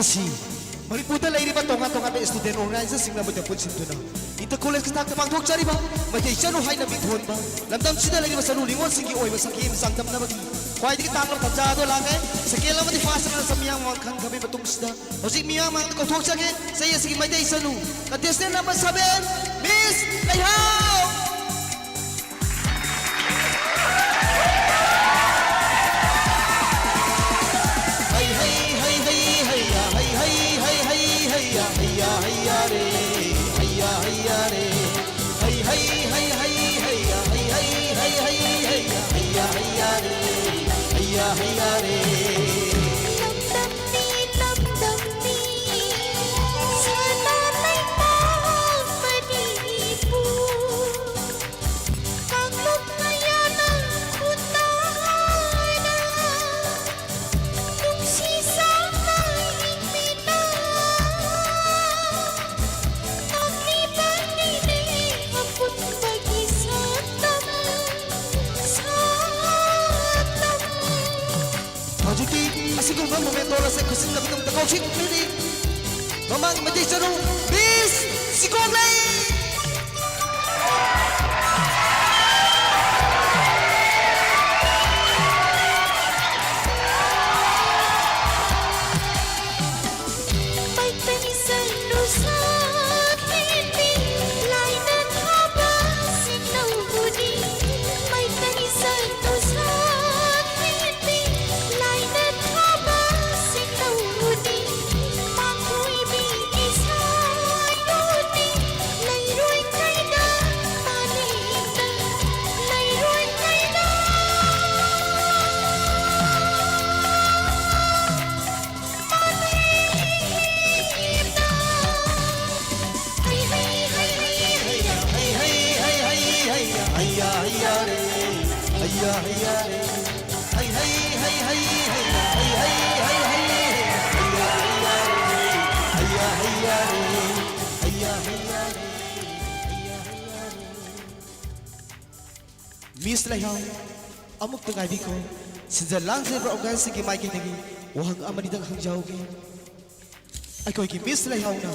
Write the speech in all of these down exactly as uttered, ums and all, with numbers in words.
ꯑꯁꯤ ꯃꯅꯤꯄꯨꯔꯗ ꯂꯩꯔꯤꯕ ꯇꯣꯉꯥꯟ ꯇꯣꯉꯥꯟꯕ student organizationꯁꯤꯡꯅ ꯑꯃꯗ ꯄꯨꯟꯁꯤꯟꯗꯨꯅ ꯏꯟꯇꯔ ꯀꯣꯂꯦꯖꯀꯤ ꯊꯥꯛꯇ ꯄꯥꯡꯊꯣꯛꯆꯔꯤꯕ ꯃꯩꯇꯩ ꯆꯅꯨ ꯍꯥꯏꯅ ꯃꯤꯡꯊꯣꯟꯕ ꯂꯝꯗꯝꯁꯤꯗ ꯂꯩꯔꯤꯕ ꯆꯅꯨ ꯅꯤꯉꯣꯜꯁꯤꯡꯒꯤ ꯑꯣꯏꯕ ꯁꯛꯍꯦꯟ ꯆꯥꯡꯗꯝꯅꯕꯒꯤ ꯈ꯭ꯋꯥꯏꯗꯒꯤ ꯇꯥꯡꯂꯕ ꯇꯥꯟꯖꯥ ꯑꯗꯨ ꯂꯥꯛꯂꯦ꯫ ꯁꯦꯀꯦꯟ ꯑꯃꯗꯤ ꯐꯥꯔꯁ ꯑꯃꯅ ꯃꯤꯌꯥꯝ ꯃꯃꯥꯡ ꯈꯟꯈ꯭ꯔꯕꯒꯤ ꯃꯇꯨꯡꯁꯤꯗ ꯍꯧꯖꯤꯛ ꯃꯤꯌꯥꯝ ꯃꯃꯥꯡꯗ ꯀꯧꯊꯣꯛꯆꯒꯦ ꯆꯍꯤ ꯑꯁꯤꯒꯤ ꯃꯩꯇꯩ ꯆꯅꯨ contestant number seven, Miss ꯂꯩꯍꯥꯎ꯫ ꯍꯧꯖꯤꯛꯇꯤ ꯑꯁꯤꯒꯨꯝꯕ ꯃꯣꯃꯦꯟꯇꯣ ꯑꯁꯦ ꯈꯨꯠꯁꯤꯟꯅꯕꯒꯤꯗꯃꯛꯇ ꯀꯧꯁꯤꯡ ꯄꯤꯔꯤ꯫ ꯃꯃꯥꯡ ꯃꯩꯇꯩ ꯆꯅꯨ Miss ꯆꯤꯒꯣꯡꯂꯩ꯫ Miss ꯂꯩꯍꯥꯎ, ꯑꯃꯨꯛꯇ ꯉꯥꯏꯕꯤꯈꯣ꯫ ꯁꯤꯟꯖ ꯂꯥꯡꯖꯔꯤꯕ organizerꯁꯤꯡꯒꯤ ꯃꯥꯏꯀꯩꯗꯒꯤ ꯋꯥꯍꯪ ꯑꯃꯅꯤꯗꯪ ꯍꯪꯖꯍꯧꯒꯦ꯫ ꯑꯩꯈꯣꯏꯒꯤ ꯃꯤꯁ ꯂꯩꯍꯥꯎꯅ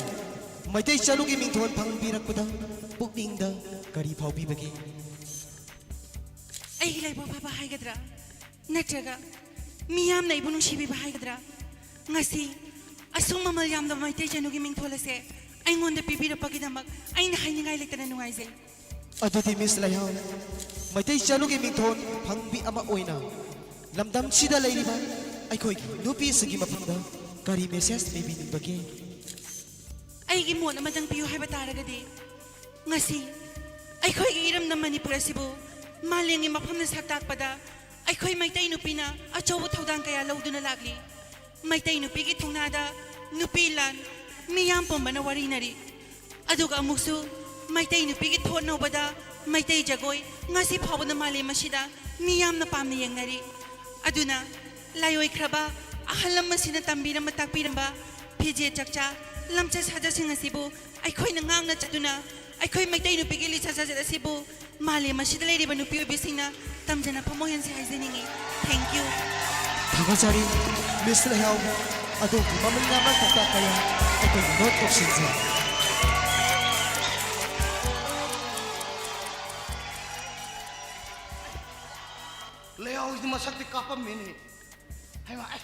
ꯃꯩꯇꯩ ꯆꯅꯨꯒꯤ ꯃꯤꯡꯊꯣꯜ ꯐꯪꯕꯤꯔꯛꯄꯗ ꯄꯨꯛꯅꯤꯡꯗ ꯀꯔꯤ ꯐꯥꯎꯕꯤꯕꯒꯦ? ꯑꯩꯒꯤ ꯂꯥꯏꯕꯛ ꯐꯕ ꯍꯥꯏꯒꯗ꯭ꯔꯥ, ꯅꯠꯇ꯭ꯔꯒ ꯃꯤꯌꯥꯝꯅ ꯑꯩꯕꯨ ꯅꯨꯡꯁꯤꯕꯤꯕ ꯍꯥꯏꯒꯗ꯭ꯔꯥ, ꯉꯁꯤ ꯑꯁꯨꯛ ꯃꯃꯜ ꯌꯥꯝꯂꯕ ꯃꯩꯇꯩ ꯆꯅꯨꯒꯤ ꯃꯤꯡꯊꯣꯜ ꯑꯁꯦ ꯑꯩꯉꯣꯟꯗ ꯄꯤꯕꯤꯔꯛꯄꯒꯤꯗꯃꯛ ꯑꯩꯅ ꯍꯥꯏꯅꯤꯡꯉꯥꯏ ꯂꯩꯇꯅ ꯅꯨꯡꯉꯥꯏꯖꯩ꯫ ꯑꯗꯨꯗꯤ ꯃꯤꯁ ꯂꯩꯍꯥꯎ, ꯃꯩꯇꯩ ꯆꯅꯨꯒꯤ ꯃꯤꯡꯊꯣꯜ ꯐꯪꯕꯤ ꯑꯃ ꯑꯣꯏꯅ ꯂꯝꯗꯝꯁꯤꯗ ꯂꯩꯔꯤꯕ ꯑꯩꯈꯣꯏꯒꯤ ꯅꯨꯄꯤꯁꯤꯡꯒꯤ ꯃꯐꯝꯗ ꯀꯔꯤ ꯃꯦꯁꯦꯖ ꯄꯤꯕꯤꯅꯤꯡꯕꯒꯦ? ꯑꯩꯒꯤ ꯃꯣꯠ ꯑꯃꯗꯪ ꯄꯤꯌꯨ ꯍꯥꯏꯕ ꯇꯥꯔꯒꯗꯤ, ꯉꯁꯤ ꯑꯩꯈꯣꯏꯒꯤ ꯏꯔꯝꯗꯝ ꯃꯅꯤꯄꯨꯔ ꯑꯁꯤꯕꯨ ꯃꯥꯂꯦꯝꯒꯤ ꯃꯐꯝꯗ ꯁꯛ ꯇꯥꯛꯄꯗ ꯑꯩꯈꯣꯏ ꯃꯩꯇꯩ ꯅꯨꯄꯤꯅ ꯑꯆꯧꯕ ꯊꯧꯗꯥꯡ ꯀꯌꯥ ꯂꯧꯗꯨꯅ ꯂꯥꯛꯂꯤ꯫ ꯃꯩꯇꯩ ꯅꯨꯄꯤꯒꯤ ꯊꯧꯅꯥꯗ ꯅꯨꯄꯤ ꯂꯥꯟ ꯃꯤꯌꯥꯝ ꯄꯨꯝꯕꯅ ꯋꯥꯔꯤꯅꯔꯤ꯫ ꯑꯗꯨꯒ ꯑꯃꯨꯛꯁꯨ ꯃꯩꯇꯩ ꯅꯨꯄꯤꯒꯤ ꯊꯣꯠ ꯅꯧꯕꯗ ꯃꯩꯇꯩ ꯖꯒꯣꯏ ꯉꯁꯤ ꯐꯥꯎꯕꯗ ꯃꯥꯂꯦꯝ ꯑꯁꯤꯗ ꯃꯤꯌꯥꯝꯅ ꯄꯥꯝꯅ ꯌꯦꯡꯅꯔꯤ꯫ ꯑꯗꯨꯅ ꯂꯥꯏꯑꯣꯏꯈ꯭ꯔꯕ ꯑꯍꯜ ꯂꯃꯟꯁꯤꯡꯅ ꯇꯝꯕꯤꯔꯝꯕ, ꯇꯥꯛꯄꯤꯔꯝꯕ ꯐꯤꯖꯦꯠ ꯆꯛꯆꯥ, ꯂꯝꯆꯠ ꯁꯥꯖꯠꯁꯤꯡ ꯑꯁꯤꯕꯨ ꯑꯩꯈꯣꯏꯅ ꯉꯥꯛꯅ ꯆꯠꯇꯨꯅ ꯑꯩꯈꯣꯏ ꯃꯩꯇꯩ ꯅꯨꯄꯤꯒꯤ ꯂꯤꯆꯠ ꯁꯥꯖꯠ ꯑꯁꯤꯕꯨ ꯃꯥꯂꯦꯝ ꯑꯁꯤꯗ ꯂꯩꯔꯤꯕ ꯅꯨꯄꯤ ꯑꯣꯏꯕꯤꯁꯤꯡꯅ ꯇꯝꯖꯅꯐꯝ ꯑꯣꯏꯍꯟꯁꯤ ꯍꯥꯏꯖꯅꯤꯡꯏ꯫ Thank you. ꯊꯥꯒꯠꯆꯔꯤ꯫ ꯃꯤꯁ ꯂꯩꯍꯥꯎ, ꯑꯗꯣꯝꯒꯤ ꯃꯃꯜ ꯌꯥꯝꯕ ꯄꯥꯎꯇꯥꯛ ꯀꯌꯥ ꯑꯩꯈꯣꯏꯅ ꯅꯣꯠ ꯇꯧꯁꯤꯟꯖꯩ꯫ ꯂꯩꯍꯥꯎꯁꯤꯗꯤ ꯃꯁꯛꯇꯤ ꯀꯥꯞꯄꯝꯃꯦꯅꯦ꯫ ꯍꯩꯃꯥ, ꯑꯩ,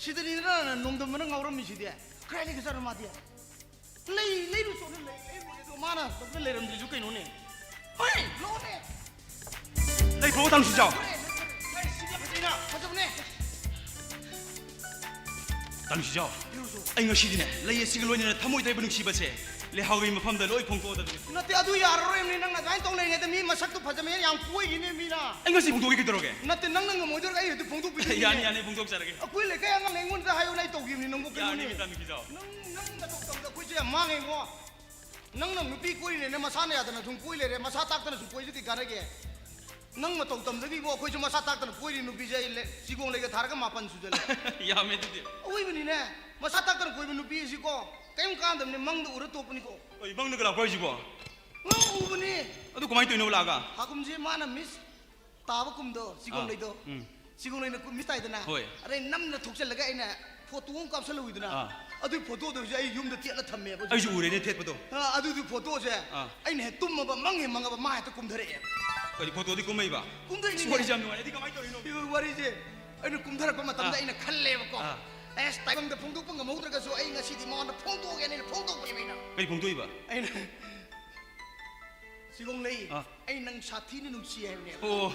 ꯁꯤꯗꯅꯤꯗꯅ ꯅꯣꯡꯗꯝꯕꯅ ꯉꯥꯎꯔꯝꯃꯤꯁꯤꯗꯤ꯫ ꯀꯗꯥꯏꯗꯒꯤ ꯆꯠꯂꯣ ꯃꯥꯗꯤ? ꯂꯩ, ꯂꯩꯔꯨ ꯆꯣꯠꯂ ꯂꯩ, ꯂꯩꯔꯨ ꯑꯗꯣ ꯃꯥꯅ ꯂꯩꯔꯝꯗ꯭ꯔꯤꯁꯨ ꯀꯩꯅꯣꯅꯦ? ꯍꯣꯏ, ꯂꯣꯅꯦ꯫ ꯂꯩꯕ꯭ꯔꯣ ꯇꯥꯡꯁꯤꯖꯥꯎ? ꯍꯣꯏ, ꯂꯩ, ꯂꯩ, ꯁꯤꯗꯤ ꯐꯖꯩꯅ꯫ ꯐꯖꯕꯅꯦ꯫ ꯇꯥꯡꯁꯤꯖꯥꯎ, ꯂꯩꯔꯨ ꯆꯣ꯫ ꯑꯩ ꯉꯁꯤꯗꯤꯅꯦ, ꯂꯩ ꯑꯁꯤꯒ ꯂꯣꯏꯅꯅ ꯊꯃꯣꯏꯗ ꯂꯩꯕ ꯅꯨꯡꯁꯤꯕꯁꯦ ꯂꯩꯍꯥꯎꯒꯤ ꯃꯐꯝꯗ ꯂꯣꯏ ꯐꯣꯡꯗꯣꯛꯑꯗꯕꯅꯤ꯫ ꯅꯠꯇꯦ, ꯑꯗꯨ ꯌꯥꯔꯔꯣꯏꯅꯦ, ꯅꯪ ꯑꯗꯨꯃꯥꯏꯅ ꯇꯧ ꯂꯩꯔꯤꯉꯩꯗ ꯃꯤ ꯃꯁꯛꯇꯣ ꯐꯖꯕ ꯌꯥꯝ ꯀꯣꯏꯈꯤꯅꯦ ꯃꯤꯅ꯫ ꯑꯩ ꯉꯁꯤ ꯐꯣꯡꯗꯣꯛꯀꯦ ꯀꯩꯗꯧꯔꯒꯦ? ꯅꯠꯇꯦ, ꯅꯪꯅ ꯉꯝꯃꯣꯏꯗꯧꯔꯒ ꯑꯩ ꯍꯧꯖꯤꯛ ꯐꯣꯡꯗꯣꯛꯄꯤꯗꯣꯏꯅꯤꯅꯦ꯫ ꯌꯥꯅꯤ, ꯌꯥꯅꯤ, ꯐꯣꯡꯗꯣꯛꯆꯔꯒꯦ꯫ ꯑꯩꯈꯣꯏ ꯂꯩꯀꯥꯏ ꯑꯉꯥꯡꯅ ꯑꯩꯉꯣꯟꯗ ꯍꯥꯏꯌꯣꯅ ꯑꯩ ꯇꯧꯈꯤꯕꯅꯤ ꯅꯪꯕꯨ ꯀꯩꯅꯣꯅꯦ? ꯌꯥꯅꯤ, ꯃꯤꯇꯥ ꯅꯨꯄꯤꯖꯥꯎ꯫ ꯅꯪ, ꯅꯪ ꯅꯇꯧ ꯇꯝꯗ ꯑꯩꯈꯣꯏꯁꯦ ꯌꯥꯝ ꯃꯥꯡꯉꯦꯀꯣ꯫ ꯅꯪꯅ ꯅꯨꯄꯤ ꯀꯣꯏꯔꯤꯅꯦꯅ ꯃꯁꯥꯅ ꯌꯥꯗꯅ ꯁꯨꯝ ꯀꯣꯏ ꯂꯩꯔꯦ, ꯃꯁꯥ ꯇꯥꯛꯇꯅ ꯁꯨꯝ ꯀꯣꯏꯁꯤ ꯀꯩ ꯀꯥꯟꯅꯒꯦ? ꯅꯪ ꯃꯇꯧ ꯇꯝꯗꯒꯤꯕꯣ ꯑꯩꯈꯣꯏꯁꯨ ꯃꯁꯥ ꯇꯥꯛꯇꯅ ꯀꯣꯏꯔꯤ ꯅꯨꯄꯤꯁꯦ ꯑꯩ ꯂꯦ-, ꯆꯤꯒꯣꯡ ꯂꯩꯒ ꯊꯥꯔꯒ ꯃꯥꯄꯟ ꯁꯨꯖꯜꯂꯦ꯫ ꯌꯥꯝꯃꯦ ꯑꯗꯨꯗꯤ꯫ ꯑꯑꯣꯏꯕꯅꯤꯅꯦ, ꯃꯁꯥ ꯇꯥꯛꯇꯅ ꯀꯣꯏꯕ ꯅꯨꯄꯤ ꯑꯁꯤꯀꯣ ꯀꯔꯤꯝ ꯀꯥꯟꯗꯕꯅꯦ, ꯃꯪꯗ ꯎꯔ ꯇꯣꯛꯄꯅꯤꯀꯣ꯫ ꯑꯩ ꯃꯪꯗꯒ ꯂꯥꯛꯄ꯭ꯔꯣ ꯍꯥꯏꯁꯤꯕꯣ? ꯅꯪ ꯎꯕꯅꯤ꯫ ꯑꯗꯨ ꯀꯃꯥꯏꯅ ꯇꯧꯔꯤꯅꯣ ꯂꯥꯛꯑꯒ? ꯍꯥꯀꯨꯝꯁꯦ ꯃꯥꯅ ꯃꯤꯁ ꯇꯥꯕ ꯀꯨꯝꯗꯣ, ꯆꯤꯒꯣꯡ ꯑꯥ, ꯂꯩꯗꯣ꯫ ꯎꯝ꯫ ꯆꯤꯒꯣꯡ ꯂꯩꯅ ꯀꯨꯝ ꯃꯤꯁ ꯇꯥꯏꯗꯅ꯫ ꯍꯣꯏ꯫ ꯑꯗꯩ ꯅꯝꯅ ꯊꯣꯛꯆꯜꯂꯒ ꯑꯩꯅ ꯐꯣꯇꯣ ꯑꯃ ꯀꯥꯞꯁꯜꯍꯧꯋꯤꯗꯅ꯫ ꯑꯥ꯫ ꯑꯗꯨꯏ ꯐꯣꯇꯣꯗꯣ ꯍꯧꯖꯤꯛ ꯑꯩ ꯌꯨꯝꯗ ꯊꯦꯠꯂ ꯊꯝꯃꯦꯕ ꯍꯧꯖꯤꯛ꯫ ꯑꯩꯁꯨ ꯎꯔꯦꯅꯦ ꯊꯦꯠꯄꯗꯣ꯫ ꯑꯥ, ꯑꯗꯨꯗꯨ ꯐꯣꯇꯣꯁꯦ ꯑꯥ꯫ ꯑꯩꯅ ꯍꯦꯛ ꯇꯨꯝꯃꯕ ꯃꯪ ꯍꯦꯛ ꯃꯪꯉꯕ ꯃꯥ ꯍꯦꯛꯇ ꯀꯨꯝꯊꯔꯛꯑꯦ꯫ ꯀꯔꯤ ꯐꯣꯇꯣꯗꯤ ꯀꯨꯝꯃꯛꯏꯕ? ꯀꯨꯝꯊꯔꯛꯏꯅꯦ꯫ ꯑꯁ, ꯋꯥꯔꯤꯁꯦ ꯌꯥꯝ ꯅꯨꯡꯉꯥꯏ꯫ ꯑꯗꯨꯗꯤ ꯀꯃꯥꯏꯅ ꯇꯧꯔꯤꯅꯣ? ꯁꯤ ꯋꯥꯔꯤꯁꯦ ꯑꯩꯅ ꯀꯨꯝꯊꯔꯛꯄ ꯃꯇꯝꯗ ꯑꯥ꯫ ꯑꯩꯅ ꯈꯜꯂꯦꯕꯀꯣ꯫ ꯑꯥ꯫ ꯑꯦꯁ, ꯇꯥꯏꯕꯪꯗ ꯐꯣꯡꯗꯣꯛꯄ ꯉꯝꯍꯧꯗ꯭ꯔꯒꯁꯨ ꯑꯩ ꯉꯁꯤꯗꯤ ꯃꯉꯣꯟꯗ ꯐꯣꯡꯗꯣꯛꯑꯒꯦꯅ ꯑꯩꯅ ꯐꯣꯡꯗꯣꯛꯄꯅꯦꯕ ꯑꯩꯅ꯫ ꯀꯔꯤ ꯐꯣꯡꯗꯣꯛꯏꯕ? ꯑꯩꯅ ꯁꯤꯒꯣꯡꯂꯩ, ꯑꯥ꯫ ꯑꯩ ꯅꯪ ꯁꯥꯊꯤꯅ ꯅꯨꯡꯁꯤ ꯍꯥꯏꯕꯅꯦꯕ꯫ ꯑꯣ꯫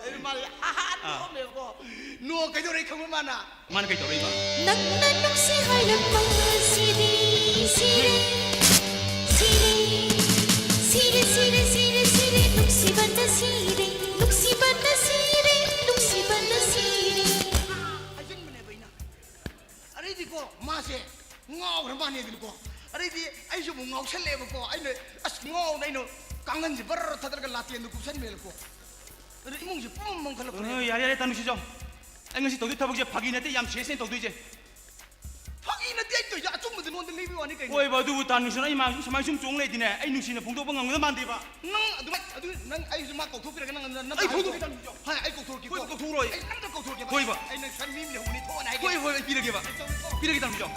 ꯑꯗꯨ ꯃꯥꯁꯦ ꯑꯍꯥ ꯑꯥ꯫ ꯅꯣꯛꯑꯝꯃꯦꯕꯀꯣ꯫ ꯅꯣꯛ ꯀꯩꯗꯧꯔꯦ ꯈꯪꯕ꯭ꯔꯥ ꯃꯥꯅ? ꯃꯥꯅ ꯀꯩ ꯇꯧꯔꯛꯏꯕ? ꯅꯪꯅ ꯅꯨꯡꯁꯤ ꯍꯥꯏꯔꯛꯄ ꯁꯤꯗꯤ ꯁꯤꯔꯦ, ꯁꯤꯔꯦ, ꯁꯤꯔꯦ, ꯁꯤꯔꯦ, ꯁꯤꯔꯦ, ꯁꯤꯔꯦ, ꯅꯨꯡꯁꯤꯕꯅ ꯁꯤꯔꯦ, ꯅꯨꯡꯁꯤꯕꯅ ꯁꯤꯔꯦ, ꯅꯨꯡꯁꯤꯕꯅ ꯁꯤꯔꯦ꯫ ꯍꯥꯏꯖꯤꯟꯕꯅꯦꯕ ꯑꯩꯅ꯫ ꯑꯗꯩꯗꯤꯀꯣ ꯃꯥꯁꯦ ꯉꯥꯎꯈ꯭ꯔ ꯃꯥꯅꯦ ꯑꯗꯨꯅꯀꯣ꯫ ꯑꯗꯩꯗꯤ ꯑꯩꯁꯨ ꯑꯃꯨꯛ ꯉꯥꯎꯁꯜꯂꯛꯑꯦꯕꯀꯣ꯫ ꯑꯩꯅ ꯑꯁ ꯉꯥꯎꯅ ꯑꯩꯅ ꯀꯥꯡꯒꯟꯁꯦ ꯕꯔ ꯊꯥꯗꯔꯒ ꯂꯥꯇꯦꯟꯗꯣ ꯀꯨꯞꯁꯟꯕꯤꯔꯦꯀꯣ꯫ ꯑꯗ ꯏꯃꯨꯡꯁꯦ ꯄꯨꯝ ꯃꯝꯈꯠꯂꯛꯄꯅꯦ꯫ ꯑꯣ, ꯌꯥꯔꯦ, ꯌꯥꯔꯦ, ꯇꯥꯅꯨ ꯁꯤꯖꯥꯎ꯫ ꯑꯩ ꯉꯁꯤ ꯇꯧꯗꯣꯏ ꯊꯕꯛꯁꯦ ꯐꯥꯒꯤ ꯅꯠꯇꯦ, ꯌꯥꯝ ꯁꯦꯔꯤꯌꯁꯅꯦ ꯇꯧꯗꯣꯏꯁꯦ꯫ ꯐꯥꯒꯤ ꯅꯠꯇꯦ ꯑꯩ ꯇꯧꯔꯤꯁꯦ, ꯑꯆꯨꯝꯕꯗ ꯅꯉꯣꯟꯗ ꯂꯩꯕꯒꯤ ꯋꯥꯅꯤ ꯀꯩꯅꯣ꯫ ꯍꯣꯏꯕ, ꯑꯗꯨꯕꯨ ꯇꯥꯅꯨꯁꯤꯅ ꯑꯩ ꯃꯥ ꯁꯨꯃꯥꯏꯅ ꯁꯨꯝ ꯆꯣꯡ ꯂꯩꯗꯤꯅꯦ, ꯑꯩ ꯅꯨꯡꯁꯤꯅ ꯐꯣꯡꯗꯣꯛꯄ ꯉꯝꯒꯗꯕ ꯃꯥꯟꯗꯦꯕ꯫ ꯅꯪ ꯑꯗꯨꯃꯥꯏ-, ꯑꯗꯨ ꯅꯪ ꯑꯩꯁꯨ ꯃꯥ ꯀꯧꯊꯣꯛꯄꯤꯔꯒ ꯅꯪ ꯅ-, ꯅ-, ꯑꯩ ꯐꯣꯡꯗꯣꯛꯀꯦ ꯇꯥꯅꯨꯁꯤꯖꯥꯎ꯫ ꯍꯣꯏ, ꯑꯩ ꯀꯧꯊꯣꯔꯛꯀꯦꯀꯣ꯫ ꯍꯣꯏ, ꯀꯧꯊꯣꯛꯎꯔꯣꯏ꯫ ꯑꯩ ꯅꯪꯗ ꯀꯧꯊꯣꯔꯛꯀꯦꯕ꯫ ꯍꯣꯏꯕ꯫ ꯑꯩ ꯅꯪ ꯁꯟ ꯃꯤ ꯑꯃ ꯂꯩꯍꯧꯕꯅꯤ, ꯊꯣꯛꯑꯣꯅ ꯍꯥꯏꯒꯦ꯫ ꯍꯣꯏ, ꯍꯣꯏ, ꯑꯩ ꯄꯤꯔꯒꯦꯕ꯫ ꯑꯩ ꯇꯧꯔꯦꯀꯣ꯫ ꯄꯤꯔꯒꯦ ꯇꯥꯅꯨꯁꯤꯖꯥꯎ꯫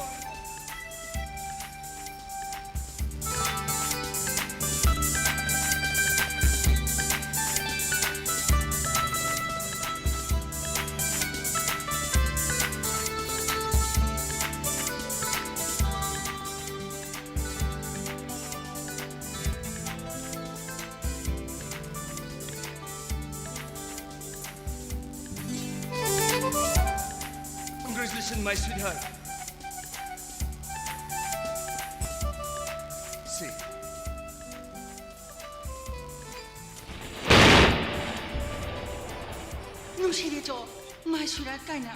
Congratulations, my sweetheart. See. ꯅꯨꯡꯁꯤꯔꯦ ꯆꯣ, my sweetheart ꯀꯥꯏꯅ꯫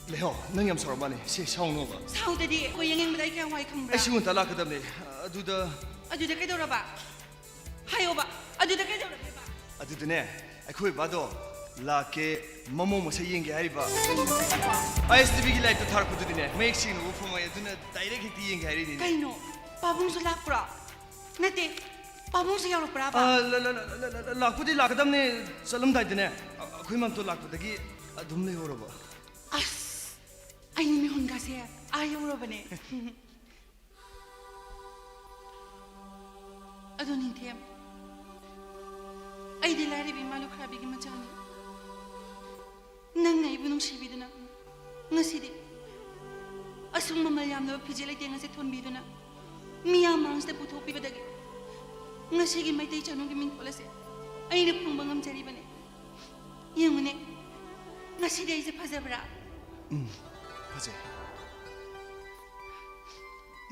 ꯂꯩꯍꯧ, ꯅꯪ ꯌꯥꯝ ꯁꯥꯎꯔ ꯃꯥꯜꯂꯦ꯫ ꯁꯦ, ꯁꯥꯎꯅꯣꯕ꯫ ꯁꯥꯎꯗꯗꯤ, ꯑꯩꯈꯣꯏ ꯌꯦꯡꯅꯤꯡꯕꯗ ꯑꯩ ꯀꯌꯥꯝ ꯋꯥꯏ ꯈꯪꯕ꯭ꯔꯥ? ꯑꯩꯁꯨ ꯉꯟꯇꯥ ꯂꯥꯛꯀꯗꯕꯅꯦ꯫ ꯑꯗꯨꯗ ꯑꯗꯨꯗ ꯀꯩꯗꯧꯔꯕ? ꯍꯥꯏꯌꯣꯕ, ꯑꯗꯨꯗ ꯀꯩꯗꯧꯔꯒꯦꯕ? ꯑꯗꯨꯗꯅꯦ, ꯑꯩꯈꯣꯏ ꯕꯥꯗꯣ ꯂꯥꯛꯀꯦ, ꯃꯃꯧ ꯃꯁꯛ ꯌꯦꯡꯒꯦ ꯍꯥꯏꯔꯤꯕ꯫ ꯀꯩꯅꯣ ꯍꯥꯏꯁꯤꯕꯣ? ꯑꯥꯏ ꯑꯦꯁ ꯇꯤ ꯚꯤꯒꯤ ꯂꯥꯏꯞꯇ ꯊꯥꯔꯛꯄꯗꯨꯗꯤꯅꯦ, ꯃꯌꯦꯛ ꯁꯦꯡꯅ ꯎꯕ ꯐꯪꯉꯣꯏ, ꯑꯗꯨꯅ ꯗꯥꯏꯔꯦꯛ ꯍꯦꯛꯇ ꯌꯦꯡꯒꯦ ꯍꯥꯏꯔꯛꯏꯅꯤꯅꯦ꯫ ꯀꯩꯅꯣ? ꯄꯥꯕꯨꯡꯁꯨ ꯂꯥꯛꯄ꯭ꯔꯣ? ꯅꯠꯇꯦ, ꯄꯥꯕꯨꯡꯁꯨ ꯌꯥꯎꯔꯛꯄ꯭ꯔꯥꯕ? ꯑ, ꯂ-, ꯂ-, ꯂꯥꯛꯄꯨꯗꯤ ꯂꯥꯛꯀꯗꯕꯅꯦ, ꯆꯠꯂꯝꯗꯥꯏꯗꯅꯦ, ꯑ-, ꯑꯩꯈꯣꯏ ꯃꯥꯝꯇꯣ ꯂꯥꯛꯄꯗꯒꯤ ꯑꯗꯨꯝ ꯂꯩꯍꯧꯔꯕ꯫ ꯑꯁ! ꯑꯩ ꯃꯤꯍꯨꯟꯒꯥꯁꯦ ꯑꯥ ꯌꯧꯔꯕꯅꯦ꯫ ꯑꯗꯣ ꯅꯤꯡꯊꯦꯝ, ꯑꯩꯗꯤ ꯂꯥꯏꯔꯕꯤ ꯏꯃꯥ ꯂꯨꯈ꯭ꯔꯥꯕꯤꯒꯤ ꯃꯆꯥꯅꯤ꯫ ꯅꯪꯅ ꯑꯩꯕꯨ ꯅꯨꯡꯁꯤꯕꯤꯗꯨꯅ ꯉꯁꯤꯗꯤ ꯑꯁꯨꯛ ꯃꯃꯜ ꯌꯥꯝꯂꯕ ꯐꯤꯖꯦꯠ ꯂꯩꯇꯦꯡ ꯑꯁꯦ ꯊꯣꯟꯕꯤꯗꯨꯅ ꯃꯤꯌꯥꯝ ꯃꯥꯡꯁꯤꯗ ꯄꯨꯊꯣꯛꯄꯤꯕꯗꯒꯤ ꯉꯁꯤꯒꯤ ꯃꯩꯇꯩ ꯆꯅꯨꯒꯤ ꯃꯤꯡꯊꯣꯜ ꯑꯁꯦ ꯑꯩꯅ ꯐꯪꯕ ꯉꯝꯖꯔꯤꯕꯅꯤ꯫ ꯌꯦꯡꯉꯨꯅꯦ, ꯉꯁꯤꯗꯤ ꯑꯩꯁꯦ ꯐꯖꯕ꯭ꯔꯥ? ꯎꯝ, ꯐꯖꯩ꯫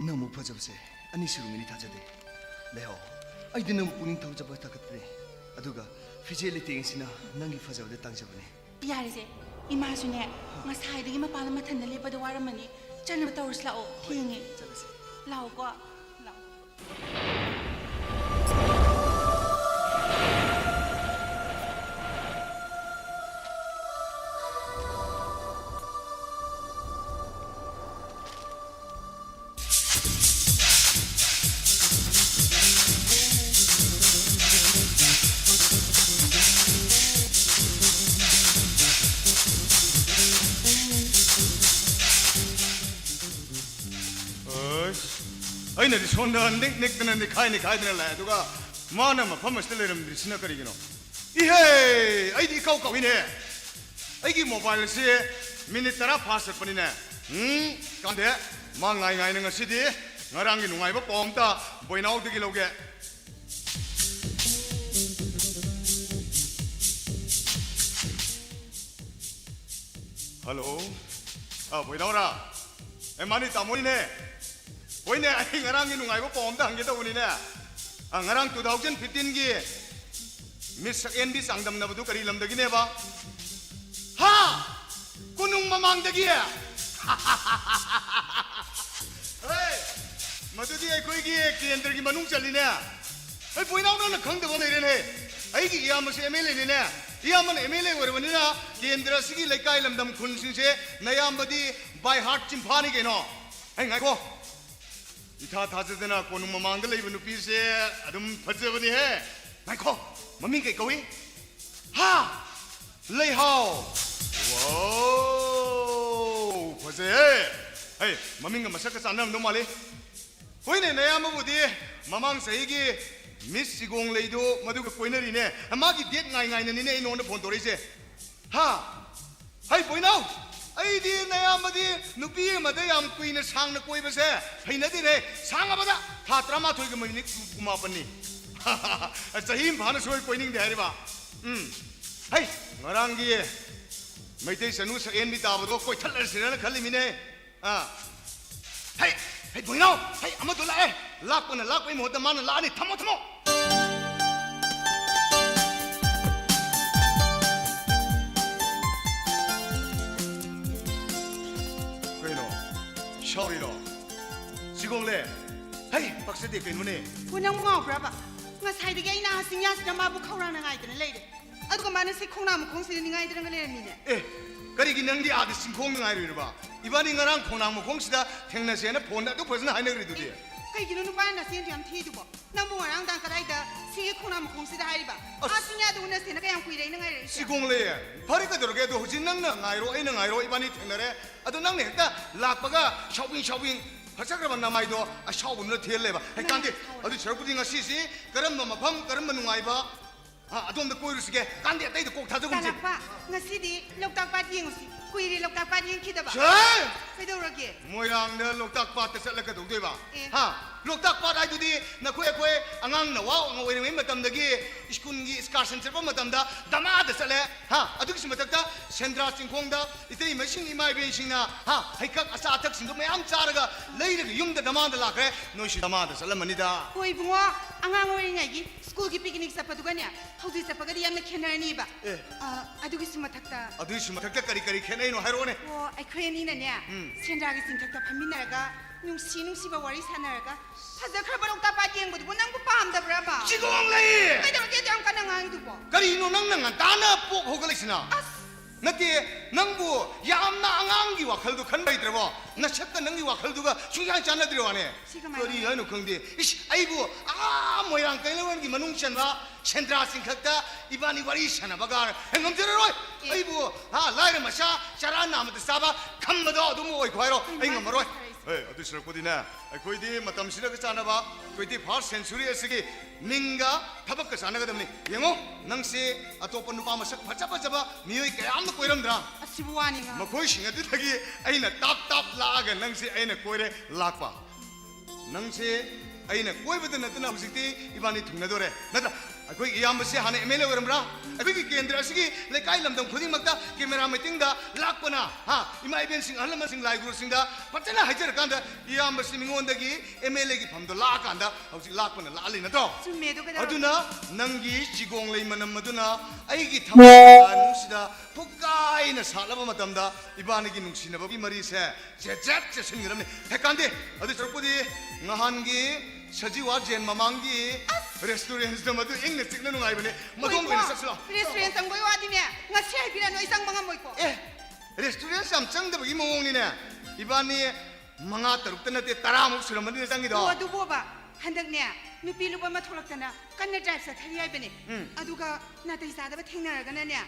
ꯅꯪꯃꯨꯛ ꯐꯖꯕꯁꯦ ꯑꯅꯤ ꯁꯨꯔꯨꯡꯒꯤꯅꯤ ꯊꯥꯖꯗꯦ꯫ ꯂꯩꯍꯥꯎ, ꯑꯩꯗꯤ ꯅꯪꯕꯨ ꯄꯨꯛꯅꯤꯡ ꯊꯧꯖꯕ ꯊꯥꯒꯠꯄꯅꯦ꯫ ꯑꯗꯨꯒ ꯐꯤꯖꯦꯠ ꯂꯩꯇꯦꯡ ꯑꯁꯤꯅ ꯅꯪꯒꯤ ꯐꯖꯕꯗ ꯇꯥꯡꯖꯕꯅꯦ꯫ ꯌꯥꯔꯦꯁꯦ, ꯏꯃꯥꯁꯨꯅꯦ ꯉꯁꯥꯏꯗꯒꯤ ꯃꯄꯥꯟꯗ ꯃꯊꯟꯗ ꯂꯦꯞꯄꯗ ꯋꯥꯔꯝꯃꯅꯤ꯫ ꯆꯠꯅꯕ ꯇꯧꯔꯁꯤ ꯂꯥꯛꯑꯣ, ꯊꯦꯡꯉꯦ꯫ ꯆꯠꯂꯁꯤ꯫ ꯂꯥꯛꯑꯣꯀꯣ, ꯂꯥꯛꯑꯣ꯫ ꯑꯩꯁ, ꯑꯩꯅꯗꯤ ꯁꯣꯝꯗ ꯅꯤꯛ ꯅꯤꯛꯇꯅ ꯅꯤꯛꯈꯥꯏ ꯅꯤꯛꯈꯥꯏꯗꯅ ꯂꯥꯛꯑꯦ, ꯑꯗꯨꯒ ꯃꯥꯅ ꯃꯐꯝ ꯑꯁꯤꯗ ꯂꯩꯔꯝꯗ꯭ꯔꯤꯁꯤꯅ ꯀꯔꯤꯒꯤꯅꯣ? ꯏꯍꯦ! ꯑꯩꯗꯤ ꯏꯀꯥꯎ ꯀꯥꯎꯏꯅꯦ꯫ ꯑꯩꯒꯤ ꯃꯣꯕꯥꯏꯜ ꯑꯁꯤ ꯃꯤꯅꯤꯠ ꯇꯔꯥ ꯐꯥꯁ ꯆꯠꯄꯅꯤꯅꯦ꯫ ꯎꯝ, ꯀꯥꯟꯗꯦ꯫ ꯃꯥ ꯉꯥꯏ ꯉꯥꯏꯅ ꯉꯁꯤꯗꯤ ꯉꯔꯥꯡꯒꯤ ꯅꯨꯡꯉꯥꯏꯕ ꯄꯥꯎ ꯑꯝꯇ ꯕꯣꯏꯅꯥꯎꯗꯒꯤ ꯂꯧꯒꯦ꯫ ꯍꯜꯂꯣ꯫ ꯑ, ꯕꯣꯏꯅꯥꯎꯔꯥ? ꯑꯦ, ꯃꯥꯅꯤ, ꯇꯥꯃꯣꯅꯤꯅꯦ꯫ ꯍꯣꯏꯅꯦ, ꯑꯩ ꯉꯔꯥꯡꯒꯤ ꯅꯨꯡꯉꯥꯏꯕ ꯄꯥꯎ ꯑꯝꯇ ꯍꯪꯒꯦ ꯇꯧꯕꯅꯤꯅꯦ꯫ ꯑ, ꯉꯔꯥꯡ two thousand fifteen ꯒꯤ ꯃꯤꯁ ꯁꯛꯍꯦꯟꯕꯤ ꯆꯥꯡꯗꯝꯅꯕꯗꯨ ꯀꯔꯤ ꯂꯝꯗꯒꯤꯅꯦꯕ? ꯍꯥ? ꯀꯣꯅꯨꯡ ꯃꯃꯥꯡꯗꯒꯤ? ꯍꯦ! ꯃꯗꯨꯗꯤ ꯑꯩꯈꯣꯏꯒꯤ ꯀꯦꯟꯗ꯭ꯔꯒꯤ ꯃꯅꯨꯡ ꯆꯜꯂꯤꯅꯦ꯫ ꯑꯩ ꯄꯣꯏꯅꯥꯎ, ꯅꯪꯅ ꯈꯪꯗꯕ ꯂꯩꯔꯦꯅꯦ꯫ ꯑꯩꯒꯤ ꯏꯌꯥꯝꯕꯁꯦ M L A ꯅꯤꯅꯦ꯫ ꯏꯌꯥꯝꯕꯅ M L A ꯑꯣꯏꯔꯕꯅꯤꯅ ꯀꯦꯟꯗ꯭ꯔ ꯑꯁꯤꯒꯤ ꯂꯩꯀꯥꯏ, ꯂꯝꯗꯝ, ꯈꯨꯟꯁꯤꯡꯁꯦ ꯅꯌꯥꯝꯕꯗꯤ by heart ꯆꯤꯟꯐꯥꯅꯤ ꯀꯩꯅꯣ꯫ ꯑꯩ ꯉꯥꯏꯈꯣ꯫ ꯏꯊꯥ ꯊꯥꯖꯗꯅ ꯀꯣꯅꯨꯡ ꯃꯃꯥꯡꯗ ꯂꯩꯕ ꯅꯨꯄꯤꯁꯦ ꯑꯗꯨꯝ ꯐꯖꯕꯅꯤꯍꯦ꯫ ꯉꯥꯏꯈꯣ, ꯃꯃꯤꯡ ꯀꯩ ꯀꯧꯏ? ꯍꯥ? ꯂꯩꯍꯥꯎ꯫ Wow! ꯁꯦ, ꯍꯩ, ꯃꯃꯤꯡꯒ ꯃꯁꯛꯀ ꯆꯥꯟꯅꯔꯝꯗꯧ ꯃꯥꯜꯂꯤ꯫ ꯍꯣꯏꯅꯦ, ꯅꯌꯥꯝꯕꯕꯨꯗꯤ ꯃꯃꯥꯡ ꯆꯍꯤꯒꯤ ꯃꯤꯁ ꯆꯤꯒꯣꯡꯂꯩꯗꯨ ꯃꯗꯨꯒ ꯀꯣꯏꯅꯔꯤꯅꯦ꯫ ꯃꯥꯒꯤ ꯗꯦꯠ ꯉꯥꯏ ꯉꯥꯏꯅꯅꯤꯅꯦ ꯑꯩ ꯅꯉꯣꯟꯗ ꯐꯣꯟ ꯇꯧꯔꯛꯏꯁꯦ꯫ ꯍꯥ? ꯍꯩ, ꯕꯣꯏꯅꯥꯎ, ꯑꯩꯗꯤ ꯅꯌꯥꯝꯕꯗꯤ ꯅꯨꯄꯤ ꯑꯃꯗ ꯌꯥꯝ ꯀꯨꯏꯅ ꯁꯥꯡꯅ ꯀꯣꯏꯕꯁꯦ ꯍꯩꯅꯗꯦꯅꯦ꯫ ꯁꯥꯡꯉꯕꯗ ꯊꯥ ꯇꯔꯥꯃꯥꯊꯣꯏꯒ ꯃꯤꯅꯤꯠ ꯀꯨꯟꯃꯥꯄꯟꯅꯤ꯫ ꯆꯍꯤ ꯑꯃ ꯐꯥꯅ ꯁꯨꯡꯀꯣꯏ ꯀꯣꯏꯅꯤꯡꯗꯦ ꯍꯥꯏꯔꯤꯕ꯫ ꯎꯝ꯫ ꯍꯩ, ꯉꯔꯥꯡꯒꯤ ꯃꯩꯇꯩ ꯆꯅꯨ ꯁꯛꯍꯦꯟꯕꯤ ꯇꯥꯕꯗꯣ ꯀꯣꯏꯊꯠꯂꯁꯤꯔꯅ ꯈꯜꯂꯤꯃꯤꯅꯦ꯫ ꯑꯥ꯫ ꯍꯩ, ꯍꯩ, ꯕꯣꯏꯅꯥꯎ, ꯍꯩ, ꯑꯃꯗꯣ ꯂꯥꯛꯑꯦ꯫ ꯂꯥꯛꯄꯅ ꯂꯥꯛꯄꯒꯤ ꯃꯍꯨꯠꯇ ꯃꯥꯅ ꯂꯥꯛꯑꯅꯤ꯫ ꯊꯝꯃꯣ, ꯊꯝꯃꯣ꯫ ꯀꯩꯅꯣ? ꯁꯥꯎꯔꯤꯔꯣ? ꯆꯤꯒꯣꯡꯂꯦ? ꯍꯩ, ꯄꯛꯆꯗꯦ ꯀꯩꯅꯣꯅꯦ? ꯍꯣ, ꯅꯪ ꯉꯥꯎꯕ꯭ꯔꯕ? ꯉꯁꯥꯏꯗꯒꯤ ꯑꯩꯅ ꯑꯥ ꯆꯤꯡꯌꯥꯁꯤꯗ ꯃꯥꯕꯨ ꯈꯧꯔꯥꯡꯅ ꯉꯥꯏꯗꯅ ꯂꯩꯔꯦ꯫ ꯑꯗꯨꯒ ꯃꯥꯅ ꯁꯤ ꯈꯣꯡꯅꯥꯡ ꯃꯈꯣꯡꯁꯤꯗ ꯅꯤꯡꯉꯥꯏꯗꯅꯒ ꯂꯩꯔꯝꯃꯤꯅꯦ꯫ ꯑꯦ, ꯀꯔꯤꯒꯤ ꯅꯪꯗꯤ ꯑꯥꯗ ꯆꯤꯡꯈꯣꯡꯗ ꯉꯥꯏꯔꯨꯔꯤꯔꯕ? ꯏꯕꯥꯅꯤ ꯉꯔꯥꯡ ꯈꯣꯡꯅꯥꯡ ꯃꯈꯣꯡꯁꯤꯗ ꯊꯦꯡꯅꯁꯦꯅ ꯐꯣꯟꯗ ꯑꯗꯨꯛ ꯐꯖꯅ ꯍꯥꯏꯅꯈ꯭ꯔꯤꯗꯨꯗꯤ꯫ ꯑꯦ, ꯀꯩꯒꯤꯅꯣ ꯅꯨꯄꯥꯅ ꯅꯆꯦꯟꯗꯨ ꯌꯥꯝ ꯊꯤꯗꯨꯕꯣ? ꯅꯪꯕꯨ ꯉꯔꯥꯡꯗꯥꯡ ꯀꯗꯥꯏꯗ ꯁꯤꯒꯤ ꯈꯣꯡꯅꯥꯡ ꯃꯈꯣꯡꯁꯤꯗ ꯍꯥꯏꯔꯤꯕ? ꯑꯁ꯫ ꯑꯥ ꯆꯤꯡꯌꯥꯗ ꯎꯅꯁꯦꯅ ꯀꯌꯥꯝ ꯀꯨꯏꯔꯦ ꯑꯩꯅ ꯉꯥꯏꯔꯛꯏꯁꯦ? ꯆꯤꯒꯣꯡꯂꯩ, ꯐꯔꯦ ꯀꯩꯗꯧꯔꯒꯦ? ꯑꯗꯣ ꯍꯧꯖꯤꯛ ꯅꯪꯅ ꯉꯥꯏꯔꯣ, ꯑꯩꯅ ꯉꯥꯏꯔꯣ, ꯏꯕꯥꯅꯤ ꯊꯦꯡꯅꯔꯦ꯫ ꯑꯗꯣ ꯅꯪꯅ ꯍꯦꯛꯇ ꯂꯥꯛꯄꯒ ꯁꯥꯎꯕꯤꯡ ꯁꯥꯎꯕꯤꯡ ꯐꯖꯈ꯭ꯔꯕ ꯅꯃꯥꯏꯗꯣ ꯑꯁꯥꯎꯕꯗꯨꯅ ꯊꯤꯍꯜꯂꯦꯕ꯫ ꯍꯩ, ꯀꯥꯟꯗꯦ, ꯅꯪ ꯁꯥꯎꯔꯦ꯫ ꯑꯗꯨ ꯁꯔꯨꯛꯄꯨꯗꯤ ꯉꯁꯤꯁꯤ ꯀꯔꯝꯕ ꯃꯐꯝ, ꯀꯔꯝꯕ ꯅꯨꯡꯉꯥꯏꯕ, ꯍꯥ, ꯑꯗꯣꯝꯗ ꯀꯣꯏꯔꯨꯁꯤꯒꯦ꯫ ꯀꯥꯟꯗꯦ, ꯑꯇꯩꯗ ꯀꯣꯛ ꯊꯥꯖꯒꯨꯝꯁꯤ꯫ ꯇꯥꯂꯛꯄ, ꯉꯁꯤꯗꯤ ꯂꯣꯛꯇꯥꯛ ꯄꯥꯠ ꯌꯦꯡꯉꯨꯁꯤ꯫ ꯀꯨꯏꯔꯦ ꯂꯣꯛꯇꯥꯛ ꯄꯥꯠ ꯌꯦꯡꯈꯤꯗꯕ꯫ ꯁꯦ! ꯀꯩꯗꯧꯔꯒꯦ? ꯃꯣꯏꯔꯥꯡꯗ ꯂꯣꯛꯇꯥꯛ ꯄꯥꯠꯇ ꯆꯠꯂꯒ ꯀꯩꯗꯧꯗꯣꯏꯕ? ꯑꯦ꯫ ꯍꯥ? ꯂꯣꯛꯇꯥꯛ ꯄꯥꯠ ꯍꯥꯏꯗꯨꯗꯤ ꯅꯈꯣꯏ ꯑꯩꯈꯣꯏ ꯑꯉꯥꯡ ꯅꯋꯥ ꯑꯣꯏꯔꯤꯉꯩ ꯃꯇꯝꯗꯒꯤ ꯁ꯭ꯀꯨꯜꯒꯤ excursion ꯆꯠꯄ ꯃꯇꯝꯗ ꯙꯃꯥꯗ ꯆꯠꯂꯦ꯫ ꯍꯥ? ꯑꯗꯨꯒꯤꯁꯨ ꯃꯊꯛꯇ ꯁꯦꯟꯗ꯭ꯔꯥ ꯆꯤꯡꯈꯣꯡꯗ ꯏꯇꯩꯃꯁꯤꯡ, ꯏꯃꯥ ꯏꯕꯦꯟꯁꯤꯡꯅ, ꯍꯥ, ꯍꯩꯀꯛ ꯑꯆꯥ ꯑꯊꯛꯁꯤꯡꯗꯣ ꯃꯌꯥꯝ ꯆꯥꯔꯒ ꯂꯩꯔꯒ ꯌꯨꯝꯗ ꯙꯃꯥꯗ ꯂꯥꯛꯈ꯭ꯔꯦ꯫ ꯅꯣꯏꯁꯨ ꯙꯃꯥꯗ ꯆꯠꯂꯝꯃꯅꯤꯗ꯫ ꯍꯣꯏ ꯏꯕꯨꯡꯉꯣ, ꯑꯉꯥꯡ ꯑꯣꯏꯔꯤꯉꯩꯒꯤ ꯁ꯭ꯀꯨꯜꯒꯤ ꯄꯤꯛꯅꯤꯛ ꯆꯠꯄꯗꯨꯒꯅꯦ, ꯍꯧꯖꯤꯛ ꯆꯠꯄꯒꯗꯤ ꯌꯥꯝꯅ ꯈꯦꯠꯅꯔꯅꯤꯕ꯫ ꯑꯦ꯫ ꯑ, ꯑꯗꯨꯒꯤꯁꯨ ꯃꯊꯛꯇ꯫ ꯑꯗꯨꯒꯤꯁꯨ ꯃꯊꯛꯇ ꯀꯔꯤ ꯀꯔꯤ ꯈꯦꯠꯅꯩꯅꯣ ꯍꯥꯏꯔꯛꯑꯣꯅꯦ꯫ ꯑꯣ, ꯑꯩꯈꯣꯏ ꯑꯅꯤꯅꯅꯦ, ꯎꯝ꯫ ꯁꯦꯟꯗ꯭ꯔꯥꯒꯤ ꯆꯤꯡꯊꯛꯇ ꯐꯝꯃꯤꯟꯅꯔꯒ ꯅꯨꯡꯁꯤ ꯅꯨꯡꯁꯤꯕ ꯋꯥꯔꯤ ꯁꯥꯟꯅꯔꯒ ꯐꯖꯈ꯭ꯔꯕ ꯂꯣꯛꯇꯥꯛ ꯄꯥꯠ ꯌꯦꯡꯕꯗꯨꯕꯨ ꯅꯪꯕꯨ ꯄꯥꯝꯗꯕ꯭ꯔꯕ? ꯆꯤꯒꯣꯡꯂꯩ! ꯀꯩꯗꯧꯔꯒꯦ ꯑꯗꯨ ꯌꯥꯝ ꯀꯟꯅ ꯉꯥꯡꯉꯤꯗꯨꯕꯣ? ꯀꯔꯤꯅꯣ ꯅꯪꯅ ꯉꯟꯇꯥꯅ ꯄꯣꯛ ꯍꯧꯒꯠꯂꯛꯏꯁꯤꯅ? ꯑꯁ! ꯅꯠꯇꯦ, ꯅꯪꯕꯨ ꯌꯥꯝꯅ ꯑꯉꯥꯡꯒꯤ ꯋꯥꯈꯜꯗꯣ ꯈꯟꯕ ꯂꯩꯇ꯭ꯔꯕꯣ? ꯅꯁꯛꯀ ꯅꯪꯒꯤ ꯋꯥꯈꯜꯗꯨꯒ ꯁꯨꯡꯆꯥꯟ ꯆꯥꯟꯅꯗ꯭ꯔꯦ ꯋꯥꯅꯦ꯫ ꯁꯤ ꯀꯃꯥꯏꯅ ꯀꯔꯤ ꯇꯧꯅꯤ? ꯍꯥꯏꯅꯣ ꯈꯪꯗꯦ꯫ ꯏꯁ, ꯑꯩꯕꯨ ꯑꯥ ꯃꯣꯏꯔꯥꯡ ꯀꯩꯂꯩꯃꯔꯣꯟꯒꯤ ꯃꯅꯨꯡ ꯆꯟꯕ ꯁꯦꯟꯗ꯭ꯔꯥ ꯆꯤꯡꯈꯛꯇ ꯏꯕꯥꯅꯤ ꯋꯥꯔꯤ ꯁꯥꯟꯅꯕꯒ ꯑꯩ ꯉꯝꯖꯔꯔꯣꯏ꯫ ꯑꯦ꯫ ꯑꯩꯕꯨ, ꯍꯥ, ꯂꯥꯏꯔ ꯃꯆꯥ ꯆꯔꯥ ꯅꯥꯝꯃꯗ ꯆꯥꯕ ꯈꯝꯕꯗꯣ ꯑꯗꯨꯝ ꯑꯣꯏꯈꯣ ꯍꯥꯏꯔꯣ? ꯑꯩ ꯉꯝꯃꯔꯣꯏ꯫ ꯍꯥꯏꯔꯤꯁꯦ꯫ ꯑꯦ, ꯑꯗꯨ ꯁꯔꯨꯛꯄꯨꯗꯤꯅꯦ, ꯑꯩꯈꯣꯏꯗꯤ ꯃꯇꯝꯁꯤꯗꯒ ꯆꯥꯟꯅꯕ twenty first century ꯑꯁꯤꯒꯤ ꯅꯤꯡꯒ ꯊꯕꯛꯀ ꯆꯥꯟꯅꯒꯗꯕꯅꯤ꯫ ꯌꯦꯡꯉꯣ, ꯅꯪꯁꯦ ꯑꯇꯣꯞꯄ ꯅꯨꯄꯥ ꯃꯁꯛ ꯐꯖ ꯐꯖꯕ ꯃꯤꯑꯣꯏ ꯀꯌꯥ ꯑꯃꯅ ꯀꯣꯏꯔꯝꯗ꯭ꯔꯥ? ꯑꯁꯤꯕꯨ ꯋꯥꯅꯤ ꯉꯥ꯫ ꯃꯈꯣꯏꯁꯤꯡ ꯑꯗꯨꯗꯒꯤ ꯑꯩꯅ ꯇꯥꯞ ꯇꯥꯞ ꯂꯥꯛꯑꯒ ꯅꯪꯁꯦ ꯑꯩꯅ ꯀꯣꯏꯔꯦ ꯂꯥꯛꯄ꯫ ꯅꯪꯁꯦ ꯑꯩꯅ ꯀꯣꯏꯕꯗ ꯅꯠꯇꯅ ꯍꯧꯖꯤꯛꯇꯤ ꯏꯕꯥꯅꯤ ꯊꯨꯡꯅꯗꯣꯔꯦ, ꯅꯠꯇ꯭ꯔꯥ? ꯑꯩꯈꯣꯏ ꯏꯌꯥꯝꯕꯁꯦ ꯍꯥꯟꯅ M L A ꯑꯣꯏꯔꯝꯕ꯭ꯔꯥ? ꯑꯩꯈꯣꯏꯒꯤ ꯀꯦꯟꯗ꯭ꯔ ꯑꯁꯤꯒꯤ ꯂꯩꯀꯥꯏ ꯂꯝꯗꯝ ꯈꯨꯗꯤꯡꯃꯛꯇ camera meeting ꯗ ꯂꯥꯛꯄꯅ, ꯍꯥ, ꯏꯃꯥ ꯏꯕꯦꯟꯁꯤꯡ, ꯑꯍꯜ ꯂꯃꯟꯁꯤꯡ, ꯂꯥꯏ ꯒꯨꯔꯨꯁꯤꯡꯗ ꯐꯖꯅ ꯍꯥꯏꯖꯔꯀꯥꯟꯗ ꯏꯌꯥꯝꯕꯁꯤ ꯃꯤꯉꯣꯟꯗꯒꯤ M L A ꯒꯤ ꯐꯝꯗꯣ ꯂꯥꯛꯑꯀꯥꯟꯗ ꯍꯧꯖꯤꯛ ꯂꯥꯛꯄꯅ ꯂꯥꯛꯍꯜꯂꯤ ꯅꯠꯇ꯭ꯔꯣ? ꯆꯨꯝꯃꯦ, ꯑꯗꯨ ꯀꯩꯗꯧꯔꯒꯦ? ꯑꯗꯨꯅ ꯅꯪꯒꯤ ꯆꯤꯒꯣꯡ ꯂꯩ ꯃꯅꯝ ꯑꯗꯨꯅ ꯑꯩꯒꯤ ꯊꯃꯣꯏ ꯀꯥꯅꯨꯡꯁꯤꯗ ꯐꯨꯀꯥꯏꯅ ꯁꯥꯠꯂꯕ ꯃꯇꯝꯗ ꯏꯕꯥꯅꯤꯒꯤ ꯅꯨꯡꯁꯤꯅꯕꯒꯤ ꯃꯔꯤꯁꯦ ꯆꯦꯠ ꯆꯦꯠ ꯆꯦꯠꯁꯤꯟꯒꯗꯕꯅꯤ꯫ ꯍꯦ ꯀꯥꯟꯗꯦ, ꯑꯗꯨ ꯁꯔꯨꯛꯄꯨꯗꯤ ꯅꯍꯥꯟꯒꯤ ꯁꯖꯤꯋꯥ ꯖꯦꯟ ꯃꯃꯥꯡꯒꯤ restaurant ꯇ ꯃꯗꯨ ꯏꯪꯅ ꯆꯤꯛꯅ ꯅꯨꯡꯉꯥꯏꯕꯅꯦ꯫ ꯃꯗꯨ ꯑꯣꯏꯅ ꯍꯣꯏꯀꯣ, ꯆꯠꯁꯤꯔꯣ? Restaurant ꯆꯪꯕꯩ ꯋꯥꯗꯤꯅꯦ, ꯉꯁꯤ ꯍꯥꯏꯕꯤꯔꯅꯨ, ꯑꯩ ꯆꯪꯕ ꯉꯝꯃꯣꯏꯀꯣ꯫ ꯑꯦ, restaurant ꯌꯥꯝ ꯆꯪꯗꯕꯒꯤ ꯃꯑꯣꯡꯅꯤꯅꯦ꯫ ꯏꯕꯥꯅꯤ ꯃꯉꯥ ꯇꯔꯨꯛꯇ ꯅꯠꯇꯦ, ꯇꯔꯥꯃꯨꯛ ꯁꯨꯔꯝꯃꯅꯤꯅꯦ ꯆꯪꯉꯤꯗꯣ꯫ ꯑꯣ, ꯑꯗꯨꯕꯣꯕ, ꯍꯟꯗꯛꯅꯦ ꯅꯨꯄꯤ ꯂꯨꯞ ꯑꯃ ꯊꯣꯛꯂꯛꯇꯅ ꯀꯟꯅ drive ꯆꯠꯊꯔꯤ ꯍꯥꯏꯕꯅꯦ꯫ ꯎꯝ꯫ ꯑꯗꯨꯒ ꯅꯥꯇꯩ ꯆꯥꯗꯕ ꯊꯦꯡꯅꯔꯒꯅꯅꯦ,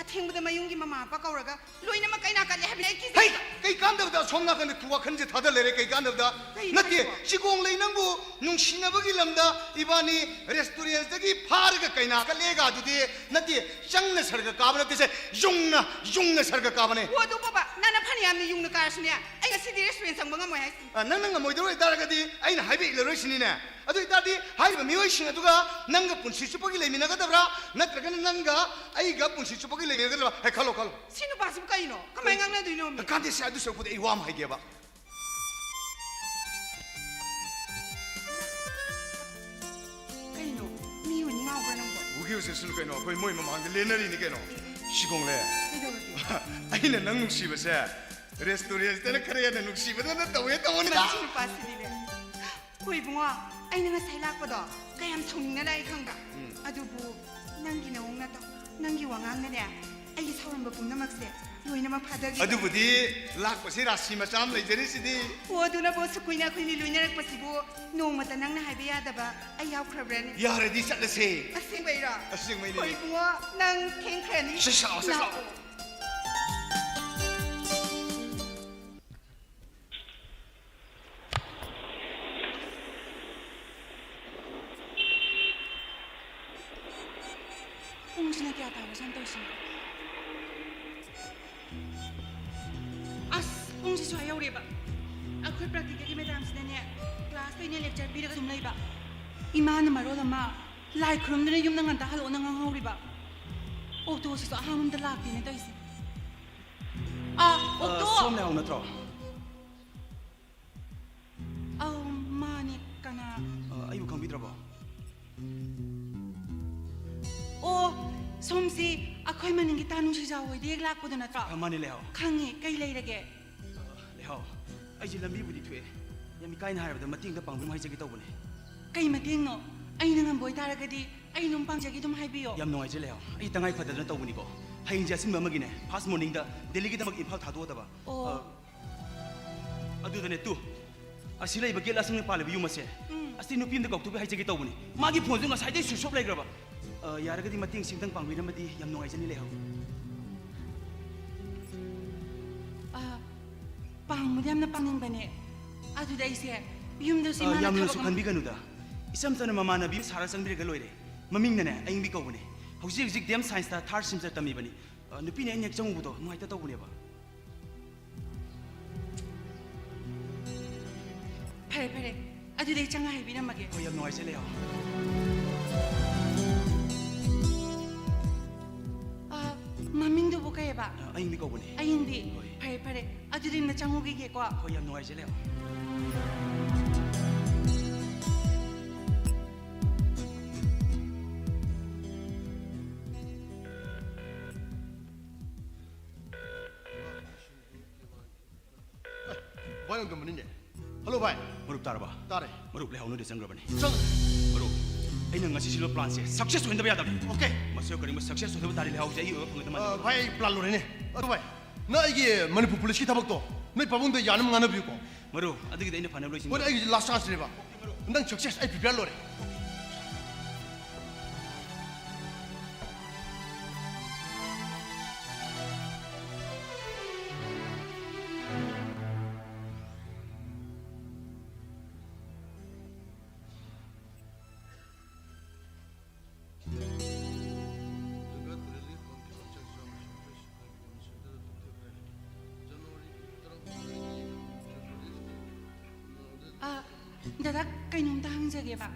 ꯑꯊꯦꯡꯕꯗ ꯃꯌꯨꯝꯒꯤ ꯃꯃꯥ ꯃꯄꯥ ꯀꯧꯔꯒ ꯂꯣꯏꯅꯃꯛ ꯀꯩꯅꯥ ꯀꯠꯂꯦ ꯍꯥꯏꯕꯅꯦ꯫ ꯑꯩ ꯀꯤꯖꯩ꯫ ꯍꯩ, ꯀꯩ ꯀꯥꯟꯗꯕꯗ ꯑꯁꯣꯝ ꯅꯥꯀꯟꯗ ꯋꯥꯈꯜꯁꯦ ꯊꯥꯗ ꯂꯩꯔꯦ, ꯀꯩ ꯀꯥꯟꯗꯕꯗ? ꯀꯩꯅꯣ ꯅꯠꯇꯦ, ꯍꯥꯏꯁꯤꯕꯣ? ꯆꯤꯒꯣꯡ ꯂꯩ, ꯅꯪꯕꯨ ꯅꯨꯡꯁꯤꯅꯕꯒꯤ ꯂꯝꯗ ꯏꯕꯥꯅꯤ restaurant ꯇꯒꯤ ꯐꯥꯔꯒ ꯀꯩꯅꯥ ꯀꯠꯂꯦꯒ ꯑꯗꯨꯗꯤ ꯅꯠꯇꯦ, ꯆꯪꯅ ꯁꯔꯒ ꯀꯥꯕ ꯅꯠꯇꯦꯁꯦ, ꯌꯨꯡꯅ, ꯌꯨꯡꯅ ꯁꯔꯒ ꯀꯥꯕꯅꯦ꯫ ꯑꯣ, ꯑꯗꯨ ꯕꯣꯕ, ꯅꯪꯅ ꯐꯅ ꯌꯥꯝꯅ ꯌꯨꯡꯅ ꯀꯥꯔꯁꯨꯅꯦ, ꯑꯩ ꯉꯁꯤꯗꯤ restaurant ꯆꯪꯕ ꯉꯝꯃꯣꯏ ꯍꯥꯏꯁꯤꯅꯤ꯫ ꯑ, ꯅꯪꯅ ꯉꯝꯃꯣꯏꯗꯧ ꯑꯣꯏꯇꯥꯔꯒꯗꯤ ꯑꯩꯅ ꯍꯥꯏꯕ ꯏꯜꯂꯔꯣꯏ ꯁꯤꯅꯤꯅꯦ꯫ ꯑꯗꯨ ꯑꯣꯏꯇꯥꯔꯗꯤ ꯍꯥꯏꯔꯤꯕ ꯃꯤꯑꯣꯏꯁꯤꯡ ꯑꯗꯨꯒ ꯅꯪꯒ ꯄꯨꯟꯁꯤ ꯆꯨꯞꯄꯒꯤ ꯂꯩꯃꯤꯟꯅꯒꯗꯕ꯭ꯔꯥ, ꯅꯠꯇ꯭ꯔꯒꯅ ꯅꯪꯒ ꯑꯩꯒ ꯄꯨꯟꯁꯤ ꯆꯨꯞꯄꯒꯤ ꯂꯩꯃꯤꯟꯅꯒꯗꯕ꯭ꯔꯥ? ꯍꯦ, ꯈꯜꯂꯣ, ꯈꯜꯂꯣ꯫ ꯁꯤ ꯅꯨꯄꯥꯁꯤꯕꯨ ꯀꯩꯅꯣ? ꯀꯃꯥꯏ ꯉꯥꯡꯅꯗꯣꯏꯅꯣ ꯃꯤ? ꯀꯥꯟꯗꯦꯁꯦ, ꯑꯗꯨ ꯁꯔꯨꯛꯄꯨꯗꯤ ꯑꯩ ꯋꯥ ꯑꯃ ꯍꯥꯏꯒꯦꯕ꯫ ꯀꯩꯅꯣ? ꯃꯤ ꯑꯣꯏꯅ ꯉꯥꯎꯕ꯭ꯔꯥ ꯅꯪꯕꯣ? ꯎꯒꯤ ꯎꯁꯤꯠꯁꯅꯨ ꯀꯩꯅꯣ, ꯑꯩꯈꯣꯏ ꯃꯣꯏ ꯃꯃꯥꯡꯗ ꯂꯦꯟꯅꯔꯤꯅꯤ ꯀꯩꯅꯣ꯫ ꯁꯤꯒꯣꯡꯂꯦ꯫ ꯀꯩꯗꯧꯔꯒꯦ? ꯑꯩꯅ ꯅꯪ ꯅꯨꯡꯁꯤꯕꯁꯦ restaurant ꯇꯅ ꯈꯔ ꯍꯦꯟꯅ ꯅꯨꯡꯁꯤꯕꯗꯧꯅ ꯇꯧꯋꯦ ꯇꯧꯕꯅꯤꯗ꯫ ꯃꯁꯤ ꯅꯨꯄꯥꯁꯤꯗꯤꯅꯦ꯫ ꯍꯣꯏ ꯏꯕꯨꯡꯉꯣ, ꯑꯩꯅ ꯉꯁꯥꯏ ꯂꯥꯛꯄꯗꯣ ꯀꯌꯥꯝ ꯁꯥꯎꯅꯤꯡꯅ ꯂꯥꯛꯏ ꯈꯪꯕ꯭ꯔꯥ? ꯎꯝ꯫ ꯑꯗꯨꯕꯨ ꯅꯪꯒꯤ ꯅꯑꯣꯡ ꯅꯇꯧ, ꯅꯪꯒꯤ ꯋꯥꯉꯥꯡꯅꯅꯦ, ꯑꯩꯒꯤ ꯁꯥꯎꯔꯝꯕ ꯄꯨꯝꯅꯃꯛꯁꯦ ꯂꯣꯏꯅꯃꯛ ꯐꯥꯗꯈꯤ꯫ ꯑꯗꯨꯕꯨꯗꯤ ꯂꯥꯛꯄꯁꯤ ꯔꯥꯁꯤ ꯃꯆꯥ ꯑꯃ ꯂꯩꯖꯔꯤꯁꯤꯗꯤ꯫ ꯑꯣ, ꯑꯗꯨꯅꯕꯨ ꯑꯁꯨꯛ ꯀꯨꯏꯅ ꯑꯩꯈꯣꯏꯅꯤ ꯂꯣꯏꯅꯔꯛꯄꯁꯤꯕꯨ ꯅꯣꯡꯃꯇ ꯅꯪꯅ ꯍꯥꯏꯕ ꯌꯥꯗꯕ ꯑꯩ ꯌꯥꯎꯈ꯭ꯔꯕ꯭ꯔꯅꯦ? ꯌꯥꯔꯗꯤ ꯆꯠꯂꯁꯦ꯫ ꯑꯁꯦꯡꯕꯩꯔꯣ? ꯑꯁꯦꯡꯕꯩꯅꯦ꯫ ꯍꯣꯏ ꯏꯕꯨꯡꯉꯣ, ꯅꯪ ꯊꯦꯡꯈ꯭ꯔꯅꯤ꯫ ꯁꯠ ꯁꯠ ꯂꯥꯛꯑꯣ, ꯁꯠ ꯂꯥꯛꯑꯣ꯫ ꯂꯥꯛꯑꯣ꯫ ꯄꯨꯡꯁꯤꯅ ꯀꯌꯥ ꯇꯥꯔꯖꯥꯠꯅꯣ ꯇꯧꯔꯤꯁꯤꯅ? ꯑꯁ, ꯄꯨꯡꯁꯤꯁꯨ ꯑꯥ ꯌꯧꯔꯦꯕ꯫ ꯑꯩꯈꯣꯏ ꯄ꯭ꯔꯥꯛꯇꯤꯀꯦꯜꯒꯤ ꯃꯦꯗꯥꯝꯁꯤꯅꯅꯦ, ꯀ꯭ꯂꯥꯁꯇ ꯑꯣꯏꯅ ꯂꯦꯛꯆꯔ ꯄꯤꯔꯒ ꯑꯗꯨꯝ ꯂꯩꯕ꯫ ꯏꯃꯥꯅ ꯃꯔꯣꯜ ꯑꯃ ꯂꯥꯏ ꯈꯨꯔꯨꯝꯗꯨꯅ ꯌꯨꯝꯗ ꯉꯟꯇꯥ ꯍꯜꯂꯛꯑꯣꯅ ꯉꯥꯡꯍꯧꯔꯤꯕ꯫ ꯑꯣꯇꯣꯁꯤꯁꯨ ꯑꯍꯥꯡꯕ ꯑꯝꯗ ꯂꯥꯛꯇꯦꯅꯦ ꯇꯧꯔꯤꯁꯦ꯫ ꯑꯥ, ꯑ, ꯑꯣꯇꯣ! ꯁꯣꯝ ꯂꯩꯍꯧ ꯅꯠꯇ꯭ꯔꯣ? ꯑꯧ, ꯃꯥꯅꯦ꯫ ꯀꯅꯥ? ꯑ, ꯑꯩꯕꯨ ꯈꯪꯕꯤꯗ꯭ꯔꯕꯣ? ꯑꯣ, ꯁꯣꯝꯁꯤ ꯑꯩꯈꯣꯏ ꯃꯅꯤꯡꯒꯤ ꯇꯥ ꯅꯨꯡꯁꯤꯖꯥꯎ ꯍꯣꯏꯗ ꯍꯦꯛ ꯂꯥꯛꯄꯗꯣ ꯅꯠꯇ꯭ꯔꯣ? ꯑ, ꯃꯥꯅꯦ, ꯂꯩꯍꯧ꯫ ꯈꯪꯉꯦ꯫ ꯀꯩ ꯂꯩꯔꯒꯦ? ꯑ, ꯂꯩꯍꯧ, ꯑꯩꯁꯦ ꯂꯝꯕꯤꯕꯨꯗꯤ ꯊꯣꯛꯑꯦ꯫ ꯌꯥꯝ ꯏꯀꯥꯏꯅ ꯍꯥꯏꯔꯕꯗ ꯃꯇꯦꯡꯗ ꯄꯥꯡꯕꯤꯔꯝꯃꯨ ꯍꯥꯏꯖꯒꯦ ꯇꯧꯕꯅꯦ꯫ ꯀꯩ ꯃꯇꯦꯡꯅꯣ? ꯑꯩꯅ ꯉꯝꯕ ꯑꯣꯏꯇꯥꯔꯒꯗꯤ ꯑꯩ ꯑꯗꯨꯝ ꯄꯥꯡꯖꯒꯦ, ꯑꯗꯨꯝ ꯍꯥꯏꯕꯤꯌꯣ꯫ ꯌꯥꯝ ꯅꯨꯡꯉꯥꯏꯖꯩ, ꯂꯩꯍꯧ꯫ ꯑꯩ ꯇꯉꯥꯏ ꯐꯗꯗꯅ ꯇꯧꯕꯅꯤꯀꯣ꯫ ꯍꯌꯦꯡꯁꯦ ꯑꯁꯤꯟꯕ ꯑꯃꯒꯤꯅꯦ, ꯐꯥꯁ ꯃꯣꯔꯅꯤꯡꯗ ꯗꯦꯜꯂꯤꯒꯤꯗꯃꯛ ꯏꯝꯐꯥꯜ ꯊꯥꯗꯣꯛꯑꯗꯕ꯫ ꯑꯣ꯫ ꯑ, ꯑꯗꯨꯗꯅꯦ ꯇꯨ, ꯑꯁꯤ ꯂꯩꯕ ꯒꯦꯠ ꯑꯁꯪꯕ ꯄꯥꯜꯂꯤꯕ ꯌꯨꯝ ꯑꯁꯦ, ꯎꯝ꯫ ꯑꯁꯤ ꯅꯨꯄꯤ ꯑꯃꯗ ꯀꯧꯊꯣꯛꯀꯦ ꯍꯥꯏꯖꯒꯦ ꯇꯧꯕꯅꯤ꯫ ꯃꯥꯒꯤ ꯐꯣꯟꯁꯨ ꯉꯁꯥꯏꯗꯩ ꯁ꯭ꯋꯤꯆ ꯑꯣꯐ ꯂꯩꯈ꯭ꯔꯕ꯫ ꯑ, ꯌꯥꯔꯒꯗꯤ ꯃꯇꯦꯡꯁꯤ ꯑꯝꯇꯪ ꯄꯥꯡꯕꯤꯔꯝꯃꯗꯤ ꯌꯥꯝ ꯅꯨꯡꯉꯥꯏꯖꯅꯤ, ꯂꯩꯍꯧ꯫ ꯑ, ꯄꯥꯡꯕꯗꯤ ꯌꯥꯝꯅ ꯄꯥꯡꯅꯤꯡꯕꯅꯦ꯫ ꯑꯗꯨꯗ ꯑꯩꯁꯦ ꯌꯨꯝꯗꯁꯨ ꯑ, ꯏꯃꯥꯅ ꯌꯥꯝꯅꯁꯨ ꯊꯕꯛ ꯑꯃ ꯈꯟꯕꯤꯒꯅꯨꯗ꯫ ꯏꯆꯝ ꯆꯝꯅ ꯃꯃꯥꯟꯅꯕꯤ ꯑꯃ ꯁꯥꯔ ꯆꯪꯕꯤꯔꯒ ꯂꯣꯏꯔꯦ꯫ ꯃꯃꯤꯡꯅꯅꯦ ꯑꯌꯤꯡꯕꯤ ꯀꯧꯕꯅꯦ꯫ ꯍꯧꯖꯤꯛ ꯍꯧꯖꯤꯛ ꯗꯤ ꯑꯦꯝ ꯁꯥꯏꯟꯁꯇ ꯊꯥꯔꯠ ꯁꯦꯃꯤꯁꯇꯔ ꯇꯝꯃꯤꯕꯅꯤ꯫ ꯑ, ꯅꯨꯄꯤꯅ ꯑꯩꯅ ꯍꯦꯛ ꯆꯪꯉꯨꯕꯗꯣ ꯅꯨꯡꯉꯥꯏꯇ ꯇꯧꯕꯅꯦꯕ꯫ ꯐꯔꯦ, ꯐꯔꯦ꯫ ꯑꯗꯨꯗꯤ ꯑꯩ ꯆꯪꯉ ꯍꯥꯏꯕꯤꯔꯝꯃꯒꯦ꯫ ꯍꯣꯏ, ꯌꯥꯝ ꯅꯨꯡꯉꯥꯏꯖꯩ, ꯂꯩꯍꯧ꯫ ꯑ, ꯃꯃꯤꯡꯗꯨꯕꯨ ꯀꯩꯑꯕ? ꯑ, ꯑꯌꯤꯡꯕꯤ ꯀꯧꯕꯅꯦ꯫ ꯑꯌꯤꯡꯕꯤ? ꯍꯣꯏ꯫ ꯐꯔꯦ, ꯐꯔꯦ꯫ ꯑꯗꯨꯗꯤ ꯑꯝꯇ ꯆꯪꯉꯨꯈꯤꯒꯦꯀꯣ꯫ ꯍꯣꯏ, ꯌꯥꯝ ꯅꯨꯡꯉꯥꯏꯖꯩ, ꯂꯩꯍꯧ꯫ ꯚꯥꯏ ꯑꯣꯏꯔꯝꯒꯅꯤꯅꯦ꯫ ꯍꯜꯂꯣ ꯚꯥꯏ꯫ ꯃꯔꯨꯞ ꯇꯥꯔꯕ? ꯇꯥꯔꯦ꯫ ꯃꯔꯨꯞ ꯂꯩꯍꯧ ꯅꯣꯏꯗ ꯆꯪꯈ꯭ꯔꯕꯅꯤ꯫ ꯆꯪ- ꯃꯔꯨꯞ꯫ ꯑꯩꯅ ꯉꯁꯤ ꯁꯤꯜꯂꯤꯕ plan ꯁꯦ success ꯑꯣꯏꯍꯟꯗꯕ ꯌꯥꯗꯕꯅꯤ꯫ Okay꯫ ꯃꯁꯤ ꯀꯔꯤꯒꯨꯝꯕ success ꯑꯣꯏꯗꯕ ꯇꯥꯔꯗꯤ ꯂꯩꯍꯥꯎꯁꯦ ꯑꯩ ꯑꯣꯏꯕ ꯐꯪꯒꯗꯕ ꯃꯥꯟꯗꯦ꯫ ꯑ, ꯚꯥꯏ, ꯑꯩ plan ꯂꯣꯏꯔꯦꯅꯦ꯫ ꯑꯗꯨ ꯚꯥꯏ, ꯅꯪ ꯑꯩꯒꯤ ꯃꯅꯤꯄꯨꯔ police ꯀꯤ ꯊꯕꯛꯇꯣ ꯅꯣꯏ ꯄꯥꯕꯨꯡꯗ ꯌꯥꯅꯕ ꯉꯥꯡꯅꯕꯤꯌꯨꯀꯣ꯫ ꯃꯔꯨꯞ, ꯑꯗꯨꯒꯤꯗꯤ ꯑꯩꯅ ꯐꯅꯕ ꯂꯣꯏꯁꯤꯟꯒꯦ꯫ ꯍꯣꯏ, ꯑꯩꯒꯤꯁꯦ last chance ꯅꯦꯕ꯫ ꯅꯪ success, ꯑꯩ prepare ꯂꯣꯏꯔꯦ꯫ ꯑ, ꯗꯗꯥ, ꯀꯩꯅꯣꯝꯇ ꯍꯪꯖꯒꯦꯕ꯫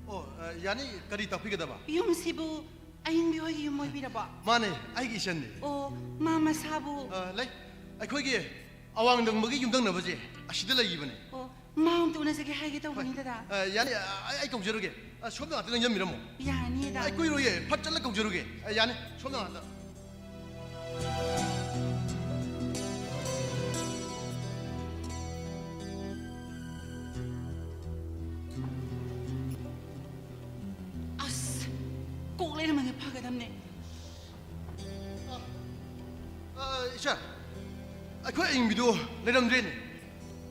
ꯑꯣ, ꯑ, ꯌꯥꯅꯤ, ꯀꯔꯤ ꯇꯥꯛꯄꯤꯒꯗꯕ? ꯌꯨꯝꯁꯤꯕꯨ ꯑꯌꯤꯡꯕꯤ ꯍꯣꯏꯒꯤ ꯌꯨꯝ ꯑꯣꯏꯕꯤꯔꯕꯣ? ꯃꯥꯅꯦ, ꯑꯩꯒꯤ ꯏꯆꯟꯅꯤ꯫ ꯑꯣ, ꯃꯥ ꯃꯁꯥꯕꯨ? ꯑ, ꯂꯩ꯫ ꯑꯩꯈꯣꯏꯒꯤ ꯑꯋꯥꯡ ꯗꯪꯕꯒꯤ ꯌꯨꯝꯊꯪꯅꯕꯁꯦ ꯑꯁꯤꯗ ꯂꯩꯈꯤꯕꯅꯦ꯫ ꯑꯣ, ꯃꯥ ꯑꯝꯇ ꯎꯅꯖꯒꯦ ꯍꯥꯏꯒꯦ ꯇꯧꯕꯅꯤ, ꯍꯣꯏ꯫ ꯗꯗꯥ꯫ ꯑ, ꯌꯥꯅꯤ, ꯑ, ꯑꯩ, ꯑꯩ ꯀꯧꯖꯔꯨꯒꯦ꯫ ꯑ, ꯁꯣꯝꯗ ꯉꯥꯛꯇ ꯆꯪꯁꯤꯟꯕꯤꯔꯝꯃꯣ꯫ ꯌꯥꯅꯤ, ꯗꯗꯥ꯫ ꯑꯩ ꯀꯨꯏꯔꯣꯏꯌꯦ, ꯐꯠ ꯆꯠꯂ ꯀꯧꯖꯔꯨꯒꯦ꯫ ꯑ, ꯌꯥꯅꯤ, ꯁꯣꯝꯗ ꯉꯥꯛꯇ꯫ ꯑꯁ, ꯀꯣꯛ ꯂꯩꯔꯝꯃꯗꯤ ꯐꯒꯗꯕꯅꯦ꯫ ꯑ, ꯏꯆꯥ, ꯑꯩꯈꯣꯏ ꯑꯌꯤꯡꯕꯤꯗꯨ ꯂꯩꯔꯝꯗ꯭ꯔꯦꯅꯦ꯫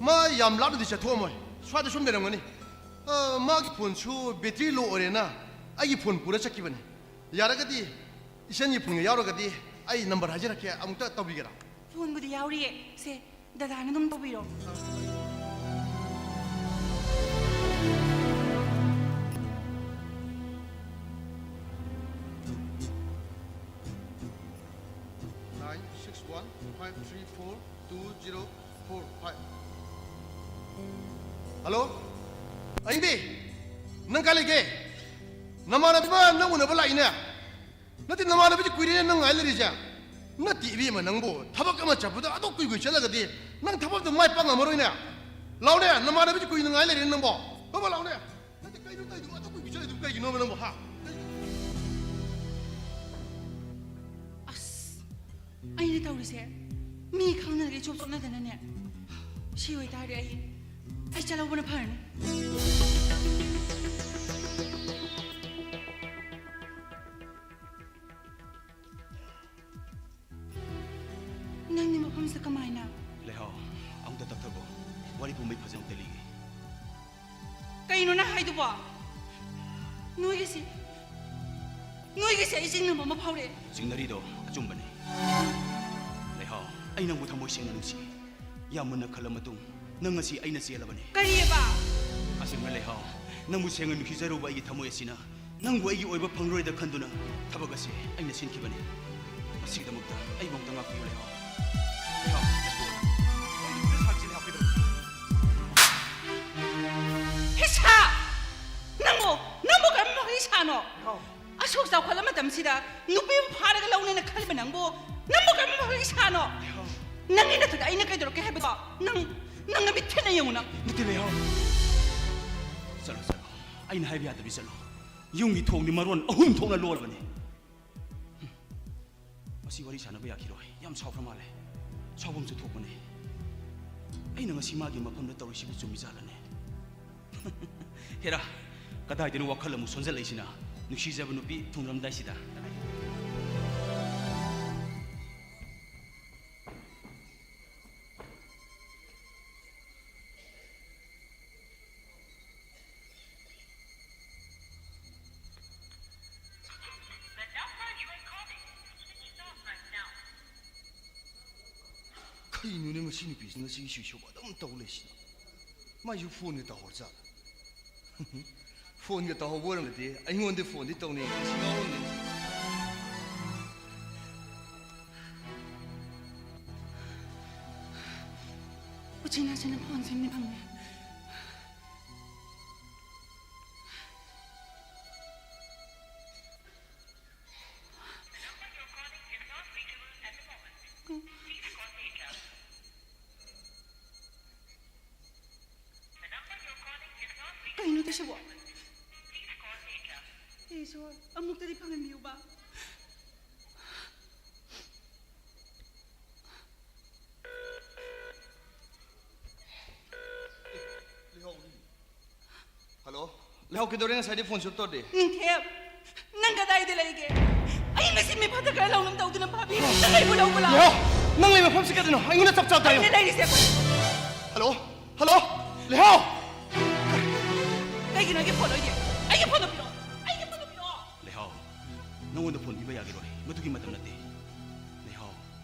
ꯃꯥ ꯌꯥꯝ ꯂꯥꯞꯅꯗꯤ ꯆꯠꯊꯣꯛꯑꯝꯃꯣꯏ, ꯁ꯭ꯋꯥꯏꯗ ꯁꯨꯝ ꯂꯩꯔꯝꯒꯅꯤ꯫ ꯑ, ꯃꯥꯒꯤ phone ꯁꯨ battery low ꯑꯣꯏꯔꯦꯅ ꯑꯩꯒꯤ phone ꯄꯨꯔ ꯆꯠꯈꯤꯕꯅꯤ꯫ ꯌꯥꯔꯒꯗꯤ ꯏꯆꯟꯒꯤ phone ꯒ ꯌꯥꯎꯔꯒꯗꯤ ꯑꯩ number ꯍꯥꯏꯖꯔꯛꯀꯦ, ꯑꯃꯨꯛꯇ ꯇꯧꯕꯤꯒꯦꯔꯥ? Phone ꯕꯨꯗꯤ ꯌꯥꯎꯔꯤꯌꯦ꯫ ꯁꯦ, ꯗꯗꯥꯅ ꯑꯗꯨꯝ ꯇꯧꯕꯤꯔꯣ꯫ Nine six one five three four two zero four five. Hello? ꯑꯌꯤꯡꯕꯤ, ꯅꯪ ꯀꯥꯏ ꯂꯩꯒꯦ? ꯅꯃꯥꯟꯅꯕꯤ ꯑꯃ ꯅꯪ ꯎꯅꯕ ꯂꯥꯛꯏꯅꯦ꯫ ꯅꯠꯇꯦ, ꯅꯃꯥꯟꯅꯕꯤꯁꯦ ꯀꯨꯏꯔꯦꯅꯦ ꯅꯪ ꯉꯥꯏ ꯂꯩꯔꯤꯁꯦ꯫ ꯅꯠꯇꯦ ꯏꯕꯦꯝꯃ, ꯅꯪꯕꯨ ꯊꯕꯛ ꯑꯃ ꯆꯠꯄꯗ ꯑꯗꯨꯛ ꯀꯨꯏ ꯀꯨꯏ ꯆꯠꯂꯒꯗꯤ ꯅꯪ ꯊꯕꯛꯇꯣ ꯃꯥꯏ ꯄꯥꯛ ꯉꯝꯃꯔꯣꯏꯅꯦ꯫ ꯂꯥꯎꯅꯦ, ꯅꯃꯥꯟꯅꯕꯤꯁꯦ ꯀꯨꯏꯅ ꯉꯥꯏ ꯂꯩꯔꯦꯅꯦ ꯅꯪꯕꯣ꯫ ꯕꯕꯥ, ꯂꯥꯎꯅꯦ꯫ ꯅꯠꯇꯦ, ꯀꯩꯅꯣ ꯇꯧꯔꯤꯗꯨꯕꯨ? ꯑꯗꯨꯛ ꯀꯨꯏ ꯀꯨꯏ ꯆꯠꯂꯤꯗꯨꯕꯨ ꯀꯩꯒꯤꯅꯣꯕ ꯅꯪꯕꯨ, ꯍꯥ? ꯑꯁ, ꯑꯩꯅ ꯇꯧꯔꯤꯁꯦ ꯃꯤ ꯈꯪꯅꯔꯒ ꯏꯆꯣꯞ ꯆꯣꯞꯅꯗꯅꯅꯦ꯫ ꯁꯤ ꯑꯣꯏꯇꯥꯔꯗꯤ ꯑꯩ, ꯑꯩ ꯆꯠꯍꯧꯕꯅ ꯐꯔꯅꯤ꯫ ꯃꯐꯝꯁꯤꯗ ꯀꯃꯥꯏꯅ? ꯂꯩꯍꯥꯎ, ꯑꯃꯨꯛꯇ ꯇꯞꯊꯈꯣ꯫ ꯋꯥꯔꯤ ꯄꯨꯝꯕꯩ ꯐꯖꯅ ꯑꯃꯨꯛꯇ ꯂꯤꯒꯦ꯫ ꯀꯩꯅꯣ ꯅꯪ ꯍꯥꯏꯗꯨꯕꯣ? ꯅꯣꯏꯒꯤꯁꯤ, ꯅꯣꯏꯒꯤꯁꯦ ꯑꯩ ꯆꯤꯡꯅꯕ ꯑꯃ ꯐꯥꯎꯔꯛꯑꯦ꯫ ꯆꯤꯡꯅꯔꯤꯗꯣ ꯑꯆꯨꯝꯕꯅꯤ꯫ ꯂꯩꯍꯥꯎ, ꯑꯩ ꯅꯪꯕꯨ ꯊꯃꯣꯏ ꯁꯦꯡꯅ ꯅꯨꯡꯁꯤ꯫ ꯌꯥꯝ ꯃꯨꯟꯅ ꯈꯜꯂ ꯃꯇꯨꯡ, ꯅꯪ ꯉꯁꯤ ꯑꯩꯅ ꯆꯦꯜꯂꯕꯅꯤ꯫ ꯀꯔꯤꯑꯕ? ꯑꯁꯦꯡꯕ ꯂꯩꯍꯥꯎ, ꯅꯪꯕꯨ ꯁꯦꯡꯅ ꯅꯨꯡꯁꯤꯖꯔꯨꯕ ꯑꯩꯒꯤ ꯊꯃꯣꯏ ꯑꯁꯤꯅ ꯅꯪꯕꯨ ꯑꯩꯒꯤ ꯑꯣꯏꯕ ꯐꯪꯂꯔꯣꯏꯗ ꯈꯟꯗꯨꯅ ꯊꯕꯛ ꯑꯁꯤ ꯑꯩꯅ ꯁꯤꯟꯈꯤꯕꯅꯤ꯫ ꯃꯁꯤꯒꯤꯗꯃꯛꯇ ꯑꯩꯕꯨ ꯑꯃꯨꯛꯇ ꯉꯥꯛꯄꯤꯌꯨ ꯂꯩꯍꯥꯎ꯫ ꯂꯩꯍꯥꯎ, let's go. ꯑꯩ ꯍꯧꯖꯤꯛ ꯁꯥꯛꯁꯤ ꯂꯩꯍꯥꯎ, ꯀꯩꯗꯧꯔꯒꯦ? ꯏꯁꯥ! ꯅꯪꯕꯨ, ꯅꯪꯕꯨ ꯀꯔꯝꯕ ꯏꯁꯥꯅꯣ? ꯂꯩꯍꯥꯎ꯫ ꯑꯁꯨꯛ ꯆꯥꯎꯈꯠꯂ ꯃꯇꯝꯁꯤꯗ ꯅꯨꯄꯤ ꯑꯃ ꯐꯥꯔꯒ ꯂꯧꯅꯦꯅ ꯈꯜꯂꯤꯕ ꯅꯪꯕꯨ, ꯅꯪꯕꯨ ꯀꯔꯝꯕ ꯏꯁꯥꯅꯣ? ꯂꯩꯍꯥꯎ꯫ ꯅꯪꯒꯤ ꯅꯠꯇꯗ ꯑꯩꯅ ꯀꯩꯗꯧꯔꯛꯀꯦ ꯍꯥꯏꯕꯗꯣ ꯅꯪ, ꯅꯪ ꯅꯃꯤꯠ ꯊꯦꯠꯅ ꯌꯦꯡꯉꯨ ꯅꯪ꯫ ꯅꯠꯇꯦ ꯂꯩꯍꯥꯎ꯫ ꯆꯠꯂꯣ, ꯆꯠꯂꯣ꯫ ꯑꯩꯅ ꯍꯥꯏꯕ ꯌꯥꯗꯕꯤ ꯆꯠꯂꯣ꯫ ꯌꯨꯝꯒꯤ ꯊꯣꯡꯗꯤ ꯃꯔꯣꯟ ꯑꯍꯨꯝ ꯊꯣꯛꯅ ꯂꯣꯜꯂꯕꯅꯤ꯫ ꯃꯁꯤ ꯋꯥꯔꯤ ꯁꯥꯟꯅꯕ ꯌꯥꯈꯤꯔꯣꯏ꯫ ꯌꯥꯝ ꯁꯥꯎꯈ꯭ꯔ ꯃꯥꯜꯂꯦ꯫ ꯁꯥꯎꯐꯝꯁꯨ ꯊꯣꯛꯄꯅꯦ꯫ ꯑꯩꯅ ꯉꯁꯤ ꯃꯥꯒꯤ ꯃꯐꯝꯗ ꯇꯧꯔꯤꯁꯤꯕꯨ ꯆꯨꯝꯃꯤꯖꯥꯠꯂꯅꯦ? ꯍꯦꯔꯥ, ꯀꯗꯥꯏꯗꯅꯣ ꯋꯥꯈꯜ ꯑꯃꯨꯛ ꯁꯣꯟꯖꯜꯂꯛꯏꯁꯤꯅ? ꯅꯨꯡꯁꯤꯖꯕ ꯅꯨꯄꯤ ꯊꯨꯡꯂꯝꯗꯥꯏꯁꯤꯗ꯫ ꯀꯩꯅꯣꯅꯦ ꯃꯁꯤ ꯅꯨꯄꯤꯁꯤ ꯉꯁꯤꯒꯤ ꯁ꯭ꯋꯤꯆ ꯑꯣꯐ ꯑꯗꯨꯝ ꯇꯧ ꯂꯩꯁꯤꯅ? ꯃꯥꯏꯁꯨ ꯐꯣꯟꯒ ꯇꯧꯍꯧꯔꯖꯥꯠꯂ? ꯐꯣꯟꯒ ꯇꯧꯍꯧꯕ ꯑꯣꯏꯔꯝꯃꯗꯤ ꯑꯩꯉꯣꯟꯗ ꯐꯣꯟꯗꯤ ꯇꯧꯅꯤ, ꯃꯁꯤ ꯉꯥꯎꯔꯝꯅꯤ꯫ ꯎꯆꯤꯟ ꯅꯥꯆꯤꯟꯅ ꯐꯣꯟ ꯁꯦꯝꯅꯤ ꯐꯪꯉꯦ꯫ ꯀꯩꯅꯣ ꯇꯧꯁꯤꯕꯣ? ꯏꯁꯣꯔ, ꯑꯃꯨꯛꯇꯗꯤ ꯐꯪꯍꯟꯕꯤꯌꯨꯕ꯫ ꯍꯜꯂꯣ? ꯂꯩꯍꯥꯎ, ꯀꯩꯗꯧꯔꯦ? ꯉꯁꯥꯏꯗꯤ ꯐꯣꯟ ꯁꯨꯞ ꯇꯧꯗꯦ꯫ ꯅꯤꯡꯊꯦꯝ, ꯅꯪ ꯀꯗꯥꯏꯗ ꯂꯩꯒꯦ? ꯑꯩ ꯉꯁꯤ ꯃꯤꯐꯠꯇ ꯈꯔ ꯂꯧꯅꯝ ꯇꯧꯗꯨꯅ ꯐꯥꯕꯤ꯫ ꯅꯪ ꯑꯩꯕꯨ ꯂꯧꯕ ꯂꯥꯛꯑꯣ꯫ ꯂꯩꯍꯥꯎ! ꯅꯪ ꯂꯩ ꯃꯐꯝꯁꯤ ꯀꯩꯗꯅꯣ? ꯑꯩꯉꯣꯟꯗ ꯆꯞ ꯆꯥꯕꯗ ꯍꯥꯏꯌꯨ꯫ ꯑꯩꯅ ꯂꯩꯔꯤꯁꯦ꯫ ꯍꯜꯂꯣ? ꯍꯜꯂꯣ? ꯂꯩꯍꯥꯎ! ꯀꯩꯒꯤꯅꯣ ꯑꯩꯒꯤ ꯐꯣꯟ ꯑꯣꯏꯗꯦ? ꯑꯩꯒꯤ ꯐꯣꯟꯗꯣ ꯄꯤꯔꯛꯑꯣ! ꯑꯩꯒꯤ ꯐꯣꯟꯗꯣ ꯄꯤꯔꯛꯑꯣ! ꯂꯩꯍꯥꯎ, ꯅꯪꯉꯣꯟꯗ ꯐꯣꯟ ꯄꯤꯕ ꯌꯥꯈꯤꯔꯣꯏ꯫ ꯃꯗꯨꯒꯤ ꯃꯇꯝ ꯅꯠꯇꯦ꯫ ꯂꯩꯍꯥꯎ,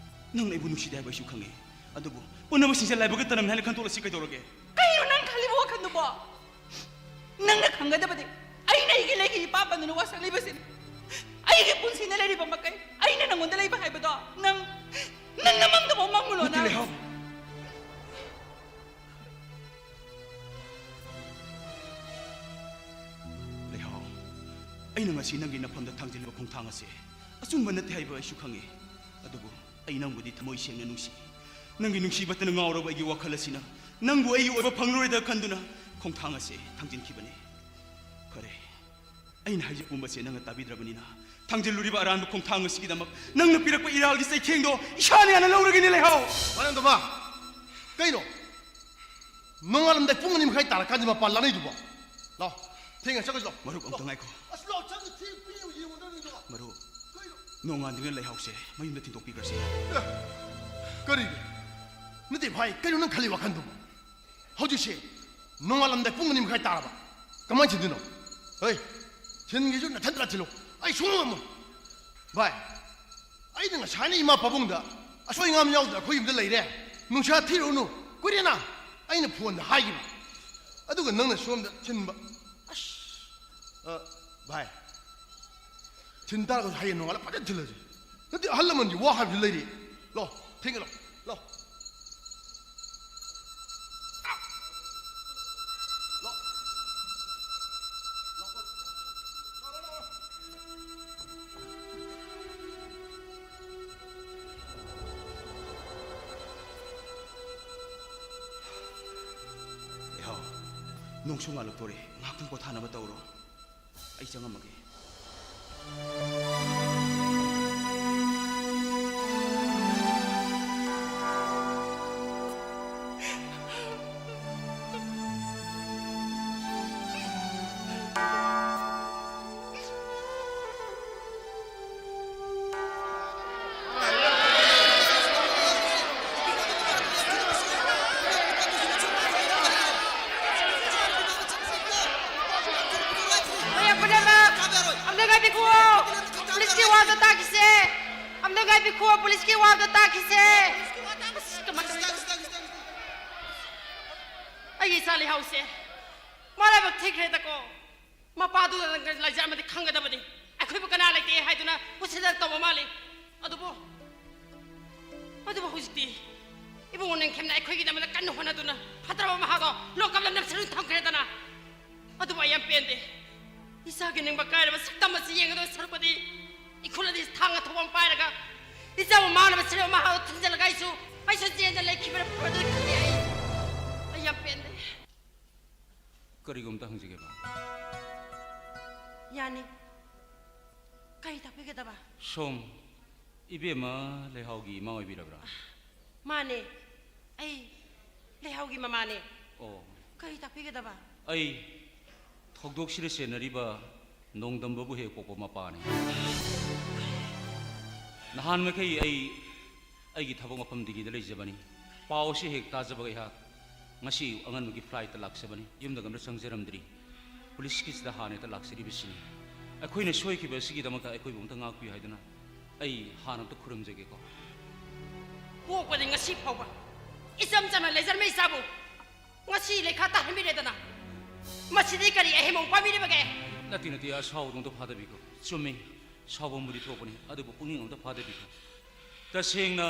ꯅꯪꯅ ꯑꯩꯕꯨ ꯅꯨꯡꯁꯤꯗꯦ ꯍꯥꯏꯕ ꯑꯩꯁꯨ ꯈꯪꯉꯤ꯫ ꯑꯗꯨꯕꯨ ꯎꯅꯕꯁꯤꯡꯁꯦ ꯂꯥꯏꯕꯛꯀꯤ ꯇꯅꯝꯅꯤ ꯍꯥꯏꯅ ꯈꯟꯗꯣꯛꯂꯁꯤ ꯀꯩꯗꯧꯔꯒꯦ? ꯀꯩꯅꯣ ꯅꯪ ꯈꯜꯂꯤꯕ ꯋꯥꯈꯜꯗꯨꯕꯣ? ꯅꯪꯅ ꯈꯪꯒꯗꯕꯗꯤ ꯑꯩꯅ ꯑꯩꯒꯤ ꯂꯩꯒꯤ ꯏꯄꯥ ꯄꯥꯟꯗꯨꯅ ꯋꯥꯁꯛꯂꯤꯕꯁꯤꯅꯤ꯫ ꯑꯩꯒꯤ ꯄꯨꯟꯁꯤꯅ ꯂꯩꯔꯤꯕ ꯃꯈꯩ ꯑꯩꯅ ꯅꯪꯉꯣꯟꯗ ꯂꯩꯕ ꯍꯥꯏꯕꯗꯣ ꯅꯪ, ꯅꯪ ꯅꯃꯪꯗꯐꯥꯎ ꯃꯪꯉꯨꯅꯣ ꯅꯠꯇꯦ, ꯅꯪ꯫ ꯂꯩꯍꯥꯎ꯫ ꯂꯩꯍꯥꯎ, ꯑꯩꯅ ꯉꯁꯤ ꯅꯪꯒꯤ ꯅꯐꯝꯗ ꯊꯥꯡꯖꯤꯜꯂꯤꯕ ꯈꯣꯡꯊꯥꯡ ꯑꯁꯦ ꯑꯆꯨꯝꯕ ꯅꯠꯇꯦ ꯍꯥꯏꯕ ꯑꯩꯁꯨ ꯈꯪꯉꯤ꯫ ꯑꯗꯨꯕꯨ ꯑꯩ ꯅꯪꯕꯨꯗꯤ ꯊꯃꯣꯏ ꯁꯦꯡꯅ ꯅꯨꯡꯁꯤ꯫ ꯅꯪꯒꯤ ꯅꯨꯡꯁꯤꯕꯇꯅ ꯉꯥꯎꯔꯕ ꯑꯩꯒꯤ ꯋꯥꯈꯜ ꯑꯁꯤꯅ ꯅꯪꯕꯨ ꯑꯩꯒꯤ ꯑꯣꯏꯕ ꯐꯪꯂꯔꯣꯏꯗ ꯈꯟꯗꯨꯅ ꯈꯣꯡꯊꯥꯡ ꯑꯁꯦ ꯊꯥꯡꯖꯤꯟꯈꯤꯕꯅꯤ꯫ ꯐꯔꯦ, ꯑꯩꯅ ꯍꯥꯏꯖ ꯄꯨꯝꯕꯁꯦ ꯅꯪꯅ ꯇꯥꯕꯤꯗ꯭ꯔꯕꯅꯤꯅ, ꯊꯥꯡꯖꯤꯜꯂꯨꯔꯤꯕ ꯑꯔꯥꯟꯕ ꯈꯣꯡꯊꯥꯡ ꯑꯁꯤꯒꯤꯗꯃꯛ ꯅꯪꯅ ꯄꯤꯔꯛꯄ ꯏꯔꯥꯜꯒꯤ ꯆꯩꯊꯦꯡꯗꯣ ꯏꯁꯥꯅ ꯍꯥꯟꯅ ꯂꯧꯔꯒꯦꯅꯦ, ꯂꯩꯍꯥꯎ꯫ ꯃꯥꯂꯪꯗꯝꯕ, ꯀꯩꯅꯣ? ꯅꯣꯡꯉꯥꯜꯂꯝꯗꯥꯏ ꯄꯨꯡ ꯑꯅꯤ ꯃꯈꯥꯏ ꯇꯥꯔꯀꯥꯟꯁꯤꯗ ꯃꯄꯥꯟ ꯂꯥꯛꯅꯩꯗꯨꯕꯣ? ꯂꯥꯛꯑꯣ, ꯊꯦꯡꯉꯦ, ꯆꯠꯈ꯭ꯔꯁꯤ ꯂꯥꯛꯑꯣ꯫ ꯃꯔꯨꯞ, ꯑꯝꯇ ꯉꯥꯏꯈꯣ꯫ ꯑꯁ, ꯂꯥꯛꯑꯣ, ꯆꯪꯉꯦ, ꯊꯦꯡ-, ꯄꯨꯡ ꯌꯦꯡꯉꯨ, ꯌꯦꯡꯉꯨꯗ꯭ꯔꯥ ꯅꯪꯁꯨ? ꯃꯔꯨꯞ, ꯀꯩꯅꯣ? ꯅꯣꯡꯉꯥꯟꯗ꯭ꯔꯤꯉꯩ ꯂꯩꯍꯥꯎꯁꯦ ꯃꯌꯨꯝꯗ ꯊꯤꯟꯗꯣꯛꯄꯤꯈ꯭ꯔꯁꯤ꯫ ꯑꯦ, ꯀꯔꯤꯒꯤ? ꯅꯠꯇꯦ ꯚꯥꯏ, ꯀꯩꯅꯣ ꯅꯪ ꯈꯜꯂꯤ ꯋꯥꯈꯜꯗꯨꯕꯣ? ꯍꯧꯖꯤꯛꯁꯦ ꯅꯣꯡꯉꯥꯜꯂꯝꯗꯥꯏ ꯄꯨꯡ ꯑꯅꯤ ꯃꯈꯥꯏ ꯇꯥꯔꯕ꯫ ꯀꯃꯥꯏꯅ ꯊꯤꯟꯗꯣꯏꯅꯣ? ꯍꯩ, ꯊꯤꯟꯒꯦꯁꯨ ꯅꯊꯟꯇ ꯊꯤꯜꯂꯣ꯫ ꯑꯩ ꯁꯨꯡꯉꯝ ꯉꯝꯃꯣꯏ꯫ ꯚꯥꯏ, ꯑꯩꯅ ꯉꯁꯥꯏꯅ ꯏꯃꯥ ꯄꯥꯕꯨꯡꯗ ꯑꯁꯣꯏ ꯑꯉꯥꯝ ꯌꯥꯎꯗꯅ ꯑꯩꯈꯣꯏ ꯌꯨꯝꯗ ꯂꯩꯔꯦ, ꯅꯨꯡꯁꯥ ꯊꯤꯔꯨꯔꯅꯨ, ꯀꯨꯏꯔꯦꯅ ꯑꯩꯅ ꯐꯣꯟꯗ ꯍꯥꯏꯈꯤꯕ꯫ ꯑꯗꯨꯒ ꯅꯪꯅ ꯁꯣꯝꯗ ꯊꯤꯟꯕ꯫ ꯑꯁ, ꯑ, ꯚꯥꯏ, ꯊꯤꯟ ꯇꯥꯔꯒꯁꯨ ꯍꯌꯦꯡ ꯅꯣꯡꯉꯥꯜꯂ ꯐꯖꯅ ꯊꯤꯜꯂꯁꯤ꯫ ꯅꯠꯇꯦ, ꯑꯍꯜ ꯂꯃꯟꯒꯤ ꯋꯥ ꯍꯥꯏꯕꯁꯨ ꯂꯩꯔꯤ꯫ ꯂꯥꯎ, ꯊꯦꯡꯒꯦ ꯂꯥꯎ, ꯂꯥꯎ꯫ ꯂꯩꯍꯥꯎ, ꯅꯣꯡꯁꯨ ꯉꯥꯜꯂꯛꯇꯣꯔꯦ, ꯉꯥꯏꯍꯥꯛꯇꯪ ꯄꯣꯊꯥꯅꯕ ꯇꯧꯔꯣ꯫ ꯑꯩ ꯆꯪꯉꯝꯃꯒꯦ꯫ ꯑꯝꯇ ꯉꯥꯏꯕꯤꯈꯨꯋꯣ꯫ ꯄꯨꯂꯤꯁꯀꯤ ꯋꯥꯗꯣ ꯇꯥꯈꯤꯁꯦ꯫ ꯑꯝꯇ ꯉꯥꯏꯕꯤꯈꯨꯋꯣ, ꯄꯨꯂꯤꯁꯀꯤ ꯋꯥꯗꯣ ꯇꯥꯈꯤꯁꯦ꯫ ꯑꯁ, ꯀꯃꯥꯏ ꯇꯧꯅꯤ? ꯑꯩꯒꯤ ꯏꯆꯥ ꯂꯩꯍꯥꯎꯁꯦ ꯃꯔꯥꯏꯕꯛ ꯊꯤꯈ꯭ꯔꯦꯗꯀꯣ꯫ ꯃꯄꯥꯗꯨꯗ ꯂꯩꯖꯔꯝꯃꯗꯤ ꯈꯪꯒꯗꯕꯅꯤ꯫ ꯑꯩꯈꯣꯏꯕꯨ ꯀꯅꯥ ꯂꯩꯇꯦ ꯍꯥꯏꯗꯨꯅ ꯎꯁꯤꯠꯇ ꯇꯧꯕ ꯃꯥꯜꯂꯤ꯫ ꯑꯗꯨꯕꯨ, ꯑꯗꯨꯕꯨ ꯍꯧꯖꯤꯛꯇꯤ ꯏꯕꯨꯡꯉꯣ ꯅꯤꯡꯊꯦꯝꯅ ꯑꯩꯈꯣꯏꯒꯤꯗꯃꯛꯇ ꯀꯟꯅ ꯍꯣꯠꯅꯗꯨꯅ ꯐꯠꯇ꯭ꯔꯕ ꯃꯍꯥꯛꯇꯣ ꯂꯣꯛꯀꯞꯇ ꯅꯞꯁꯤꯜꯂ ꯊꯝꯈ꯭ꯔꯦꯗꯅ꯫ ꯑꯗꯨꯕꯨ ꯑꯩ ꯌꯥꯝ ꯄꯦꯟꯗꯦ꯫ ꯏꯆꯥꯒꯤ ꯅꯤꯡꯕ ꯀꯥꯏꯔꯕ ꯁꯛꯇꯝ ꯑꯁꯤ ꯌꯦꯡꯒꯗꯧ ꯁꯔꯨꯛꯄꯨꯗꯤ ꯏꯈꯨꯜ ꯑꯅꯤ ꯊꯥꯡ ꯑꯊꯧꯕ ꯑꯃ ꯄꯥꯏꯔꯒ ꯏꯆꯥꯕꯨ ꯃꯥꯡꯅꯕ ꯁꯤꯟꯕ ꯃꯍꯥꯛ ꯊꯤꯟꯖꯤꯜꯂꯒ ꯑꯩꯁꯨ, ꯑꯩꯁꯨ ꯆꯦꯟꯗ ꯂꯩꯈꯤꯕꯅ ꯐꯔꯗꯣꯏ ꯈꯜꯂꯤ꯫ ꯑꯩ, ꯑꯩ ꯌꯥꯝ ꯄꯦꯟꯗꯦ꯫ ꯀꯔꯤꯒꯨꯝꯇ ꯍꯪꯖꯒꯦꯕ? ꯌꯥꯅꯤ꯫ ꯀꯔꯤ ꯇꯥꯛꯄꯤꯒꯗꯕ? ꯁꯣꯝ ꯏꯕꯦꯝꯃ ꯂꯩꯍꯥꯎꯒꯤ ꯏꯃꯥ ꯑꯣꯏꯕꯤꯔꯕ꯭ꯔꯥ? ꯃꯥꯅꯦ, ꯑꯩ ꯂꯩꯍꯥꯎꯒꯤ ꯃꯃꯥꯅꯦ꯫ ꯑꯣ꯫ ꯀꯔꯤ ꯇꯥꯛꯄꯤꯒꯗꯕ? ꯑꯩ ꯊꯧꯗꯣꯛꯁꯤꯗ ꯆꯦꯟꯅꯔꯤꯕ ꯅꯣꯡꯗꯝꯕꯕꯨ ꯍꯦꯛ ꯄꯣꯛꯄ ꯃꯄꯥꯅꯤ꯫ ꯅꯍꯥꯟ ꯃꯈꯩ ꯑꯩ ꯑꯩꯒꯤ ꯊꯕꯛ ꯃꯐꯝ ꯗꯤꯜꯂꯤꯗ ꯂꯩꯖꯕꯅꯤ꯫ ꯄꯥꯎ ꯑꯁꯤ ꯍꯦꯛ ꯇꯥꯖꯕꯒ ꯑꯩꯍꯥꯛ ꯉꯁꯤ ꯑꯉꯟꯕꯒꯤ flightꯇ ꯂꯥꯛꯆꯕꯅꯤ꯫ ꯌꯨꯝꯗꯒ ꯑꯝꯇ ꯆꯪꯖꯔꯝꯗ꯭ꯔꯤ꯫ ꯄꯨꯂꯤꯁꯀꯤꯁꯤꯗ ꯍꯥꯟꯅ ꯍꯦꯛꯇ ꯂꯥꯛꯆꯔꯤꯕꯁꯤꯅꯤ꯫ ꯑꯩꯈꯣꯏꯅ ꯁꯣꯏꯈꯤꯕ ꯑꯁꯤꯒꯤꯗꯃꯛꯇ ꯑꯩꯈꯣꯏꯕꯨ ꯑꯝꯇ ꯉꯥꯛꯄꯤꯌꯨ ꯍꯥꯏꯗꯨꯅ ꯑꯩ ꯍꯥꯟꯅ ꯑꯝꯇ ꯈꯨꯔꯨꯝꯖꯒꯦꯀꯣ꯫ ꯄꯣꯛꯄꯗꯒꯤ ꯉꯁꯤ ꯐꯥꯎꯕ ꯏꯆꯝ ꯆꯝꯅ ꯂꯩꯖꯔꯝꯕ ꯏꯆꯥꯕꯨ ꯉꯁꯤ ꯂꯩꯈꯥ ꯇꯥꯍꯟꯕꯤꯔꯦꯗꯅ꯫ ꯃꯁꯤꯗꯤ ꯀꯔꯤ ꯑꯍꯦꯟꯕ ꯑꯃꯨꯛ ꯄꯥꯝꯕꯤꯔꯤꯕꯒꯦ? ꯅꯠꯇꯦ, ꯅꯠꯇꯦ, ꯑꯁꯥꯎꯕꯗꯣ ꯑꯝꯇ ꯐꯥꯗꯕꯤꯈꯣ꯫ ꯆꯨꯝꯃꯤ, ꯁꯥꯎꯐꯝꯕꯨꯗꯤ ꯊꯣꯛꯄꯅꯤ, ꯑꯗꯨꯕꯨ ꯄꯨꯛꯅꯤꯡ ꯑꯝꯇ ꯐꯥꯗꯕꯤꯈꯣ꯫ ꯇꯁꯦꯡꯅ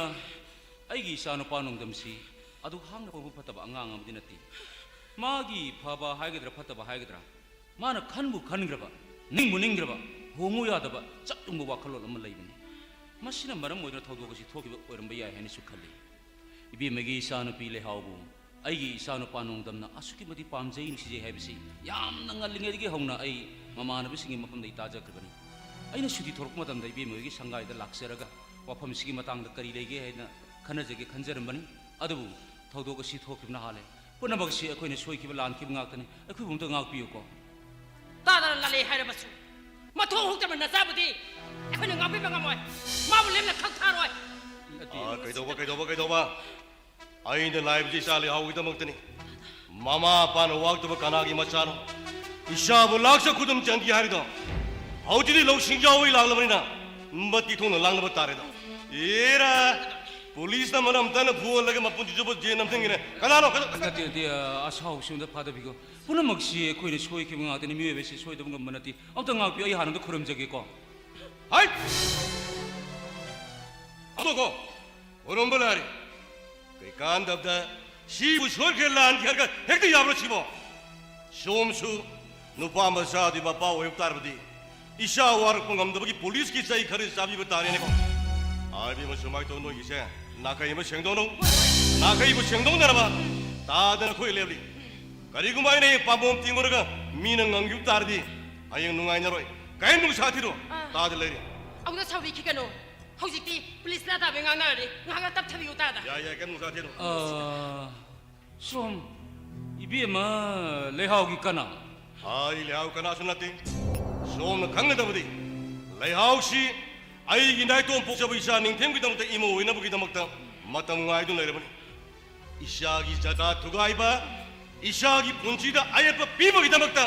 ꯑꯩꯒꯤ ꯏꯆꯥꯅꯨꯄꯥ ꯅꯣꯡꯗꯝꯁꯤ ꯑꯗꯨ ꯍꯥꯡꯅ ꯄꯪꯐ ꯐꯠꯇꯕ ꯑꯉꯥꯡ ꯑꯃꯗꯤ ꯅꯠꯇꯦ꯫ ꯃꯥꯒꯤ ꯐꯕ ꯍꯥꯏꯒꯗ꯭ꯔꯥ ꯐꯠꯇꯕ ꯍꯥꯏꯒꯗ꯭ꯔꯥ, ꯃꯥꯅ ꯈꯟꯕꯨ ꯈꯟꯈ꯭ꯔꯕ, ꯅꯤꯡꯕꯨ ꯅꯤꯡꯈ꯭ꯔꯕ, ꯍꯣꯡꯉꯨ ꯌꯥꯗꯕ ꯆꯞ ꯌꯨꯡꯕ ꯋꯥꯈꯜꯂꯣꯟ ꯑꯃ ꯂꯩꯕꯅꯤ꯫ ꯃꯁꯤꯅ ꯃꯔꯝ ꯑꯣꯏꯗꯨꯅ ꯊꯧꯗꯣꯛ ꯑꯁꯤ ꯊꯣꯛꯈꯤꯕ ꯑꯣꯏꯔꯝꯕ ꯌꯥꯏ ꯍꯥꯏꯅꯁꯨ ꯈꯜꯂꯤ꯫ ꯏꯕꯦꯝꯃꯒꯤ ꯏꯆꯥꯅꯨꯄꯤ ꯂꯩꯍꯥꯎꯕꯨ ꯑꯩꯒꯤ ꯏꯆꯥꯅꯨꯄꯥ ꯅꯣꯡꯗꯝꯅ ꯑꯁꯨꯛꯀꯤ ꯃꯇꯤꯛ ꯄꯥꯝꯖꯩ, ꯅꯨꯡꯁꯤꯖꯩ ꯍꯥꯏꯕꯁꯤ ꯌꯥꯝꯅ ꯉꯜꯂꯤꯉꯩꯗꯒꯤ ꯍꯧꯅ ꯑꯩ ꯃꯃꯥꯟꯅꯕꯁꯤꯡꯒꯤ ꯃꯐꯝꯗꯒꯤ ꯇꯥꯖꯈ꯭ꯔꯕꯅꯤ꯫ ꯑꯩꯅ ꯁꯨꯇꯤ ꯊꯣꯛꯂꯛꯄ ꯃꯇꯝꯗ ꯏꯕꯦꯝꯃ ꯍꯣꯏꯒꯤ ꯁꯪꯒꯥꯏꯗ ꯂꯥꯛꯆꯔꯒ ꯋꯥꯐꯝꯁꯤꯒꯤ ꯃꯇꯥꯡꯗ ꯀꯔꯤ ꯂꯩꯒꯦ ꯍꯥꯏꯅ ꯈꯟꯅꯖꯒꯦ ꯈꯟꯖꯔꯝꯕꯅꯤ꯫ ꯑꯗꯨꯕꯨ ꯊꯧꯗꯣꯛ ꯑꯁꯤ ꯊꯣꯛꯈꯤꯕꯅ ꯍꯥꯜꯂꯦ꯫ ꯄꯨꯝꯅꯃꯛ ꯑꯁꯤ ꯑꯩꯈꯣꯏꯅ ꯁꯣꯏꯈꯤꯕ ꯂꯥꯟꯈꯤꯕ ꯉꯥꯛꯇꯅꯤ꯫ ꯑꯩꯈꯣꯏꯕꯨ ꯑꯝꯇ ꯉꯥꯛꯄꯤꯌꯨꯀꯣ꯫ ꯇꯥꯗꯅ ꯂꯥꯜꯂꯦ ꯍꯥꯏꯔꯕꯁꯨ, ꯃꯊꯣꯡ ꯍꯨꯛꯇꯕ ꯅꯆꯥꯕꯨꯗꯤ ꯑꯩꯈꯣꯏꯅ ꯉꯥꯛꯄꯤꯕ ꯉꯝꯃꯣꯏ꯫ ꯃꯥꯕꯨ ꯂꯦꯝꯅ ꯈꯛ ꯊꯥꯔꯣꯏ꯫ ꯅꯠꯇꯦ꯫ ꯑꯥ, ꯀꯩꯗꯧꯕ, ꯀꯩꯗꯧꯕ, ꯀꯩꯗꯧꯕ? ꯑꯩꯅ ꯂꯥꯛꯏꯕꯁꯤ ꯏꯆꯥ ꯂꯩꯍꯥꯎꯒꯤꯗꯃꯛꯇꯅꯤ꯫ ꯃꯃꯥ ꯃꯄꯥꯅ ꯋꯥꯔꯛꯇꯕ ꯀꯅꯥꯒꯤ ꯃꯆꯥꯅꯣ ꯏꯆꯥꯕꯨ ꯂꯥꯛꯆ ꯈꯨꯗꯨꯝ ꯆꯟꯒꯦ ꯍꯥꯏꯔꯤꯗꯣ? ꯍꯧꯖꯤꯛꯇꯤ ꯂꯧꯁꯤꯡ ꯌꯥꯎꯕꯩ ꯂꯥꯛꯂꯕꯅꯤꯅ ꯃꯇꯤꯛ ꯊꯣꯡꯅ ꯂꯥꯡꯅꯕ ꯇꯥꯔꯦꯗꯣ꯫ ꯑꯦꯔꯥ, ꯄꯨꯂꯤꯁꯅ ꯃꯔꯝ ꯇꯥꯅ ꯐꯨꯍꯜꯂꯒ ꯃꯄꯨꯟꯁꯤ ꯆꯨꯞꯄ ꯖꯦꯜ ꯅꯝꯊꯟꯒꯅꯤ꯫ ꯀꯅꯥꯅꯣ? ꯀꯅꯥ-, ꯅꯠꯇꯦ, ꯅꯠꯇꯦ, ꯑ, ꯑꯁꯥꯎꯕꯁꯤ ꯑꯝꯇ ꯐꯥꯗꯕꯤꯈꯣ꯫ ꯄꯨꯝꯅꯃꯛꯁꯤ ꯑꯩꯈꯣꯏꯅ ꯁꯣꯏꯈꯤꯕ ꯉꯥꯛꯇꯅꯤ, ꯃꯤꯑꯣꯏꯕꯁꯤ ꯁꯣꯏꯗꯕ ꯉꯝꯕ ꯅꯠꯇꯦ꯫ ꯑꯝꯇ ꯉꯥꯛꯄꯤꯌꯨ, ꯑꯩ ꯍꯥꯟꯅ ꯑꯝꯇ ꯈꯨꯔꯨꯝꯖꯒꯦꯀꯣ꯫ ꯍꯥꯏ! ꯑꯗꯣꯀꯣ, ꯈꯨꯔꯨꯝꯕ ꯂꯥꯏꯔꯤ꯫ ꯀꯩꯀꯥꯟꯗꯕꯗ ꯁꯤꯕꯨ ꯁꯣꯏꯈ꯭ꯔꯦ, ꯂꯥꯟꯈ꯭ꯔꯦ ꯍꯥꯏꯔꯒ ꯍꯦꯛꯇ ꯌꯥꯕ꯭ꯔꯣ ꯁꯤꯕꯣ? ꯁꯣꯝꯁꯨ ꯅꯨꯄꯥ ꯃꯆꯥꯗꯨꯒꯤ ꯃꯄꯥ ꯑꯣꯏꯕ ꯇꯥꯔꯕꯗꯤ, ꯏꯆꯥ ꯋꯥꯔꯛꯄ ꯉꯝꯗꯕꯒꯤ ꯄꯨꯂꯤꯁꯀꯤ ꯆꯩ ꯈꯔ ꯆꯥꯕꯤꯕ ꯇꯥꯔꯦꯅꯦꯀꯣ꯫ ꯍꯥꯏꯕꯤꯃ ꯁꯨꯃꯥꯏꯅ ꯇꯧ, ꯅꯣꯏꯒꯤꯁꯦ ꯅꯥꯈꯩ ꯑꯃ ꯁꯦꯡꯗꯣꯛꯅꯧ꯫ ꯅꯥꯈꯩꯕꯨ ꯁꯦꯡꯗꯣꯛꯅꯅꯕ ꯇꯥꯗꯅ ꯑꯩꯈꯣꯏ ꯂꯦꯞꯂꯤ꯫ ꯀꯔꯤꯒꯨꯝꯕ ꯑꯩꯅ ꯍꯌꯦꯡ ꯄꯥꯝꯕꯣꯝ ꯇꯤꯡꯉꯨꯔꯒ ꯃꯤꯅ ꯉꯪꯈꯤꯕ ꯇꯥꯔꯗꯤ ꯍꯌꯦꯡ ꯅꯨꯡꯉꯥꯏꯅꯔꯣꯏ꯫ ꯀꯔꯤꯝ ꯅꯨꯡꯁꯥ ꯊꯤꯔꯣ꯫ ꯑꯥ꯫ ꯇꯥꯗ ꯂꯩꯔꯦ꯫ ꯑꯃꯨꯛꯇ ꯁꯥꯎꯕꯤꯈꯤꯒꯅꯨ꯫ ꯍꯧꯖꯤꯛꯇꯤ ꯄꯨꯂꯤꯁ ꯂꯥ ꯇꯥꯕꯩ ꯉꯥꯡꯅꯔꯗꯤ ꯉꯥꯏꯍꯥꯛ ꯇꯞꯊꯕꯤꯌꯨ ꯇꯥꯗ꯫ ꯌꯥꯏ, ꯌꯥꯏ, ꯀꯔꯤꯝ ꯅꯨꯡꯁꯥ ꯊꯤꯔꯣ꯫ ꯑꯥ, ꯁꯣꯝ, ꯏꯕꯦꯝꯃ ꯂꯩꯍꯥꯎꯒꯤ ꯀꯅꯥ? ꯑꯩ ꯂꯩꯍꯥꯎ ꯀꯅꯥꯁꯨ ꯅꯠꯇꯦ꯫ ꯁꯣꯝꯅ ꯈꯪꯒꯗꯕꯗꯤ, ꯂꯩꯍꯥꯎꯁꯤ ꯑꯩꯒꯤ ꯅꯥꯏꯇꯣꯝ ꯄꯣꯛꯆꯕ ꯏꯆꯥ ꯅꯤꯡꯊꯦꯝꯒꯤꯗꯃꯛꯇ ꯏꯃꯧ ꯑꯣꯏꯅꯕꯒꯤꯗꯃꯛꯇ ꯃꯇꯝ ꯉꯥꯏꯗꯨꯅ ꯂꯩꯔꯕꯅꯤ꯫ ꯏꯆꯥꯒꯤ ꯖꯒꯥ ꯊꯨꯒꯥꯏꯕ, ꯏꯆꯥꯒꯤ ꯄꯨꯟꯁꯤꯗ ꯑꯌꯦꯠꯄ ꯄꯤꯕꯒꯤꯗꯃꯛꯇ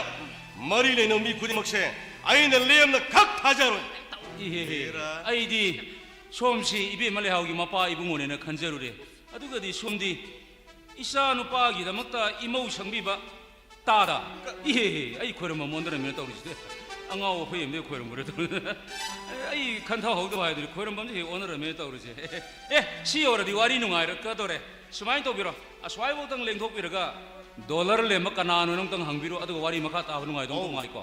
ꯃꯔꯤ ꯂꯩꯅꯕ ꯃꯤ ꯈꯨꯗꯤꯡꯃꯛꯁꯦ ꯑꯩꯅ ꯂꯦꯝꯅ ꯈꯛ ꯊꯥꯖꯔꯣꯏ꯫ ꯏꯍꯦꯍꯦ, ꯍꯦꯔꯥ꯫ ꯑꯩꯗꯤ ꯁꯣꯝꯁꯤ ꯏꯕꯦꯝꯃ ꯂꯩꯍꯥꯎꯒꯤ ꯃꯄꯥ ꯏꯕꯨꯡꯉꯣꯅꯦꯅ ꯈꯟꯖꯔꯨꯔꯦ꯫ ꯑꯗꯨꯒꯗꯤ ꯁꯣꯝꯗꯤ ꯏꯆꯥ ꯅꯨꯄꯥꯒꯤꯗꯃꯛꯇ ꯏꯃꯧ ꯁꯪꯕꯤꯕ ꯇꯥꯗ? ꯏꯍꯦꯍꯦ, ꯑꯩ ꯈꯣꯏꯔꯝꯕ ꯃꯣꯟꯗꯔꯝꯃꯦꯅ ꯇꯧꯔꯤꯁꯤꯗꯤ꯫ ꯑꯉꯥꯎꯕ ꯑꯩꯈꯣꯏ ꯑꯃꯗꯤ ꯈꯣꯏꯔꯝꯃꯨꯔꯦ ꯇꯧꯔꯤ꯫ ꯑꯩ ꯈꯟꯊꯍꯧꯗꯕ ꯍꯥꯏꯗꯨꯅꯤ, ꯈꯣꯏꯔꯝꯕꯝꯁꯦ ꯍꯦꯛ ꯑꯣꯟꯅꯔꯝꯃꯦꯅ ꯇꯧꯔꯤꯁꯦ꯫ ꯑꯦ, ꯁꯤ ꯌꯧꯔꯗꯤ ꯋꯥꯔꯤ ꯅꯨꯡꯉꯥꯏꯔꯛꯀꯗꯧꯔꯦ꯫ ꯁꯨꯃꯥꯏꯅ ꯇꯧꯕꯤꯔꯣ, ꯑꯁ꯭ꯋꯥꯏꯐꯥꯎꯗꯪ ꯂꯦꯡꯊꯣꯛꯄꯤꯔꯒ ꯗꯣꯂꯔ ꯂꯦꯝꯕ ꯀꯅꯥꯅꯣ ꯑꯝꯇꯪ ꯍꯪꯕꯤꯔꯣ, ꯑꯗꯨꯒ ꯋꯥꯔꯤ ꯃꯈꯥ ꯇꯥꯕ ꯅꯨꯡꯉꯥꯏꯗꯧ ꯑꯧ꯫ ꯃꯥꯜꯂꯤꯀꯣ꯫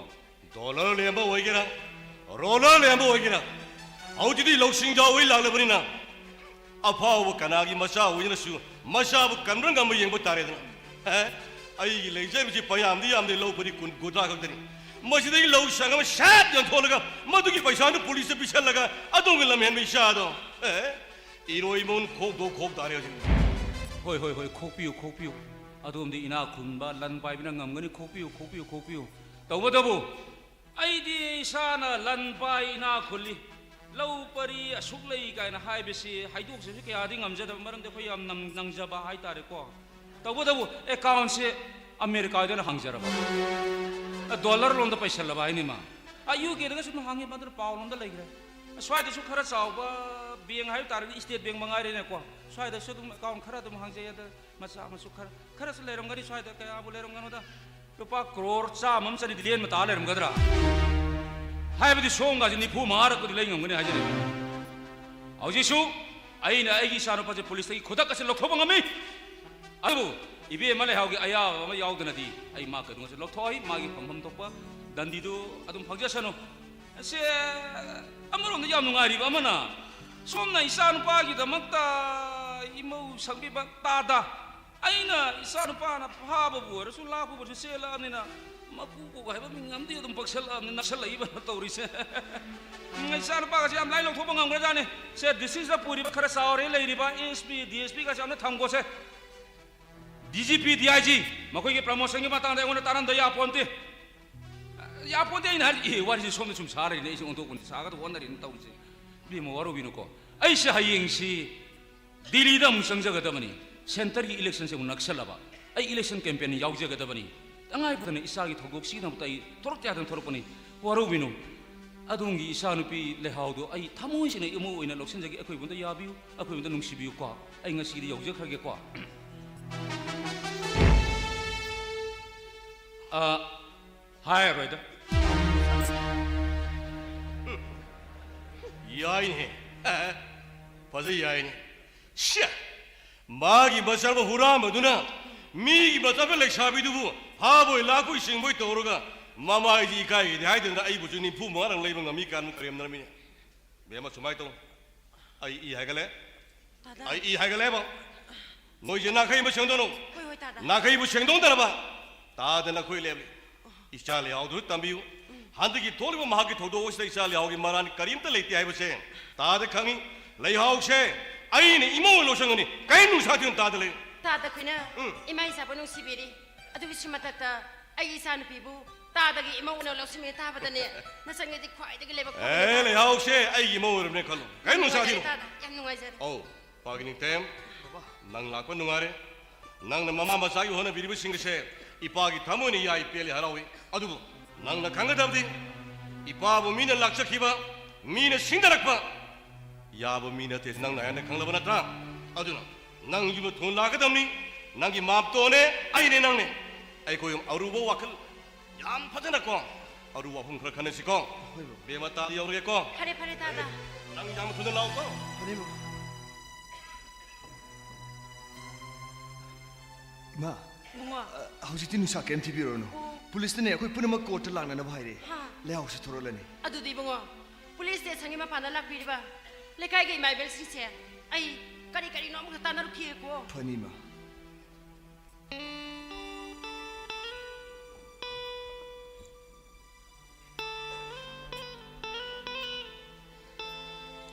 ꯗꯣꯂꯔ ꯂꯦꯝꯕ ꯑꯣꯏꯒꯦꯔꯥ, ꯔꯣꯂꯔ ꯂꯦꯝꯕ ꯑꯣꯏꯒꯦꯔꯥ, ꯍꯧꯖꯤꯛꯇꯤ ꯂꯧꯁꯤꯡ ꯌꯥꯎꯕꯩ ꯂꯥꯛꯂꯕꯅꯤꯅ ꯑꯐꯥꯎꯕ ꯀꯅꯥꯒꯤ ꯃꯆꯥ ꯑꯣꯏꯗꯨꯅꯁꯨ ꯃꯆꯥꯕꯨ ꯀꯟꯕ꯭ꯔꯥ ꯉꯝꯕ ꯌꯦꯡꯕ ꯇꯥꯔꯦꯗꯅ꯫ ꯑꯦ, ꯑꯩꯒꯤ ꯂꯩꯖꯔꯤꯕꯁꯤ ꯄꯌꯥꯝꯗꯤ ꯌꯥꯝꯗꯦ, ꯂꯧ ꯄꯔꯤ ꯀꯨꯟ ꯀꯨꯟꯊ꯭ꯔꯥ ꯈꯛꯇꯅꯤ꯫ ꯃꯁꯤꯗꯒꯤ ꯂꯧ ꯁꯪꯒꯝ ꯑꯃ ꯁꯦꯠ ꯌꯣꯟꯊꯣꯛꯂꯒ ꯃꯗꯨꯒꯤ ꯄꯩꯁꯥꯗꯨ ꯄꯨꯂꯤꯁꯇ ꯄꯤꯁꯜꯂꯒ ꯑꯗꯣꯝꯒꯤ ꯂꯝꯍꯦꯟꯕ ꯏꯆꯥꯗꯣ, ꯑꯦ, ꯏꯔꯣꯏ ꯃꯣꯟ ꯈꯣꯛꯇꯣꯛ ꯈꯣꯛ ꯇꯥꯔꯦ ꯍꯧꯖꯤꯛ꯫ ꯍꯣꯏ, ꯍꯣꯏ, ꯍꯣꯏ, ꯈꯣꯛꯄꯤꯌꯨ, ꯈꯣꯛꯄꯤꯌꯨ꯫ ꯑꯗꯣꯝꯗꯤ ꯏꯅꯥꯛ ꯈꯨꯟꯕ ꯂꯟ ꯄꯥꯏꯕꯅ ꯉꯝꯒꯅꯤ, ꯈꯣꯛꯄꯤꯌꯨ, ꯈꯣꯛꯄꯤꯌꯨ, ꯈꯣꯛꯄꯤꯌꯨ꯫ ꯇꯧꯕꯇꯕꯨ ꯑꯩꯗꯤ ꯏꯁꯥꯅ ꯂꯟ ꯄꯥꯏ ꯏꯅꯥꯛ ꯈꯨꯜꯂꯤ, ꯂꯧ ꯄꯔꯤ ꯑꯁꯨꯛ ꯂꯩ ꯀꯥꯏꯅ ꯍꯥꯏꯕꯁꯤ ꯍꯥꯏꯗꯣꯛꯆꯕꯁꯤ ꯀꯌꯥꯗꯤ ꯉꯝꯖꯗꯕ, ꯃꯔꯝꯗꯤ ꯑꯩꯈꯣꯏ ꯌꯥꯝ ꯅꯪ-, ꯅꯪꯖꯕ ꯍꯥꯏꯇꯥꯔꯦꯀꯣ꯫ ꯇꯧꯕꯇꯕꯨ ꯑꯦꯀꯥꯎꯟꯁꯦ ꯑꯃꯦꯔꯤꯀꯥꯗ ꯑꯣꯏꯅ ꯍꯥꯡꯖꯔꯕ, ꯗꯣꯂꯔ ꯂꯣꯝꯗ ꯄꯩꯁꯜꯂꯕ ꯍꯥꯏꯅꯤꯃ꯫ ꯑꯥꯏ ꯌꯨ ꯀꯦꯗꯒꯁꯨ ꯑꯗꯨꯝ ꯍꯥꯡꯉꯤ, ꯃꯗꯨꯅ ꯄꯥꯎ ꯂꯣꯝꯗ ꯂꯩꯈ꯭ꯔꯦ꯫ ꯁ꯭ꯋꯥꯏꯗꯁꯨ ꯈꯔ ꯆꯥꯎꯕ ꯕꯦꯡ ꯍꯥꯏꯕ ꯇꯥꯔꯗꯤ ꯏꯁꯇꯦꯠ ꯕꯦꯡ ꯃꯉꯥꯏꯔꯦꯅꯦꯀꯣ꯫ ꯁ꯭ꯋꯥꯏꯗꯁꯨ ꯑꯗꯨꯝ ꯑꯦꯀꯥꯎꯟ ꯈꯔ ꯑꯗꯨꯝ ꯍꯥꯡꯖꯩ, ꯑꯗ ꯃꯆꯥ ꯃꯁꯨ ꯈꯔ, ꯈꯔꯁꯨ ꯂꯩꯔꯝꯒꯅꯤ ꯁ꯭ꯋꯥꯏꯗ, ꯀꯌꯥꯕꯨ ꯂꯩꯔꯝꯒꯅꯣꯗ꯫ ꯂꯨꯄꯥ ꯀ꯭ꯔꯣꯔ ꯆꯥꯝꯃ ꯑꯃ ꯆꯅꯤꯗꯤ ꯂꯦꯟꯕ ꯇꯥ ꯂꯩꯔꯝꯒꯗ꯭ꯔꯥ? ꯍꯥꯏꯕꯗꯤ ꯁꯣꯝꯒꯥꯁꯦ ꯅꯤꯐꯨ ꯃꯉꯥꯔꯛꯄꯨꯗꯤ ꯂꯩ ꯉꯝꯒꯅꯤ ꯍꯥꯏꯖꯔꯤꯕ꯫ ꯍꯧꯖꯤꯛꯁꯨ ꯑꯩꯅ ꯑꯩꯒꯤ ꯏꯆꯥꯅꯨꯄꯥꯁꯦ ꯄꯨꯂꯤꯁꯇꯒꯤ ꯈꯨꯗꯛ ꯑꯁꯤ ꯂꯧꯊꯣꯛꯄ ꯉꯝꯃꯤ꯫ ꯑꯗꯨꯕꯨ ꯏꯕꯦꯝꯃ ꯂꯩꯍꯥꯎꯒꯤ ꯑꯌꯥꯕ ꯑꯃ ꯌꯥꯎꯗꯅꯗꯤ ꯑꯩ ꯃꯥ ꯀꯩꯗꯧꯉꯩꯁꯨ ꯂꯧꯊꯣꯛꯑꯣꯏ꯫ ꯃꯥꯒꯤ ꯐꯪꯐꯝ ꯊꯣꯛꯄ ꯗꯟꯗꯤꯗꯨ ꯑꯗꯨꯝ ꯐꯪꯖꯁꯅꯨ꯫ ꯑꯁꯦ, ꯑꯃꯔꯣꯝꯗ ꯌꯥꯝ ꯅꯨꯡꯉꯥꯏꯔꯤꯕ ꯑꯃꯅ, ꯁꯣꯝꯅ ꯏꯆꯥꯅꯨꯄꯥꯒꯤꯗꯃꯛꯇ ꯏꯃꯧ ꯁꯪꯕꯤꯕ ꯇꯥꯗ, ꯑꯩꯅ ꯏꯆꯥꯅꯨꯄꯥꯅ ꯐꯥꯕꯕꯨ ꯑꯣꯏꯔꯁꯨ ꯂꯥꯛꯄꯕꯨ ꯑꯣꯏꯔꯁꯨ ꯆꯦꯜꯂꯛꯑꯕꯅꯤꯅ, ꯃꯀꯨ ꯀꯣꯛ ꯍꯥꯏꯕ ꯃꯤꯡ ꯑꯃꯗꯤ ꯑꯗꯨꯝ ꯄꯛꯁꯜꯂꯛꯑꯕꯅꯤ, ꯅꯛꯁꯜꯂꯛꯏꯕꯅ ꯇꯧꯔꯤꯁꯦ꯫ ꯏꯆꯥꯅꯨꯄꯥꯒꯁꯦ ꯌꯥꯝ ꯂꯥꯏꯅ ꯂꯧꯊꯣꯛꯄ ꯉꯝꯈ꯭ꯔꯖꯥꯠꯅꯤ꯫ ꯁꯦ, ꯗꯤ ꯁꯤꯁꯤꯗ ꯄꯨꯔꯤꯕ ꯈꯔ ꯆꯥꯎꯔꯦ ꯂꯩꯔꯤꯕ ꯑꯦꯁ ꯄꯤ, ꯗꯤ ꯑꯦꯁ ꯄꯤꯒꯁꯦ ꯑꯝꯇ ꯊꯝꯈꯣꯁꯦ꯫ D G P, D I G, ꯃꯈꯣꯏꯒꯤ ꯄ꯭ꯔꯃꯣꯁꯟꯒꯤ ꯃꯇꯥꯡꯗ ꯑꯩꯉꯣꯟꯗ ꯇꯥꯔꯝꯗ ꯌꯥꯄꯣꯟꯇꯦ꯫ ꯌꯥꯄꯣꯟꯇꯦ ꯑꯩꯅ ꯍꯥꯏꯔꯤ, ꯑꯦ, ꯋꯥꯔꯤꯁꯦ ꯁꯣꯝꯗ ꯁꯨꯝ ꯁꯥꯔꯤꯅꯦ, ꯑꯩꯁꯦ ꯑꯣꯟꯊꯣꯛꯄꯅꯤ, ꯁꯥꯒꯗꯕ ꯍꯣꯠꯅꯔꯤꯅꯤ ꯇꯧꯔꯤꯁꯦ꯫ ꯏꯕꯦꯝꯃ, ꯋꯥꯔꯧꯕꯤꯅꯨꯀꯣ꯫ ꯑꯩꯁꯦ ꯍꯌꯦꯡꯁꯤ ꯗꯤꯜꯂꯤꯗ ꯑꯃꯨꯛ ꯆꯪꯖꯒꯗꯕꯅꯤ꯫ ꯁꯦꯟꯇꯔꯒꯤ ꯏꯂꯦꯛꯁꯟꯁꯦ ꯑꯃꯨꯛ ꯅꯛꯁꯜꯂꯕ꯫ ꯑꯩ ꯏꯂꯦꯛꯁꯟ ꯀꯦꯝꯄꯦꯟ ꯌꯥꯎꯖꯒꯗꯕꯅꯤ꯫ ꯇꯉꯥꯏ ꯐꯗꯅ ꯏꯆꯥꯒꯤ ꯊꯧꯗꯣꯛꯁꯤꯒꯤꯗꯃꯛꯇ ꯑꯩ ꯊꯣꯔꯛꯇ ꯌꯥꯗꯅ ꯊꯣꯔꯛꯄꯅꯤ꯫ ꯋꯥꯔꯧꯕꯤꯅꯨ꯫ ꯑꯗꯣꯝꯒꯤ ꯏꯆꯥꯅꯨꯄꯤ ꯂꯩꯍꯥꯎꯗꯣ ꯑꯩ ꯊꯃꯣꯏ ꯁꯦꯡꯅ ꯏꯃꯧ ꯑꯣꯏꯅ ꯂꯧꯁꯤꯟꯖꯒꯦ꯫ ꯑꯩꯈꯣꯏꯕꯨ ꯑꯝꯇ ꯌꯥꯕꯤꯌꯨ, ꯑꯩꯈꯣꯏꯕꯨ ꯑꯝꯇ ꯅꯨꯡꯁꯤꯕꯤꯌꯨꯀꯣ꯫ ꯑꯩ ꯉꯁꯤꯗꯤ ꯌꯧꯖꯈ꯭ꯔꯒꯦꯀꯣ꯫ ꯑ, ꯍꯥꯏꯔꯔꯣꯏꯗ꯫ ꯌꯥꯏꯅꯦ꯫ ꯐꯖꯩ, ꯌꯥꯏꯅꯦ꯫ ꯁ꯭ꯌꯥ! ꯃꯥꯒꯤ ꯃꯆꯥꯅꯨꯄꯥ ꯍꯨꯔꯥꯟꯕꯗꯨꯅ ꯃꯤꯒꯤ ꯃꯆꯥꯅꯨꯄꯥ ꯂꯩꯁꯥꯕꯤꯗꯨꯕꯨ ꯐꯥꯕꯣꯏ ꯂꯥꯛꯄꯣꯏ ꯆꯤꯡꯕꯣꯏ ꯇꯧꯔꯒ ꯃꯃꯥꯏꯁꯤ ꯏꯀꯥꯏꯒꯤꯗꯦ ꯍꯥꯏꯗꯅ ꯑꯩꯕꯨꯁꯨ ꯅꯤꯐꯨ ꯃꯉꯥꯔꯛ ꯂꯩꯕ ꯉꯝꯃꯤ ꯀꯥꯏꯅ ꯀꯔꯦꯝꯅꯔꯝꯃꯤꯅꯦ꯫ ꯕꯦꯝꯃ, ꯁꯨꯃꯥꯏꯅ ꯇꯧ꯫ ꯑꯩ ꯏ ꯍꯥꯏꯒꯠꯂꯦ꯫ ꯇꯥꯗ꯫ ꯑꯩ ꯏ ꯍꯥꯏꯒꯠꯂꯦꯕ꯫ ꯅꯣꯏꯁꯦ ꯅꯥꯈꯩ ꯑꯃ ꯁꯦꯡꯗꯣꯛꯅꯧ꯫ ꯍꯣꯏ, ꯍꯣꯏ, ꯇꯥꯗ꯫ ꯅꯥꯈꯩꯕꯨ ꯁꯦꯡꯗꯣꯛꯅꯗꯅꯕ ꯇꯥꯗ ꯅꯈꯣꯏ ꯂꯦꯞꯂꯤ꯫ ꯏꯆꯥ ꯂꯩꯍꯥꯎꯗꯨ ꯇꯝꯕꯤꯌꯨ꯫ ꯍꯟꯗꯛꯀꯤ ꯊꯣꯛꯂꯤꯕ ꯃꯍꯥꯛꯀꯤ ꯊꯧꯗꯣꯛ ꯑꯁꯤꯗ ꯏꯆꯥ ꯂꯩꯍꯥꯎꯒꯤ ꯃꯔꯥꯟ ꯀꯔꯤꯝꯇ ꯂꯩꯇꯦ ꯍꯥꯏꯕꯁꯦ ꯇꯥꯗ ꯈꯪꯉꯤ꯫ ꯂꯩꯍꯥꯎꯁꯦ ꯑꯩꯅ ꯏꯃꯧ ꯑꯣꯏꯅ ꯂꯧꯁꯟꯒꯅꯤ꯫ ꯀꯔꯤ ꯅꯨꯡꯁꯥ ꯊꯤꯅ ꯇꯥꯗ ꯂꯩ꯫ ꯇꯥꯗ ꯑꯩꯈꯣꯏꯅ ꯎꯝ꯫ ꯏꯃꯥ ꯏꯆꯥꯕꯨ ꯅꯨꯡꯁꯤꯕꯤꯔꯤ꯫ ꯑꯗꯨꯒꯤꯁꯨ ꯃꯊꯛꯇ ꯑꯩꯒꯤ ꯏꯆꯥꯅꯨꯄꯤꯕꯨ ꯇꯥꯗꯒꯤ ꯏꯃꯧ ꯑꯣꯏꯅ ꯂꯧꯁꯤꯟꯕꯤꯔꯦ ꯇꯥꯕꯗꯅꯦ ꯅꯆꯟꯒꯤꯗꯤ ꯈ꯭ꯋꯥꯏꯗꯒꯤ ꯂꯥꯏꯕꯛ ꯐꯕ ꯑꯦ, ꯅꯨꯃꯤꯠ꯫ ꯂꯩꯍꯥꯎꯁꯦ ꯑꯩꯒꯤ ꯏꯃꯧ ꯑꯣꯏꯔꯕꯅꯦ ꯈꯜꯂꯣ꯫ ꯀꯔꯤ ꯅꯨꯡꯁꯥ ꯊꯤꯅ꯫ ꯇꯥꯗ, ꯌꯥꯝ ꯅꯨꯡꯉꯥꯏꯖꯔꯦ꯫ ꯑꯧ꯫ ꯏꯄꯥꯒꯤ ꯅꯤꯡꯊꯦꯝ, ꯅꯪ ꯂꯥꯛꯄ ꯅꯨꯡꯉꯥꯏꯔꯦ꯫ ꯅꯪꯅ ꯃꯃꯥ ꯃꯆꯥꯒꯤ ꯍꯣꯠꯅꯕꯤꯔꯤꯕꯁꯤꯡ ꯑꯁꯦ ꯏꯄꯥꯒꯤ ꯊꯃꯣꯏꯅ ꯌꯥꯏ, ꯄꯦꯜꯂꯤ, ꯍꯔꯥꯎꯏ꯫ ꯑꯗꯨꯕꯨ ꯅꯪꯅ ꯈꯪꯒꯗꯕꯗꯤ, ꯏꯄꯥꯕꯨ ꯃꯤꯅ ꯂꯥꯛꯆꯈꯤꯕ, ꯃꯤꯅ ꯁꯤꯡꯅꯔꯛꯄ, ꯌꯥꯕ ꯃꯤ ꯅꯠꯇꯦ, ꯅꯪꯅ ꯍꯦꯟꯅ ꯈꯪꯂꯕ ꯅꯠꯇ꯭ꯔꯥ? ꯑꯗꯨꯅ ꯅꯪ ꯌꯨꯝꯗ ꯊꯨꯅ ꯂꯥꯛꯀꯗꯕꯅꯤ꯫ ꯅꯪꯒꯤ ꯃꯥꯝꯇꯣꯅꯦ, ꯑꯩꯅꯦ, ꯅꯪꯅꯦ꯫ ꯑꯩꯈꯣꯏ ꯑꯍꯨꯝ ꯑꯔꯨꯕ ꯋꯥꯈꯜ ꯌꯥꯝ ꯐꯖꯅꯀꯣ, ꯑꯔꯨꯕ ꯋꯥꯐꯝ ꯈꯔ ꯈꯟꯅꯁꯤꯀꯣ꯫ ꯍꯣꯏ, ꯕꯕꯥ꯫ ꯕꯦꯝꯃ, ꯇꯥꯗ ꯌꯧꯔꯒꯦꯀꯣ꯫ ꯐꯔꯦ, ꯐꯔꯦ, ꯇꯥꯗ꯫ ꯅꯪ ꯌꯥꯝ ꯊꯨꯅ ꯂꯥꯛꯑꯣꯀꯣ꯫ ꯐꯔꯦ, ꯕꯕꯥ꯫ ꯏꯃꯥ, ꯏꯕꯨꯡꯉꯣ꯫ ꯑ, ꯍꯧꯖꯤꯛꯇꯤ ꯅꯨꯡꯁꯥ ꯀꯩꯝ ꯊꯤꯕꯤꯔꯨꯔꯅꯨ꯫ ꯑꯣ꯫ ꯄꯨꯂꯤꯁꯅꯅꯦ ꯑꯩꯈꯣꯏ ꯄꯨꯝꯅꯃꯛ ꯀꯣꯔꯠꯇ ꯂꯥꯛꯅꯅꯕ ꯍꯥꯏꯔꯦ꯫ ꯍꯥ? ꯂꯩꯍꯥꯎꯁꯨ ꯊꯣꯔꯛꯂꯅꯤ꯫ ꯑꯗꯨꯗꯤ ꯏꯕꯨꯡꯉꯣ, ꯄꯨꯂꯤꯁ ꯁ꯭ꯇꯦꯁꯟꯒꯤ ꯃꯄꯥꯟꯗ ꯂꯥꯛꯄꯤꯔꯤꯕ ꯂꯩꯀꯥꯏꯒꯤ ꯏꯃꯥ ꯏꯕꯦꯜꯁꯤꯡꯁꯦ ꯑꯩ ꯀꯔꯤ ꯀꯔꯤꯅꯣ ꯑꯃꯨꯛꯇ ꯇꯥꯟꯅꯔꯨꯈꯤꯒꯦꯀꯣ꯫ ꯐꯅꯤ, ꯏꯃꯥ꯫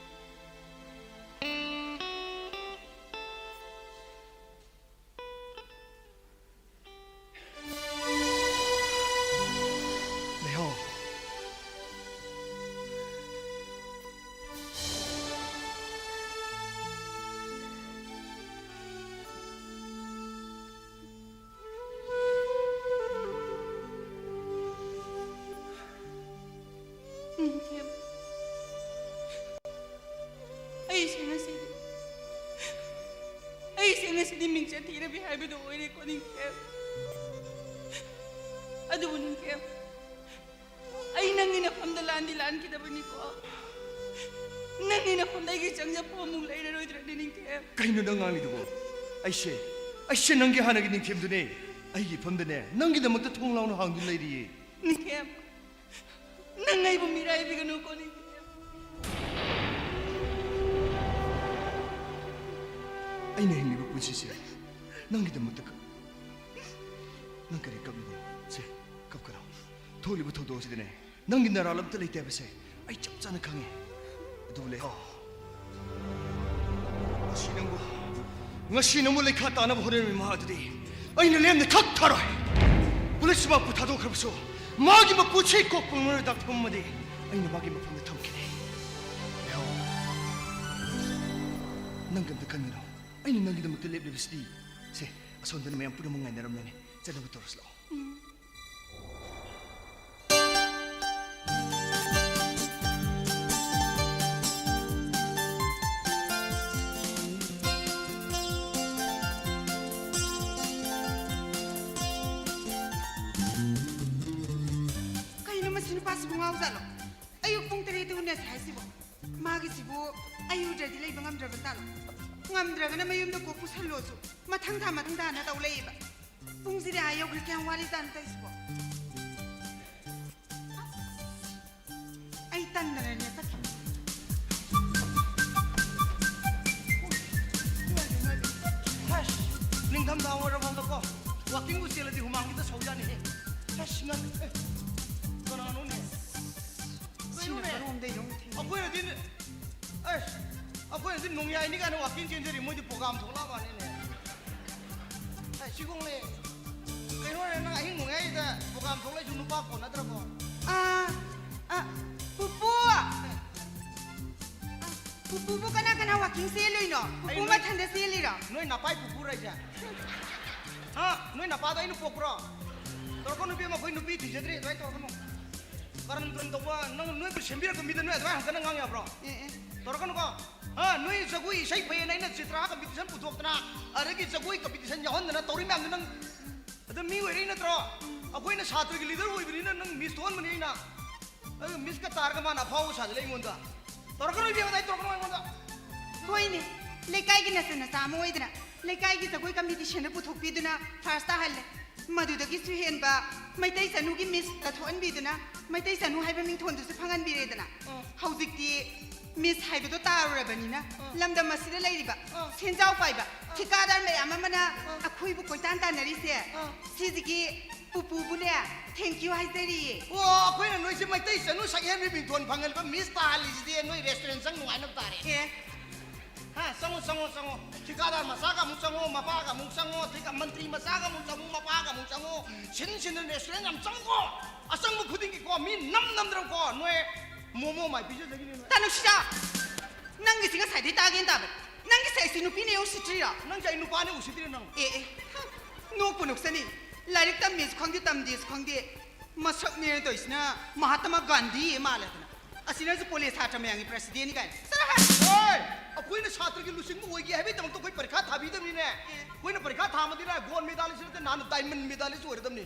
ꯂꯩꯍꯥꯎ꯫ ꯅꯤꯡꯊꯦꯝ, ꯑꯩꯁꯦ ꯉꯁꯤꯗꯤ, ꯑꯩꯁꯦ ꯉꯁꯤꯗꯤ ꯃꯤꯡꯆꯠ ꯊꯤꯔꯕꯤ ꯍꯥꯏꯕꯗꯨ ꯑꯣꯏꯔꯦꯀꯣ, ꯅꯤꯡꯊꯦꯝ꯫ ꯑꯗꯨꯕꯨ, ꯅꯤꯡꯊꯦꯝ, ꯑꯩ ꯅꯪꯒꯤ ꯅꯐꯝꯗ ꯂꯥꯟꯗꯤ ꯂꯥꯟꯈꯤꯗꯕꯅꯤꯀꯣ꯫ ꯅꯪꯒꯤ ꯅꯐꯝꯗ ꯑꯩꯒꯤ ꯆꯪꯖꯐꯝ ꯑꯃꯨꯛ ꯂꯩꯔꯔꯣꯏꯗ꯭ꯔꯅꯦ, ꯅꯤꯡꯊꯦꯝ? ꯀꯩꯅꯣ ꯅꯪ ꯉꯥꯡꯂꯤꯗꯨꯕꯣ? ꯑꯩꯁꯦ, ꯑꯩꯁꯦ ꯅꯪꯒꯤ ꯍꯥꯟꯅꯒꯤ ꯅꯤꯡꯊꯦꯝꯗꯨꯅꯦ꯫ ꯑꯩꯒꯤ ꯏꯐꯝꯗꯅꯦ, ꯅꯪꯒꯤꯗꯃꯛꯇ ꯊꯣꯡ ꯂꯥꯎꯅ ꯍꯥꯡꯗꯨꯅ ꯂꯩꯔꯤꯌꯦ꯫ ꯅꯤꯡꯊꯦꯝ, ꯅꯪ ꯑꯩꯕꯨ ꯃꯤꯔꯥꯏꯕꯤꯒꯅꯨꯀꯣ, ꯅꯤꯡꯊꯦꯝ꯫ ꯑꯩꯅ ꯍꯤꯡꯂꯤꯕ ꯄꯨꯟꯁꯤꯁꯦ ꯅꯪꯒꯤꯗꯃꯛꯇ ꯀ-, ꯅꯪ ꯀꯔꯤ ꯀꯞꯂꯤꯕꯅꯣ? ꯁꯦ, ꯀꯞꯀꯅꯨ꯫ ꯊꯣꯛꯂꯤꯕ ꯊꯧꯗꯣꯛ ꯑꯁꯤꯗꯅꯦ, ꯅꯪꯒꯤ ꯅꯔꯥꯜ ꯑꯝꯇ ꯂꯩꯇꯦ ꯍꯥꯏꯕꯁꯦ ꯑꯩ ꯆꯞ ꯆꯥꯅ ꯈꯪꯉꯦ꯫ ꯑꯗꯨꯕꯨ ꯂꯩꯍꯥꯎ, ꯉꯁꯤ ꯅꯪꯕꯨ, ꯉꯁꯤ ꯅꯪꯕꯨ ꯂꯩꯈꯥ ꯇꯥꯅꯕ ꯍꯣꯠꯅꯔꯝꯃꯤ ꯃꯍꯥꯛ ꯑꯗꯨꯗꯤ ꯑꯩꯅ ꯂꯦꯝꯅ ꯊꯛ ꯊꯥꯔꯣꯏ꯫ ꯄꯨꯂꯤꯁ ꯃꯍꯥꯛꯄꯨ ꯊꯥꯗꯣꯛꯈ꯭ꯔꯕꯁꯨ ꯃꯥꯒꯤ ꯃꯄꯨꯟꯁꯤ ꯀꯣꯛꯄ ꯉꯝꯂꯣꯏꯗꯕ ꯊꯝꯃꯝꯃꯗꯤ ꯑꯩꯅ ꯃꯥꯒꯤ ꯃꯐꯝꯗ ꯊꯝꯈꯤꯅꯤ꯫ ꯂꯩꯍꯥꯎ, ꯅꯪ ꯀꯩꯝꯇ ꯈꯟꯒꯅꯨ꯫ ꯑꯩꯅ ꯅꯪꯒꯤꯗꯃꯛꯇ ꯂꯦꯞꯂꯤꯕꯁꯤꯗꯤ꯫ ꯁꯦ, ꯑꯁꯣꯝꯗꯅ ꯃꯌꯥꯝ ꯄꯨꯝꯅꯃꯛ ꯉꯥꯏꯅꯔꯝꯂꯅꯤ꯫ ꯆꯠꯅꯕ ꯇꯧꯔꯁꯤ ꯂꯥꯛꯑꯣ꯫ ꯎꯝ꯫ ꯃꯁꯤ ꯅꯨꯄꯥꯁꯤꯕꯨ ꯉꯥꯎꯖꯥꯠꯂꯣ? ꯑꯌꯨꯛ ꯄꯨꯡ ꯇꯔꯦꯠꯇ ꯎꯅꯁꯦ ꯍꯥꯏꯁꯤꯕꯣ? ꯃꯥꯒꯤꯁꯤꯕꯨ ꯑꯩ ꯎꯗ꯭ꯔꯗꯤ ꯂꯩꯕ ꯉꯝꯗ꯭ꯔꯕ ꯖꯥꯠꯂꯣ? ꯉꯝꯗ꯭ꯔꯒꯅ ꯃꯌꯨꯝꯗ ꯀꯣꯛ ꯄꯨꯁꯜꯂꯣꯁꯨ ꯃꯊꯪ ꯊꯥ ꯃꯊꯪ ꯊꯥꯅ ꯇꯧ ꯂꯩꯌꯦꯕ꯫ ꯄꯨꯡꯁꯤꯗꯤ ꯑꯥ ꯌꯧꯈ꯭ꯔꯦ, ꯀꯌꯥꯝ ꯋꯥꯠꯂꯤꯖꯥꯠꯅꯣ ꯇꯧꯔꯤꯁꯤꯕꯣ? ꯑꯩ ꯇꯟꯗꯅꯅꯦ ꯆꯠꯈꯤꯕꯅꯤ꯫ ꯍꯁ, ꯅꯤꯡꯊꯝꯊꯥ ꯑꯣꯏꯔꯐꯥꯎꯗꯀꯣ, ꯋꯥꯀꯤꯡꯕꯨ ꯆꯦꯜꯂꯗꯤ ꯍꯨꯃꯥꯡ ꯈꯤꯇ ꯁꯧꯖꯥꯠꯅꯤꯍꯦ꯫ ꯍꯁ, ꯉꯛ-, ꯑꯦ, ꯀꯅꯥꯅꯣꯅꯦ? ꯁꯤꯅ ꯀꯩꯅꯣꯅꯦ? ꯀꯔꯣꯝꯗꯩꯅꯣ ꯑꯃꯨꯛ ꯊꯦꯡꯅꯩ? ꯑꯩꯈꯣꯏꯅꯗꯤ, ꯑꯁ, ꯑꯩꯈꯣꯏꯅꯗꯤ ꯅꯣꯡꯌꯥꯏꯅꯤ ꯀꯥꯏꯅ ꯋꯥꯀꯤꯡ ꯆꯦꯟꯖꯔꯤ, ꯃꯣꯏꯗꯤ ꯄ꯭ꯔꯣꯒ꯭ꯔꯥꯝ ꯊꯣꯛꯂꯛꯑ ꯃꯥꯜꯂꯦꯅꯦ꯫ ꯑꯦ, ꯁꯤꯒꯨꯝꯅꯦ꯫ ꯀꯩꯅꯣꯅꯦ, ꯅꯪ ꯑꯍꯤꯡ ꯅꯣꯡꯌꯥꯏꯗ ꯄ꯭ꯔꯣꯒ꯭ꯔꯥꯝ ꯊꯣꯛꯂꯛꯏꯁꯨ ꯅꯨꯄꯥ ꯀꯣꯟꯅꯗ꯭ꯔꯕꯣ? ꯑꯥ, ꯑꯥ, ꯄꯨꯄꯨ! ꯑꯥ, ꯄꯨꯄꯨꯕꯨ ꯀꯅꯥ ꯀꯅꯥ ꯋꯥꯀꯤꯡ ꯆꯦꯜꯂꯨꯏꯅꯣ? ꯑꯩ ꯄꯨꯄꯨ ꯅꯣꯏ ꯃꯊꯟꯗ ꯆꯦꯜꯂꯤꯔꯣ? ꯅꯣꯏ ꯅꯄꯥꯏ ꯄꯨꯄꯨꯔ ꯍꯥꯏꯁꯦ? ꯍꯥ? ꯅꯣꯏ ꯅꯄꯥꯗꯣ ꯑꯩꯅ ꯄꯣꯛꯄ꯭ꯔꯣ? ꯇꯧꯔꯛꯀꯅꯨ ꯏꯕꯦꯝꯃ, ꯑꯩꯈꯣꯏ ꯅꯨꯄꯤ ꯊꯤꯖꯗ꯭ꯔꯤ, ꯑꯗꯨꯃꯥꯏꯅ ꯇꯧꯔꯛꯀꯅꯨ꯫ ꯀꯔꯟ ꯇꯨꯔꯟ ꯇꯧꯕ, ꯅꯪ ꯅꯣꯏꯕꯨ ꯁꯦꯝꯕꯤꯔꯛꯄ ꯃꯤꯗ ꯅꯣꯏ ꯑꯗꯨꯃꯥꯏꯅ ꯍꯟꯊꯅ ꯉꯥꯡ ꯌꯥꯕ꯭ꯔꯣ? ꯑꯦ, ꯑꯦ꯫ ꯇꯧꯔꯛꯀꯅꯨꯀꯣ꯫ ꯍꯥ, ꯅꯣꯏ ꯖꯒꯣꯏ ꯏꯁꯩ ꯐꯩꯌꯦꯅ ꯑꯩꯅ ꯆꯤꯇ꯭ꯔꯥ ꯀꯝꯄꯤꯇꯤꯁꯟ ꯄꯨꯊꯣꯛꯇꯅ, ꯑꯗꯒꯤ ꯖꯒꯣꯏ ꯀꯝꯄꯤꯇꯤꯁꯟ ꯌꯥꯎꯍꯟꯗꯅ ꯇꯧꯔꯤ ꯃꯌꯥꯝꯗꯣ ꯅꯪ ꯑꯗꯨ ꯃꯤ ꯑꯣꯏꯔꯛꯏ ꯅꯠꯇ꯭ꯔꯣ? ꯑꯩꯈꯣꯏꯅ ꯁꯥꯇ꯭ꯔꯒꯤ ꯂꯤꯗꯔ ꯑꯣꯏꯕꯅꯤꯅ ꯅꯪ ꯃꯤꯁ ꯊꯣꯛꯍꯟꯕꯅꯤ ꯑꯩꯅ꯫ ꯑꯗꯨ ꯃꯤꯁꯀ ꯇꯥꯔꯒ ꯃꯥꯅ ꯑꯐꯥꯎꯕ ꯁꯥꯖꯤꯜꯂꯦ ꯑꯩꯉꯣꯟꯗ꯫ ꯇꯧꯔꯛꯀꯅꯨ ꯏꯕꯦꯝꯃ, ꯑꯗꯥꯏ ꯇꯧꯔꯛꯀꯅꯨ ꯑꯩꯉꯣꯟꯗ꯫ ꯍꯣꯏꯅꯦ, ꯂꯩꯀꯥꯏꯒꯤ ꯅꯆꯟ ꯅꯆꯥ ꯑꯃ ꯑꯣꯏꯗꯅ ꯂꯩꯀꯥꯏꯒꯤ ꯖꯒꯣꯏ ꯀꯝꯄꯤꯇꯤꯁꯟꯗ ꯄꯨꯊꯣꯛꯄꯤꯗꯨꯅ ꯐꯥꯔꯁ ꯇꯥꯍꯜꯂꯦ꯫ ꯃꯗꯨꯗꯒꯤꯁꯨ ꯍꯦꯟꯕ ꯃꯩꯇꯩ ꯆꯅꯨꯒꯤ ꯃꯤꯁꯇ ꯊꯣꯛꯍꯟꯕꯤꯗꯨꯅ ꯃꯩꯇꯩ ꯆꯅꯨ ꯍꯥꯏꯕ ꯃꯤꯡꯊꯣꯟꯗꯨꯁꯨ ꯐꯪꯍꯟꯕꯤꯔꯦꯗꯅ꯫ ꯑꯥ꯫ ꯍꯧꯖꯤꯛꯇꯤ ꯃꯤꯁ ꯍꯥꯏꯕꯗꯣ ꯇꯥꯔꯨꯔꯕꯅꯤꯅ ꯑꯥ꯫ ꯂꯝꯗꯝ ꯑꯁꯤꯗ ꯂꯩꯔꯤꯕ ꯑꯥ꯫ ꯁꯦꯟꯖꯥꯎ ꯄꯥꯏꯕ ꯑꯥ꯫ ꯊꯤꯀꯥꯗꯥꯔ ꯃꯌꯥꯝ ꯑꯃꯅ ꯑꯥ꯫ ꯑꯩꯈꯣꯏꯕꯨ ꯀꯣꯏꯇꯥꯟ ꯇꯥꯟꯅꯔꯤꯁꯦ꯫ ꯑꯥ꯫ ꯁꯤꯁꯤꯒꯤ ꯄꯨꯄꯨꯕꯨꯅꯦ, thank you ꯍꯥꯏꯖꯔꯤꯌꯦ꯫ ꯑꯣ, ꯑꯩꯈꯣꯏꯅ ꯅꯣꯏꯁꯦ ꯃꯩꯇꯩ ꯆꯅꯨ ꯁꯛꯍꯦꯟꯕꯤ ꯃꯤꯡꯊꯣꯟ ꯐꯪꯍꯜꯂꯤꯕ ꯃꯤꯁ ꯇꯥꯍꯜꯂꯤꯁꯤꯗꯤ ꯅꯣꯏ ꯔꯦꯁꯇꯨꯔꯦꯟ ꯆꯪ ꯅꯨꯡꯉꯥꯏꯅꯕ ꯇꯥꯔꯦ꯫ ꯑꯦ꯫ ꯍꯥ, ꯆꯪꯉꯣ, ꯆꯪꯉꯣ, ꯆꯪꯉꯣ꯫ ꯊꯤꯀꯥꯗꯥꯔ ꯃꯆꯥꯒ ꯑꯃꯨꯛ ꯆꯪꯉꯣ, ꯃꯄꯥꯒ ꯑꯃꯨꯛ ꯆꯪꯉꯣ, ꯊꯤꯀꯥ-, ꯃꯟꯇ꯭ꯔꯤ ꯃꯆꯥꯒ ꯑꯃꯨꯛ ꯆꯪꯉꯣ, ꯃꯄꯥꯒ ꯑꯃꯨꯛ ꯆꯪꯉꯣ꯫ ꯁꯤꯟ ꯁꯤꯟꯗꯅ ꯔꯦꯁꯇꯨꯔꯦꯟ ꯌꯥꯝ ꯆꯪꯉꯣ꯫ ꯑꯆꯪꯕ ꯈꯨꯗꯤꯡꯒꯤꯀꯣ, ꯃꯤ ꯅꯝ ꯅꯝꯗꯅꯀꯣ, ꯅꯣꯏ ꯃꯣꯃꯣ ꯃꯥꯏ ꯄꯤꯖꯗꯒꯤꯅꯤ ꯅꯣꯏ꯫ ꯇꯥꯅꯨꯁꯤꯗ! ꯅꯪꯒꯤꯁꯤ ꯉꯁꯥꯏꯗꯩ ꯇꯥꯒꯦꯅ ꯇꯥꯕ꯫ ꯅꯪꯒꯤꯁꯦ ꯑꯩꯁꯤ ꯅꯨꯄꯤꯅꯦ ꯎꯁꯤꯠꯇ꯭ꯔꯤꯔꯣ? ꯅꯪꯁꯦ ꯑꯩ ꯅꯨꯄꯥꯅꯦ ꯎꯁꯤꯠꯇ꯭ꯔꯤꯔꯣ ꯅꯪ? ꯑꯦ, ꯑꯦ꯫ ꯅꯣꯛꯄꯨ ꯅꯣꯛꯆꯅꯤ꯫ ꯂꯥꯏꯔꯤꯛ ꯇꯝꯃꯦꯁꯨ ꯈꯪꯗꯦ, ꯇꯝꯗꯦꯁꯨ ꯈꯪꯗꯦ꯫ ꯃꯁꯛꯅꯦꯅ ꯇꯧꯔꯤꯁꯤꯅ ꯃꯍꯥꯇꯃꯥ ꯒꯥꯟꯙꯤ ꯃꯥꯜꯂꯦꯗꯅ꯫ ꯑꯁꯤꯅꯁꯨ ꯀꯣꯂꯦꯖ ꯁꯥꯇ꯭ꯔ ꯃꯌꯥꯝꯒꯤ ꯄ꯭ꯔꯁꯤꯗꯦꯟꯅꯤ ꯀꯥꯏꯅ꯫ ꯆꯠꯂꯣꯍꯦ! ꯍꯣꯏ! ꯑꯩꯈꯣꯏꯅ ꯁꯥꯇ꯭ꯔꯒꯤ ꯂꯨꯆꯤꯡꯕ ꯑꯣꯏꯒꯦ ꯍꯥꯏꯕꯒꯤꯗꯃꯛꯇ ꯑꯩꯈꯣꯏ ꯄꯔꯤꯈꯥ ꯊꯥꯕꯤꯗꯕꯅꯤꯅꯦ꯫ ꯑꯦ꯫ ꯑꯩꯈꯣꯏꯅ ꯄꯔꯤꯈꯥ ꯊꯥꯕꯗꯤꯅꯦ ꯒꯣꯜ ꯃꯦꯗꯥꯂꯤꯁ ꯅꯠꯇꯦ, ꯅꯍꯥꯟꯅ ꯗꯥꯏꯃꯟ ꯃꯦꯗꯥꯂꯤꯁ ꯑꯣꯏꯔꯗꯕꯅꯤ꯫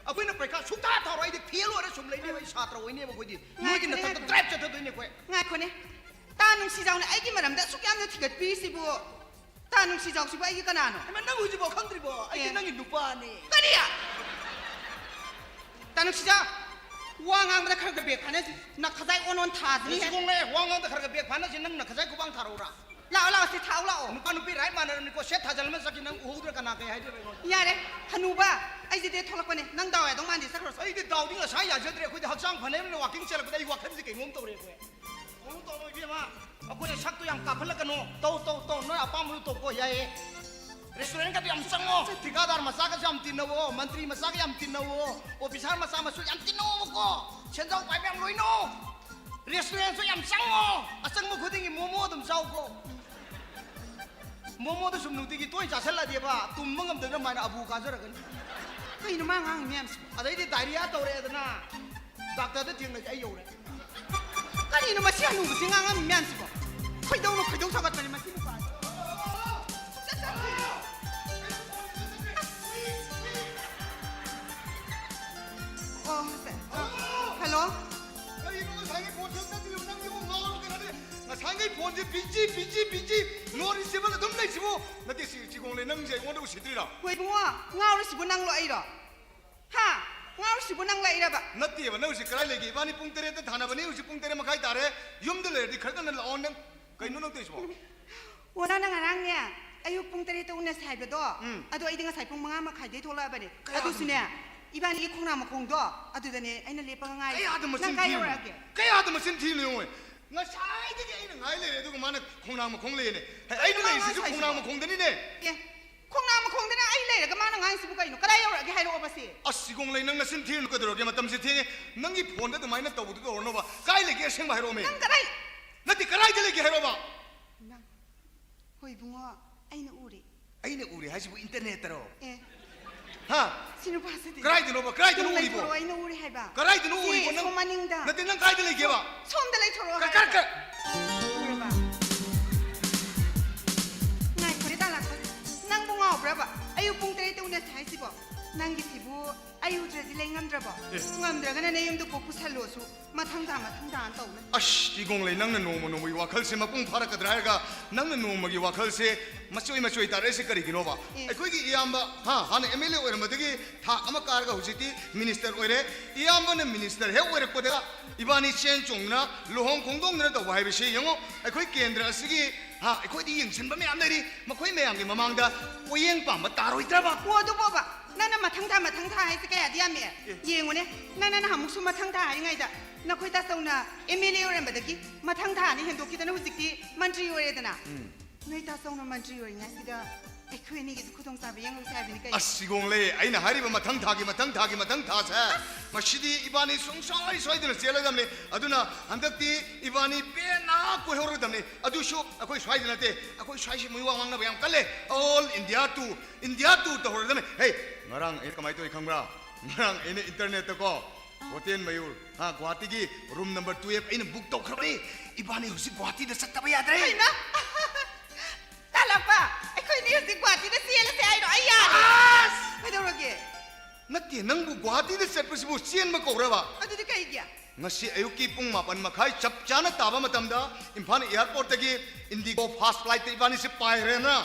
ꯑꯩꯈꯣꯏꯅ ꯄꯩꯈꯥ ꯁꯨꯛꯊꯥ ꯊꯥꯔꯣꯏ꯫ ꯑꯩꯗꯤ ꯐꯦꯜ ꯑꯣꯏꯔ ꯁꯨꯝ ꯂꯩꯅꯦꯕ꯫ ꯑꯩ ꯁꯥꯇ꯭ꯔ ꯑꯣꯏꯅꯦꯕ ꯑꯩꯈꯣꯏꯗꯤ꯫ ꯅꯣꯏꯒꯤ ꯉꯥꯏꯈꯣꯅꯦ, ꯅꯊꯛꯇ ꯉꯥꯏꯈꯣꯅꯦ꯫ ꯗ꯭ꯔꯥꯏꯞ ꯆꯠꯊꯗꯣꯏꯅꯦ ꯑꯩꯈꯣꯏ꯫ ꯉꯥꯏꯈꯣꯅꯦ꯫ ꯇꯥ ꯅꯨꯡꯁꯤꯖꯥꯎꯅ ꯑꯩꯒꯤ ꯃꯔꯝꯗ ꯑꯁꯨꯛ ꯌꯥꯝꯅ ꯊꯤꯒꯠꯄꯤꯔꯤꯁꯤꯕꯨ? ꯇꯥ ꯅꯨꯡꯁꯤꯖꯥꯎꯁꯤꯕꯨ ꯑꯩꯒꯤ ꯀꯅꯥꯅꯣ? ꯍꯩꯃꯥ, ꯅꯪ ꯍꯧꯖꯤꯛꯐꯥꯎ ꯈꯪꯗ꯭ꯔꯤꯕꯣ? ꯑꯩꯗꯤ ꯑꯦ꯫ ꯅꯪꯒꯤ ꯅꯨꯄꯥꯅꯦ꯫ ꯀꯔꯤ? ꯇꯥ ꯅꯨꯡꯁꯤꯖꯥꯎ, ꯋꯥ ꯉꯥꯡꯕꯗ ꯈꯔ ꯈꯔ ꯕ꯭ꯔꯦꯛ ꯐꯥꯅꯁꯤ꯫ ꯅꯈꯖꯥꯏ ꯑꯣꯟ ꯑꯣꯟ ꯊꯥꯗꯅꯤ꯫ ꯁꯤꯒꯣꯡꯅꯦ, ꯋꯥ ꯉꯥꯡꯕꯗ ꯈꯔ ꯈꯔ ꯕ꯭ꯔꯦꯛ ꯐꯥꯅꯁꯤ꯫ ꯅꯪ ꯅꯈꯖꯥꯏ ꯈꯨꯕꯥꯡ ꯊꯥꯔꯛꯎꯔꯥ? ꯂꯥꯛꯑꯣ, ꯂꯥꯛꯑꯣ, ꯁꯤ ꯊꯥꯎ ꯂꯥꯛꯑꯣ꯫ ꯅꯨꯄꯥ ꯅꯨꯄꯤ ꯔꯥꯏꯠ ꯃꯥꯟꯅꯔꯕꯅꯤꯀꯣ꯫ ꯁꯦꯠ ꯊꯥꯖꯜꯂꯝꯃ ꯆꯠꯈꯤ꯫ ꯅꯪ ꯎꯍꯧꯗ꯭ꯔꯥ? ꯀꯅꯥ ꯀꯩ ꯍꯥꯏꯗꯣꯏꯕ ꯑꯩꯉꯣꯟꯗ? ꯌꯥꯔꯦ, ꯍꯅꯨꯕ, ꯑꯩꯁꯦ ꯗꯦꯠ ꯊꯣꯛꯂꯛꯄꯅꯦ꯫ ꯅꯪ ꯗꯥꯎ ꯌꯥꯗꯧ ꯃꯥꯟꯗꯦ, ꯆꯠꯈ꯭ꯔꯣ꯫ ꯑꯩꯗꯤ ꯗꯥꯎꯗꯤ ꯉꯁꯥꯏ ꯌꯥꯖꯗ꯭ꯔꯦ꯫ ꯑꯩꯈꯣꯏꯗꯤ ꯍꯛꯆꯥꯡ ꯐꯅꯕꯅꯤꯅ ꯋꯥꯀꯤꯡ ꯆꯦꯜꯂꯛꯄꯗ ꯑꯩ ꯋꯥꯈꯜꯁꯦ ꯀꯩꯅꯣꯝ ꯇꯧꯔꯦ ꯑꯩꯈꯣꯏ꯫ ꯀꯩꯅꯣꯝ ꯇꯧꯔꯣ ꯏꯕꯦꯝꯃ꯫ ꯑꯩꯈꯣꯏꯅ ꯁꯛꯇꯣ ꯌꯥꯝ ꯀꯥꯞꯍꯜꯂꯛꯀꯅꯣ꯫ ꯇꯧ, ꯇꯧ, ꯇꯧ꯫ ꯅꯣꯏ ꯑꯄꯥꯝꯕꯗꯨ ꯇꯧꯀꯣ, ꯌꯥꯏꯌꯦ꯫ ꯔꯦꯁꯇꯨꯔꯦꯟꯒꯗꯣ ꯌꯥꯝ ꯆꯪꯉꯣ꯫ ꯊꯤꯀꯥꯗꯥꯔ ꯃꯆꯥꯒꯁꯨ ꯌꯥꯝ ꯇꯤꯟꯅꯧꯋꯣ꯫ ꯃꯟꯇ꯭ꯔꯤ ꯃꯆꯥꯒ ꯌꯥꯝ ꯇꯤꯟꯅꯧꯋꯣ꯫ ꯑꯣꯐꯤꯁꯥꯔ ꯃꯆꯥ ꯃꯁꯨ ꯌꯥꯝ ꯇꯤꯟꯅꯧꯋꯣꯕꯀꯣ꯫ ꯁꯦꯟꯖꯥꯎ ꯄꯥꯏꯕ ꯌꯥꯝ ꯂꯣꯏꯅꯧ꯫ ꯔꯦꯁꯇꯨꯔꯦꯟꯁꯨ ꯌꯥꯝ ꯆꯪꯉꯣ꯫ ꯑꯆꯪꯕ ꯈꯨꯗꯤꯡꯒꯤ ꯃꯣꯃꯣ ꯑꯗꯨꯝ ꯆꯥꯎꯀꯣ꯫ ꯃꯣꯃꯣꯗꯣ ꯁꯨꯝ ꯅꯨꯡꯇꯤꯒꯤ ꯇꯣꯏꯅ ꯆꯥꯁꯤꯜꯂꯗꯤꯕ ꯇꯨꯝꯕ ꯉꯝꯗꯗꯅ ꯃꯥꯏꯅ ꯑꯕꯨ ꯀꯥꯖꯔꯛꯀꯅꯤ꯫ ꯀꯩꯅꯣ ꯃꯥ ꯉꯥꯡꯉꯤ ꯃꯌꯥꯝꯁꯤꯕꯣ? ꯑꯗꯩꯗꯤ ꯗꯥꯏꯔꯤꯌꯥ ꯇꯧꯔꯛꯑꯦꯗꯅ ꯗꯥꯛꯇꯔꯗ ꯊꯦꯡꯅꯁꯦ ꯑꯩ ꯌꯧꯔꯦ꯫ ꯀꯔꯤꯅꯣ ꯃꯁꯤ ꯍꯅꯨꯕꯁꯤ ꯉꯥꯡꯉꯝꯃꯤ ꯃꯌꯥꯝꯁꯤꯕꯣ? ꯈꯣꯏꯗꯧꯅ ꯈꯣꯏꯗꯧ ꯁꯥꯎꯒꯠꯄꯅꯤ ꯃꯁꯤ ꯅꯨꯄꯥꯁꯤ꯫ ꯆꯠ, ꯆꯠ꯫ ꯑꯣ, ꯁꯦ꯫ ꯍꯜꯂꯣ? ꯀꯔꯤꯅꯣ ꯉꯁꯥꯏꯒꯤ ꯐꯣꯟ ꯁꯨꯝ ꯆꯠꯇ꯭ꯔꯤꯕ ꯅꯪꯁꯤꯕꯨ ꯉꯥꯎꯔꯕ ꯀꯩꯅꯣꯅꯦ? ꯉꯁꯥꯏꯒꯤ ꯐꯣꯟꯁꯦ ꯕꯤꯖꯤ, ꯕꯤꯖꯤ, ꯕꯤꯖꯤ, ꯅꯣ ꯔꯤꯆꯦꯕꯜ ꯑꯗꯨꯝ ꯂꯩꯁꯤꯕꯨ? ꯅꯠꯇꯦ, ꯁꯤ ꯆꯤꯒꯣꯡꯂꯩ, ꯅꯪꯁꯦ ꯑꯩꯉꯣꯟꯗ ꯎꯁꯤꯠꯇ꯭ꯔꯤꯔꯣ? ꯍꯣꯏ ꯏꯕꯨꯡꯉꯣ, ꯉꯥꯎꯔꯤꯁꯤꯕꯨ ꯅꯪꯂꯣ ꯑꯩꯔꯣ? ꯍꯥ? ꯉꯥꯎꯔꯤꯁꯤꯕꯨ ꯅꯪ ꯂꯩꯔꯕ? ꯅꯠꯇꯦꯕ, ꯅꯪ ꯍꯧꯖꯤꯛ ꯀꯗꯥꯏ ꯂꯩꯒꯦ? ꯏꯕꯥꯅꯤ ꯄꯨꯡ ꯇꯔꯦꯠꯇ ꯊꯥꯅꯕꯅꯦ, ꯍꯧꯖꯤꯛ ꯄꯨꯡ ꯇꯔꯦꯠ ꯃꯈꯥꯏ ꯇꯥꯔꯦ꯫ ꯌꯨꯝꯗ ꯂꯩꯔꯗꯤ ꯈꯔ ꯉꯟꯅ ꯂꯥꯛꯑꯣ ꯅꯪ꯫ ꯀꯩꯅꯣ ꯅꯪ ꯇꯧꯔꯤꯁꯤꯕꯣ? ꯑꯣ, ꯅꯪꯅ ꯉꯔꯥꯡꯅꯦ, ꯑꯌꯨꯛ ꯄꯨꯡ ꯇꯔꯦꯠꯇ ꯎꯅꯁꯦ ꯍꯥꯏꯕꯗꯣ, ꯎꯝ꯫ ꯑꯗꯣ ꯑꯩꯗꯤ ꯉꯁꯥꯏ ꯄꯨꯡ ꯃꯉꯥ ꯃꯈꯥꯏꯗꯩ ꯊꯣꯛꯂꯛꯑꯕꯅꯦ꯫ ꯀꯌꯥꯗꯅꯣ? ꯑꯗꯨꯁꯨꯅꯦ, ꯏꯕꯥꯅꯤꯒꯤ ꯈꯣꯡꯅꯥꯡ ꯃꯈꯣꯡꯗꯣ, ꯑꯗꯨꯗꯅꯦ ꯑꯩꯅ ꯂꯦꯞꯄꯒ ꯉꯥꯏꯔꯤꯁꯦ꯫ ꯀꯌꯥꯗ ꯃꯆꯤꯟ ꯅꯪ ꯀꯥꯏ ꯊꯤꯔꯤꯅꯣ? ꯌꯧꯔꯛꯑꯒꯦ? ꯀꯌꯥꯗ ꯃꯆꯤꯟ ꯊꯤꯔꯤꯅꯣ ꯌꯦꯡꯉꯣ꯫ ꯉꯁꯥꯏꯗꯒꯤ ꯑꯩꯅ ꯉꯥꯏ ꯂꯩꯔꯦ, ꯑꯗꯨꯒ ꯃꯥꯅ ꯈꯣꯡꯅꯥꯡ ꯃꯈꯣꯡ ꯂꯩꯌꯦꯅꯦ꯫ ꯍꯦ, ꯑꯩꯅ ꯀꯩꯅꯣ ꯂꯩꯔꯤꯁꯤꯁꯨ ꯃꯥꯅ ꯈꯣꯡꯅꯥꯡ ꯍꯥꯏꯁꯤꯕꯣ? ꯃꯈꯣꯡꯗꯅꯤꯅꯦ꯫ ꯑꯦ, ꯈꯣꯡꯅꯥꯡ ꯃꯈꯣꯡꯗꯅ ꯑꯩ ꯂꯩꯔꯒ ꯃꯥꯅ ꯉꯥꯡꯉꯤꯁꯤꯕꯨ ꯀꯩꯅꯣ? ꯀꯗꯥꯏ ꯌꯧꯔꯛꯑꯒꯦ ꯍꯥꯏꯔꯛꯑꯣꯕ ꯁꯤ? ꯑꯁ, ꯁꯤꯒꯣꯡꯂꯩ, ꯅꯪ ꯅꯆꯤꯟ ꯊꯤꯔꯤꯅꯣ ꯀꯩꯗꯧꯔꯒꯦ? ꯃꯇꯝꯁꯦ ꯊꯦꯡꯉꯦ꯫ ꯅꯪꯒꯤ ꯐꯣꯟꯗ ꯑꯗꯨꯃꯥꯏꯅ ꯇꯧꯕꯗꯨ ꯇꯧꯔꯅꯣꯕ꯫ ꯀꯥꯏ ꯂꯩꯒꯦ ꯑꯁꯦꯡꯕ ꯍꯥꯏꯔꯛꯑꯣꯃꯦ꯫ ꯅꯪ ꯀꯗꯥꯏ? ꯅꯠꯇꯦ, ꯀꯗꯥꯏꯗ ꯂꯩꯒꯦ ꯍꯥꯏꯔꯛꯑꯣꯕ꯫ ꯏꯃꯥ, ꯍꯣꯏ ꯏꯕꯨꯡꯉꯣ, ꯑꯩꯅ ꯎꯔꯦ꯫ ꯑꯩꯅ ꯎꯔꯦ ꯍꯥꯏꯁꯤꯕꯨ ꯏꯟꯇꯔꯅꯦꯠꯇꯔꯣ? ꯑꯦ, ꯍꯥ? ꯁꯤ ꯅꯨꯄꯥꯁꯤꯗꯤ꯫ ꯀꯗꯥꯏꯗꯅꯣꯕ? ꯀꯗꯥꯏꯗꯅꯣ ꯅꯪ ꯎꯔꯤꯕꯣ? ꯂꯩꯊꯣꯔꯛꯑꯣ, ꯑꯩꯅ ꯎꯔꯦ ꯍꯥꯏꯕ꯫ ꯀꯗꯥꯏꯗꯅꯣ ꯁꯤ ꯎꯔꯤꯕꯣ ꯅꯪ? ꯁꯣꯝ ꯃꯅꯤꯡꯗ꯫ ꯅꯠꯇꯦ, ꯅꯪ ꯀꯥꯏꯗ ꯂꯩꯒꯦꯕ? ꯁꯣꯝꯗ ꯂꯩꯊꯣꯔꯛꯑꯣ ꯀ-, ꯀ-, ꯍꯥꯏꯕ꯫ ꯀ- ꯎꯔꯕ? ꯉꯥꯏꯈꯣꯅꯦ, ꯇꯥ ꯂꯥꯛꯄ꯫ ꯅꯪꯕꯨ ꯉꯥꯎꯕ꯭ꯔꯕ? ꯑꯌꯨꯛ ꯄꯨꯡ ꯇꯔꯦꯠꯇ ꯎꯅꯁꯦ ꯍꯥꯏꯁꯤꯕꯣ? ꯅꯪꯒꯤ ꯐꯤꯕꯨ ꯑꯩ ꯎꯗ꯭ꯔꯗꯤ ꯂꯩ ꯉꯝꯗ꯭ꯔꯕꯣ? ꯑꯦ꯫ ꯉꯝꯗ꯭ꯔꯒꯅ ꯅꯌꯨꯝꯗ ꯀꯣꯛ ꯄꯨꯁꯜꯂꯣꯁꯨ ꯃꯊꯪ ꯊꯥ, ꯃꯊꯪ ꯊꯥꯅ ꯇꯧꯅ꯫ ꯑꯁ, ꯆꯤꯒꯣꯡꯂꯩ, ꯅꯪꯅ ꯅꯣꯡꯃ ꯅꯣꯡꯃꯒꯤ ꯋꯥꯈꯜꯁꯦ ꯃꯄꯨꯡ ꯐꯥꯔꯛꯀꯗ꯭ꯔꯥ ꯍꯥꯏꯔꯒ ꯅꯪꯅ ꯅꯣꯡꯃꯒꯤ ꯋꯥꯈꯜꯁꯦ ꯃꯆꯣꯏ ꯃꯆꯣꯏ ꯇꯥꯔꯛꯏꯁꯦ ꯀꯔꯤꯒꯤꯅꯣꯕ? ꯑꯦ꯫ ꯑꯩꯈꯣꯏꯒꯤ ꯏꯌꯥꯝꯕ, ꯍꯥ, ꯍꯥꯟꯅ ꯑꯦꯝ ꯑꯦꯜ ꯑꯦ ꯑꯣꯏꯔꯝꯕꯗꯒꯤ ꯊꯥꯛ ꯑꯃ ꯀꯥꯔꯒ ꯍꯧꯖꯤꯛꯇꯤ ꯃꯤꯅꯤꯁꯇꯔ ꯑꯣꯏꯔꯦ꯫ ꯏꯌꯥꯝꯕꯅ ꯃꯤꯅꯤꯁꯇꯔ ꯍꯦꯛ ꯑꯣꯏꯔꯛꯄꯗ ꯏꯕꯥꯅꯤ ꯆꯦꯟ ꯆꯣꯡꯗꯅ ꯂꯨꯍꯣꯡ ꯈꯣꯡꯗꯣꯡꯗꯅ ꯇꯧꯕ ꯍꯥꯏꯕꯁꯤ ꯌꯦꯡꯉꯣ, ꯑꯩꯈꯣꯏ ꯀꯦꯟꯗ꯭ꯔ ꯑꯁꯤꯒꯤ, ꯍꯥ, ꯑꯩꯈꯣꯏꯗꯤ ꯌꯦꯡꯁꯤꯟꯕ ꯃꯌꯥꯝ ꯂꯩꯔꯤ, ꯃꯈꯣꯏ ꯃꯌꯥꯝꯒꯤ ꯃꯃꯥꯡꯗ ꯄꯣꯌꯦꯡ ꯄꯥꯝꯕ ꯇꯥꯔꯣꯏꯗ꯭ꯔꯕ? ꯑꯣ, ꯑꯗꯨꯕꯣꯕ, ꯅꯪꯅ ꯃꯊꯪ ꯊꯥ, ꯃꯊꯪ ꯊꯥ ꯍꯥꯏꯁꯦ ꯀꯌꯥꯗꯤ ꯌꯥꯝꯃꯦ? ꯌꯦꯡꯉꯨꯅꯦ, ꯅꯪꯅ ꯅꯍꯥꯟꯃꯨꯛꯁꯨ ꯃꯊꯪ ꯊꯥ ꯍꯥꯏꯔꯤꯉꯩꯗ ꯅꯈꯣꯏ ꯇꯥꯆꯧꯅ ꯑꯦꯝ ꯑꯦꯜ ꯑꯦ ꯑꯣꯏꯔꯝꯕꯗꯒꯤ ꯃꯊꯪ ꯊꯥ ꯑꯅꯤ ꯍꯦꯟꯗꯣꯛꯈꯤꯗꯅ ꯍꯧꯖꯤꯛꯇꯤ ꯃꯟꯇ꯭ꯔꯤ ꯑꯣꯏꯔꯦꯗꯅ꯫ ꯅꯣꯏ ꯇꯥꯆꯧꯅ ꯃꯟꯇ꯭ꯔꯤ ꯑꯣꯏꯔꯤꯉꯩꯁꯤꯗ ꯑꯩꯈꯣꯏ ꯑꯅꯤꯒꯤꯁꯨ ꯈꯨꯗꯣꯡꯆꯥꯕ ꯌꯦꯡꯍꯧꯁꯦ ꯍꯥꯏꯕꯅꯤ ꯀꯩꯅꯣ꯫ ꯑꯁ, ꯁꯤꯒꯣꯡꯂꯦ, ꯑꯩꯅ ꯍꯥꯏꯔꯤꯕ ꯃꯊꯪ ꯊꯥꯒꯤ, ꯃꯊꯪ ꯊꯥꯒꯤ, ꯃꯊꯪ ꯊꯥꯁꯦ, ꯃꯁꯤꯗꯤ ꯏꯕꯥꯅꯤ ꯁꯨꯡꯁꯣꯏ ꯁꯣꯏꯗꯅ ꯆꯦꯜꯂꯗꯕꯅꯤ꯫ ꯑꯗꯨꯅ ꯍꯟꯗꯛꯇꯤ ꯏꯕꯥꯅꯤ ꯄꯦꯟꯅ ꯀꯣꯏꯍꯧꯔꯗꯕꯅꯤ꯫ ꯑꯗꯨꯁꯨ ꯑꯩꯈꯣꯏ ꯁ꯭ꯋꯥꯏꯗ ꯅꯠꯇꯦ, ꯑꯩꯈꯣꯏ ꯁ꯭ꯋꯥꯏꯁꯤ ꯃꯤꯋꯥ ꯉꯥꯡꯅꯕ ꯌꯥꯝ ꯀꯜꯂꯦ꯫ All India tour, India tour ꯇꯧꯍꯧꯔꯗꯕꯅꯤ꯫ ꯍꯦ, ꯉꯔꯥꯡ ꯑꯩꯅ ꯀꯃꯥꯏꯅ ꯇꯧꯏ ꯈꯪꯕ꯭ꯔꯥ? ꯉꯔꯥꯡ ꯑꯩꯅ internetꯇꯀꯣ, ꯍꯣꯇꯦꯜ ꯃꯌꯨꯔ, ꯍꯥ, ꯒꯨꯋꯥꯍꯥꯇꯤꯒꯤ room number twelve ꯑꯩꯅ book ꯇꯧꯈ꯭ꯔꯕꯅꯤ꯫ ꯏꯕꯥꯅꯤ ꯍꯧꯖꯤꯛ ꯒꯨꯋꯥꯍꯥꯇꯤꯗ ꯆꯠꯇꯕ ꯌꯥꯗ꯭ꯔꯦ꯫ ꯀꯩꯅꯣ? ꯇꯥꯂꯛꯄ, ꯑꯩꯈꯣꯏꯅꯤ ꯍꯧꯖꯤꯛ ꯒꯨꯋꯥꯍꯥꯇꯤꯗ ꯆꯦꯜꯂꯁꯦ ꯍꯥꯏꯔꯣ? ꯑꯩ ꯌꯥꯔꯦ꯫ ꯑꯁ! ꯀꯩꯗꯧꯔꯒꯦ? ꯅꯠꯇꯦ, ꯅꯪꯕꯨ ꯒꯨꯋꯥꯍꯥꯇꯤꯗ ꯆꯠꯄꯁꯤꯕꯨ ꯆꯦꯟꯕ ꯀꯧꯔꯕ? ꯑꯗꯨꯗꯤ ꯀꯩꯒꯤ? ꯉꯁꯤ ꯑꯌꯨꯛꯀꯤ ꯄꯨꯡ ꯃꯥꯄꯟ ꯃꯈꯥꯏ ꯆꯞ ꯆꯥꯅ ꯇꯥꯕ ꯃꯇꯝꯗ ꯏꯝꯐꯥꯜ airportꯇꯒꯤ Indigo fast flightꯇ ꯏꯕꯥꯅꯤꯁꯦ ꯄꯥꯏꯈ꯭ꯔꯦꯅ꯫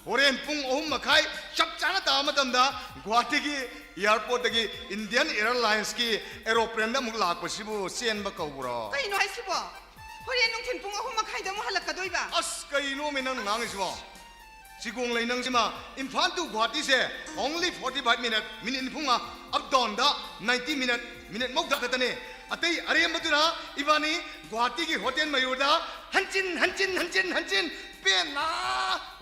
ꯍꯣꯔꯦꯟ ꯄꯨꯡ ꯑꯍꯨꯝ ꯃꯈꯥꯏ ꯆꯞ ꯆꯥꯅ ꯇꯥꯕ ꯃꯇꯝꯗ ꯒꯨꯋꯥꯍꯥꯇꯤꯒꯤ airportꯇꯒꯤ Indian Airlinesꯀꯤ aeroplaneꯗ ꯑꯃꯨꯛ ꯂꯥꯛꯄꯁꯤꯕꯨ ꯆꯦꯟꯕ ꯀꯧꯕ꯭ꯔꯣ? ꯀꯩꯅꯣ ꯍꯥꯏꯁꯤꯕꯣ? ꯍꯣꯔꯦꯟ ꯅꯨꯡꯊꯤꯜ ꯄꯨꯡ ꯑꯍꯨꯝ ꯃꯈꯥꯏꯗ ꯑꯃꯨꯛ ꯍꯜꯂꯛꯀꯗꯣꯏꯕ? ꯑꯁ, ꯀꯩꯅꯣꯃꯤ ꯅꯪꯅ ꯉꯥꯡꯉꯤꯁꯤꯕꯣ? ꯁꯤꯒꯣꯡ ꯂꯩꯅꯪꯁꯤꯃ, Imphal to ꯒꯨꯋꯥꯍꯥꯇꯤꯁꯦ only forty five minute, minute ꯅꯤꯐꯨꯃꯉꯥ, up downꯗ ninety minute, minute ꯃꯧꯗ꯭ꯔꯥ ꯈꯛꯇꯅꯦ꯫ ꯑꯇꯩ ꯑꯔꯦꯝꯕꯗꯨꯅ ꯏꯕꯥꯅꯤ ꯒꯨꯋꯥꯍꯥꯇꯤꯒꯤ ꯍꯣꯇꯦꯜ ꯃꯌꯨꯔꯗ ꯍꯟꯆꯤꯟ ꯍꯟꯆꯤꯟ ꯍꯟꯆꯤꯟ ꯍꯟꯆꯤꯟ ꯄꯦꯟꯅ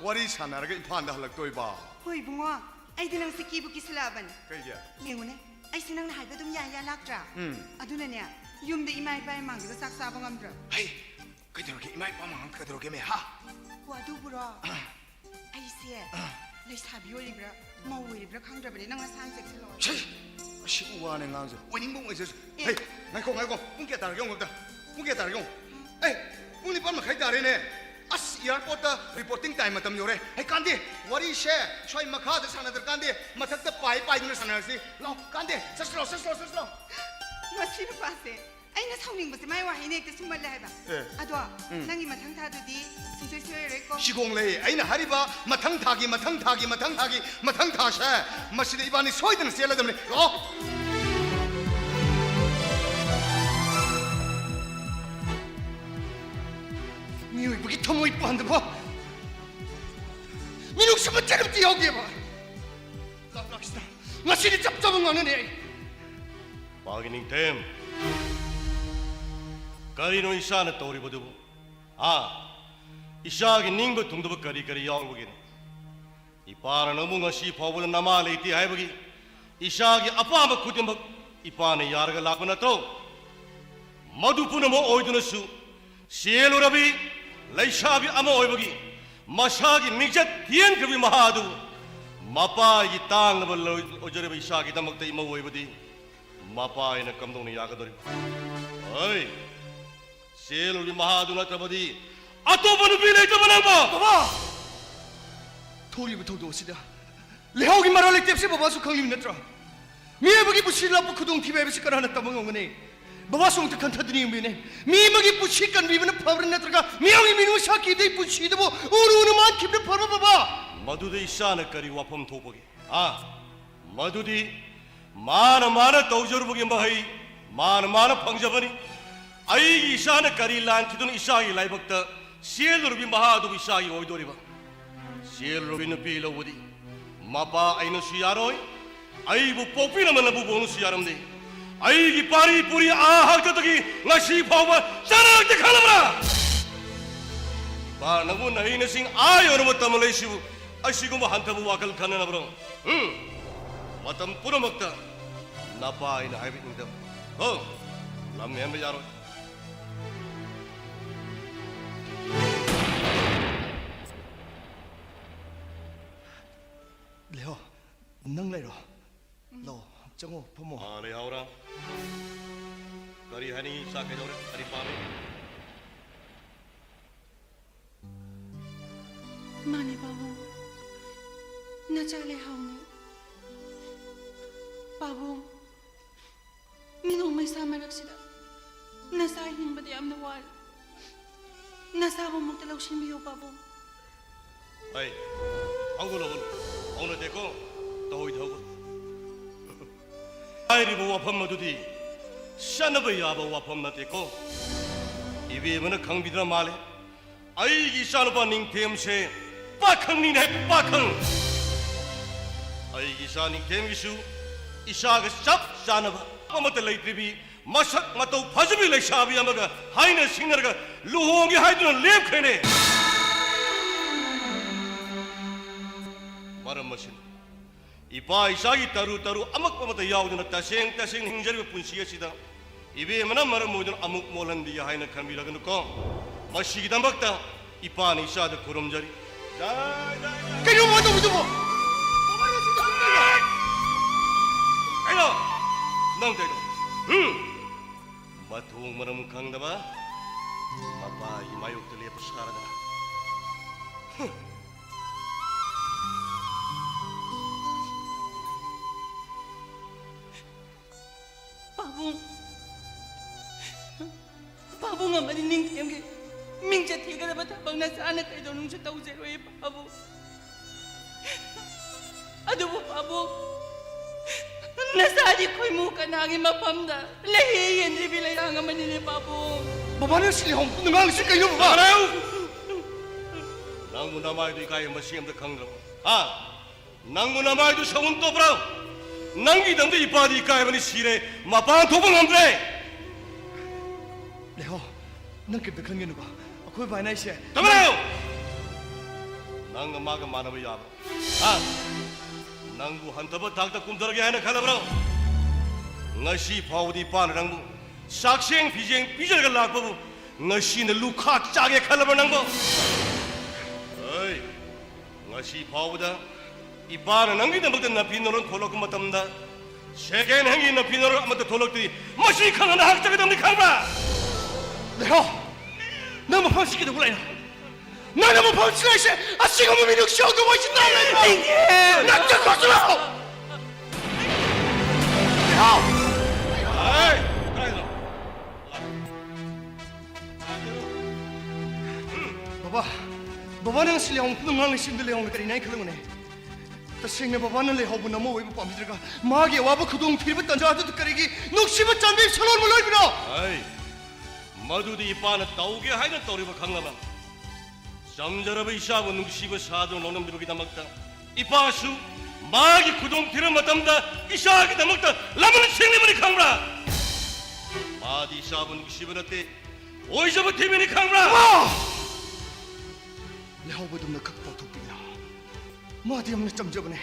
ꯋꯥꯔꯤ ꯁꯥꯟꯅꯔꯒ ꯏꯝꯐꯥꯜꯗ ꯍꯜꯂꯛꯇꯣꯏꯕ꯫ ꯍꯣꯏ ꯏꯕꯨꯡꯉꯣ, ꯑꯩꯗꯤ ꯅꯪꯁꯦ ꯀꯤꯕꯨ ꯀꯤꯁꯤꯜꯂꯛꯑꯕꯅꯤ꯫ ꯀꯩꯒꯤ? ꯌꯦꯡꯉꯨꯅꯦ, ꯑꯩꯁꯦ ꯅꯪꯅ ꯍꯥꯏꯕ ꯑꯗꯨꯝ ꯌꯥ ꯌꯥ ꯂꯥꯛꯇ꯭ꯔꯥ? ꯎꯝ꯫ ꯑꯗꯨꯅꯅꯦ, ꯌꯨꯝꯗ ꯏꯃꯥ ꯏꯄꯥ ꯏꯃꯥꯡꯗꯒ ꯆꯥꯛ ꯆꯥꯕ ꯉꯝꯗ꯭ꯔꯕ꯫ ꯍꯩ, ꯀꯩꯗꯧꯔꯒꯦ? ꯏꯃꯥ ꯏꯄꯥ ꯃꯃꯥꯡꯗ ꯀꯩꯗꯧꯔꯒꯦꯃꯦ, ꯍꯥ? ꯑꯣ, ꯑꯗꯨꯕꯨꯔꯣ? ꯑꯩꯁꯦ ꯂꯩꯁꯥꯕꯤ ꯑꯣꯏꯔꯤꯕ꯭ꯔꯥ, ꯃꯧ ꯑꯣꯏꯔꯤꯕ꯭ꯔꯥ ꯈꯪꯗ꯭ꯔꯕꯅꯦ, ꯅꯪ ꯅꯁꯥꯅ ꯆꯦꯛꯁꯤꯜꯂꯣ꯫ ꯁꯤ, ꯑꯁꯤꯕꯨ ꯋꯥꯅꯦ ꯉꯥꯡꯁꯦ, ꯑꯣꯏꯅꯤꯡꯕ ꯑꯣꯏꯖꯁꯨ꯫ ꯑꯦ꯫ ꯍꯩ, ꯉꯥꯏꯈꯣ, ꯉꯥꯏꯈꯣ, ꯄꯨꯡ ꯀꯌꯥ ꯇꯥꯔꯒꯦ ꯌꯦꯡꯉꯣ ꯑꯝꯇ? ꯄꯨꯡ ꯀꯌꯥ ꯇꯥꯔꯒꯦ ꯌꯦꯡꯉꯣ? ꯑꯦ, ꯄꯨꯡ ꯅꯤꯄꯥꯟ ꯃꯈꯥꯏ ꯇꯥꯔꯦꯅꯦ꯫ ꯑꯁ, ꯑꯦꯌꯥꯔꯄꯣꯔꯠꯇ ꯔꯤꯄꯣꯔꯇꯤꯡ ꯇꯥꯏꯝ ꯃꯇꯝ ꯌꯧꯔꯦ꯫ ꯍꯩ, ꯀꯥꯟꯗꯦ, ꯋꯥꯔꯤꯁꯦ ꯁ꯭ꯋꯥꯏ ꯃꯈꯥꯗ ꯁꯥꯟꯅꯗ꯭ꯔꯀꯥꯟꯗꯦ, ꯃꯊꯛꯇ ꯄꯥꯏ ꯄꯥꯏꯗꯨꯅ ꯁꯥꯟꯅꯔꯁꯤ꯫ ꯂꯥꯎ, ꯀꯥꯟꯗꯦ, ꯆꯠꯁꯤꯂꯣ, ꯆꯠꯁꯤꯂꯣ, ꯆꯠꯁꯤꯂꯣ꯫ ꯃꯁꯤ ꯅꯨꯄꯥꯁꯦ, ꯑꯩꯅ ꯁꯥꯎꯅꯤꯡꯕꯁꯦ ꯃꯥꯏ ꯋꯥꯍꯩꯅ ꯍꯦꯛꯇ ꯁꯨꯝꯃꯜꯂꯦ ꯍꯥꯏꯕ꯫ ꯑꯦ꯫ ꯑꯗꯣ, ꯎꯝ꯫ ꯅꯪꯒꯤ ꯃꯊꯪ ꯊꯥꯗꯨꯗꯤ ꯁꯨꯡꯁꯣꯏ ꯁꯣꯏꯔꯔꯣꯏꯀꯣ? ꯁꯤꯒꯣꯡꯂꯩ, ꯑꯩꯅ ꯍꯥꯏꯔꯤꯕ ꯃꯊꯪ ꯊꯥꯒꯤ, ꯃꯊꯪ ꯊꯥꯒꯤ, ꯃꯊꯪ ꯊꯥꯒꯤ, ꯃꯊꯪ ꯊꯥꯁꯦ, ꯃꯁꯤꯗ ꯏꯕꯥꯅꯤ ꯁꯣꯏꯗꯅ ꯆꯦꯜꯂꯗꯕꯅꯤ꯫ ꯂꯥꯛꯑꯣ꯫ ꯃꯤꯑꯣꯏꯕꯒꯤ ꯊꯃꯣꯏ ꯄꯥꯟꯗꯕ, ꯃꯤꯅꯨꯡꯁꯤ ꯃꯆꯦꯠ ꯑꯃꯠꯇ ꯌꯥꯎꯗꯦꯕ꯫ ꯂꯥꯛꯂꯥꯛꯁꯤꯗ, ꯉꯁꯤꯗꯤ ꯆꯞ ꯆꯥꯕ ꯉꯥꯡꯅꯅꯤ ꯑꯩ꯫ ꯄꯥꯒꯤ ꯅꯤꯡꯊꯦꯝ, ꯀꯔꯤꯅꯣ ꯏꯁꯥꯅ ꯇꯧꯔꯤꯕꯗꯨꯕꯨ? ꯍꯥ? ꯏꯁꯥꯒꯤ ꯅꯤꯡꯕ ꯊꯨꯡꯗꯕ ꯀꯔꯤ ꯀꯔꯤ ꯌꯥꯎꯔꯨꯕꯒꯤꯅꯣ? ꯏꯄꯥꯅ ꯅꯪꯕꯨ ꯉꯁꯤ ꯐꯥꯎꯕꯗ ꯅꯃꯥ ꯂꯩꯇꯦ ꯍꯥꯏꯕꯒꯤ ꯏꯁꯥꯒꯤ ꯑꯄꯥꯝꯕ ꯈꯨꯗꯤꯡꯃꯛ ꯏꯄꯥꯅ ꯌꯥꯔꯒ ꯂꯥꯛꯄ ꯅꯠꯇ꯭ꯔꯣ? ꯃꯗꯨ ꯄꯨꯝꯅꯃꯛ ꯑꯣꯏꯗꯨꯅꯁꯨ, ꯆꯦꯜꯂꯨꯔꯕꯤ ꯂꯩꯁꯥꯕꯤ ꯑꯃ ꯑꯣꯏꯕꯒꯤ ꯃꯁꯥꯒꯤ ꯃꯤꯡꯆꯠ ꯊꯤꯍꯟꯈ꯭ꯔꯕꯤ ꯃꯍꯥ ꯑꯗꯨ ꯃꯄꯥꯒꯤ ꯇꯥꯡꯂꯕ ꯂꯣꯏ-, ꯑꯣꯏꯖꯔꯤꯕ ꯏꯁꯥꯒꯤꯗꯃꯛꯇ ꯏꯃꯧ ꯑꯣꯏꯕꯗꯤ ꯃꯄꯥ ꯑꯩꯅ ꯀꯝꯗꯧꯅ ꯌꯥꯒꯗꯧꯔꯤꯕ? ꯍꯣꯏ, ꯆꯦꯜꯂꯨꯔꯕꯤ ꯃꯍꯥ ꯑꯗꯨ ꯅꯠꯇ꯭ꯔꯕꯗꯤ ꯑꯇꯣꯞꯄ ꯅꯨꯄꯤ ꯂꯩꯇꯕ ꯅꯪꯕꯣ? ꯕꯕꯥ! ꯊꯣꯛꯂꯤꯕ ꯊꯧꯗꯣꯛ ꯑꯁꯤꯗ ꯂꯩꯍꯥꯎꯒꯤ ꯃꯔꯥꯜ ꯂꯩꯇꯦ ꯍꯥꯏꯕꯁꯤ ꯕꯕꯥꯁꯨ ꯈꯪꯂꯤꯕ ꯅꯠꯇ꯭ꯔꯣ? ꯃꯤꯑꯣꯏꯕꯒꯤ ꯄꯨꯟꯁꯤ ꯂꯥꯛꯄ ꯈꯨꯗꯣꯡꯊꯤꯕ ꯍꯥꯏꯕꯁꯤ ꯀꯅꯥꯅ ꯇꯝꯕ ꯉꯝꯒꯅꯤ? ꯕꯕꯥꯁꯨ ꯑꯃꯨꯛꯇ ꯈꯟꯊꯗꯨꯅ ꯌꯦꯡꯕꯤꯌꯨꯅꯦ꯫ ꯃꯤ ꯑꯃꯒꯤ ꯄꯨꯟꯁꯤ ꯀꯟꯕꯤꯕꯅ ꯐꯕ꯭ꯔꯥ ꯅꯠꯇ꯭ꯔꯒ ꯃꯤꯌꯥꯝꯒꯤ ꯃꯤꯅꯨꯡꯁꯤ ꯁꯥꯈꯤꯕꯗꯒꯤ ꯄꯨꯟꯁꯤꯗꯨꯕꯨ ꯎꯔꯨꯅ ꯃꯥꯡꯈꯤꯕꯅ ꯐꯕ꯭ꯔꯥ, ꯕꯕꯥ? ꯃꯗꯨꯗ ꯏꯆꯥꯅ ꯀꯔꯤ ꯋꯥꯐꯝ ꯊꯣꯛꯄꯒꯦ? ꯑꯥ, ꯃꯗꯨꯗꯤ ꯃꯥꯅ ꯃꯥꯅ ꯇꯧꯖꯔꯨꯕꯒꯤ ꯃꯍꯩ, ꯃꯥꯅ ꯃꯥꯅ ꯐꯪꯖꯕꯅꯤ꯫ ꯑꯩꯒꯤ ꯏꯆꯥꯅ ꯀꯔꯤ ꯂꯥꯟꯈꯤꯗꯨꯅ ꯏꯆꯥꯒꯤ ꯂꯥꯏꯕꯛꯇ ꯆꯦꯜꯂꯨꯔꯕꯤ ꯃꯍꯥ ꯑꯗꯨꯕꯨ ꯏꯆꯥꯒꯤ ꯑꯣꯏꯗꯣꯔꯤꯕ? ꯆꯦꯜꯂꯨꯔꯕꯤ ꯅꯨꯄꯤ ꯂꯧꯕꯗꯤ ꯃꯄꯥ ꯑꯩꯅꯁꯨ ꯌꯥꯔꯣꯏ, ꯑꯩꯕꯨ ꯄꯣꯛꯄꯤꯔꯝꯕ ꯅꯕꯨꯕꯣꯛꯅꯁꯨ ꯌꯥꯔꯝꯗꯦ꯫ ꯑꯩꯒꯤ ꯄꯥꯔꯤ ꯄꯨꯔꯤ ꯑꯥ ꯍꯥꯛꯇꯛꯇꯒꯤ ꯉꯁꯤ ꯐꯥꯎꯕ ꯆꯠꯅꯔꯛꯇꯦ ꯈꯜꯂꯕ꯭ꯔꯥ? ꯏꯄꯥ ꯅꯪꯕꯨ ꯅꯍꯩ ꯅꯁꯤꯡ ꯑꯥ ꯌꯧꯅꯕ ꯇꯝꯂꯛꯏꯁꯤꯕꯨ ꯑꯁꯤꯒꯨꯝꯕ ꯍꯟꯊꯕ ꯋꯥꯈꯜ ꯈꯟꯅꯅꯕ꯭ꯔꯣ? ꯎꯝ? ꯃꯇꯝ ꯄꯨꯝꯅꯃꯛꯇ ꯅꯄꯥ ꯑꯩꯅ ꯍꯥꯏꯕ ꯏꯟꯗꯕ꯫ ꯍꯣ, ꯂꯝ ꯍꯦꯟꯕ ꯌꯥꯔꯣꯏ꯫ ꯂꯦꯍꯣ, ꯅꯪ ꯂꯩꯔꯣ꯫ ꯂꯥꯛꯑꯣ, ꯆꯪꯉꯣ, ꯐꯝꯃꯣ꯫ ꯑꯥ, ꯂꯩꯍꯧꯔ꯫ ꯀꯔꯤ ꯍꯥꯏꯅꯤꯡꯉꯤ? ꯆꯥꯛ ꯀꯩꯗꯧꯔꯦ? ꯀꯔꯤ ꯄꯥꯝꯃꯤ? ꯃꯥꯅꯦ ꯄꯥꯕꯨꯡ, ꯅꯆꯥ ꯂꯩꯍꯥꯎꯅꯦ꯫ ꯄꯥꯕꯨꯡ, ꯃꯤ ꯅꯣꯡꯃꯩ ꯁꯥ ꯃꯔꯛꯁꯤꯗ ꯅꯆꯥ ꯍꯤꯡꯕꯗꯤ ꯌꯥꯝꯅ ꯋꯥꯔꯦ꯫ ꯅꯆꯥꯕꯨ ꯑꯃꯨꯛꯇ ꯂꯧꯁꯤꯟꯕꯤꯌꯨ ꯄꯥꯕꯨꯡ꯫ ꯑꯩ ꯍꯧꯒꯠꯂꯣ, ꯍꯧꯒꯠꯂꯣ꯫ ꯍꯧꯅꯗꯦꯀꯣ, ꯇꯧꯍꯣꯏꯗ ꯍꯧꯒꯠꯂꯣ꯫ ꯍꯥꯏꯔꯤꯕ ꯋꯥꯐꯝ ꯑꯗꯨꯗꯤ ꯆꯠꯅꯕ ꯌꯥꯕ ꯋꯥꯐꯝ ꯅꯠꯇꯦꯀꯣ꯫ ꯏꯕꯦꯝꯃꯅ ꯈꯪꯕꯤꯗ꯭ꯔ ꯃꯥꯜꯂꯦ꯫ ꯑꯩꯒꯤ ꯏꯆꯥꯅꯨꯄꯥ ꯅꯤꯡꯊꯦꯝꯁꯦ ꯄꯥꯈꯪꯅꯤꯅꯦ, ꯄꯥꯈꯪ꯫ ꯑꯩꯒꯤ ꯏꯆꯥ ꯅꯤꯡꯊꯦꯝꯒꯤꯁꯨ ꯏꯆꯥꯒ ꯆꯞ ꯆꯥꯅꯕ ꯑꯃꯠꯇ ꯂꯩꯇ꯭ꯔꯤꯕꯤ, ꯃꯁꯛ ꯃꯇꯧ ꯐꯖꯕꯤ ꯂꯩꯁꯥꯕꯤ ꯑꯃꯒ ꯍꯥꯏꯅ ꯁꯤꯡꯅꯔꯒ ꯂꯨꯍꯣꯡꯒꯦ ꯍꯥꯏꯗꯨꯅ ꯂꯦꯞꯈ꯭ꯔꯦꯅꯦ꯫ ꯃꯔꯝ ꯑꯁꯤꯅ ꯏꯄꯥ ꯏꯆꯥꯒꯤ ꯇꯔꯨ ꯇꯔꯨ ꯑꯃꯛꯄ ꯑꯃꯠꯇ ꯌꯥꯎꯗꯅ ꯇꯁꯦꯡ ꯇꯁꯦꯡꯅ ꯍꯤꯡꯖꯔꯤꯕ ꯄꯨꯟꯁꯤ ꯑꯁꯤꯗ ꯏꯕꯦꯝꯃꯅ ꯃꯔꯝ ꯑꯣꯏꯗꯨꯅ ꯑꯃꯨꯛ ꯃꯣꯜꯍꯟꯕꯤꯒꯦ ꯍꯥꯏꯅ ꯈꯟꯕꯤꯔꯒꯅꯨꯀꯣ꯫ ꯃꯁꯤꯒꯤꯗꯃꯛꯇ ꯏꯄꯥꯅ ꯏꯆꯥꯗ ꯈꯨꯔꯨꯝꯖꯔꯤ꯫ ꯖꯥꯏ, ꯖꯥꯏ, ꯖꯥꯏ꯫ ꯀꯩꯅꯣ ꯃꯥ ꯇꯧꯔꯤꯗꯨꯕꯣ? ꯀꯩꯅꯣ? ꯅꯪ ꯀꯩꯅꯣ? ꯍꯨꯝ? ꯃꯊꯣꯡ ꯃꯔꯝ ꯈꯪꯗꯕ ꯃꯄꯥꯒꯤ ꯃꯥꯌꯣꯛꯇ ꯂꯦꯞꯄ ꯁꯥꯔꯗꯅ꯫ ꯍꯨꯝ꯫ ꯄꯥꯕꯨꯡ, ꯄꯥꯕꯨꯡ ꯑꯃꯗꯤ ꯅꯤꯡꯊꯦꯝꯒꯤ ꯃꯤꯡꯆꯠ ꯊꯤꯒꯗꯕ ꯊꯕꯛ ꯅꯆꯥꯅ ꯀꯩꯗꯧꯅꯨꯡꯁꯨ ꯇꯧꯖꯔꯣꯏ ꯄꯥꯕꯨꯡ꯫ ꯑꯗꯨꯕꯨ ꯄꯥꯕꯨꯡ, ꯅꯆꯥꯗꯤ ꯈꯣꯏꯃꯨ ꯀꯅꯥꯒꯤ ꯃꯐꯝꯗ ꯂꯩꯍꯦ ꯌꯦꯟꯗ꯭ꯔꯤꯕꯤ ꯂꯩꯔꯥꯡ ꯑꯃꯅꯤꯅꯦ ꯄꯥꯕꯨꯡ꯫ ꯕꯕꯥꯅ ꯁꯤ ꯂꯩꯍꯧ ꯉꯥꯡꯉꯤꯁꯤ ꯀꯩꯅꯣ ꯕꯕꯥ? ꯅꯪꯕꯨ ꯅꯃꯥꯏꯗꯨ ꯏꯀꯥꯏ ꯃꯁꯤ ꯑꯝꯇ ꯈꯪꯗ꯭ꯔꯕ? ꯍꯥ? ꯅꯪꯕꯨ ꯅꯃꯥꯏꯗꯨ ꯁꯎꯟ ꯇꯣꯛꯄ꯭ꯔꯣ? ꯅꯪꯒꯤꯗꯃꯛꯇ ꯏꯄꯥꯗꯤ ꯏꯀꯥꯏꯕꯅꯤ ꯁꯤꯔꯦ, ꯃꯄꯥꯟ ꯊꯣꯛꯄ ꯉꯝꯗ꯭ꯔꯦ꯫ ꯂꯩꯍꯧ, ꯅꯪ ꯀꯩꯝꯇ ꯈꯟꯒꯅꯨꯀꯣ꯫ ꯑꯩꯈꯣꯏ ꯕꯥꯏꯅ ꯑꯩꯁꯦ ꯇꯝꯂꯥꯏꯌꯣ! ꯅꯪꯒ ꯃꯥꯒ ꯃꯥꯟꯅꯕ ꯌꯥꯕ꯭ꯔꯣ? ꯍꯥ? ꯅꯪꯕꯨ ꯍꯟꯊꯕ ꯊꯥꯛꯇ ꯀꯨꯝꯊꯔꯒꯦ ꯍꯥꯏꯅ ꯈꯜꯂꯕ꯭ꯔꯣ? ꯉꯁꯤ ꯐꯥꯎꯕꯗꯤ ꯏꯄꯥꯅ ꯅꯪꯕꯨ ꯆꯥꯛꯁꯦꯡ ꯐꯤꯖꯦꯡ ꯄꯤꯖꯔꯒ ꯂꯥꯛꯄꯕꯨ ꯉꯁꯤꯅ ꯂꯨꯈꯥꯛ ꯆꯥꯒꯦ ꯈꯜꯂꯕ꯭ꯔꯥ ꯅꯪꯕꯣ? ꯑꯩ ꯉꯁꯤ ꯐꯥꯎꯕꯗ ꯏꯄꯥꯅ ꯅꯪꯒꯤꯗꯃꯛꯇ ꯅꯥꯄꯤ ꯅꯔꯣꯟ ꯊꯣꯛꯂꯛꯄ ꯃꯇꯝꯗ ꯁꯦꯀꯦꯟ ꯍꯦꯟꯒꯤ ꯅꯥꯄꯤ ꯅꯔꯣꯟ ꯑꯃꯠꯇ ꯊꯣꯛꯂꯛꯇ꯭ꯔꯤ꯫ ꯃꯁꯤ ꯈꯪꯉ ꯅꯍꯥꯛ ꯆꯠꯀꯗꯕꯅꯤ ꯈꯪꯕ꯭ꯔꯥ? ꯂꯩꯍꯧ! ꯅꯪ ꯃꯐꯝꯁꯤ ꯀꯩꯗꯧꯕ ꯂꯥꯛꯏꯅꯣ? ꯅꯪꯅ ꯃꯐꯝ ꯁꯤꯜꯂꯛꯏꯁꯦ ꯑꯁꯤꯒꯨꯝꯕ ꯃꯤꯅꯨꯡꯁꯤ ꯌꯥꯎꯗꯕ ꯑꯩꯁꯦ ꯅꯪ ꯂꯩꯕ꯭ꯔꯣ? ꯅꯪ ꯆꯠꯈ꯭ꯔꯣ, ꯆꯠꯂꯣ! ꯂꯩꯍꯥꯎ! ꯕꯕꯥ, ꯕꯕꯥ, ꯅꯪ ꯁꯤ ꯂꯩꯍꯥꯎ ꯃꯈꯨꯗꯣ ꯉꯥꯡꯂꯤꯁꯤꯡꯗꯨ ꯂꯩꯍꯥꯎꯅ ꯀꯔꯤꯅꯦ ꯍꯥꯏꯅ ꯈꯜꯂꯝꯒꯅꯤ? ꯇꯁꯦꯡꯅ ꯕꯕꯥꯅ ꯂꯩꯍꯥꯎꯕꯨ ꯅꯃꯧ ꯑꯣꯏꯕ ꯄꯥꯝꯕꯤꯗ꯭ꯔꯒ ꯃꯥꯒꯤ ꯑꯋꯥꯕ ꯈꯨꯗꯣꯡ ꯊꯤꯔꯕ ꯇꯟꯖꯥ ꯑꯗꯨꯗ ꯀꯔꯤꯒꯤ ꯅꯨꯡꯁꯤꯕ ꯆꯥꯟꯕꯤ ꯁꯣꯂꯣꯟ ꯃꯂꯣꯏꯕꯅꯣ? ꯑꯩ, ꯃꯗꯨꯗꯤ ꯏꯄꯥꯅ ꯇꯧꯒꯦ ꯍꯥꯏꯅ ꯇꯧꯔꯤꯕ ꯈꯪꯂꯕ꯫ ꯆꯝꯖꯔꯕ ꯏꯆꯥꯕꯨ ꯅꯨꯡꯁꯤꯕ ꯁꯥꯗꯨꯅ ꯂꯧꯅꯝꯕꯤꯕꯒꯤꯗꯃꯛꯇ ꯏꯄꯥꯁꯨ ꯃꯥꯒꯤ ꯈꯨꯗꯣꯡ ꯊꯤꯔꯕ ꯃꯇꯝꯗ ꯏꯆꯥꯒꯤꯗꯃꯛꯇ ꯂꯃꯟ ꯁꯤꯡꯂꯤꯕꯅꯤ ꯈꯪꯕ꯭ꯔꯥ? ꯃꯥꯗꯤ ꯏꯆꯥꯕꯨ ꯅꯨꯡꯁꯤꯕ ꯅꯠꯇꯦ, ꯑꯣꯏꯖꯕ ꯊꯤꯕꯅꯤ ꯈꯪꯕ꯭ꯔꯥ? ꯂꯩꯍꯥꯎꯕꯗꯧꯅ ꯈꯛ ꯇꯧꯊꯣꯛꯄꯤꯒꯅꯨ꯫ ꯃꯥꯗꯤ ꯌꯥꯝꯅ ꯆꯝꯖꯕꯅꯦ꯫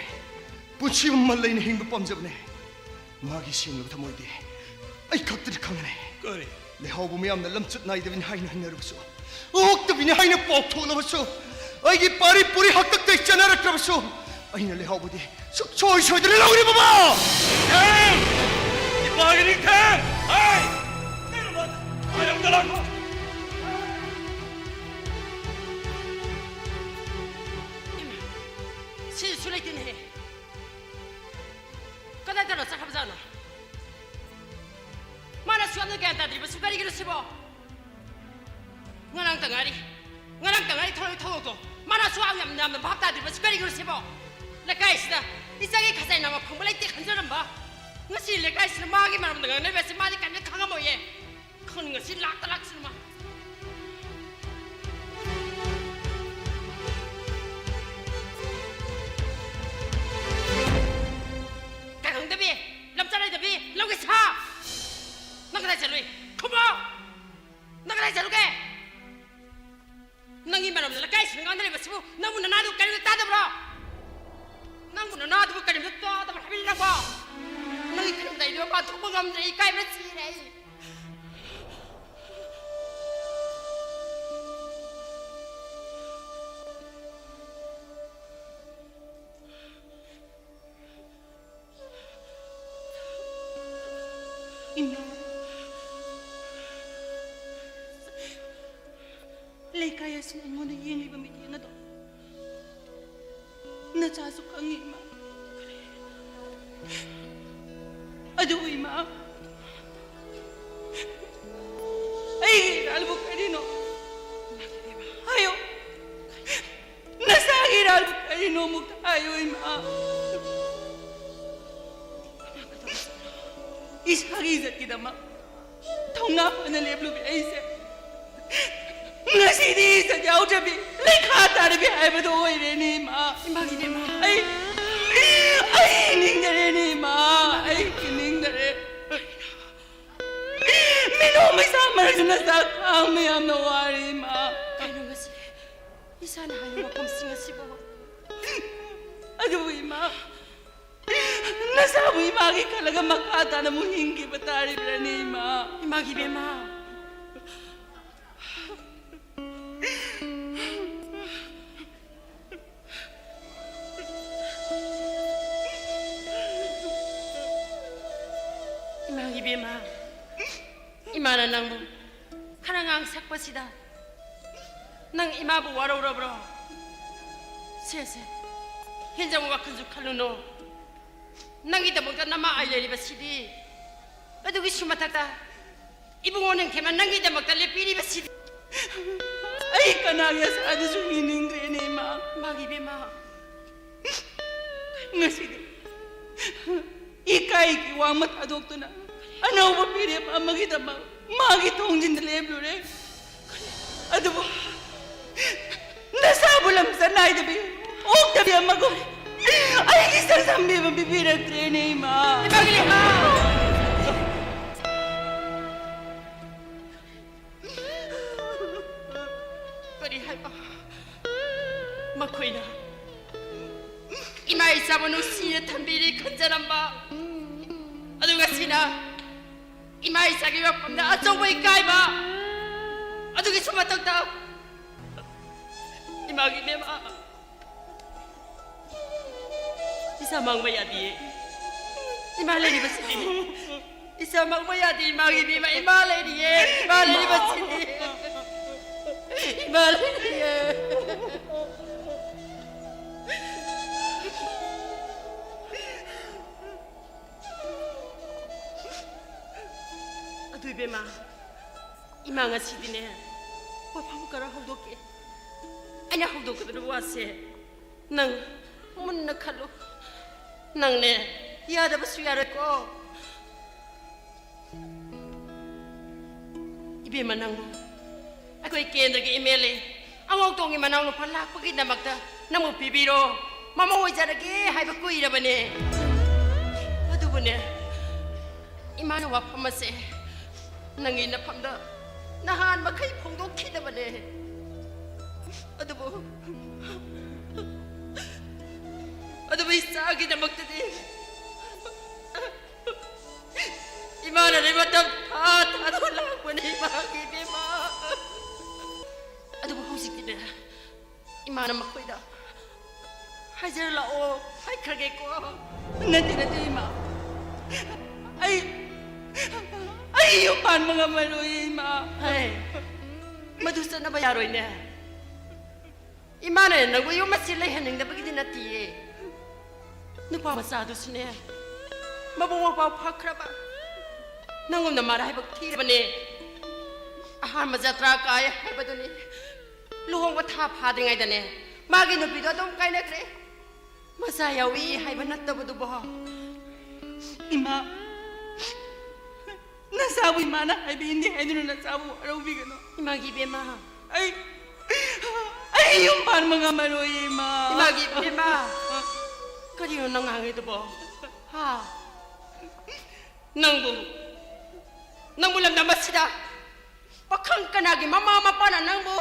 ꯄꯨꯟꯁꯤ ꯑꯃ ꯂꯩꯅ ꯍꯤꯡꯕ ꯄꯥꯝꯖꯕꯅꯦ꯫ ꯃꯥꯒꯤ ꯁꯦꯡꯂꯕ ꯊꯃꯣꯏꯗꯤ ꯑꯩ ꯈꯛꯇꯅ ꯈꯪꯒꯅꯤ꯫ ꯀꯔꯤ? ꯂꯩꯍꯥꯎꯕ ꯃꯌꯥꯝꯅ ꯂꯝꯆꯠ ꯅꯥꯏꯗꯕꯅꯤ ꯍꯥꯏꯅ ꯍꯥꯏꯅꯔꯕꯁꯨ, ꯑꯣꯛꯇꯕꯤꯅꯤ ꯍꯥꯏꯅ ꯄꯥꯎꯊꯣꯛꯂꯕꯁꯨ, ꯑꯩꯒꯤ ꯄꯥꯔꯤ ꯄꯨꯔꯤ ꯍꯥꯛꯇꯛꯇ ꯆꯠꯅꯔꯛꯇ꯭ꯔꯕꯁꯨ, ꯑꯩꯅ ꯂꯩꯍꯥꯎꯕꯗꯤ ꯁꯨꯛꯁꯣꯏ ꯁꯣꯏꯗꯅ ꯂꯧꯒꯅꯤ, ꯕꯕꯥ! ꯊꯦꯡ! ꯏꯄꯥꯒꯤ ꯅꯤꯡꯊꯦꯡ! ꯍꯩ! ꯅꯪ ꯃꯥ-, ꯑꯩ ꯑꯝꯇ ꯂꯥꯛꯈꯣ! ꯏꯃꯥ, ꯁꯤꯁꯨ ꯂꯩꯇꯦꯅꯦꯍꯦ꯫ ꯀꯗꯥꯏꯗꯅꯣ ꯆꯠꯈ꯭ꯔꯕꯖꯥꯠꯅꯣ? ꯃꯥꯅ ꯑꯁꯨꯛ ꯌꯥꯝꯅ ꯒ꯭ꯌꯥꯟ ꯇꯥꯗ꯭ꯔꯤꯕꯁꯨ ꯀꯔꯤꯒꯤꯅꯣ ꯁꯤꯕꯣ? ꯉꯔꯥꯡꯇ ꯉꯥꯏꯔꯤ, ꯉꯔꯥꯡꯇ ꯉꯥꯏꯔꯤ ꯊꯧꯔꯛꯏ ꯊꯧꯗꯣꯛꯇꯣ꯫ ꯃꯥꯅ ꯑꯁꯨꯛ ꯌꯥꯝ ꯌꯥꯝꯅ ꯚꯥꯞ ꯇꯥꯗ꯭ꯔꯤꯕꯁꯨ ꯀꯔꯤꯒꯤꯅꯣ ꯁꯤꯕꯣ? ꯂꯩꯀꯥꯏꯁꯤꯗ ꯏꯆꯥꯒꯤ ꯈꯖꯥꯏ ꯅꯥꯝꯃ ꯐꯪꯕ ꯂꯩꯇꯦ ꯈꯟꯖꯔꯝꯕ, ꯉꯁꯤ ꯂꯩꯀꯥꯏꯁꯤꯗ ꯃꯥꯒꯤ ꯃꯔꯝꯗ ꯉꯥꯡꯅꯕꯁꯦ ꯃꯥꯗꯤ ꯀꯔꯤꯝꯇ ꯈꯪꯉꯝꯃꯣꯏꯌꯦ꯫ ꯈꯨꯟ ꯉꯁꯤ ꯂꯥꯛꯇ ꯂꯥꯛꯁꯤꯅ ꯃꯥ꯫ ꯀꯩ ꯈꯪꯗꯕꯤ, ꯂꯝꯆꯠ ꯂꯩꯇꯕꯤ, ꯂꯧꯒꯤ ꯁꯥ! ꯅꯪ ꯀꯗꯥꯏ ꯆꯠꯂꯨꯏ? ꯈꯨꯝꯃꯣ! ꯅꯪ ꯀꯗꯥꯏ ꯆꯠꯂꯨꯒꯦ? ꯅꯪꯒꯤ ꯃꯔꯝꯗ ꯂꯩꯀꯥꯏꯁꯤꯗ ꯉꯥꯡꯅꯔꯤꯕꯁꯤꯕꯨ ꯅꯪꯕꯨ ꯅꯅꯥꯗꯨ ꯀꯔꯤꯝꯇ ꯇꯥꯗꯕ꯭ꯔꯣ? ꯅꯪꯕꯨ ꯅꯅꯥꯗꯨꯕꯨ ꯀꯔꯤꯝꯇ ꯇꯥꯗꯕ꯭ꯔꯣ ꯍꯥꯏꯕꯅꯤ ꯅꯪꯕꯣ? ꯅꯪꯒꯤ ꯀꯔꯤꯝꯇ ꯑꯩ ꯃꯄꯥꯟ ꯊꯣꯛꯄ ꯉꯝꯗ꯭ꯔꯦ, ꯏꯀꯥꯏꯕꯅ ꯁꯤꯔꯦ ꯑꯩ꯫ ꯏꯃꯥ꯫ ꯂꯩꯀꯥꯏ ꯑꯁꯤꯅ ꯑꯩꯉꯣꯟꯗ ꯌꯦꯡꯂꯤꯕ ꯃꯤꯠꯌꯦꯡ ꯑꯗꯣ ꯅꯆꯥꯁꯨ ꯈꯪꯉꯤ, ꯏꯃꯥ꯫ ꯑꯗꯨꯕꯨ, ꯏꯃꯥ, ꯑꯩꯒꯤ ꯏꯔꯥꯜꯕꯨ ꯀꯔꯤꯅꯣ? ꯍꯥꯏꯌꯣ꯫ ꯅꯁꯥꯒꯤ ꯏꯔꯥꯜꯕꯨ ꯀꯔꯤꯅꯣ ꯑꯃꯨꯛꯇ ꯍꯥꯏꯌꯣ, ꯏꯃꯥ꯫ ꯏꯁꯥꯒꯤ ꯏꯖꯠꯀꯤꯗꯃꯛ ꯊꯧꯅꯥ ꯐꯅ ꯂꯦꯞꯂꯨꯕꯤ ꯑꯩꯁꯦ ꯉꯁꯤꯗꯤ ꯏꯖꯠ ꯌꯥꯎꯗ꯭ꯔꯕꯤ, ꯂꯩꯈꯥ ꯇꯥꯔꯕꯤ ꯍꯥꯏꯕꯗꯣ ꯑꯣꯏꯔꯦꯅꯦ, ꯏꯃꯥ꯫ ꯏꯃꯥꯒꯤꯅꯦ, ꯏꯃꯥ꯫ ꯑꯩ, ꯑꯩ ꯍꯤꯡꯅꯤꯡꯗꯔꯦꯅꯦ, ꯏꯃꯥ꯫ ꯑꯩ ꯍꯤꯡꯅꯤꯡꯗꯔꯦ꯫ ꯃꯤꯅꯣ ꯃꯩꯁꯥ ꯃꯔꯛꯇ ꯅꯆꯥ ꯈꯥꯡꯕ ꯌꯥꯝꯅ ꯋꯥꯔꯦ, ꯏꯃꯥ꯫ ꯀꯩꯅꯣ ꯉꯁꯤ ꯏꯁꯥꯅ ꯍꯥꯏꯕ ꯋꯥꯐꯝꯁꯤꯡ ꯑꯁꯤꯕꯨ? ꯑꯗꯨꯕꯨ, ꯏꯃꯥ, ꯅꯁꯥꯕꯨ ꯏꯃꯥꯒꯤ ꯈꯜꯂꯒ ꯃꯈꯥ ꯇꯥꯅ ꯑꯃꯨꯛ ꯍꯤꯡꯈꯤꯕ ꯇꯥꯔꯤꯕ꯭ꯔꯥꯅꯦ, ꯏꯃꯥ? ꯏꯃꯥꯒꯤ ꯏꯕꯦꯝꯃ꯫ ꯏꯃꯥꯒꯤ ꯏꯕꯦꯝꯃ, ꯏꯃꯥꯅ ꯅꯪꯕꯨ ꯈꯔ ꯉꯥꯡ ꯁꯛꯄꯁꯤꯗ ꯅꯪ ꯏꯃꯥꯕꯨ ꯋꯥꯔꯧꯔꯕ꯭ꯔꯣ? ꯁꯦ, ꯁꯦ, ꯍꯦꯟꯖꯕ ꯋꯥꯈꯜꯁꯨ ꯈꯜꯂꯨꯅꯨ꯫ ꯅꯪꯒꯤꯗꯃꯛꯇ ꯅꯃꯥ ꯑꯩ ꯂꯩꯔꯤꯕꯁꯤꯗꯤ꯫ ꯑꯗꯨꯒꯤꯁꯨ ꯃꯊꯛꯇ ꯏꯕꯨꯡꯉꯣ ꯅꯤꯡꯊꯦꯝꯅ ꯅꯪꯒꯤꯗꯃꯛꯇ ꯂꯦꯞꯄꯤꯔꯤꯕꯁꯤꯗꯤ꯫ ꯑꯩ ꯀꯅꯥꯒꯤ ꯑꯁꯥꯗꯁꯨ ꯍꯤꯡꯅꯤꯡꯗ꯭ꯔꯦꯅꯦ, ꯏꯃꯥ꯫ ꯏꯃꯥꯒꯤ ꯏꯕꯦꯝꯃ꯫ ꯉꯁꯤꯗꯤ ꯏꯀꯥꯏꯒꯤ ꯋꯥꯡꯃ ꯊꯥꯗꯣꯛꯇꯨꯅ ꯑꯅꯧꯕ ꯐꯤꯔꯦꯞ ꯑꯃꯒꯤꯗꯃꯛ ꯃꯥꯒꯤ ꯊꯣꯡꯖꯤꯟꯗ ꯂꯦꯞꯂꯨꯔꯦ꯫ ꯑꯗꯨꯕꯨ ꯅꯁꯥꯕꯨ ꯂꯝꯆꯠ ꯅꯥꯏꯗꯕꯤ, ꯑꯣꯛꯇꯕꯤ ꯑꯃꯒꯨꯝ ꯑꯩꯒꯤ ꯁꯛ ꯁꯝꯕꯤꯕ ꯄꯤꯕꯤꯔꯛꯇ꯭ꯔꯦꯅꯦ, ꯏꯃꯥ꯫ ꯏꯃꯥꯒꯤ ꯏꯃꯥ! ꯀꯔꯤ ꯍꯥꯏꯕ? ꯃꯈꯣꯏꯅ ꯏꯃꯥ ꯏꯆꯥꯕꯨ ꯅꯨꯡꯁꯤꯅ ꯊꯝꯕꯤꯔꯤ ꯈꯟꯖꯔꯝꯕ ꯑꯗꯨ ꯉꯁꯤꯅ ꯏꯃꯥ ꯏꯆꯥꯒꯤ ꯃꯐꯝꯗ ꯑꯆꯧꯕ ꯏꯀꯥꯏꯕ꯫ ꯑꯗꯨꯒꯤꯁꯨ ꯃꯊꯛꯇ ꯏꯃꯥꯒꯤ ꯏꯕꯦꯝꯃ, ꯏꯁꯥ ꯃꯥꯡꯕ ꯌꯥꯗꯤꯌꯦ꯫ ꯏꯃꯥ ꯂꯩꯔꯤꯕꯁꯤꯗꯤ ꯏꯁꯥ ꯃꯥꯡꯕ ꯌꯥꯗꯦ꯫ ꯏꯃꯥꯒꯤ ꯏꯕꯦꯝꯃ, ꯏꯃꯥ ꯂꯩꯔꯤꯌꯦ꯫ ꯏꯃꯥ ꯂꯩꯔꯤꯕꯁꯤꯗꯤ ꯄꯥꯜꯂꯤꯌꯦ꯫ ꯑꯗꯨ ꯏꯕꯦꯝꯃ, ꯏꯃꯥ ꯉꯁꯤꯗꯤꯅꯦ, ꯋꯥꯐꯝ ꯈꯔ ꯍꯧꯗꯣꯛꯀꯦ꯫ ꯑꯩꯅ ꯍꯧꯗꯣꯛꯀꯗꯕ ꯋꯥꯁꯦ ꯅꯪ ꯃꯨꯟꯅ ꯈꯜꯂꯨ꯫ ꯅꯪꯅꯦ, ꯌꯥꯗꯕꯁꯨ ꯌꯥꯔꯣꯏꯀꯣ꯫ ꯏꯕꯦꯝꯃ, ꯅꯪꯕꯨ ꯑꯩꯈꯣꯏ ꯀꯦꯟꯗ꯭ꯔꯒꯤ ꯑꯦꯝ ꯑꯦꯜ ꯑꯦ ꯑꯉꯧꯇꯣꯡꯒꯤ ꯃꯅꯥꯎꯅꯨꯄꯥ ꯂꯥꯛꯄꯒꯤꯗꯃꯛꯇ ꯅꯪꯕꯨ ꯄꯤꯕꯤꯔꯣ, ꯃꯃꯧ ꯑꯣꯏꯖꯔꯒꯦ ꯍꯥꯏꯕ ꯀꯨꯏꯔꯕꯅꯦ꯫ ꯑꯗꯨꯕꯨꯅꯦ, ꯏꯃꯥꯅ ꯋꯥꯐꯝ ꯑꯁꯦ ꯅꯪꯒꯤ ꯅꯐꯝꯗ ꯅꯍꯥꯟ ꯃꯈꯩ ꯐꯣꯡꯗꯣꯛꯈꯤꯗꯕꯅꯦ꯫ ꯑꯗꯨꯕꯨ, ꯑꯗꯨꯕꯨ ꯏꯆꯥꯒꯤꯗꯃꯛꯇꯗꯤ ꯏꯃꯥꯅ ꯅꯣꯏ ꯃꯇꯝ ꯊꯥ ꯊꯥꯗꯣꯛ ꯂꯥꯛꯄꯅꯦ, ꯏꯃꯥꯒꯤ ꯏꯕꯦꯝꯃ꯫ ꯑꯗꯨꯕꯨ ꯍꯧꯖꯤꯛꯇꯤꯅꯦ, ꯏꯃꯥꯅ ꯃꯈꯣꯏꯗ ꯍꯥꯏꯖꯔ ꯂꯥꯛꯑꯣ ꯍꯥꯏꯈ꯭ꯔꯒꯦꯀꯣ꯫ ꯅꯠꯇꯦ, ꯅꯠꯇꯦ, ꯏꯃꯥ꯫ ꯑꯩ, ꯑꯩ ꯌꯨꯝ ꯄꯥꯟꯕ ꯉꯝꯃꯔꯣꯏ, ꯏꯃꯥ꯫ ꯍꯩ, ꯃꯗꯨ ꯆꯠꯅꯕ ꯌꯥꯔꯣꯏꯅꯦ꯫ ꯏꯃꯥꯅ ꯅꯪꯕꯨ ꯌꯨꯝ ꯑꯁꯤ ꯂꯩꯍꯟꯅꯤꯡꯗꯕꯒꯤꯗꯤ ꯅꯠꯇꯤꯌꯦ꯫ ꯅꯨꯄꯥ ꯃꯆꯥꯗꯨꯁꯨꯅꯦ, ꯃꯕꯨꯡ ꯃꯧꯄ꯭ꯋꯥ ꯐꯈ꯭ꯔꯕ, ꯅꯪꯒꯨꯝꯅ ꯃꯔꯥꯏꯕꯛ ꯊꯤꯔꯕꯅꯦ꯫ ꯑꯍꯥꯟꯕ ꯖꯇ꯭ꯔꯥ ꯀꯥꯏ ꯍꯥꯏꯕꯗꯨꯅꯤ꯫ ꯂꯨꯍꯣꯡꯕ ꯊꯥ ꯐꯥꯗ꯭ꯔꯤꯉꯩꯗꯅꯦ, ꯃꯥꯒꯤ ꯅꯨꯄꯤꯗꯣ ꯑꯗꯨꯝ ꯀꯥꯏꯅꯈ꯭ꯔꯦ꯫ ꯃꯆꯥ ꯌꯥꯎꯏ ꯍꯥꯏꯕ ꯅꯠꯇꯕꯗꯨꯕꯣ? ꯏꯃꯥ, ꯅꯆꯥꯕꯨ ꯏꯃꯥꯅ ꯍꯥꯏꯕ ꯏꯟꯗꯦ ꯍꯥꯏꯗꯨꯅ ꯅꯆꯥꯕꯨ ꯋꯥꯔꯧꯕꯤꯒꯅꯨ꯫ ꯏꯃꯥꯒꯤ ꯏꯕꯦꯝꯃ꯫ ꯑꯩ, ꯑꯩ ꯌꯨꯝ ꯄꯥꯟꯕ ꯉꯝꯃꯔꯣꯏ, ꯏꯃꯥ꯫ ꯏꯃꯥꯒꯤ ꯏꯕꯦꯝꯃ꯫ ꯀꯔꯤꯅꯣ ꯅꯪ ꯉꯥꯡꯉꯤꯗꯨꯕꯣ? ꯍꯥ? ꯅꯪꯕꯨ, ꯅꯪꯕꯨ ꯂꯝꯗꯝ ꯑꯁꯤꯗ ꯄꯥꯈꯪ ꯀꯅꯥꯒꯤ ꯃꯃꯥ ꯃꯄꯥꯅ ꯅꯪꯕꯨ,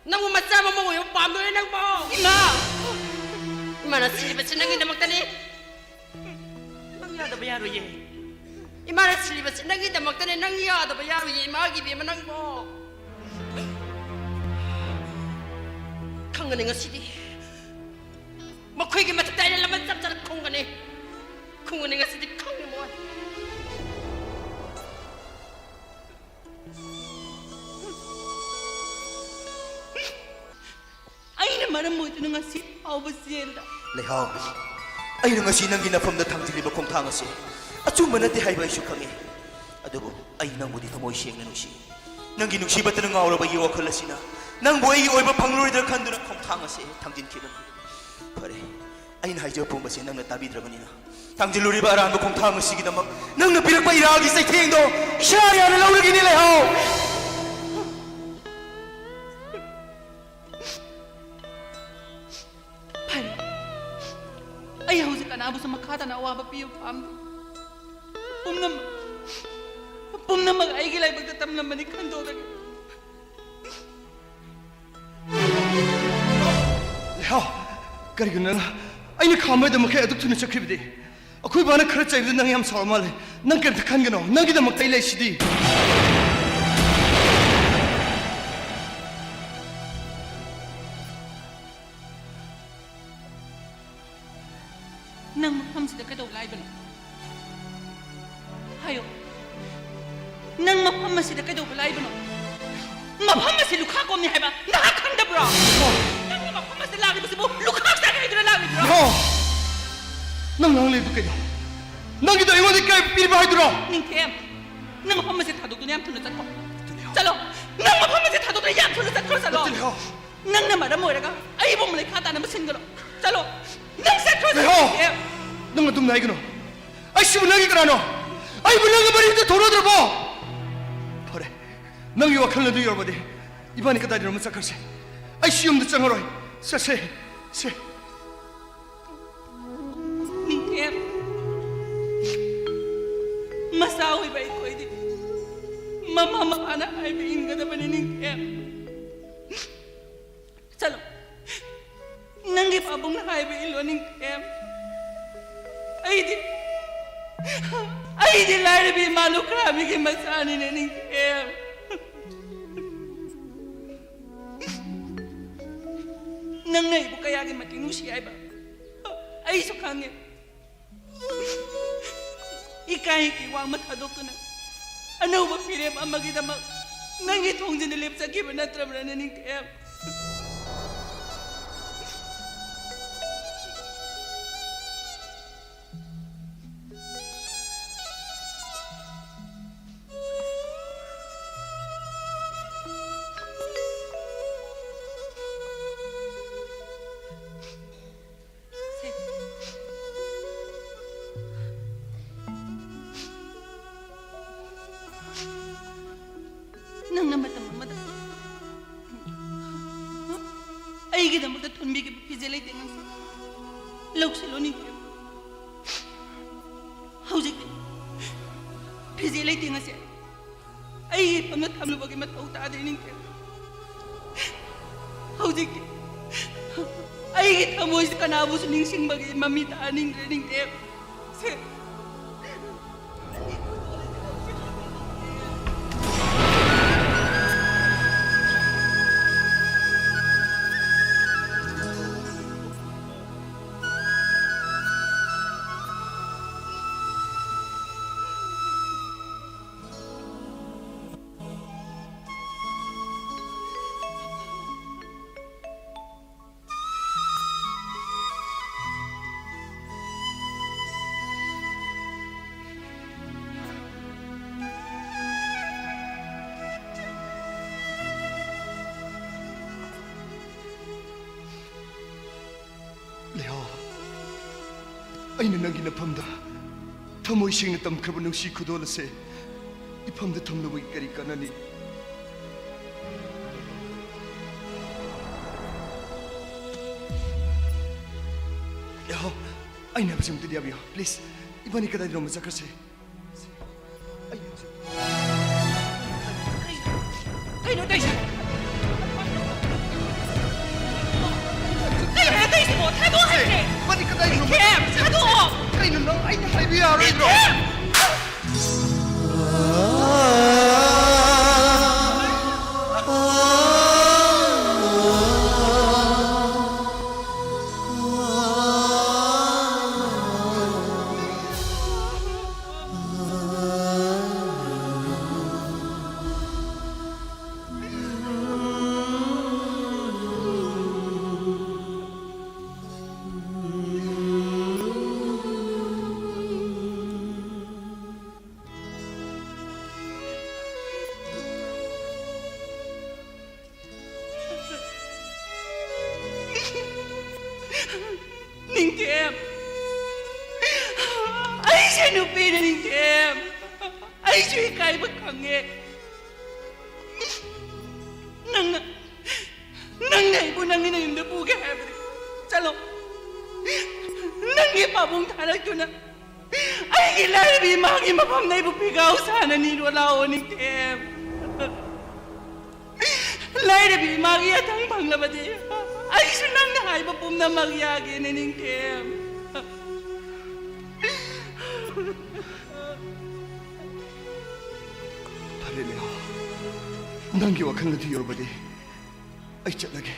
ꯅꯪꯕꯨ ꯃꯆꯥ ꯃꯃꯧ ꯑꯣꯏꯕ ꯄꯥꯝꯗꯣꯏꯅꯣ ꯅꯪꯕꯣ? ꯏꯃꯥ! ꯏꯃꯥꯅ ꯁꯤꯔꯤꯕꯁꯤ ꯅꯪꯒꯤꯗꯃꯛꯇꯅꯤ꯫ ꯅꯪ ꯌꯥꯗꯕ ꯌꯥꯔꯣꯏꯌꯦ꯫ ꯏꯃꯥꯅ ꯁꯤꯔꯤꯕꯁꯤ ꯅꯪꯒꯤꯗꯃꯛꯇꯅꯦ, ꯅꯪ ꯌꯥꯗꯕ ꯌꯥꯔꯣꯏꯌꯦ, ꯏꯃꯥꯒꯤ ꯏꯕꯦꯝꯃ ꯅꯪꯕꯣ꯫ ꯈꯪꯒꯅꯤ ꯉꯁꯤꯗꯤ꯫ ꯃꯈꯣꯏꯒꯤ ꯃꯊꯛꯇ ꯑꯩꯅ ꯂꯃꯟ ꯆꯞ ꯆꯥꯅ ꯈꯨꯝꯒꯅꯤ꯫ ꯈꯨꯝꯒꯅꯤ ꯉꯁꯤꯗꯤ ꯈꯪꯉꯦ ꯃꯣꯏ꯫ ꯃꯔꯝ ꯑꯣꯏꯗꯨꯅ ꯉꯁꯤ ꯐꯥꯎꯕ ꯖꯦꯜꯗ꯫ ꯂꯩꯍꯥꯎ, ꯑꯩꯅ ꯉꯁꯤ ꯅꯪꯒꯤ ꯅꯐꯝꯗ ꯊꯥꯡꯖꯤꯜꯂꯤꯕ ꯈꯣꯡꯊꯥꯡ ꯑꯁꯤ ꯑꯆꯨꯝꯕ ꯅꯠꯇꯦ ꯍꯥꯏꯕ ꯑꯩꯁꯨ ꯈꯪꯏ꯫ ꯑꯗꯨꯕꯨ ꯑꯩ ꯅꯪꯕꯨꯗꯤ ꯊꯃꯣꯏ ꯁꯦꯡꯅ ꯅꯨꯡꯁꯤ꯫ ꯅꯪꯒꯤ ꯅꯨꯡꯁꯤꯕꯇꯅ ꯉꯥꯎꯔꯕ ꯑꯩꯒꯤ ꯋꯥꯈꯜ ꯑꯁꯤꯅ ꯅꯪꯕꯨ ꯑꯩꯒꯤ ꯑꯣꯏꯕ ꯐꯪꯂꯔꯣꯏꯗ꯭ꯔꯥ ꯈꯟꯗꯨꯅ ꯈꯣꯡꯊꯥꯡ ꯑꯁꯤ ꯊꯥꯡꯖꯤꯟꯈꯤꯕꯅꯤ꯫ ꯐꯔꯦ, ꯑꯩꯅ ꯍꯥꯏꯖꯕ ꯄꯨꯝꯕꯁꯦ ꯅꯪꯅ ꯇꯥꯕꯤꯗ꯭ꯔꯕꯅꯤꯅ, ꯊꯥꯡꯖꯤꯜꯂꯨꯔꯤꯕ ꯑꯔꯥꯟꯕ ꯈꯣꯡꯊꯥꯡ ꯑꯁꯤꯒꯤꯗꯃꯛ ꯅꯪꯅ ꯄꯤꯔꯛꯄ ꯏꯔꯥꯒꯤ ꯆꯩꯊꯦꯡꯗꯣ ꯏꯁꯥ ꯌꯥꯅ ꯂꯧꯔꯒꯦꯅꯦ, ꯂꯩꯍꯥꯎ꯫ ꯐꯔꯦ, ꯑꯩ ꯍꯧꯖꯤꯛ ꯀꯅꯥꯕꯨꯁꯨ ꯃꯈꯥ ꯇꯥꯅ ꯑꯋꯥꯕ ꯄꯤꯕ ꯄꯥꯝꯗꯦ꯫ ꯄꯨꯝꯅꯃꯛ, ꯄꯨꯝꯅꯃꯛ ꯑꯩꯒꯤ ꯂꯥꯏꯕꯛꯇ ꯇꯝꯂꯝꯕꯅꯤ ꯈꯟꯗꯣꯛꯂꯒꯦ꯫ ꯂꯩꯍꯥꯎ, ꯀꯔꯤꯒꯤꯅꯣ ꯅꯪ ꯑꯩꯅ ꯈꯥꯝꯕꯒꯤꯗꯃꯛ ꯑꯗꯨꯛ ꯊꯨꯅ ꯆꯠꯈ꯭ꯔꯤꯕꯗꯤ? ꯑꯩꯈꯣꯏ ꯕꯥꯅ ꯈꯔ ꯆꯩꯕꯗ ꯅꯪ ꯌꯥꯝ ꯁꯥꯎꯔ ꯃꯥꯜꯂꯦ꯫ ꯅꯪ ꯀꯔꯤꯝꯇ ꯈꯟꯒꯅꯣ, ꯅꯪꯒꯤꯗꯃꯛꯇ ꯑꯩ ꯂꯩꯁꯤꯗꯤ꯫ ꯅꯪ ꯃꯐꯝꯁꯤꯗ ꯀꯩꯗꯧꯕ ꯂꯥꯛꯏꯕꯅꯣ? ꯍꯥꯏꯌꯣ꯫ ꯅꯪ ꯃꯐꯝ ꯑꯁꯤꯗ ꯀꯩꯗꯧꯕ ꯂꯥꯛꯏꯕꯅꯣ? ꯃꯐꯝ ꯑꯁꯤ ꯂꯨꯈꯥ ꯀꯣꯝꯅꯤ ꯍꯥꯏꯕ ꯅꯍꯥꯛ ꯈꯪꯗꯕ꯭ꯔꯣ? ꯅꯪꯅ ꯃꯐꯝ ꯑꯁꯤꯗ ꯂꯥꯛꯂꯤꯕꯁꯤꯕꯨ ꯂꯨꯈꯥ ꯆꯥꯒꯦ ꯍꯥꯏꯗꯨꯅ ꯂꯥꯛꯂꯤꯕ꯭ꯔꯣ? ꯅꯣ! ꯅꯪ ꯉꯥꯡꯂꯤꯕꯗꯨ ꯀꯩꯅꯣ? ꯅꯪꯒꯤꯗꯣ ꯑꯩꯉꯣꯟꯗ ꯀꯔꯤ ꯄꯤꯔꯤꯕ ꯍꯥꯏꯗꯨꯔꯣ? ꯅꯤꯡꯊꯦꯝ, ꯅꯪ ꯃꯐꯝ ꯑꯁꯤ ꯊꯥꯗꯣꯛꯇꯨꯅ ꯌꯥꯝ ꯊꯨꯅ ꯆꯠꯈ꯭ꯔꯣ꯫ ꯆꯠꯂꯣ! ꯅꯪ ꯃꯐꯝ ꯑꯁꯤ ꯊꯥꯗꯣꯛꯇꯨꯅ ꯌꯥꯝ ꯊꯨꯅ ꯆꯠꯈ꯭ꯔꯣ, ꯆꯠꯂꯣ! ꯅꯠꯇꯦ, ꯂꯩꯍꯥꯎ꯫ ꯅꯪꯅ ꯃꯔꯝ ꯑꯣꯏꯔꯒ ꯑꯩꯕꯨ ꯑꯃꯨꯛ ꯂꯩꯈꯥ ꯇꯥꯅꯕ ꯁꯤꯟꯒꯅꯨ꯫ ꯆꯠꯂꯣ! ꯅꯪ ꯆꯠꯈ꯭ꯔꯣ, ꯂꯩꯍꯥꯎ! ꯅꯤꯡꯊꯦꯝ! ꯅꯪ ꯑꯗꯨꯝꯅ ꯍꯥꯏꯒꯅꯨ꯫ ꯑꯩꯁꯤꯕꯨ ꯅꯪꯒꯤ ꯀꯅꯥꯅꯣ? ꯑꯩꯕꯨ ꯅꯪꯒ ꯃꯔꯤ ꯍꯦꯛꯇ ꯊꯣꯛꯅꯗ꯭ꯔꯕꯣ? ꯐꯔꯦ, ꯅꯪꯒꯤ ꯋꯥꯈꯜ ꯑꯗꯨ ꯌꯧꯔꯕꯗꯤ ꯏꯕꯥꯅꯤ ꯀꯗꯥꯏꯗꯅꯣ ꯑꯃ ꯆꯠꯈ꯭ꯔꯁꯦ꯫ ꯑꯩꯁꯨ ꯌꯨꯝꯗ ꯆꯪꯉꯔꯣꯏ꯫ ꯆꯠꯁꯦ, ꯁꯦ꯫ ꯅꯤꯡꯊꯦꯝ, ꯃꯆꯥ ꯑꯣꯏꯕ ꯑꯩꯈꯣꯏꯗꯤ ꯃꯃꯥ ꯃꯄꯥꯅ ꯍꯥꯏꯕ ꯏꯟꯒꯗꯕꯅꯤ, ꯅꯤꯡꯊꯦꯝ꯫ ꯆꯠꯂꯣ, ꯅꯪꯒꯤ ꯄꯥꯕꯨꯡꯅ ꯍꯥꯏꯕ ꯏꯜꯂꯣ, ꯅꯤꯡꯊꯦꯝ꯫ ꯑꯩꯗꯤ, ꯑꯩꯗꯤ ꯂꯥꯏꯔꯕꯤ ꯏꯃꯥ ꯂꯨꯈ꯭ꯔꯥꯕꯤꯒꯤ ꯃꯆꯥꯅꯤꯅꯦ, ꯅꯤꯡꯊꯦꯝ꯫ ꯅꯪꯅ ꯑꯩꯕꯨ ꯀꯌꯥꯒꯤ ꯃꯇꯤꯛ ꯅꯨꯡꯁꯤ ꯍꯥꯏꯕ ꯑꯩꯁꯨ ꯈꯪꯉꯦ꯫ ꯏꯀꯥꯏ ꯏꯀꯤ ꯋꯥꯡꯃ ꯊꯥꯗꯣꯛꯇꯨꯅ ꯑꯅꯧꯕ ꯐꯤꯔꯦꯞ ꯑꯃꯒꯤꯗꯃꯛ ꯅꯪꯒꯤ ꯊꯣꯡꯖꯤꯟꯗ ꯂꯦꯞꯆꯈꯤꯕ ꯅꯠꯇ꯭ꯔꯕ꯭ꯔꯅꯦ, ꯅꯤꯡꯊꯦꯝ? ꯃꯇꯝ ꯑꯃꯗ ꯑꯩꯒꯤꯗꯃꯛꯇ ꯊꯣꯟꯕꯤꯈꯤꯕ ꯐꯤꯖꯦ ꯂꯩꯇꯦꯡ ꯑꯁꯤ ꯂꯧꯁꯤꯜꯂꯣ ꯅꯤꯡꯊꯦꯝ꯫ ꯍꯧꯖꯤꯛꯇꯤ ꯐꯤꯖꯦ ꯂꯩꯇꯦꯡ ꯑꯁꯦ ꯑꯩꯒꯤ ꯏꯐꯝꯗ ꯊꯝꯂꯨꯕꯒꯤ ꯃꯊꯧ ꯇꯥꯗꯦ ꯅꯤꯡꯊꯦꯝ꯫ ꯍꯧꯖꯤꯛꯇꯤ ꯑꯩꯒꯤ ꯊꯃꯣꯏꯁꯤ ꯀꯅꯥꯕꯨꯁꯨ ꯅꯤꯡꯁꯤꯡꯕꯒꯤ ꯃꯃꯤ ꯇꯥꯍꯟꯅꯤꯡꯗ꯭ꯔꯦ ꯅꯤꯡꯊꯦꯝ꯫ ꯁꯦ꯫ ꯂꯩꯍꯥꯎ, ꯑꯩꯅ ꯅꯪꯒꯤ ꯅꯐꯝꯗ ꯊꯃꯣꯏ ꯁꯦꯡꯅ ꯇꯝꯈ꯭ꯔꯕ ꯅꯨꯡꯁꯤ ꯈꯨꯗꯣꯜ ꯑꯁꯦ ꯏꯐꯝꯗ ꯊꯝꯂꯨꯕꯒꯤ ꯀꯔꯤ ꯀꯥꯟꯅꯅꯤ? ꯂꯩꯍꯥꯎ, ꯑꯩꯅ ꯍꯥꯏꯕꯁꯤ ꯑꯃꯨꯛꯇꯗꯤ ꯌꯥꯕꯤꯌꯨ, please꯫ ꯏꯕꯥꯅꯤ ꯀꯗꯥꯏꯗꯅꯣꯃ ꯆꯠꯈ꯭ꯔꯁꯦ꯫ ꯑꯩ ꯍꯧꯖꯤꯛ ꯀꯩꯅꯣ ꯇꯧꯔꯤꯁꯤꯕꯣ? ꯀꯩꯅꯣ ꯇꯧꯔꯤꯁꯤꯕꯣ? ꯊꯥꯗꯣꯛꯑꯣ ꯍꯥꯏꯕꯅꯦ! ꯏꯕꯥꯅꯤ ꯀꯗꯥꯏꯗꯅꯣ? ꯀꯦꯝ, ꯊꯥꯗꯣꯛꯑꯣ! ꯀꯩꯅꯣ ꯅꯪ ꯑꯩꯅ ꯍꯥꯏꯕ ꯌꯥꯔꯣꯏꯗ꯭ꯔꯣ? ꯀꯦꯝ! ꯅꯪꯒꯤ ꯅꯌꯨꯝꯗ ꯄꯨꯒꯦ ꯍꯥꯏꯕꯗꯤ ꯆꯠꯂꯣ꯫ ꯅꯪꯒꯤ ꯄꯥꯕꯨꯡ ꯊꯥꯔꯛꯇꯨꯅ ꯑꯩꯒꯤ ꯂꯥꯏꯔꯕꯤ ꯏꯃꯥꯒꯤ ꯃꯐꯝꯗ ꯑꯩꯕꯨ ꯐꯤꯒꯥꯎ ꯁꯥꯅ ꯅꯤꯔꯣ ꯂꯥꯛꯑꯣ ꯅꯤꯡꯊꯦꯝ꯫ ꯂꯥꯏꯔꯕꯤ ꯏꯃꯥꯒꯤ ꯌꯥꯊꯪ ꯐꯪꯂꯕꯗꯤ ꯑꯩꯁꯨ ꯅꯪꯅ ꯍꯥꯏꯕ ꯄꯨꯝꯅꯃꯛ ꯌꯥꯒꯦꯅꯦ ꯅꯤꯡꯊꯦꯝ꯫ ꯐꯔꯦ ꯂꯩꯍꯥꯎ, ꯅꯪꯒꯤ ꯋꯥꯈꯜ ꯑꯗꯨ ꯌꯧꯔꯕꯗꯤ ꯑꯩ ꯆꯠꯂꯒꯦ꯫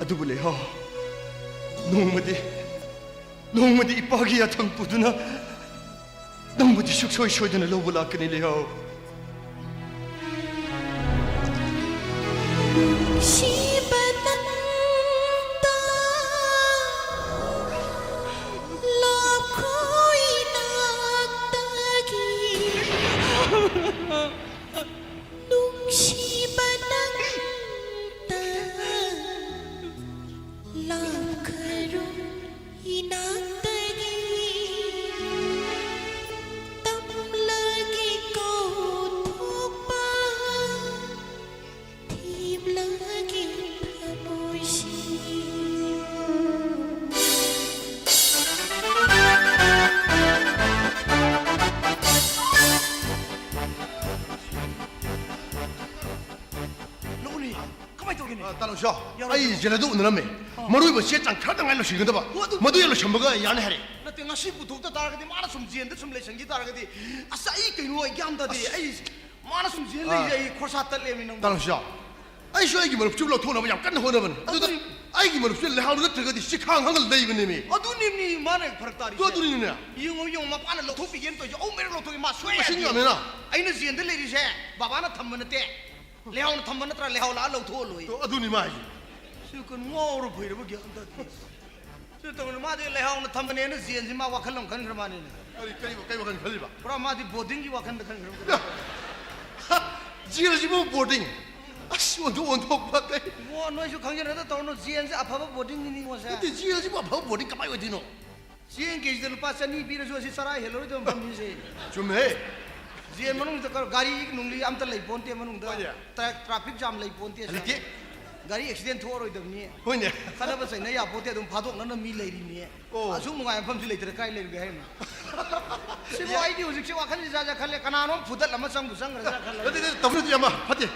ꯑꯗꯨꯕꯨ ꯂꯩꯍꯥꯎ, ꯅꯣꯡꯃꯗꯤ, ꯅꯣꯡꯃꯗꯤ ꯏꯄꯥꯒꯤ ꯌꯥꯊꯪ ꯄꯨꯗꯨꯅ ꯅꯪꯕꯨꯗꯤ ꯁꯨꯛꯁꯣꯏ ꯁꯣꯏꯗꯅ ꯂꯧꯕ ꯂꯥꯛꯀꯅꯤ ꯂꯩꯍꯥꯎ꯫ ꯅꯨꯡꯁꯤꯕ ꯅꯪꯗ ꯂꯥꯛꯈꯣ ꯏꯅꯥꯛꯇꯒꯤ꯫ ꯅꯨꯡꯁꯤꯕ ꯅꯪꯗ ꯂꯥꯛꯈꯔꯣ ꯏꯅꯥꯛꯇꯒꯤ꯫ ꯇꯝꯂꯒꯦ ꯀꯧꯊꯣꯛꯄ, ꯊꯦꯝꯂꯒꯦ ꯊꯃꯣꯏꯁꯤ꯫ ꯂꯧꯅꯤ꯫ ꯀꯃꯥꯏ ꯇꯧꯒꯦꯅꯦ? ꯑ, ꯇꯥ ꯂꯧꯁꯤꯌꯣ, ꯌꯥꯔꯣꯏ, ꯑꯩ ꯌꯥꯔꯣꯏ꯫ ꯖꯦꯜ ꯑꯗꯨ ꯎꯅꯔꯝꯃꯦ꯫ ꯑ꯫ ꯃꯔꯨ ꯑꯣꯏꯕ ꯆꯦ ꯆꯥꯡ ꯈꯔꯗ ꯉꯥꯏ ꯂꯣꯏꯁꯤꯟꯒꯗꯕ꯫ ꯑꯣ, ꯑꯗꯨ ꯃꯗꯨ ꯍꯦꯛ ꯂꯣꯏꯁꯟꯕꯒ ꯌꯥꯅꯤ ꯍꯥꯏꯔꯦ꯫ ꯅꯠꯇꯦ, ꯉꯁꯤ ꯄꯨꯊꯣꯛꯇ ꯇꯥꯔꯒꯗꯤ ꯃꯥꯅ ꯁꯨꯝ ꯖꯦꯜꯗ ꯁꯨꯝ ꯂꯩꯁꯟꯈꯤ ꯇꯥꯔꯒꯗꯤ, ꯑꯁ, ꯑꯩ ꯀꯩꯅꯣ, ꯑꯩ ꯒ꯭ꯌꯥꯟ ꯇꯥꯗꯦ꯫ ꯑꯁ꯫ ꯑꯩ, ꯃꯥꯅ ꯁꯨꯝ ꯖꯦꯜ ꯑ꯫ ꯂꯩꯁꯦ ꯑꯩ ꯈꯣꯔꯁꯥ ꯇꯠꯂꯦꯃꯤ ꯅꯪꯕꯨ꯫ ꯇꯥ ꯂꯧꯁꯤꯌꯣ, ꯑꯩꯁꯨ ꯑꯩꯒꯤ ꯃꯔꯨꯞꯁꯨ ꯂꯧꯊꯣꯛꯅꯕ ꯌꯥꯝ ꯀꯟꯅ ꯍꯣꯠꯅꯕꯅꯤ꯫ ꯑꯗꯨꯗ ꯑꯗꯨꯅꯤ꯫ ꯑꯩꯒꯤ ꯃꯔꯨꯞꯁꯨ ꯂꯩꯍꯥꯎ ꯅꯠꯇ꯭ꯔꯒꯗꯤ ꯁꯤꯈꯥꯡ ꯍꯥꯡꯉ ꯂꯩꯕꯅꯦꯃꯤ꯫ ꯑꯗꯨꯅꯤꯅꯤ ꯃꯥꯅ ꯐꯔꯛ ꯇꯥꯔꯤꯁꯦ꯫ ꯑꯗꯨꯅꯤꯅꯦ꯫ ꯌꯦꯡꯉꯣ, ꯌꯦꯡꯉꯣ, ꯃꯄꯥꯅ ꯂꯧꯊꯣꯛꯄꯤꯒꯦꯅ ꯇꯧꯔꯤꯁꯦ, ꯑꯍꯨꯝ ꯃꯔꯤꯔꯛ ꯂꯧꯊꯣꯛꯏ, ꯃꯥ ꯁꯨꯡꯌꯥ ꯃꯁꯤꯡ ꯌꯥꯗꯦ꯫ ꯌꯥꯝꯃꯦꯅ꯫ ꯑꯩꯅ ꯖꯦꯜꯗ ꯂꯩꯔꯤꯁꯦ ꯕꯕꯥꯅ ꯊꯝꯕ ꯅꯠꯇꯦ꯫ ꯂꯩꯍꯥꯎꯅ ꯊꯝꯕ ꯅꯠꯇ꯭ꯔꯥ? ꯂꯩꯍꯥꯎ ꯂꯥꯛꯑ ꯂꯧꯊꯣꯛꯑ ꯂꯣꯏꯔꯦ꯫ ꯇꯣ, ꯑꯗꯨꯅꯤ ꯃꯥ ꯍꯥꯏꯁꯦ꯫ ꯁꯤ ꯀꯩꯅꯣ ꯉꯥꯎꯔ ꯐꯩꯔꯕ ꯒ꯭ꯌꯥꯟ ꯇꯥꯗꯦ꯫ ꯁꯤ ꯇꯧꯅꯤ, ꯃꯥꯗꯤ ꯂꯩꯍꯥꯎꯅ ꯊꯝꯕꯅꯦꯅ ꯖꯦꯜꯁꯤ ꯃꯥ ꯋꯥꯈꯜ ꯑꯃ ꯈꯟꯈ꯭ꯔ ꯃꯥꯅꯤꯅꯦ꯫ ꯀꯔꯤ, ꯀꯔꯤ, ꯀꯔꯤ ꯋꯥꯈꯜ ꯈꯜꯂꯤꯕ? ꯄꯨꯔꯥ ꯃꯥꯗꯤ ꯕꯣꯔꯗꯤꯡꯒꯤ ꯋꯥꯈꯜꯗ ꯈꯟꯈ꯭ꯔꯕ ꯀꯩꯅꯣ꯫ ꯖꯦꯜꯁꯤꯕꯨ ꯕꯣꯔꯗꯤꯡ? ꯑꯁ, ꯑꯣꯟꯊꯣꯛ, ꯑꯣꯟꯊꯣꯛꯄ ꯀꯩ꯫ ꯏꯕꯣ, ꯅꯣꯏꯁꯨ ꯈꯪꯖꯟꯅꯗ ꯇꯧꯔꯅꯨ, ꯖꯦꯜꯁꯦ ꯑꯐꯕ ꯕꯣꯔꯗꯤꯡꯅꯤꯅꯤꯉꯣ ꯁꯦ꯫ ꯅꯠꯇꯦ, ꯖꯦꯜꯁꯤꯕꯨ ꯑꯐꯕ ꯕꯣꯔꯗꯤꯡ ꯀꯃꯥꯏ ꯑꯣꯏꯗꯣꯏꯅꯣ? ꯆꯦꯡ ꯀꯦꯖꯤꯗ ꯂꯨꯄꯥ ꯆꯅꯤ ꯄꯤꯔꯁꯨ ꯑꯁꯤ ꯆꯔꯥ ꯍꯦꯜꯂꯔꯣꯏꯗꯕ ꯃꯐꯝꯅꯤ ꯁꯦ꯫ ꯆꯨꯝꯃꯦꯍꯦ꯫ ꯖꯦꯜ ꯃꯅꯨꯡꯁꯤꯗ ꯀ-, ꯒꯥꯔꯤ ꯅꯨꯡꯂꯤ ꯑꯝꯇ ꯂꯩ ꯄꯣꯟꯇꯦ ꯃꯅꯨꯡꯗ꯫ ꯍꯣꯏꯅꯦ꯫ ꯇ꯭ꯔꯥ-, ꯇ꯭ꯔꯥꯐꯤꯛ ꯖꯥꯝ ꯂꯩ ꯄꯣꯟꯇꯦ ꯁꯦ꯫ ꯂꯩꯇꯦ꯫ ꯒꯥꯔꯤ ꯑꯦꯛꯁꯤꯗꯦꯟ ꯊꯣꯛꯑꯔꯣꯏꯗꯕꯅꯤ꯫ ꯍꯣꯏꯅꯦ꯫ ꯈꯠꯅꯕ ꯆꯩꯅ ꯌꯥꯄꯣꯠꯇꯦ, ꯑꯗꯨꯝ ꯐꯥꯗꯣꯛꯅꯅ ꯃꯤ ꯂꯩꯔꯤꯅꯤ꯫ ꯑꯣ꯫ ꯑꯁꯨꯛ ꯅꯨꯡꯉꯥꯏꯕ ꯃꯐꯝꯁꯤ ꯂꯩꯇ꯭ꯔꯦ, ꯀꯥꯏ ꯂꯩꯔꯨꯒꯦ ꯍꯥꯏꯅꯣ? ꯁꯤꯕꯨ ꯑꯩꯗꯤ ꯍꯧꯖꯤꯛꯁꯦ ꯋꯥꯈꯜꯁꯦ ꯖꯥꯠ ꯖꯥꯠ ꯈꯜꯂꯦ, ꯀꯅꯥꯅꯣꯝ ꯐꯨꯗꯠ ꯑꯃ ꯆꯪꯕꯨ ꯆꯪꯈ꯭ꯔꯖꯥ ꯈꯜꯂꯦ꯫ ꯅꯠꯇꯦ, ꯅꯠꯇꯦ, ꯇꯧꯕꯤꯅꯨ, ꯏꯌꯥꯝꯕ, ꯐꯠꯇꯦ꯫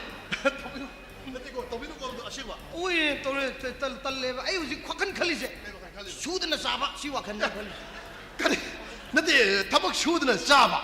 ꯇꯧꯕꯤꯅꯨ, ꯅꯠꯇꯦꯀꯣ, ꯇꯧꯕꯤꯅꯨꯀꯣ, ꯑꯗꯨ ꯑꯁꯦꯡꯕ꯫ ꯎꯏ, ꯇꯧꯔꯦ, ꯇ-, ꯇꯜ-, ꯇꯜꯂꯦꯕ꯫ ꯑꯩ ꯍꯧꯖꯤꯛ ꯋꯥꯈꯜ ꯈꯜꯂꯤꯁꯦ, ꯀꯩ ꯋꯥꯈꯜ ꯈꯜꯂꯤꯕ? ꯁꯨꯗꯅ ꯆꯥꯕ, ꯁꯤ ꯋꯥꯈꯜꯅꯦ ꯈꯜꯂꯤꯁꯦ꯫ ꯀꯔꯤ? ꯅꯠꯇꯦ, ꯊꯕꯛ ꯁꯨꯗꯅ ꯆꯥꯕ꯫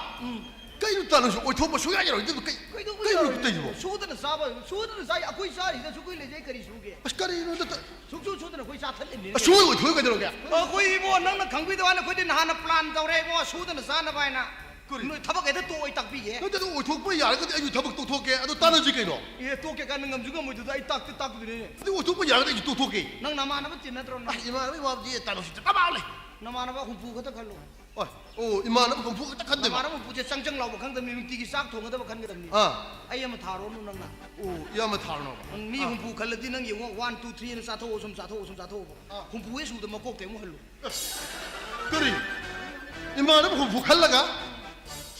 ꯀꯩꯅꯣ ꯇꯥꯅꯣꯁꯨ ꯑꯣꯏꯊꯣꯛꯄ ꯁꯨꯡꯌꯥ ꯌꯥꯔꯣꯏꯗꯕ ꯀꯩ-, ꯀꯩꯗꯧꯕ ꯀꯩꯅꯣ ꯌꯥꯔꯣꯏꯗꯣꯏꯅꯣ? ꯇꯧꯔꯤꯁꯤꯕꯣ? ꯁꯨꯗꯅ ꯆꯥꯕ, ꯁꯨꯗꯅ ꯆꯥꯏ, ꯑꯩꯈꯣꯏ ꯆꯥꯔꯤꯁꯤꯗꯁꯨ ꯑꯩꯈꯣꯏ ꯂꯩꯖꯩ, ꯀꯔꯤ ꯁꯨꯒꯦ? ꯑꯁ, ꯀꯔꯤꯅꯣ ꯅꯠꯇ-, ꯁꯨꯡꯁꯨ ꯁꯨꯗꯅ ꯑꯩꯈꯣꯏ ꯆꯥꯊꯠꯂꯤꯕꯅꯤꯅꯦ꯫ ꯑꯁ, ꯁꯨꯡꯑꯣꯏ ꯑꯣꯏꯊꯣꯛꯑꯣꯏ ꯀꯩꯗꯧꯔꯒꯦ? ꯑꯩꯈꯣꯏ ꯏꯕꯣ, ꯅꯪꯅ ꯈꯪꯕꯤꯗꯕ ꯋꯥꯅꯤ, ꯑꯩꯈꯣꯏꯗꯤ ꯅꯍꯥꯟꯅ ꯄ꯭ꯂꯥꯟ ꯇꯧꯔꯦ ꯏꯕꯣ, ꯁꯨꯗꯅ ꯆꯥꯅꯕ ꯍꯥꯏꯅ꯫ ꯀꯔꯤ? ꯅꯣꯏ ꯊꯕꯛ ꯍꯦꯛꯇ ꯇꯣꯛꯑꯣ, ꯑꯩ ꯇꯥꯛꯄꯤꯒꯦ꯫ ꯅꯠꯇꯦ, ꯑꯗꯨ ꯑꯣꯏꯊꯣꯛꯄ ꯌꯥꯔꯒꯗꯤ ꯑꯩꯁꯨ ꯊꯕꯛ ꯇꯣꯛꯊꯣꯛꯀꯦ, ꯑꯗꯨ ꯇꯥꯟꯅꯁꯤ ꯀꯩꯅꯣ? ꯑꯦ, ꯇꯣꯛꯀꯦ ꯀꯥꯏꯅ ꯉꯝꯁꯨ ꯉꯝꯃꯣꯏꯗꯨꯗ ꯑꯩ ꯇꯥꯛꯇꯤ ꯇꯥꯛꯄꯤꯗꯣꯏꯅꯦ꯫ ꯑꯗꯨ ꯑꯣꯏꯊꯣꯛꯄ ꯌꯥꯔꯒꯗꯤ ꯑꯩꯁꯨ ꯇꯣꯛꯊꯣꯛꯀꯦ꯫ ꯅꯪ ꯅꯃꯥꯟꯅꯕ ꯇꯤꯟꯅꯗ꯭ꯔꯣ ꯅꯪ? ꯑꯁ, ꯏꯃꯥꯟꯅꯕ ꯏꯃꯥꯟꯅꯕꯗꯤ ꯇꯥꯅꯣꯁꯤ ꯇꯃꯥ ꯂꯩ꯫ ꯅꯃꯥꯟꯅꯕ ꯍꯨꯝꯐꯨ ꯈꯛꯇ ꯈꯜꯂꯣ꯫ ꯑꯣ, ꯑꯣ, ꯏꯃꯥꯟꯅꯕ ꯍꯨꯝꯐꯨ ꯈꯛꯇ ꯈꯟꯗꯣꯏꯕ? ꯅꯃꯥꯟꯅꯕ ꯍꯨꯝꯐꯨꯁꯦ ꯆꯪ ꯆꯪ ꯂꯥꯎꯕ ꯈꯪꯗꯕꯅꯤ, ꯅꯨꯡꯇꯤꯒꯤ ꯆꯥꯛ ꯊꯣꯡꯒꯗꯕ ꯈꯟꯒꯗꯕꯅꯤ꯫ ꯑꯥ꯫ ꯑꯩ ꯑꯃ ꯊꯥꯔꯣꯅꯨ ꯅꯪꯅ꯫ ꯑꯣ, ꯏꯌꯥꯝꯕ ꯊꯥꯔꯣꯅꯕ? ꯎꯝ, ꯃꯤ ꯑꯥ꯫ ꯍꯨꯝꯐꯨ ꯈꯜꯂꯗꯤ ꯅꯪ ꯌꯦꯡꯉꯣ, one, two, three ꯑꯅ ꯆꯥꯊꯣꯛꯑꯣ, ꯁꯨꯝ ꯆꯥꯊꯣꯛꯑꯣ, ꯁꯨꯝ ꯆꯥꯊꯣꯛꯑꯣꯕ꯫ ꯑꯥ꯫ ꯍꯨꯝꯐꯨ ꯍꯦꯛ ꯁꯨꯕꯗ ꯃꯀꯣꯛꯇꯩ ꯑꯃꯨꯛ ꯍꯜꯂꯨ꯫ ꯀꯔꯤ? ꯏꯃꯥꯟꯅꯕ ꯍꯨꯝꯐꯨ ꯈꯜꯂꯒ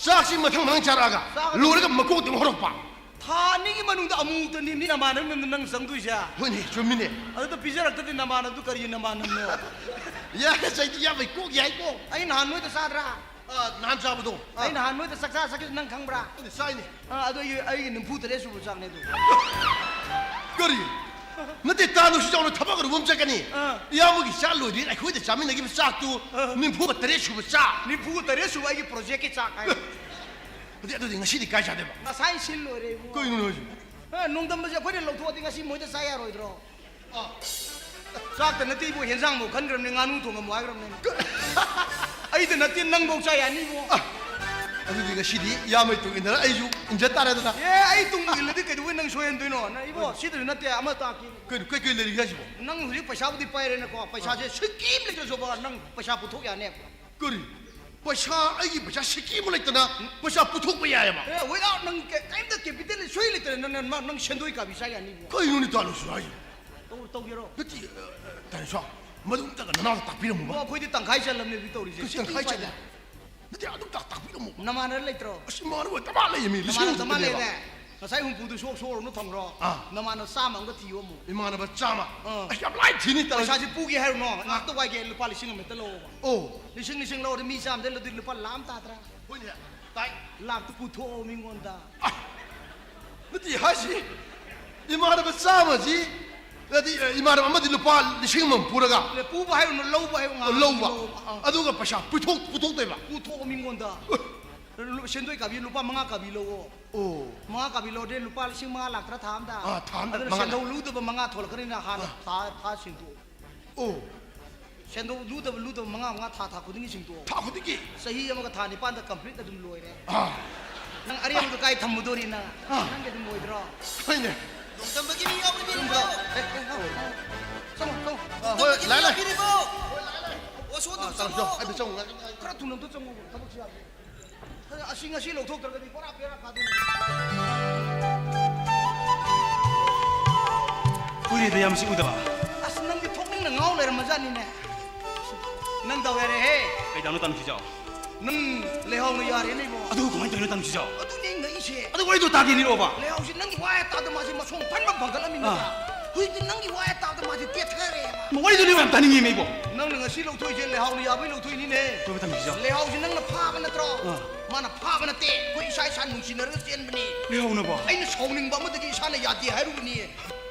ꯆꯥꯛꯁꯤ ꯃꯊꯪ ꯃꯊꯪ ꯆꯥꯔꯛꯑꯒ ꯆꯥꯒꯗꯕ꯫ ꯂꯣꯏꯔꯒ ꯃꯀꯣꯛꯇꯩ ꯑꯃꯨꯛ ꯍꯧꯔꯛꯄ꯫ ꯊꯥ ꯑꯅꯤꯒꯤ ꯃꯅꯨꯡꯗ ꯑꯃꯨꯛꯇꯅꯤ ꯃꯤ ꯅꯃꯥꯟꯅꯕ ꯃꯌꯥꯝꯗꯣ ꯅꯪ ꯆꯪꯗꯣꯏꯁꯦ꯫ ꯍꯣꯏꯅꯦ, ꯆꯨꯝꯃꯤꯅꯦ꯫ ꯑꯗꯨꯗ ꯄꯤꯖꯔꯛꯇꯗꯤ ꯅꯃꯥꯟꯅꯕꯗꯨ ꯀꯔꯤ ꯅꯃꯥꯟꯅꯕꯅꯣ? ꯌꯥꯔꯦ, ꯆꯩꯗꯤ ꯏꯌꯥꯝꯕꯩ ꯀꯣꯛ ꯌꯥꯏꯀꯣ꯫ ꯑꯩ ꯅꯍꯥꯟ ꯅꯣꯏꯗ ꯆꯥꯗ꯭ꯔꯥ? ꯑꯥ, ꯅꯍꯥꯟ ꯆꯥꯕꯗꯣ꯫ ꯑꯩ ꯑꯥ꯫ ꯅꯍꯥꯟ ꯅꯣꯏꯗ ꯆꯥꯛ ꯆꯥ ꯆꯠꯈꯤꯕꯗꯣ ꯅꯪ ꯈꯪꯕ꯭ꯔꯥ? ꯑꯗꯨꯗꯤ ꯆꯥꯏꯅꯦ꯫ ꯑꯥ, ꯑꯗꯣ ꯑꯩꯒꯤ, ꯑꯩꯒꯤ ꯅꯤꯐꯨ ꯇꯔꯦꯠ ꯁꯨꯕ ꯆꯥꯛꯅꯦ ꯑꯗꯨ꯫ ꯀꯔꯤ? ꯅꯠꯇꯦ, ꯇꯥꯅꯨ ꯁꯤ ꯆꯥꯎꯅ ꯊꯕꯛ ꯑꯔꯨꯕ ꯑꯃ ꯆꯠꯀꯅꯤ꯫ ꯑꯥ꯫ ꯏꯌꯥꯝꯕꯒꯤ ꯆꯥꯛ ꯂꯣꯏꯗ꯭ꯔꯤ, ꯑꯩꯈꯣꯏꯗ ꯆꯥꯃꯤꯟꯅꯈꯤꯕ ꯆꯥꯛꯇꯨ ꯑꯥ꯫ ꯅꯤꯐꯨꯒ ꯇꯔꯦꯠ ꯁꯨꯕ ꯆꯥꯛ꯫ ꯅꯤꯐꯨꯒ ꯇꯔꯦꯠ ꯁꯨꯕ ꯑꯩꯒꯤ ꯄ꯭ꯔꯣꯖꯦꯛꯀꯤ ꯆꯥꯛ ꯍꯥꯏ꯫ ꯑꯗꯨꯗꯤ, ꯑꯗꯨꯗꯤ ꯉꯁꯤꯗꯤ ꯀꯥꯏ ꯆꯥꯗꯣꯏꯕ? ꯉꯁꯥꯏ ꯁꯤꯜ ꯂꯣꯏꯔꯦ ꯏꯕꯨꯡꯉꯣ꯫ ꯀꯩꯅꯣ ꯍꯥꯏꯁꯤꯕꯣ? ꯑ, ꯅꯣꯡꯗꯝꯕꯁꯦ ꯑꯩꯈꯣꯏꯅ ꯂꯧꯊꯣꯛꯑꯗꯤ ꯉꯁꯤ ꯃꯣꯏꯗ ꯆꯥ ꯌꯥꯔꯣꯏꯗ꯭ꯔꯣ? ꯑꯥ꯫ ꯆꯥꯛꯇ ꯅꯠꯇꯦ ꯏꯕꯣ, ꯍꯦꯟꯖꯥꯡꯐꯧ ꯈꯟꯈ꯭ꯔꯕꯅꯦ, ꯉꯥꯅꯨ ꯊꯣꯡꯉꯝꯃꯣ ꯍꯥꯏꯈ꯭ꯔꯕꯅꯦ꯫ ꯑꯩꯗ ꯅꯠꯇꯦ, ꯅꯪꯐꯧ ꯆꯥ ꯌꯥꯅꯤ ꯏꯕꯣ꯫ ꯑꯥ꯫ ꯑꯗꯨꯗꯤ ꯉꯁꯤꯗꯤ ꯏꯌꯥꯝꯕꯩ ꯇꯨꯡ ꯏꯟꯅꯔ ꯑꯩꯁꯨ ꯏꯟꯖ ꯇꯥꯔꯦꯗꯅ꯫ ꯑꯦ, ꯑꯩ ꯇꯨꯡ ꯏꯜꯂꯗꯤ ꯀꯩꯗꯧꯕꯩ ꯅꯪ ꯁꯣꯏꯍꯟꯗꯣꯏꯅꯣ? ꯅꯪ ꯏꯕꯣ, ꯍꯣꯏ꯫ ꯁꯤꯗꯁꯨ ꯅꯠꯇꯦ, ꯑꯃ ꯇꯥꯛꯀꯦ꯫ ꯀꯩꯅꯣ, ꯀꯩ, ꯀꯩ ꯂꯩꯔꯤꯒꯦ ꯍꯥꯏꯁꯤꯕꯣ? ꯅꯪ ꯍꯧꯖꯤꯛ ꯄꯩꯁꯥꯕꯨꯗꯤ ꯄꯥꯏꯔꯦꯅꯀꯣ, ꯄꯩꯁꯥꯁꯦ ꯑꯥ꯫ ꯁꯤꯀꯤ ꯑꯃ ꯂꯩꯇ꯭ꯔꯁꯨꯕ ꯅꯪ ꯄꯩꯁꯥ ꯄꯨꯊꯣꯛ ꯌꯥꯅꯦꯕ꯫ ꯀꯔꯤ? ꯄꯩꯁꯥ, ꯑꯩꯒꯤ ꯄꯩꯁꯥ ꯁꯤꯀꯤ ꯑꯃ ꯂꯩꯇꯅ ꯄꯩꯁꯥ ꯄꯨꯊꯣꯛꯄ ꯌꯥꯏꯑꯕ? ꯑꯦ, without ꯅꯪ ꯀꯩ-, ꯀꯩꯝꯇ capital ꯁꯣꯏ ꯂꯩꯇꯅ ꯅꯪ, ꯅꯪ, ꯅꯪ ꯁꯦꯟꯗꯣꯏ ꯀꯥꯕꯤ ꯆꯥ ꯌꯥꯅꯤꯕꯣ꯫ ꯀꯩꯅꯣꯅꯦ ꯇꯥꯂꯨꯁꯨ ꯍꯥꯏꯁꯤꯕꯣ? ꯇꯧ-, ꯇꯧꯒꯦꯔꯣ? ꯅꯠꯇꯦ, ꯑ, ꯑ, ꯇꯥꯂꯨꯁꯨ, ꯃꯗꯨ ꯑꯝꯇꯒ ꯅꯅꯥꯎꯗ ꯇꯥꯛꯄꯤꯔꯝꯃꯨꯕ꯫ ꯑꯣ, ꯑꯩꯈꯣꯏꯗꯤ ꯇꯪꯈꯥꯏ ꯆꯜꯂꯝꯅꯦ ꯍꯧꯖꯤꯛ ꯇꯧꯔꯤꯁꯦ꯫ ꯀꯩ ꯁꯤꯀꯤ ꯇꯪꯈꯥꯏ ꯆꯜꯂꯦ? ꯄꯥꯏꯗꯅ꯫ ꯅꯠꯇꯦ, ꯑꯗꯨꯝ ꯇꯥꯛ-, ꯇꯥꯛꯄꯤꯔꯝꯃꯨ꯫ ꯅꯃꯥꯟꯅꯕ ꯂꯩꯇ꯭ꯔꯣ? ꯑꯁ, ꯏꯃꯥꯟꯅꯕ ꯗꯃꯥ ꯂꯩꯌꯦ ꯃꯤ, ꯂꯤꯁꯤꯡ ꯅꯃꯥꯟꯅꯕ ꯗꯃꯥ ꯈꯛꯇꯅꯦꯕ꯫ ꯂꯩꯔꯦ? ꯉꯁꯥꯏ ꯍꯨꯝꯐꯨꯗꯨ ꯁꯣꯛ ꯁꯣꯛꯎꯔꯅꯨ ꯐꯪꯈ꯭ꯔꯣ? ꯑꯥ꯫ ꯅꯃꯥꯟꯅꯕ ꯆꯥꯝꯃ ꯑꯃꯒ ꯊꯤꯌꯣ ꯑꯃꯨꯛ꯫ ꯏꯃꯥꯟꯅꯕ ꯆꯥꯝꯃ? ꯑꯥ꯫ ꯑꯁ, ꯌꯥꯝ ꯂꯥꯏ ꯊꯤꯅꯤ ꯇꯧꯔꯤꯁꯦ꯫ ꯄꯩꯁꯥꯁꯤ ꯄꯨꯒꯦ ꯍꯥꯏꯔꯨꯅꯣ꯫ ꯉꯥꯏꯍꯥꯛꯇ ꯋꯥꯏꯒꯦ, ꯂꯨꯄꯥ ꯂꯤꯁꯤꯡ ꯑꯃ ꯍꯦꯛꯇ ꯂꯧꯑꯣꯕ꯫ ꯑꯣ꯫ ꯂꯤꯁꯤꯡ, ꯂꯤꯁꯤꯡ ꯂꯧꯔꯗꯤ ꯃꯤ ꯆꯥꯝꯃꯗ ꯂꯧꯗꯤ ꯂꯨꯄꯥ ꯂꯥꯈ ꯑꯃ ꯇꯥꯗ꯭ꯔꯥ? ꯍꯣꯏꯅꯦ, ꯇꯥꯏ꯫ ꯂꯥꯈꯇꯨ ꯄꯨꯊꯣꯛꯑꯣ ꯃꯤꯉꯣꯟꯗ꯫ ꯑ, ꯅꯠꯇꯦ ꯍꯥꯏꯁꯤ, ꯏꯃꯥꯟꯅꯕ ꯆꯥꯝꯃꯁꯤ, ꯍꯥꯏꯗꯤ, ꯑ, ꯏꯃꯥꯟꯅꯕ ꯑꯃꯗꯤ ꯂꯨꯄꯥ ꯂꯤꯁꯤꯡ ꯑꯃ ꯄꯨꯔꯒ ꯄꯨꯕ ꯍꯥꯏꯔꯨꯅꯨ, ꯂꯧꯕ ꯍꯥꯏꯌꯨ, ꯉꯥꯏꯍꯥꯛ ꯂꯧꯕ꯫ ꯂꯧꯕ꯫ ꯑꯥ꯫ ꯑꯗꯨꯒ ꯄꯩꯁꯥ ꯄꯨꯊꯣꯛ-, ꯄꯨꯊꯣꯛꯇꯣꯏꯕ꯫ ꯄꯨꯊꯣꯛꯑꯣ ꯃꯤꯉꯣꯟꯗ꯫ ꯑ꯫ ꯂꯨ-, ꯁꯦꯟꯗꯣꯏ ꯀꯥꯕꯤ ꯂꯨꯄꯥ ꯃꯉꯥ ꯀꯥꯕꯤ ꯂꯧꯑꯣ꯫ ꯑꯣ꯫ ꯃꯉꯥ ꯀꯥꯕꯤ ꯂꯧꯔꯗꯤ ꯂꯨꯄꯥ ꯂꯤꯁꯤꯡ ꯃꯉꯥ ꯂꯥꯛꯇ꯭ꯔꯥ ꯊꯥ ꯑꯝꯗ? ꯑꯥ, ꯊꯥ ꯑꯝꯗ ꯑꯗꯨꯅ ꯃꯉꯥ ꯁꯦꯟꯗꯧ ꯂꯥꯛ꯫ ꯂꯨꯗꯕ ꯃꯉꯥ ꯊꯣꯛꯂꯛꯀꯅꯤꯅ ꯍꯥꯟꯅ ꯑꯥ꯫ ꯊꯥ, ꯊꯥ ꯁꯤꯡꯗꯣꯛꯑꯣ꯫ ꯑꯣ꯫ ꯁꯦꯟꯗꯧ ꯂꯨꯗꯕ, ꯂꯨꯗꯕ ꯃꯉꯥ, ꯃꯉꯥ ꯊꯥ, ꯊꯥ ꯈꯨꯗꯤꯡꯒꯤ ꯁꯤꯡꯗꯣꯛꯑꯣ꯫ ꯊꯥ ꯈꯨꯗꯤꯡꯒꯤ? ꯆꯍꯤ ꯑꯃꯒ ꯊꯥ ꯅꯤꯄꯥꯟꯗ complete ꯑꯗꯨꯝ ꯂꯣꯏꯔꯦ꯫ ꯑꯥ꯫ ꯅꯪ ꯑꯔꯦꯝꯕꯗꯨ ꯀꯥꯏ ꯊꯝꯃꯨꯗꯣꯔꯤ ꯅꯪ? ꯑꯥ꯫ ꯅꯪꯒꯤ ꯑꯗꯨꯝ ꯂꯣꯏꯗ꯭ꯔꯣ? ꯍꯣꯏꯅꯦ꯫ ꯅꯣꯡꯗꯝꯕꯒꯤ ꯃꯤ ꯌꯥꯎꯕꯤꯕ꯭ꯔꯣ? ꯆꯨꯝꯕ꯭ꯔꯣ? ꯑꯦ, ꯑꯦ, ꯑꯦ, ꯑꯦ꯫ ꯆꯪꯉꯣ, ꯆꯪꯉꯣ꯫ ꯑꯥ, ꯍꯣꯏ, ꯅꯣꯡꯗꯝꯕꯒꯤ ꯃꯤ ꯂꯥꯛꯑꯦ, ꯂꯥꯛꯑꯦ꯫ ꯌꯥꯎꯕꯤꯔꯤꯕꯣ? ꯑꯣ, ꯁꯣꯝꯗ ꯑꯥ, ꯆꯪꯉꯣ, ꯆꯪꯉꯣ꯫ ꯆꯪꯉꯣ꯫ ꯑꯗꯨ ꯆꯪꯉꯣ, ꯉꯥꯛꯇꯪ ꯉꯥꯏꯌꯨ꯫ ꯈꯔ ꯊꯨꯅ ꯑꯝꯇ ꯆꯪꯉꯣ, ꯊꯕꯛꯁꯤ ꯌꯥꯗ꯭ꯔꯦ꯫ ꯑꯁꯤ ꯉꯁꯤ ꯂꯧꯊꯣꯛꯇ꯭ꯔꯒꯗꯤ ꯄꯨꯔꯥ ꯕꯦꯔꯥ ꯀꯥꯗꯣꯏꯅꯤ꯫ ꯀꯨꯏꯔꯦꯗ ꯌꯥꯝ ꯁꯤ ꯎꯗꯕ꯫ ꯑꯁ, ꯅꯪꯗꯤ ꯊꯣꯛꯅꯤꯡꯅ ꯉꯥꯎ ꯂꯩꯔꯝꯃꯖꯥꯠꯅꯤꯅꯦ꯫ ꯅꯪ ꯗꯥꯎ ꯌꯥꯔꯦꯍꯦ꯫ ꯀꯩ ꯗꯥꯎꯅꯣ ꯇꯥ ꯅꯨꯡꯁꯤꯖꯥꯎ? ꯅꯪ ꯂꯩꯍꯥꯎꯅ ꯌꯥꯔꯦꯅꯦ ꯏꯕꯣ꯫ ꯑꯗꯨ ꯀꯃꯥꯏꯅ ꯇꯧꯔꯤꯅꯣ ꯇꯥ ꯅꯨꯡꯁꯤꯖꯥꯎ? ꯑꯗꯨꯅꯦ ꯑꯩ ꯉꯛꯏꯁꯦ꯫ ꯑꯗꯨ ꯋꯥꯔꯤꯗꯣ ꯇꯥꯒꯦ ꯂꯤꯔꯛꯑꯣꯕ꯫ ꯂꯩꯍꯥꯎꯁꯤ ꯅꯪꯒꯤ ꯋꯥ ꯍꯦꯛ ꯇꯥꯕꯗ ꯃꯥꯁꯦ ꯃꯁꯣꯡ ꯐꯟꯕ ꯐꯟꯒꯠꯂꯝꯃꯤꯅꯦ꯫ ꯑꯥ꯫ ꯍꯧꯖꯤꯛꯇꯤ ꯅꯪꯒꯤ ꯋꯥ ꯍꯦꯛ ꯇꯥꯕꯗ ꯃꯥꯁꯦ ꯇꯦꯊꯔꯦꯕ꯫ ꯋꯥꯔꯤꯗꯨ ꯂꯤꯔꯛꯑꯣ, ꯌꯥꯝ ꯇꯥꯅꯤꯡꯉꯦ ꯏꯕꯣ꯫ ꯅꯪꯅ ꯉꯁꯤ ꯂꯧꯊꯣꯛꯏꯁꯦ ꯂꯩꯍꯥꯎꯅ ꯌꯥꯕꯩ ꯂꯧꯊꯣꯛꯏꯅꯤꯅꯦ꯫ ꯇꯥ ꯅꯨꯡꯁꯤꯖꯥꯎ꯫ ꯂꯩꯍꯥꯎꯁꯤ ꯅꯪꯅ ꯐꯥꯕ ꯅꯠꯇ꯭ꯔꯣ? ꯑꯥ꯫ ꯃꯥꯅ ꯐꯥꯕ ꯅꯠꯇꯦ, ꯑꯩꯈꯣꯏ ꯏꯁꯥ ꯏꯁꯥ ꯅꯨꯡꯁꯤꯅꯔꯒ ꯆꯦꯟꯕꯅꯤ꯫ ꯂꯩꯍꯥꯎꯅꯕꯣ? ꯑꯩꯅ ꯁꯥꯎꯅꯤꯡꯕ ꯑꯃꯗꯒꯤ ꯏꯁꯥꯅ ꯌꯥꯗꯦ ꯍꯥꯏꯔꯨꯕꯅꯤ꯫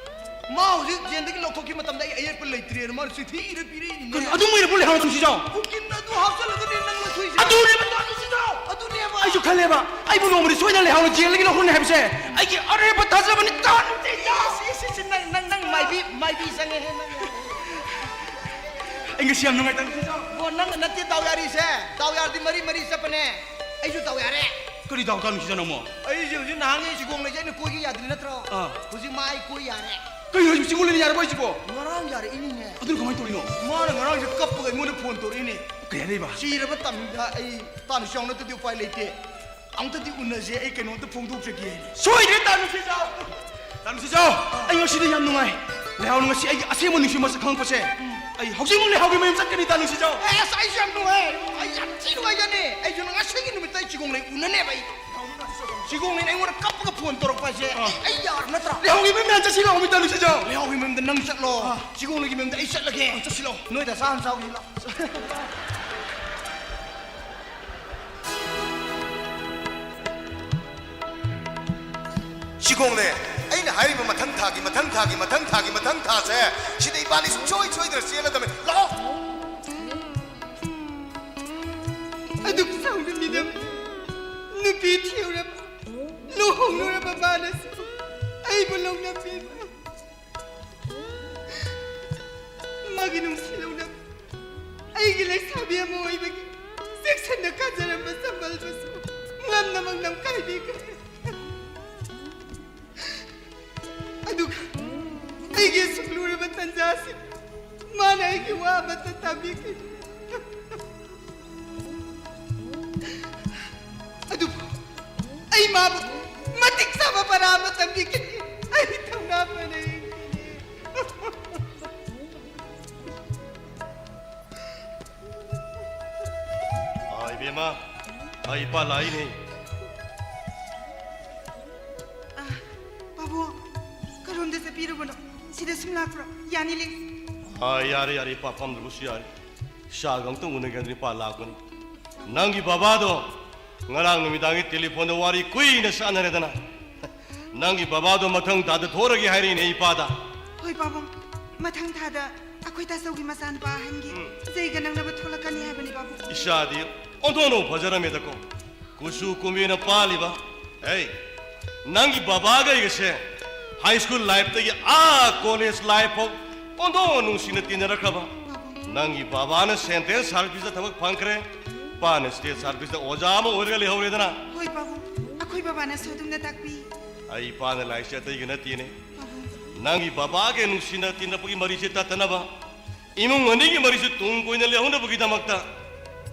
ꯃꯥ ꯍꯧꯖꯤꯛ ꯖꯦꯜꯗꯒꯤ ꯂꯧꯊꯣꯛꯈꯤꯕ ꯃꯇꯝꯗ ꯑꯩ ꯑꯌꯦꯠꯄ ꯂꯩꯇ꯭ꯔꯦꯅ ꯃꯥꯅ ꯆꯤꯊꯤ ꯏꯔ ꯄꯤꯔꯛꯏꯅꯤꯅꯦ꯫ ꯀꯩꯅꯣ, ꯑꯗꯨꯝ ꯏꯔꯕꯣ ꯂꯩꯍꯥꯎ ꯅꯨꯡꯁꯤꯖꯥꯎ? ꯎꯀꯤꯜꯅ ꯑꯗꯨ ꯍꯥꯞꯆꯜꯂꯒꯅꯦ ꯅꯪ ꯂꯧꯊꯣꯛꯏꯁꯦ꯫ ꯑꯗꯨꯅꯦꯕ ꯇꯥ ꯅꯨꯡꯁꯤꯖꯥꯎ꯫ ꯑꯗꯨꯅꯦꯕ꯫ ꯑꯩꯁꯨ ꯈꯜꯂꯦꯕ, ꯑꯩꯕꯨ ꯅꯣꯡꯃꯗꯤ ꯁꯣꯏꯗꯅ ꯂꯩꯍꯥꯎꯅ ꯖꯦꯜꯗꯒꯤ ꯂꯧꯊꯣꯛꯅꯤ ꯍꯥꯏꯕꯁꯦ ꯑꯩꯒꯤ ꯑꯔꯦꯞꯄ ꯊꯥꯖꯕꯅꯤ ꯇꯥ ꯅꯨꯡꯁꯤꯖꯥꯎ꯫ ꯏꯁ, ꯏꯁ, ꯏꯁ, ꯅꯪ, ꯅꯪ, ꯅꯪ ꯃꯥꯏꯕꯤ, ꯃꯥꯏꯕꯤ ꯆꯪꯉꯦꯍꯦ ꯅꯪ꯫ ꯑꯩ ꯉꯁꯤ ꯌꯥꯝ ꯅꯨꯡꯉꯥꯏ ꯇꯥ ꯅꯨꯡꯁꯤꯖꯥꯎ꯫ ꯕꯣ, ꯅꯪꯅ ꯅꯠꯇꯦ ꯗꯥꯎ ꯌꯥꯔꯤꯁꯦ꯫ ꯗꯥꯎ ꯌꯥꯔꯗꯤ ꯃꯔꯤ ꯃꯔꯤ ꯆꯠꯄꯅꯦ꯫ ꯑꯩꯁꯨ ꯗꯥꯎ ꯌꯥꯔꯦ꯫ ꯀꯔꯤ ꯗꯥꯎ ꯇꯥ ꯅꯨꯡꯁꯤꯖꯥꯎ ꯅꯪꯕꯣ? ꯑꯩꯁꯦ ꯍꯧꯖꯤꯛ ꯅꯍꯥꯟꯒꯩ ꯆꯤꯒꯣꯡ ꯂꯩꯁꯦ ꯑꯩꯅ ꯀꯣꯏꯒꯦ ꯌꯥꯗ꯭ꯔꯤ ꯅꯠꯇ꯭ꯔꯣ? ꯑꯥ꯫ ꯍꯧꯖꯤꯛ ꯃꯥ ꯑꯩ ꯀꯣꯏ ꯌꯥꯔꯦ꯫ ꯀꯩꯅꯣ ꯍꯥꯏꯁꯤꯕꯣ? ꯆꯤꯒꯣꯡ ꯂꯩꯅ ꯌꯥꯔꯕꯣ ꯍꯥꯏꯁꯤꯕꯣ? ꯉꯔꯥꯡ ꯌꯥꯔꯛꯏꯅꯤꯅꯦ꯫ ꯑꯗꯨꯅ ꯀꯃꯥꯏꯅ ꯇꯧꯔꯤꯅꯣ? ꯃꯥꯅ ꯉꯔꯥꯡꯁꯦ ꯀꯞꯄꯒ ꯑꯩꯉꯣꯟꯗ ꯐꯣꯟ ꯇꯧꯔꯛꯏꯅꯦ꯫ ꯀꯩ ꯍꯥꯏꯔꯛꯏꯕ? ꯁꯤꯔꯕ ꯇꯥꯏꯃꯤꯡꯗ ꯑꯩ ꯇꯥ ꯅꯨꯡꯁꯤꯖꯥꯎ ꯅꯠꯇ꯭ꯔꯗꯤ ꯎꯄꯥꯏ ꯂꯩꯇꯦ꯫ ꯑꯝꯇꯗꯤ ꯎꯅꯁꯦ, ꯑꯩ ꯀꯩꯅꯣꯝꯇ ꯐꯣꯡꯗꯣꯛꯆꯒꯦ꯫ ꯁꯣꯏꯗ꯭ꯔꯦ ꯇꯥ ꯅꯨꯡꯁꯤꯖꯥꯎ꯫ ꯇꯥ ꯅꯨꯡꯁꯤꯖꯥꯎ, ꯑꯩ ꯉꯁꯤꯗꯤ ꯌꯥꯝ ꯅꯨꯡꯉꯥꯏ꯫ ꯂꯩꯍꯥꯎꯅ ꯉꯁꯤ ꯑꯩꯒꯤ ꯑꯁꯦꯡꯕ ꯅꯨꯡꯁꯤ ꯃꯁꯛ ꯈꯪꯉꯛꯄꯁꯦ꯫ ꯑꯩ ꯍꯧꯖꯤꯛꯃꯛ ꯂꯩꯍꯥꯎꯒꯤ ꯃꯌꯨꯝ ꯆꯠꯀꯅꯤ ꯇꯥ ꯅꯨꯡꯁꯤꯖꯥꯎ꯫ ꯑꯦꯁ, ꯑꯩꯁꯨ ꯌꯥꯝ ꯅꯨꯡꯉꯥꯏ꯫ ꯑꯩ ꯌꯥꯝ ꯊꯤ ꯅꯨꯡꯉꯥꯏꯖꯅꯤ꯫ ꯑꯩꯁꯨ ꯉꯁꯤꯒꯤ ꯅꯨꯃꯤꯠꯇ ꯑꯩ ꯆꯤꯒꯣꯡ ꯂꯩ ꯎꯅꯅꯦꯕ ꯑꯩ꯫ ꯆꯤꯒꯣꯡꯅꯦꯅ ꯑꯩꯉꯣꯟꯗ ꯀꯞꯄꯒ ꯐꯣꯟ ꯇꯧꯔꯛꯄ ꯍꯥꯏꯁꯦ ꯑꯩ, ꯑꯩ ꯌꯥꯔꯕ ꯅꯠꯇ꯭ꯔꯣ? ꯂꯩꯍꯧꯒꯤ ꯃꯌꯨꯝꯗ ꯆꯠꯁꯤ ꯂꯥꯛꯑꯣ, ꯃꯤꯇ ꯂꯨꯁꯤꯖꯥꯎ꯫ ꯂꯩꯍꯧꯒꯤ ꯃꯌꯨꯝꯗ ꯅꯪ ꯆꯠꯂꯣ꯫ ꯑꯥ꯫ ꯆꯤꯒꯣꯡꯅꯦꯒꯤ ꯃꯌꯨꯝꯗ ꯑꯩ ꯆꯠꯂꯒꯦ꯫ ꯑꯥ, ꯆꯠꯁꯤ ꯂꯥꯛꯑꯣ꯫ ꯅꯣꯏꯗ ꯆꯥ ꯑꯃ ꯆꯥꯎꯁꯤ ꯂꯥꯛꯑꯣ꯫ ꯆꯤꯒꯣꯡꯅꯦ, ꯑꯩꯅ ꯍꯥꯏꯔꯤꯕ ꯃꯊꯪ ꯊꯥꯒꯤ, ꯃꯊꯪ ꯊꯥꯒꯤ, ꯃꯊꯪ ꯊꯥꯒꯤ, ꯃꯊꯪ ꯊꯥꯁꯦ, ꯁꯤꯗ ꯏꯕꯥꯅꯤ ꯁꯨꯡꯁꯣꯏ ꯁꯣꯏꯗꯅ ꯆꯦꯜꯂꯗꯕꯅꯤ꯫ ꯂꯥꯛꯑꯣ꯫ ꯑꯗꯨꯛ ꯆꯥꯎꯅ ꯃꯤꯅꯝ ꯅꯨꯄꯤ ꯊꯤꯔꯨꯔꯕ, ꯂꯨꯍꯣꯡꯂꯨꯔꯕ ꯃꯥꯅꯁꯨ ꯑꯩꯕꯨ ꯂꯧꯅꯕꯤꯕ꯫ ꯃꯥꯒꯤ ꯅꯨꯡꯁꯤ ꯂꯧꯅꯕ, ꯑꯩꯒꯤ ꯂꯩꯁꯥꯕꯤ ꯑꯃ ꯑꯣꯏꯕꯒꯤ ꯆꯦꯛꯁꯤꯟꯅ ꯀꯥꯖꯔꯝꯕ ꯁꯝꯕꯜꯗꯨꯁꯨ ꯉꯝꯅꯃꯛ ꯅꯝꯈꯥꯏꯕꯤꯈ꯭ꯔꯦ꯫ ꯑꯗꯨꯒ ꯑꯩꯒꯤ ꯑꯁꯨꯛ ꯂꯨꯔꯕ ꯇꯟꯖꯥꯁꯤꯗ ꯃꯥꯅ ꯑꯩꯒꯤ ꯋꯥ ꯑꯃꯠꯇ ꯇꯥꯕꯤꯈꯤꯗꯦ꯫ ꯑꯗꯨꯕꯨ ꯑꯩ ꯃꯥꯕꯨ ꯃꯇꯤꯛ ꯆꯥꯕ ꯄꯔꯥ ꯑꯃ ꯇꯝꯕꯤꯒꯅꯤ꯫ ꯑꯩ ꯊꯧꯅꯥ ꯐꯅ ꯌꯦꯡꯒꯅꯤ꯫ ꯑꯥ, ꯏꯕꯦꯝꯃ, ꯑꯩ ꯏꯄꯥ ꯂꯥꯛꯏꯅꯦ꯫ ꯑꯥ, ꯄꯥꯕꯨꯡ, ꯀꯔꯣꯝꯗ ꯆꯠꯄꯤꯔꯨꯕꯅꯣ? ꯁꯤꯗ ꯁꯨꯝ ꯂꯥꯛꯄ꯭ꯔꯣ? ꯌꯥꯅꯤ, ꯂꯦꯡ꯫ ꯑꯥ, ꯌꯥꯔꯦ, ꯌꯥꯔꯦ, ꯏꯄꯥ ꯐꯝꯗ꯭ꯔꯕꯁꯨ ꯌꯥꯔꯦ꯫ ꯏꯆꯥꯒ ꯑꯝꯇ ꯎꯅꯒꯦ ꯍꯥꯏꯗꯅ ꯏꯄꯥ ꯂꯥꯛꯄꯅꯤ꯫ ꯅꯪꯒꯤ ꯕꯕꯥꯗꯣ ꯉꯔꯥꯡ ꯅꯨꯃꯤꯗꯥꯡꯒꯤ ꯇꯦꯂꯤꯐꯣꯟꯗ ꯋꯥꯔꯤ ꯀꯨꯏꯅ ꯁꯥꯟꯅꯔꯦꯗꯅ꯫ ꯅꯪꯒꯤ ꯕꯕꯥꯗꯣ ꯃꯊꯪ ꯊꯥꯗ ꯊꯣꯔꯒꯦ ꯍꯥꯏꯔꯤꯅꯦ ꯏꯄꯥꯗ꯫ ꯍꯣꯏ ꯄꯥꯕꯨꯡ, ꯃꯊꯪ ꯊꯥꯗ ꯑꯩꯈꯣꯏ ꯇꯥꯆꯧꯒꯤ ꯃꯆꯥꯅꯨꯄꯥ ꯑꯍꯟꯒꯤ ꯎꯝ꯫ ꯖꯩꯒ ꯅꯪꯅꯕ ꯊꯣꯛꯂꯛꯀꯅꯤ ꯍꯥꯏꯕꯅꯤ ꯄꯥꯕꯨꯡ꯫ ꯏꯆꯥꯗꯤ ꯑꯣꯟꯊꯣꯛꯅ ꯐꯖꯔꯝꯃꯦꯗꯀꯣ꯫ ꯀꯨꯆꯨ ꯀꯨꯃꯦꯟꯅ ꯄꯥꯜꯂꯤꯕ꯫ ꯑꯩ, ꯅꯪꯒꯤ ꯕꯕꯥꯒ ꯑꯩꯒꯁꯦ ꯍꯥꯏ ꯁ꯭ꯀꯨꯜ ꯂꯥꯏꯐꯇꯒꯤ ꯑꯥ ꯀꯣꯂꯦꯖ ꯂꯥꯏꯐ ꯐꯥꯎ ꯑꯣꯟꯊꯣꯛ ꯅꯨꯡꯁꯤꯅ ꯇꯤꯟꯅꯔꯛꯈ꯭ꯔꯕ꯫ ꯅꯪꯒꯤ ꯕꯕꯥꯅ ꯁꯦꯟꯇ꯭ꯔꯦꯜ ꯁꯥꯔꯚꯤꯁꯇ ꯊꯕꯛ ꯐꯪꯈ꯭ꯔꯦ, ꯏꯄꯥꯅ ꯁ꯭ꯇꯦꯠ ꯁꯥꯔꯚꯤꯁꯇ ꯑꯣꯖꯥ ꯑꯃ ꯑꯣꯏꯔꯒ ꯂꯩꯍꯧꯔꯦꯗꯅ꯫ ꯍꯣꯏ ꯄꯥꯕꯨꯡ, ꯑꯩꯈꯣꯏ ꯕꯕꯥꯅꯁꯨ ꯑꯗꯨꯝꯅ ꯇꯥꯛꯄꯤ꯫ ꯑꯩ ꯏꯄꯥꯅ ꯂꯥꯏꯁꯦ ꯑꯇꯩꯒ ꯅꯠꯇꯦꯅꯦ꯫ ꯄꯥꯕꯨꯡ꯫ ꯅꯪꯒꯤ ꯕꯕꯥꯒ ꯅꯨꯡꯁꯤꯅ ꯇꯤꯟꯅꯕꯒꯤ ꯃꯔꯤꯁꯦ ꯇꯠꯇꯅꯕ, ꯏꯃꯨꯡ ꯑꯅꯤꯒꯤ ꯃꯔꯤꯁꯦ ꯇꯨꯡ ꯀꯣꯏꯅ ꯂꯩꯍꯧꯅꯕꯒꯤꯗꯃꯛꯇ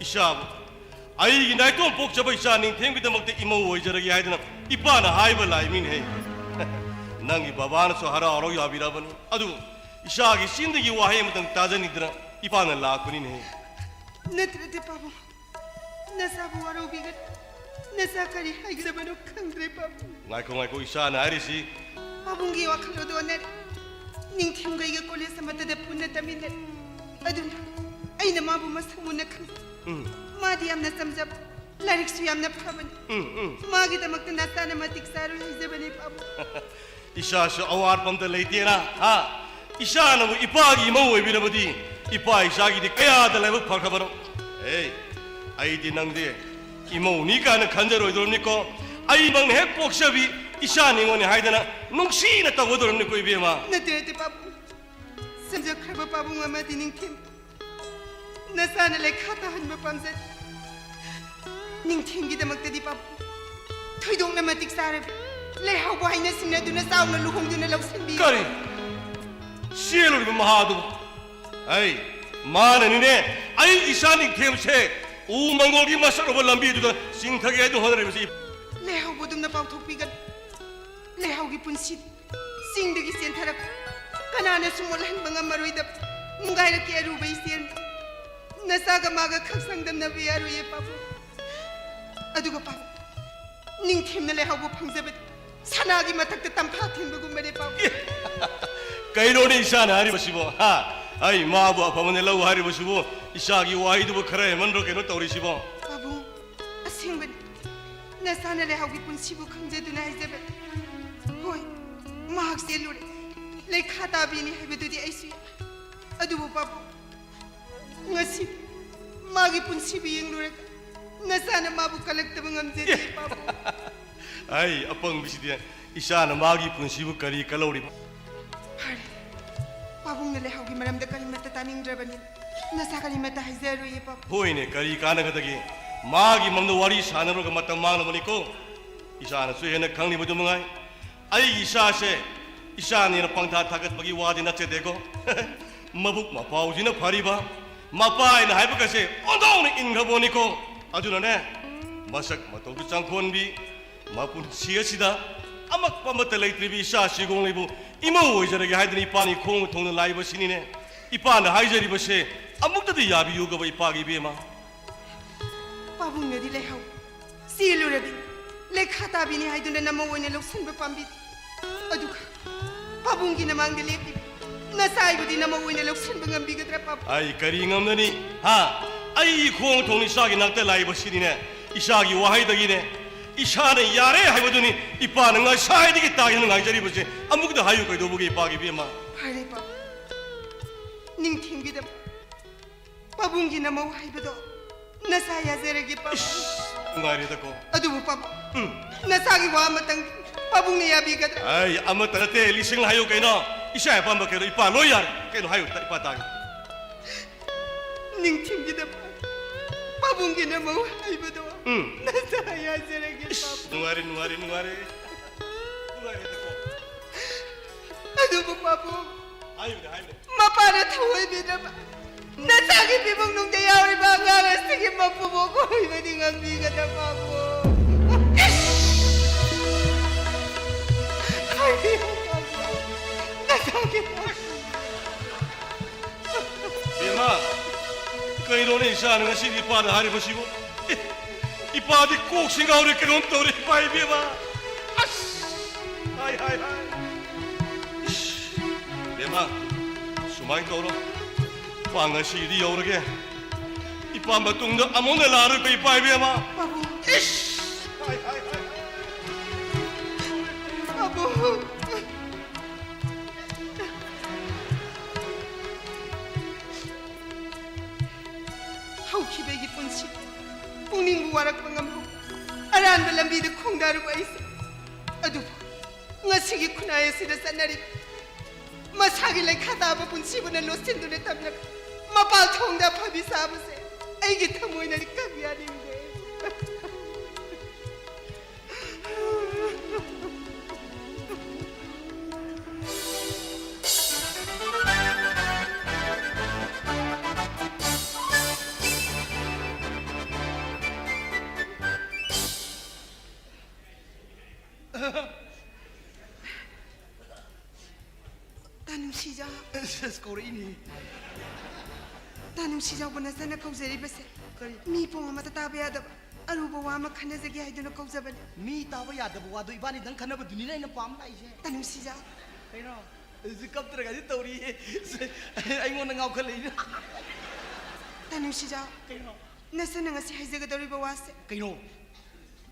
ꯏꯆꯥꯕꯨ ꯑꯩꯒꯤ ꯅꯥꯏꯇꯣꯝ ꯄꯣꯛꯆꯕ ꯏꯆꯥ ꯅꯤꯡꯊꯦꯝꯒꯤꯗꯃꯛꯇ ꯏꯃꯧ ꯑꯣꯏꯖꯔꯒꯦ ꯍꯥꯏꯗꯅ ꯏꯄꯥꯅ ꯍꯥꯏꯕ ꯂꯥꯛꯏꯃꯤꯅꯦꯍꯦ꯫ ꯅꯪꯒꯤ ꯕꯕꯥꯅꯁꯨ ꯍꯔꯥꯎ ꯍꯔꯥꯎ ꯌꯥꯕꯤꯔꯕꯅꯤ꯫ ꯑꯗꯨꯕꯨ ꯏꯆꯥꯒꯤ ꯆꯤꯟꯗꯒꯤ ꯋꯥꯍꯩ ꯑꯃꯇꯪ ꯇꯥꯖꯅꯤꯡꯗꯅ ꯏꯄꯥꯅ ꯂꯥꯛꯄꯅꯤꯅꯦꯍꯦ꯫ ꯅꯠꯇ꯭ꯔꯗꯤ ꯄꯥꯕꯨꯡ, ꯅꯆꯥꯕꯨ ꯋꯥꯔꯧꯕꯤꯒꯅꯨ꯫ ꯅꯆꯥ ꯀꯔꯤ ꯍꯥꯏꯒꯗꯕꯅꯣ ꯈꯪꯗ꯭ꯔꯦ, ꯄꯥꯕꯨꯡ꯫ ꯉꯥꯏꯈꯣ, ꯉꯥꯏꯈꯣ, ꯏꯆꯥꯅ ꯍꯥꯏꯔꯤꯁꯤ꯫ ꯄꯥꯕꯨꯡꯒꯤ ꯋꯥꯈꯜꯂꯣꯟꯗꯣ ꯑꯣꯟꯅꯔꯦ꯫ ꯅꯤꯡꯊꯦꯝꯒ ꯑꯩꯒ ꯀꯣꯂꯦꯖ ꯑꯃꯠꯇꯗ ꯄꯨꯟꯅ ꯇꯝꯃꯤꯟꯅꯔꯦ꯫ ꯑꯗꯨꯅ ꯑꯩꯅ ꯃꯥꯕꯨ ꯃꯁꯛ ꯃꯨꯟꯅ ꯈꯪꯖꯩ꯫ ꯎꯝ꯫ ꯃꯥꯗꯤ ꯌꯥꯝꯅ ꯆꯝꯖꯕ, ꯂꯥꯏꯔꯤꯛꯁꯨ ꯌꯥꯝꯅ ꯐꯕꯅꯤ꯫ ꯎꯝ, ꯎꯝ꯫ ꯃꯥꯒꯤꯗꯃꯛꯇ ꯅꯆꯥꯅ ꯃꯇꯤꯛ ꯆꯥꯔꯣꯏ ꯍꯥꯏꯖꯕꯅꯤ, ꯄꯥꯕꯨꯡ꯫ ꯏꯆꯥꯁꯨ ꯑꯋꯥꯠꯄ ꯑꯝꯇ ꯂꯩꯇꯦꯅ, ꯍꯥ? ꯏꯆꯥꯅꯕꯨ ꯏꯄꯥꯒꯤ ꯏꯃꯧ ꯑꯣꯏꯕꯤꯔꯕꯗꯤ ꯏꯄꯥ ꯏꯆꯥꯒꯤꯗꯤ ꯀꯌꯥꯗ ꯂꯥꯏꯕꯛ ꯐꯈ꯭ꯔꯕꯅꯣ? ꯑꯦ, ꯑꯩꯗꯤ ꯅꯪꯗꯤ ꯏꯃꯧꯅꯤ ꯀꯥꯏꯅ ꯈꯟꯖꯔꯣꯏꯗꯧꯔꯝꯅꯤꯀꯣ꯫ ꯑꯩꯃꯛꯅ ꯍꯦꯛ ꯄꯣꯛꯆꯕꯤ ꯏꯆꯥ ꯅꯤꯉꯣꯜꯅꯤ ꯍꯥꯏꯗꯅ ꯅꯨꯡꯁꯤꯅ ꯇꯧꯒꯗꯧꯔꯝꯅꯤꯀꯣ, ꯏꯕꯦꯝꯃ꯫ ꯅꯠꯇꯦ, ꯅꯠꯇꯦ, ꯄꯥꯕꯨꯡ꯫ ꯆꯝꯖꯈ꯭ꯔꯕ ꯄꯥꯕꯨꯡ ꯑꯃꯗꯤ ꯅꯤꯡꯊꯦꯝ ꯅꯆꯥꯅ ꯂꯩꯈꯥ ꯇꯥꯍꯟꯕ ꯄꯥꯝꯖꯩ꯫ ꯅꯤꯡꯊꯦꯝꯒꯤꯗꯃꯛꯇꯗꯤ ꯄꯥꯕꯨꯡ ꯊꯣꯏꯗꯣꯛꯅ ꯃꯇꯤꯛ ꯆꯥꯔꯕꯤ ꯂꯩꯍꯥꯎꯕ ꯍꯥꯏꯅ ꯁꯤꯡꯅꯗꯨꯅ ꯆꯥꯎꯅ ꯂꯨꯍꯣꯡꯗꯨꯅ ꯂꯧꯁꯤꯟꯕꯤ꯫ ꯀꯔꯤ? ꯆꯦꯜꯂꯨꯔꯤꯕ ꯃꯍꯥꯗꯨꯕꯨ? ꯑꯩ, ꯃꯥꯅꯅꯤꯅꯦ ꯑꯩ ꯏꯆꯥ ꯅꯤꯡꯊꯦꯝꯁꯦ ꯎ ꯃꯪꯒꯣꯜꯒꯤ ꯃꯁꯛ ꯎꯕ ꯂꯝꯕꯤꯗꯨꯗ ꯆꯤꯡꯊꯒꯦ ꯍꯥꯏꯗꯨꯅ ꯍꯣꯠꯅꯔꯤꯕꯁꯤ꯫ ꯂꯩꯍꯥꯎꯕꯗꯨꯝꯅ ꯄꯥꯎꯊꯣꯛꯄꯤꯒꯅꯨ꯫ ꯂꯩꯍꯥꯎꯒꯤ ꯄꯨꯟꯁꯤ ꯆꯤꯡꯗꯒꯤ ꯆꯦꯟꯊꯔꯛꯄ ꯀꯅꯥꯅꯁꯨ ꯃꯣꯠꯍꯟꯕ ꯉꯝꯃꯔꯣꯏꯗꯕ ꯅꯨꯡꯒꯥꯏꯔꯛꯀꯤ ꯑꯔꯨꯕ ꯏꯆꯦꯜꯅꯤ꯫ ꯅꯆꯥꯒ ꯃꯥꯒ ꯈꯛ ꯁꯪꯗꯝꯅꯕ ꯌꯥꯔꯣꯏꯌꯦ, ꯄꯥꯕꯨꯡ꯫ ꯑꯗꯨꯒ ꯄꯥꯕꯨꯡ, ꯅꯤꯡꯊꯦꯝꯅ ꯂꯩꯍꯥꯎꯕ ꯐꯪꯖꯕꯗꯤ ꯁꯅꯥꯒꯤ ꯃꯊꯛꯇ ꯇꯝꯐꯥ ꯊꯤꯟꯕꯒꯨꯝꯕꯅꯦ, ꯄꯥꯕꯨꯡ꯫ ꯀꯩꯅꯣꯅꯦ ꯏꯆꯥꯅ ꯍꯥꯏꯔꯤꯕꯁꯤꯕꯣ? ꯍꯥ? ꯑꯩ ꯃꯥꯕꯨ ꯑꯐꯕꯅꯦ ꯂꯧ ꯍꯥꯏꯔꯤꯕꯁꯤꯕꯨ? ꯏꯆꯥꯒꯤ ꯋꯥꯍꯩꯗꯨꯕꯨ ꯈꯔ ꯍꯦꯟꯃꯟꯗ꯭ꯔꯣ ꯀꯩꯅꯣ ꯇꯧꯔꯤꯁꯤꯕꯣ? ꯄꯥꯕꯨꯡ, ꯑꯁꯦꯡꯕꯅꯤ꯫ ꯅꯆꯥꯅ ꯂꯩꯍꯥꯎꯒꯤ ꯄꯨꯟꯁꯤꯕꯨ ꯈꯪꯖꯗꯨꯅ ꯍꯥꯏꯖꯕꯅꯤ꯫ ꯍꯣꯏ, ꯃꯍꯥꯛ ꯆꯦꯜꯂꯨꯔꯦ꯫ ꯂꯩꯈꯥ ꯇꯥꯕꯤꯅꯤ ꯍꯥꯏꯕꯗꯨꯗꯤ ꯑꯩꯁꯨ ꯌꯥꯏ꯫ ꯑꯗꯨꯕꯨ ꯄꯥꯕꯨꯡ, ꯉꯁꯤ ꯃꯥꯒꯤ ꯄꯨꯟꯁꯤꯕꯨ ꯌꯦꯡꯂꯨꯔꯒ ꯅꯆꯥꯅ ꯃꯥꯕꯨ ꯀꯜꯂꯛꯇꯕ ꯉꯝꯖꯗꯦ, ꯄꯥꯕꯨꯡ꯫ ꯑꯩ ꯑꯄꯪꯕꯤꯁꯤꯗꯤ ꯏꯆꯥꯅ ꯃꯥꯒꯤ ꯄꯨꯟꯁꯤꯕꯨ ꯀꯔꯤ ꯀꯜꯍꯧꯔꯤꯕ? ꯐꯔꯦ, ꯄꯥꯕꯨꯡꯅ ꯂꯩꯍꯥꯎꯒꯤ ꯃꯔꯝꯗ ꯀꯔꯤꯃꯠꯇ ꯇꯥꯅꯤꯡꯗ꯭ꯔꯕꯅꯤꯅ ꯅꯆꯥ ꯀꯔꯤꯃꯠꯇ ꯍꯥꯏꯖꯔꯣꯏꯌꯦ, ꯄꯥꯕꯨꯡ꯫ ꯍꯣꯏꯅꯦ, ꯀꯔꯤ ꯀꯥꯟꯅꯒꯗꯒꯦ? ꯃꯥꯒꯤ ꯃꯔꯝꯗ ꯋꯥꯔꯤ ꯁꯥꯟꯅꯔꯨꯔꯒ ꯃꯇꯝ ꯃꯥꯡꯅꯕꯅꯤꯀꯣ꯫ ꯏꯆꯥꯅꯁꯨ ꯍꯦꯟꯅ ꯈꯪꯂꯤꯕꯗꯨ ꯃꯉꯥꯏ꯫ ꯑꯩꯒꯤ ꯏꯆꯥꯁꯦ ꯏꯆꯥꯅꯦꯅ ꯄꯪꯊꯥ ꯊꯥꯒꯠꯄꯒꯤ ꯋꯥꯗꯤ ꯅꯠꯆꯗꯦꯀꯣ꯫ ꯃꯕꯨꯛ ꯃꯄꯥꯎꯁꯤꯅ ꯐꯔꯤꯕ, ꯃꯄꯥ ꯍꯥꯏꯅ ꯍꯥꯏꯕꯒꯁꯦ ꯑꯣꯟꯊꯣꯛꯅ ꯏꯟꯈ꯭ꯔꯕꯣꯅꯤꯀꯣ꯫ ꯑꯗꯨꯅꯅꯦ, ꯃꯁꯛ ꯃꯇꯧꯁꯨ ꯆꯪꯈꯣꯟꯕꯤ, ꯃꯄꯨꯟꯁꯤ ꯑꯁꯤꯗ ꯑꯃꯛꯄ ꯑꯃꯠꯇ ꯂꯩꯇ꯭ꯔꯤꯕ ꯏꯆꯥ ꯁꯤꯒꯣꯡꯂꯩꯕꯨ ꯏꯃꯧ ꯑꯣꯏꯖꯔꯒꯦ ꯍꯥꯏꯗꯅ ꯏꯄꯥꯅꯤ ꯈꯣꯡ ꯊꯣꯡꯅ ꯂꯥꯛꯏꯕꯁꯤꯅꯤꯅꯦ꯫ ꯏꯄꯥꯅ ꯍꯥꯏꯖꯔꯤꯕꯁꯦ ꯑꯃꯨꯛꯇꯗꯤ ꯌꯥꯕꯤꯌꯨꯒꯕ, ꯏꯄꯥꯒꯤ ꯏꯕꯦꯝꯃ꯫ ꯄꯥꯕꯨꯡꯅꯗꯤ ꯂꯩꯍꯧ꯫ ꯆꯦꯜꯂꯨꯔꯕꯤ, ꯂꯩꯈꯥ ꯇꯥꯕꯤꯅꯤ ꯍꯥꯏꯗꯨꯅ ꯅꯃꯧ ꯑꯣꯏꯅ ꯂꯧꯁꯤꯟꯕ ꯄꯥꯝꯕꯤꯗꯦ꯫ ꯑꯗꯨꯒ ꯄꯥꯕꯨꯡꯒꯤ ꯅꯃꯥꯡꯗ ꯂꯦꯞꯄꯤ ꯅꯆꯥ ꯑꯩꯕꯨꯗꯤ ꯅꯃꯧ ꯑꯣꯏꯅ ꯂꯧꯁꯤꯟꯕ ꯉꯝꯕꯤꯒꯗ꯭ꯔꯥ, ꯄꯥꯕꯨꯡ? ꯑꯩ ꯀꯔꯤ ꯉꯝꯒꯅꯤ? ꯍꯥ? ꯑꯩ ꯈꯣꯡ ꯊꯣꯡꯅ ꯏꯆꯥꯒꯤ ꯅꯥꯛꯇ ꯂꯥꯛꯏꯕꯁꯤꯅꯤꯅꯦ, ꯏꯆꯥꯒꯤ ꯋꯥꯍꯩꯗꯒꯤꯅꯦ, ꯏꯆꯥꯅ ꯌꯥꯔꯦ ꯍꯥꯏꯕꯗꯨꯅꯤ ꯏꯄꯥꯅ ꯉꯁꯥꯏꯗꯒꯤ ꯇꯥꯒꯦꯅ ꯉꯥꯏꯖꯔꯤꯕꯁꯦ꯫ ꯑꯃꯨꯛꯇ ꯍꯥꯏꯌꯨ, ꯀꯩꯗꯧꯕꯒꯤ ꯏꯄꯥꯒꯤ ꯏꯕꯦꯝꯃ? ꯐꯔꯦ, ꯄꯥꯕꯨꯡ, ꯅꯤꯡꯊꯤꯡꯕꯤꯗꯕ ꯄꯥꯕꯨꯡꯒꯤ ꯅꯃꯧ ꯍꯥꯏꯕꯗꯣ ꯅꯆꯥ ꯌꯥꯖꯔꯒꯦ, ꯄꯥꯕꯨꯡ꯫ ꯏꯁ, ꯅꯨꯡꯉꯥꯏꯔꯦꯗꯀꯣ꯫ ꯑꯗꯨꯕꯨ, ꯄꯥꯕꯨꯡ, ꯎꯝ꯫ ꯅꯆꯥꯒꯤ ꯋꯥ ꯑꯃꯇꯪ ꯄꯥꯕꯨꯡꯅ ꯌꯥꯕꯤꯒꯗ꯭ꯔꯥ? ꯑꯩ ꯑꯃꯠꯇ ꯅꯠꯇꯦ, ꯂꯤꯁꯤꯡ ꯍꯥꯏꯌꯨ ꯀꯩꯅꯣ? ꯏꯆꯥ ꯑꯄꯥꯝꯕ ꯀꯩꯅꯣ? ꯏꯄꯥ ꯂꯣꯏ ꯌꯥꯔꯦ꯫ ꯀꯩꯅꯣ ꯍꯥꯏꯌꯨ, ꯏꯄꯥ ꯇꯥꯒꯦ꯫ ꯅꯤꯡꯊꯤꯡꯕꯤꯗꯕ ꯄꯥꯕꯨꯡꯒꯤ ꯅꯃꯧ ꯍꯥꯏꯕꯗꯣ, ꯎꯝ꯫ ꯅꯆꯥ ꯌꯥꯖꯔꯒꯦ, ꯏꯁ, ꯄꯥꯕꯨꯡ꯫ ꯅꯨꯡꯉꯥꯏꯔꯦ, ꯅꯨꯡꯉꯥꯏꯔꯦ, ꯅꯨꯡꯉꯥꯏꯔꯦ꯫ ꯅꯨꯡꯉꯥꯏꯔꯦꯗꯀꯣ꯫ ꯑꯗꯨꯕꯨ, ꯄꯥꯕꯨꯡ, ꯍꯥꯏꯕꯅꯦ, ꯍꯥꯏꯕꯅꯦ꯫ ꯃꯄꯥꯅ ꯊꯑꯣꯏꯕꯤꯗ꯭ꯔꯕ ꯅꯆꯥꯒꯤ ꯄꯤꯕꯨꯡꯅꯨꯡꯗ ꯌꯥꯎꯔꯤꯕ ꯑꯉꯥꯡ ꯑꯁꯤꯒꯤ ꯃꯄꯨꯕꯣꯛ ꯑꯣꯏꯕꯗꯤ ꯉꯝꯕꯤꯒꯗ꯭ꯔꯥ, ꯄꯥꯕꯨꯡ? ꯍꯥꯏꯕꯤꯌꯨ, ꯄꯥꯕꯨꯡ꯫ ꯅꯆꯥꯒꯤ ꯕꯦꯝꯃ, ꯀꯩꯅꯣꯅꯦ ꯏꯆꯥꯅ ꯉꯁꯤꯗꯤ ꯏꯄꯥꯗ ꯍꯥꯏꯔꯤꯕꯁꯤꯕꯨ? ꯑꯦ, ꯏꯄꯥꯗꯤ ꯀꯣꯛꯁꯤ ꯉꯥꯎꯔꯦ, ꯀꯩꯅꯣꯝ ꯇꯧꯔꯦ, ꯏꯄꯥ ꯏꯕꯦꯝꯃ꯫ ꯑꯁ! ꯍꯥꯏ, ꯍꯥꯏ, ꯍꯥꯏ꯫ ꯏꯁ, ꯕꯦꯝꯃ, ꯁꯨꯃꯥꯏꯅ ꯇꯧꯔꯣ꯫ ꯏꯄꯥ ꯉꯁꯤꯗꯤ ꯌꯧꯔꯒꯦ꯫ ꯏꯄꯥ ꯃꯇꯨꯡꯗ ꯑꯃꯨꯛ ꯍꯟꯅ ꯂꯥꯛꯑꯔꯣꯏꯀꯣ, ꯏꯄꯥ ꯏꯕꯦꯝꯃ꯫ ꯄꯥꯕꯨꯡ꯫ ꯏꯁ! ꯍꯥꯏ, ꯍꯥꯏ, ꯍꯥꯏ꯫ ꯄꯥꯕꯨꯡ꯫ ꯍꯧꯈꯤꯕ ꯑꯩꯒꯤ ꯄꯨꯟꯁꯤ ꯄꯨꯛꯅꯤꯡꯕꯨ ꯋꯥꯔꯛꯄ ꯉꯝꯍꯧ ꯑꯔꯥꯟꯕ ꯂꯝꯕꯤꯗ ꯈꯣꯡꯗꯥꯔꯨꯕ ꯑꯩꯁꯦ꯫ ꯑꯗꯨꯕꯨ ꯉꯁꯤꯒꯤ ꯈꯨꯟꯅꯥꯏ ꯑꯁꯤꯗ ꯆꯠꯅꯔꯤꯕ ꯃꯁꯥꯒꯤ ꯂꯩꯈꯥ ꯇꯥꯕ ꯄꯨꯟꯁꯤꯕꯨꯅ ꯂꯣꯠꯁꯤꯟꯗꯨꯅ ꯊꯝꯂꯒ ꯃꯄꯥꯜ ꯊꯣꯡꯗ ꯑꯐꯕꯤ ꯁꯥꯕꯁꯦ ꯑꯩꯒꯤ ꯊꯃꯣꯏꯅꯗꯤ ꯀꯛ ꯌꯥꯅꯤꯡꯗꯦ꯫ ꯇꯥ ꯅꯨꯡꯁꯤꯖꯥꯎ꯫ ꯑꯁ, ꯑꯁ, ꯀꯧꯔꯛꯏꯅꯦ꯫ ꯇꯥ ꯅꯨꯡꯁꯤꯖꯥꯎꯕ ꯅꯆꯟꯅ ꯀꯧꯖꯔꯤꯕꯁꯦ ꯀꯔꯤ? ꯃꯤ ꯄꯨꯝ ꯑꯃꯠꯇ ꯇꯥꯕ ꯌꯥꯗꯕ ꯑꯔꯨꯕ ꯋꯥ ꯑꯃ ꯈꯟꯅꯖꯒꯦ ꯍꯥꯏꯗꯨꯅ ꯀꯧꯖꯕꯅꯤ꯫ ꯃꯤ ꯇꯥꯕ ꯌꯥꯗꯕ ꯋꯥꯗꯣ ꯏꯕꯥꯅꯤꯗꯪ ꯈꯟꯅꯕꯗꯨꯅꯤꯅꯦ ꯑꯩꯅ ꯄꯥꯝ ꯂꯥꯛꯏꯁꯦ꯫ ꯇꯥ ꯅꯨꯡꯁꯤꯖꯥꯎ꯫ ꯀꯩꯅꯣ? ꯍꯧꯖꯤꯛ ꯀꯞꯇ꯭ꯔꯒꯗꯤ ꯇꯧꯔꯤꯌꯦ꯫ ꯑꯩꯉꯣꯟꯗ ꯉꯥꯎꯈꯠꯂꯛꯏꯅꯦ꯫ ꯇꯥ ꯅꯨꯡꯁꯤꯖꯥꯎ꯫ ꯀꯩꯅꯣ? ꯅꯆꯟꯅ ꯉꯁꯤ ꯍꯥꯏꯖꯒꯗꯧꯔꯤꯕ ꯋꯥꯁꯦ꯫ ꯀꯩꯅꯣ?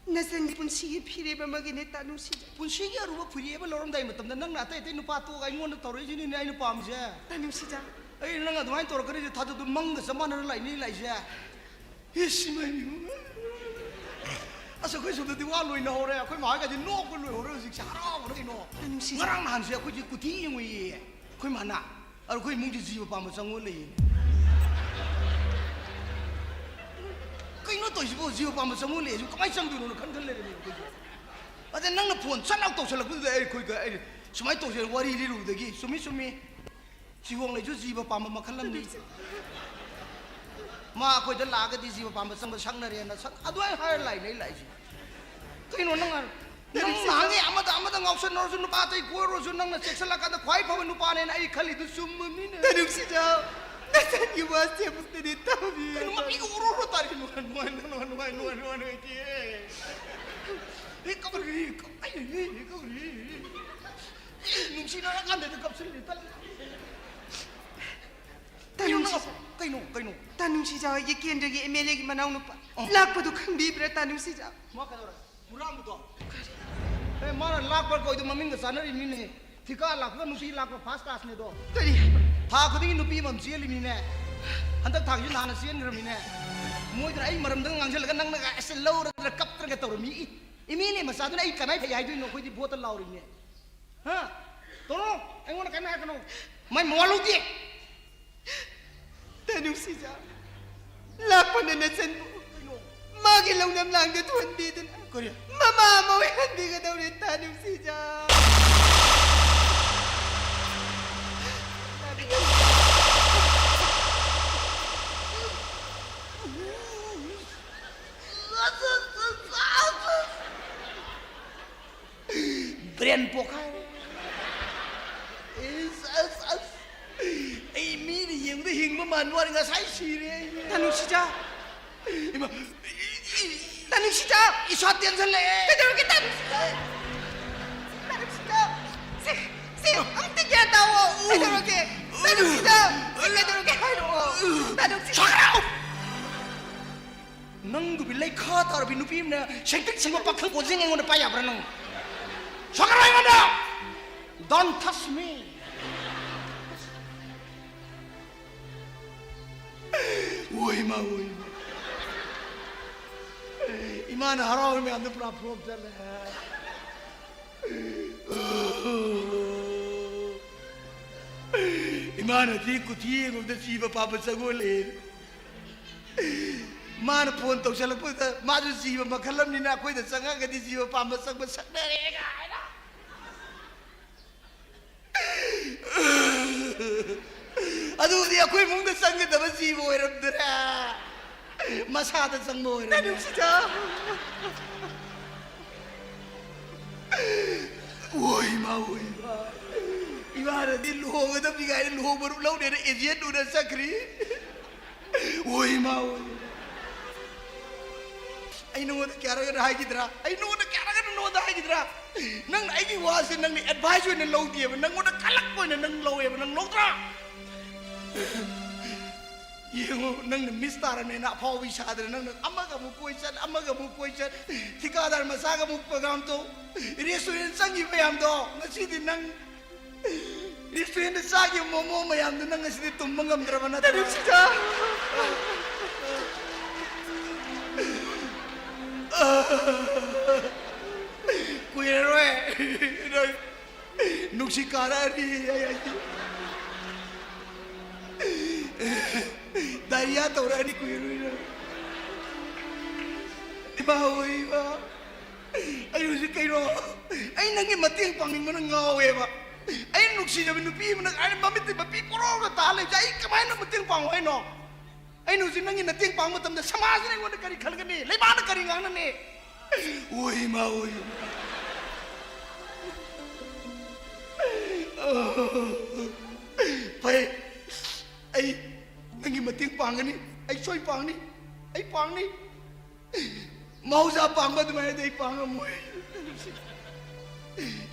ꯅꯆꯟꯒꯤ ꯄꯨꯟꯁꯤꯒꯤ ꯐꯤꯔꯦꯞ ꯑꯃꯒꯤꯅꯦ, ꯇꯥ ꯅꯨꯡꯁꯤꯖꯥꯎ꯫ ꯄꯨꯟꯁꯤꯒꯤ ꯑꯔꯨꯕ ꯐꯤꯔꯦꯞ ꯑꯃ ꯂꯧꯔꯝꯗꯥꯏ ꯃꯇꯝꯗ ꯅꯪꯅ ꯑꯇꯩ ꯑꯇꯩ ꯅꯨꯄꯥ ꯇꯣꯛꯑꯒ ꯑꯩꯉꯣꯟꯗ ꯇꯧꯔꯛꯏꯁꯤꯅꯤꯅꯦ ꯑꯩꯅ ꯄꯥꯝꯃꯤꯁꯦ꯫ ꯇꯥ ꯅꯨꯡꯁꯤꯖꯥꯎ꯫ ꯑꯩ ꯅꯪ ꯑꯗꯨꯃꯥꯏꯅ ꯇꯧꯔꯛꯀꯅꯤꯁꯦ ꯊꯥꯖꯗ, ꯃꯪꯒ ꯆꯞ ꯃꯥꯟꯅꯅ ꯂꯥꯛꯏꯅꯤ ꯂꯥꯛꯏꯁꯦ꯫ ꯏꯁ, ꯏꯃꯥꯏ, ꯏꯃꯥꯏ꯫ ꯑꯁ, ꯑꯩꯈꯣꯏ ꯁꯣꯝꯗꯗꯤ ꯋꯥ ꯂꯣꯏꯅ ꯍꯧꯔꯦ꯫ ꯑꯩꯈꯣꯏ ꯃꯥ ꯍꯣꯏꯒꯗꯤ ꯅꯣꯛꯄ ꯂꯣꯏꯍꯧꯔꯦ ꯍꯧꯖꯤꯛꯁꯦ, ꯍꯔꯥꯎꯕꯅ ꯀꯩꯅꯣ꯫ ꯅꯨꯡꯁꯤꯖꯥꯎ꯫ ꯉꯔꯥꯡ ꯅꯍꯥꯟꯁꯦ ꯑꯩꯈꯣꯏꯁꯦ ꯀꯨꯊꯤ ꯌꯦꯡꯉꯨꯏꯌꯦ ꯑꯩꯈꯣꯏ ꯃꯥꯅ꯫ ꯑꯗꯣ ꯑꯩꯈꯣꯏ ꯏꯃꯨꯡꯁꯦ ꯖꯤꯕ ꯄꯥꯟꯕ ꯆꯪꯉꯨ ꯂꯩꯌꯦ꯫ ꯀꯩꯅꯣ ꯇꯧꯔꯤꯁꯤꯕꯣ? ꯖꯤꯕ ꯄꯥꯟꯕ ꯆꯪꯉꯨ ꯂꯩꯌꯦ꯫ ꯁꯤꯕꯨ ꯀꯃꯥꯏꯅ ꯆꯪꯗꯣꯏꯅꯣꯅ ꯈꯟ ꯈꯟ ꯂꯩꯔꯝꯃꯦ ꯑꯩꯈꯣꯏꯁꯦ꯫ ꯑꯗ ꯅꯪꯅ ꯐꯣꯟ ꯁꯠ ꯂꯥꯎ ꯇꯧꯁꯜꯂꯛꯄꯗꯨꯗ ꯑꯩ ꯑꯩꯈꯣꯏꯒ ꯑꯩ ꯁꯨꯃꯥꯏꯅ ꯇꯧꯁꯦ ꯋꯥꯔꯤ ꯂꯤꯔꯨꯕꯗꯒꯤ, ꯆꯨꯝꯃꯤ, ꯆꯨꯝꯃꯤ꯫ ꯆꯤꯒꯣꯡ ꯂꯩꯁꯨ ꯖꯤꯕ ꯄꯥꯝꯕ ꯃꯈꯜ ꯑꯃꯅꯤ꯫ ꯃꯥ ꯑꯩꯈꯣꯏꯗ ꯂꯥꯛꯑꯒꯗꯤ ꯖꯤꯕ ꯄꯥꯝꯕ ꯆꯪꯕ ꯁꯛꯅꯔꯦꯅ ꯁꯛ-, ꯑꯗꯨꯃꯥꯏꯅ ꯍꯥꯏꯔ ꯂꯥꯛꯏꯅꯦ ꯑꯩ ꯂꯥꯛꯏꯁꯦ꯫ ꯀꯩꯅꯣ ꯅꯪ ꯍꯥꯏ-, ꯅꯪ ꯅꯍꯥꯟꯒꯩ ꯑꯃꯗ ꯑꯃꯗ ꯉꯥꯎꯁꯟꯅꯔꯁꯨ, ꯅꯨꯄꯥ ꯑꯇꯩ ꯀꯣꯏꯔꯨꯔꯁꯨ, ꯅꯪꯅ ꯆꯦꯛꯁꯜꯂꯀꯥꯟꯗ ꯈ꯭ꯋꯥꯏ ꯐꯕ ꯅꯨꯄꯥꯅꯦꯅ ꯑꯩ ꯈꯜꯂꯤꯗꯨ ꯆꯨꯝꯃꯕꯅꯤꯅꯦ꯫ ꯇꯥ ꯅꯨꯡꯁꯤꯖꯥꯎ, ꯅꯆꯟꯒꯤ ꯋꯥꯁꯦ ꯑꯃꯨꯛꯇꯗꯤ ꯇꯥꯕꯤꯌꯨ꯫ ꯀꯩꯅꯣ ꯃꯄꯤꯒ ꯑꯣꯔꯣ ꯑꯣꯔꯣ ꯇꯥꯔꯤꯁꯦ? ꯅꯨꯡꯉꯥꯏ, ꯅꯨꯡꯉꯥꯏ, ꯅꯨꯡꯉꯥꯏ, ꯅꯨꯡꯉꯥꯏ, ꯅꯨꯡꯉꯥꯏ, ꯅꯨꯡꯉꯥꯏ, ꯅꯨꯡꯉꯥꯏ, ꯅꯨꯡꯉꯥꯏ, ꯅꯨꯡꯉꯥꯏ, ꯅꯨꯡꯉꯥꯏ, ꯅꯨꯡꯉꯥꯏ, ꯅꯨꯡꯉꯥꯏ, ꯅꯨꯡꯉꯥꯏ, ꯅꯨꯡꯉꯥꯏ, ꯅꯨꯡꯉꯥꯏ, ꯅꯨꯡꯉꯥꯏ, ꯅꯨꯡꯉꯥꯏ, ꯀꯞꯄꯨꯔꯤ, ꯀꯞ-, ꯑꯩ, ꯑꯩ, ꯀꯞꯄꯨꯔꯤ꯫ ꯅꯨꯡꯁꯤꯅꯔꯀꯥꯟꯗꯗꯤ ꯀꯞꯁꯤꯜꯂꯤ, ꯇꯜꯂꯤ꯫ ꯇꯥ ꯀꯩꯅꯣ ꯅꯪ-, ꯅꯨꯡꯁꯤꯖꯥꯎ꯫ ꯀꯩꯅꯣ, ꯀꯩꯅꯣ? ꯇꯥ ꯅꯨꯡꯁꯤꯖꯥꯎ ꯍꯣꯏꯒꯤ ꯀꯦꯟꯗ꯭ꯔꯒꯤ ꯑꯦꯝ ꯑꯦꯜ ꯑꯦꯒꯤ ꯃꯅꯥꯎꯅꯨꯄꯥ ꯑꯣ꯫ ꯂꯥꯛꯄꯗꯨ ꯈꯪꯕꯤꯕ꯭ꯔꯥ, ꯇꯥ ꯅꯨꯡꯁꯤꯖꯥꯎ? ꯃꯥ ꯀꯩꯗꯧꯔꯦ? ꯍꯨꯔꯥꯟꯕꯗꯣ? ꯑꯦ, ꯃꯥꯅ ꯂꯥꯛꯄ ꯀꯧꯏꯗꯣ ꯃꯃꯤꯡꯒ ꯆꯥꯟꯅꯔꯤꯕꯅꯤꯅꯦ꯫ ꯊꯤꯀꯥ ꯂꯥꯛꯄꯒ ꯅꯨꯄꯤ ꯂꯥꯛꯄ first class ꯅꯦꯗꯣ꯫ ꯀꯔꯤ ꯍꯥꯏꯕ? ꯊꯥ ꯈꯨꯗꯤꯡꯒꯤ ꯅꯨꯄꯤ ꯑꯃꯃꯝ ꯆꯦꯜꯂꯤꯃꯤꯅꯦ꯫ ꯍꯟꯗꯛ ꯊꯥꯒꯤꯁꯨ ꯅꯍꯥꯟꯅ ꯆꯦꯟꯈ꯭ꯔꯃꯤꯅꯦ꯫ ꯃꯣꯏꯗꯨꯅ ꯑꯩ ꯃꯔꯝꯗ ꯉꯥꯡꯁꯤꯜꯂꯒ ꯅꯪꯅꯒ ꯑꯁ ꯂꯧꯔꯗꯅ ꯀꯞꯇꯅꯒ ꯇꯧꯔꯝꯃꯤ꯫ ꯏ, ꯑꯦꯝ ꯑꯦꯜ ꯑꯦ ꯃꯆꯥꯗꯨꯅ ꯑꯩ ꯀꯃꯥꯏ ꯐꯩ ꯍꯥꯏꯗꯣꯏꯅꯣ? ꯑꯩꯈꯣꯏꯗꯤ ꯚꯣꯠꯇ ꯂꯥꯎꯔꯤꯕꯅꯦ꯫ ꯍꯥ? ꯇꯣꯔꯣ, ꯑꯩꯉꯣꯟꯗ ꯀꯔꯤꯝ ꯍꯥꯏꯔꯛꯀꯅꯣ꯫ ꯃꯥꯏ ꯃꯋꯥ ꯂꯧꯗꯦ꯫ ꯇꯥ ꯅꯨꯡꯁꯤꯖꯥꯎ, ꯂꯥꯛꯄꯅ ꯅꯆꯟꯕꯨ ꯃꯥꯒꯤ ꯂꯧꯅꯝ ꯂꯥꯡꯗ ꯊꯣꯟꯕꯤꯗꯨꯅ ꯀꯔꯤ? ꯃꯃꯥ ꯑꯃ ꯑꯣꯏꯍꯟꯕꯤꯒꯗꯧꯔꯦ, ꯇꯥ ꯅꯨꯡꯁꯤꯖꯥꯎ꯫ ꯕ꯭ꯔꯦꯟ ꯄꯣꯛꯈꯥꯏꯔꯦ꯫ ꯑꯁ, ꯑꯁ, ꯑꯁ꯫ ꯑꯩ ꯃꯤꯅ ꯌꯦꯡꯕꯗ ꯍꯤꯡꯕ ꯃꯥꯟꯕ ꯋꯥꯅꯤ, ꯉꯁꯥꯏ ꯁꯤꯔꯦ ꯑꯩ꯫ ꯇꯥ ꯅꯨꯡꯁꯤꯖꯥꯎ꯫ ꯏꯃꯥ, ꯇꯥꯅꯨꯡꯁꯤꯗ! ꯏꯁꯥ ꯇꯦꯟꯁꯤꯜꯂꯛꯑꯦ! ꯀꯩꯗꯧꯔꯒꯦ, ꯇꯥꯅꯨꯡꯁꯤꯗ? ꯇꯥꯅꯨꯡꯁꯤꯗ! ꯁꯦ, ꯁꯦ, ꯑꯝꯇ ꯒ꯭ꯌꯥꯟ ꯇꯥꯑꯣ! ꯀꯩꯗꯧꯔꯒꯦ? ꯇꯥꯅꯨꯡꯁꯤꯗ! ꯁꯦ, ꯀꯩꯗꯧꯔꯒꯦ ꯍꯥꯏꯔꯛꯑꯣ! ꯇꯥꯅꯨꯡꯁꯤꯗ! ꯁꯣꯛꯀꯠꯂꯣ! ꯅꯪꯒꯨꯝꯕꯤ ꯂꯩꯈꯥ ꯇꯥꯔꯕꯤ ꯅꯨꯄꯤ ꯑꯃꯅ ꯁꯦꯡꯇ꯭ꯔꯤꯛ ꯁꯦꯡꯕ ꯄꯥꯈꯪ ꯀꯣꯟꯖꯦꯡ ꯑꯩꯉꯣꯟꯗ ꯄꯥꯏ ꯌꯥꯕ꯭ꯔꯥ ꯅꯪ? ꯁꯣꯛꯀꯠꯂꯣ ꯑꯩꯉꯣꯟꯗ! Don't touch me! ꯑꯣꯏ ꯃꯥ, ꯑꯣꯏ ꯃꯥ꯫ ꯏꯃꯥꯅ ꯍꯔꯥꯎꯔꯤ ꯃꯌꯥꯝꯗꯣ ꯄꯨꯔꯥ flop ꯆꯠꯂꯦ꯫ ꯏꯃꯥꯅꯗꯤ ꯀꯨꯊꯤ ꯌꯦꯡꯉꯨꯕꯗ ꯖꯤꯕ ꯄꯥꯝꯕ ꯆꯪꯉꯣ ꯂꯩ꯫ ꯃꯥꯅ phone ꯇꯧꯁꯜꯂꯛꯄꯗ ꯃꯥꯁꯨ ꯖꯤꯕ ꯃꯈꯜ ꯑꯃꯅꯤꯅ ꯑꯩꯈꯣꯏꯗ ꯆꯪꯉꯛꯑꯒꯗꯤ ꯖꯤꯕ ꯄꯥꯝꯕ ꯆꯪꯕ ꯁꯛꯅꯔꯦ ꯀꯥꯏꯅ꯫ ꯑꯗꯨꯗꯤ ꯑꯩꯈꯣꯏ ꯏꯃꯨꯡꯗ ꯆꯪꯒꯗꯕ ꯖꯤꯕ ꯑꯣꯏꯔꯝꯗ꯭ꯔꯦ, ꯃꯁꯥꯗ ꯆꯪꯕ ꯑꯣꯏꯔꯝꯃꯦ꯫ ꯅꯨꯡꯁꯤꯗ꯫ ꯑꯣꯏ ꯃꯥ, ꯑꯣꯏ ꯃꯥ꯫ ꯏꯃꯥꯅꯗꯤ ꯂꯨꯍꯣꯡꯒꯗꯕꯅꯤ ꯀꯥꯏꯅ ꯂꯨꯍꯣꯡ ꯃꯔꯨꯞ ꯂꯧꯅꯦꯅ agent ꯎꯅ ꯆꯠꯈ꯭ꯔꯤ꯫ ꯑꯣꯏ ꯃꯥ, ꯑꯣꯏ꯫ ꯑꯩ ꯅꯉꯣꯟꯗ ꯀꯌꯥꯔꯛ ꯍꯥꯏꯈꯤꯗ꯭ꯔꯥ? ꯑꯩ ꯅꯉꯣꯟꯗ ꯀꯌꯥꯔꯛ ꯅꯉꯣꯟꯗ ꯍꯥꯏꯈꯤꯗ꯭ꯔꯥ? ꯅꯪꯅ ꯑꯩꯒꯤ ꯋꯥꯁꯦ ꯅꯪꯅ advice ꯑꯣꯏꯅ ꯂꯧꯗꯦꯕ, ꯅꯪꯉꯣꯟꯗ ꯀꯜꯂꯛꯄ ꯑꯣꯏꯅ ꯅꯪ ꯂꯧꯋꯦꯕ, ꯅꯪ ꯂꯧꯗ꯭ꯔꯥ? ꯌꯦꯡꯉꯣ, ꯅꯪꯅ miss ꯇꯥꯔꯝꯅꯦꯅ ꯑꯐꯥꯎꯕꯤ ꯁꯥꯗꯅ ꯅꯪꯅ ꯑꯃꯒ ꯑꯃꯨꯛ ꯀꯣꯏ ꯆꯠ, ꯑꯃꯒ ꯑꯃꯨꯛ ꯀꯣꯏ ꯆꯠ, ꯊꯤꯀꯥꯗꯥꯔ ꯃꯆꯥꯒ ꯑꯃꯨꯛ program ꯇꯧ, restaurant ꯆꯪꯈꯤꯕ ꯃꯌꯥꯝꯗꯣ ꯉꯁꯤꯗꯤ ꯅꯪ restaurant ꯆꯥꯈꯤꯕ ꯃꯣꯃꯣ ꯃꯌꯥꯝꯗꯣ ꯅꯪ ꯉꯁꯤꯗꯤ ꯇꯨꯝꯕ ꯉꯝꯗ꯭ꯔꯕ ꯅꯠꯇ꯭ꯔꯣ? ꯅꯨꯡꯁꯤꯗ꯫ ꯀꯨꯏꯔꯔꯣꯏ ꯅꯪ ꯅꯨꯡꯁꯤ ꯀꯥꯔꯛꯑꯅꯤ ꯑꯩ ꯍꯥꯏꯁꯦ꯫ Diarrhea ꯇꯧꯔꯛꯑꯅꯤ ꯀꯨꯏꯔꯔꯣꯏ ꯅꯪ꯫ ꯏꯃꯥ ꯍꯣꯏ, ꯏꯃꯥ꯫ ꯑꯩ ꯍꯧꯖꯤꯛ ꯀꯩꯅꯣ, ꯑꯩ ꯅꯪꯒꯤ ꯃꯇꯦꯡ ꯄꯥꯡꯅꯤꯡꯕꯅ ꯉꯥꯎꯋꯦꯕ꯫ ꯑꯩ ꯅꯨꯡꯁꯤꯖꯕ ꯅꯨꯄꯤ ꯑꯃꯅ ꯑꯩ ꯃꯃꯤꯠꯇ ꯃꯄꯤ ꯀꯣꯔꯣꯔꯒ ꯇꯥ ꯂꯩꯕꯁꯦ ꯑꯩ ꯀꯃꯥꯏꯅ ꯃꯇꯦꯡ ꯄꯥꯡꯉꯨ ꯍꯥꯏꯅꯣ? ꯑꯩꯅ ꯍꯧꯖꯤꯛ ꯅꯪꯒꯤ ꯃꯇꯦꯡ ꯄꯥꯡꯕ ꯃꯇꯝꯗ ꯁꯃꯥꯖꯅ ꯑꯩꯉꯣꯟꯗ ꯀꯔꯤ ꯈꯟꯒꯅꯤ? ꯂꯩꯕꯥꯛꯅ ꯀꯔꯤ ꯉꯥꯡꯅꯅꯤ? ꯑꯣꯏ ꯏꯃꯥ, ꯑꯣꯏ꯫ ꯐꯩ, ꯑꯩ ꯅꯪꯒꯤ ꯃꯇꯦꯡ ꯄꯥꯡꯒꯅꯤ, ꯑꯩ ꯁꯣꯏ ꯄꯥꯡꯅꯤ, ꯑꯩ ꯄꯥꯡꯅꯤ꯫ ꯃꯍꯧꯁꯥ ꯄꯥꯡꯕ ꯑꯗꯨꯃꯥꯏꯅꯗꯤ ꯑꯩ ꯄꯥꯡꯉꯝꯃꯣꯏ꯫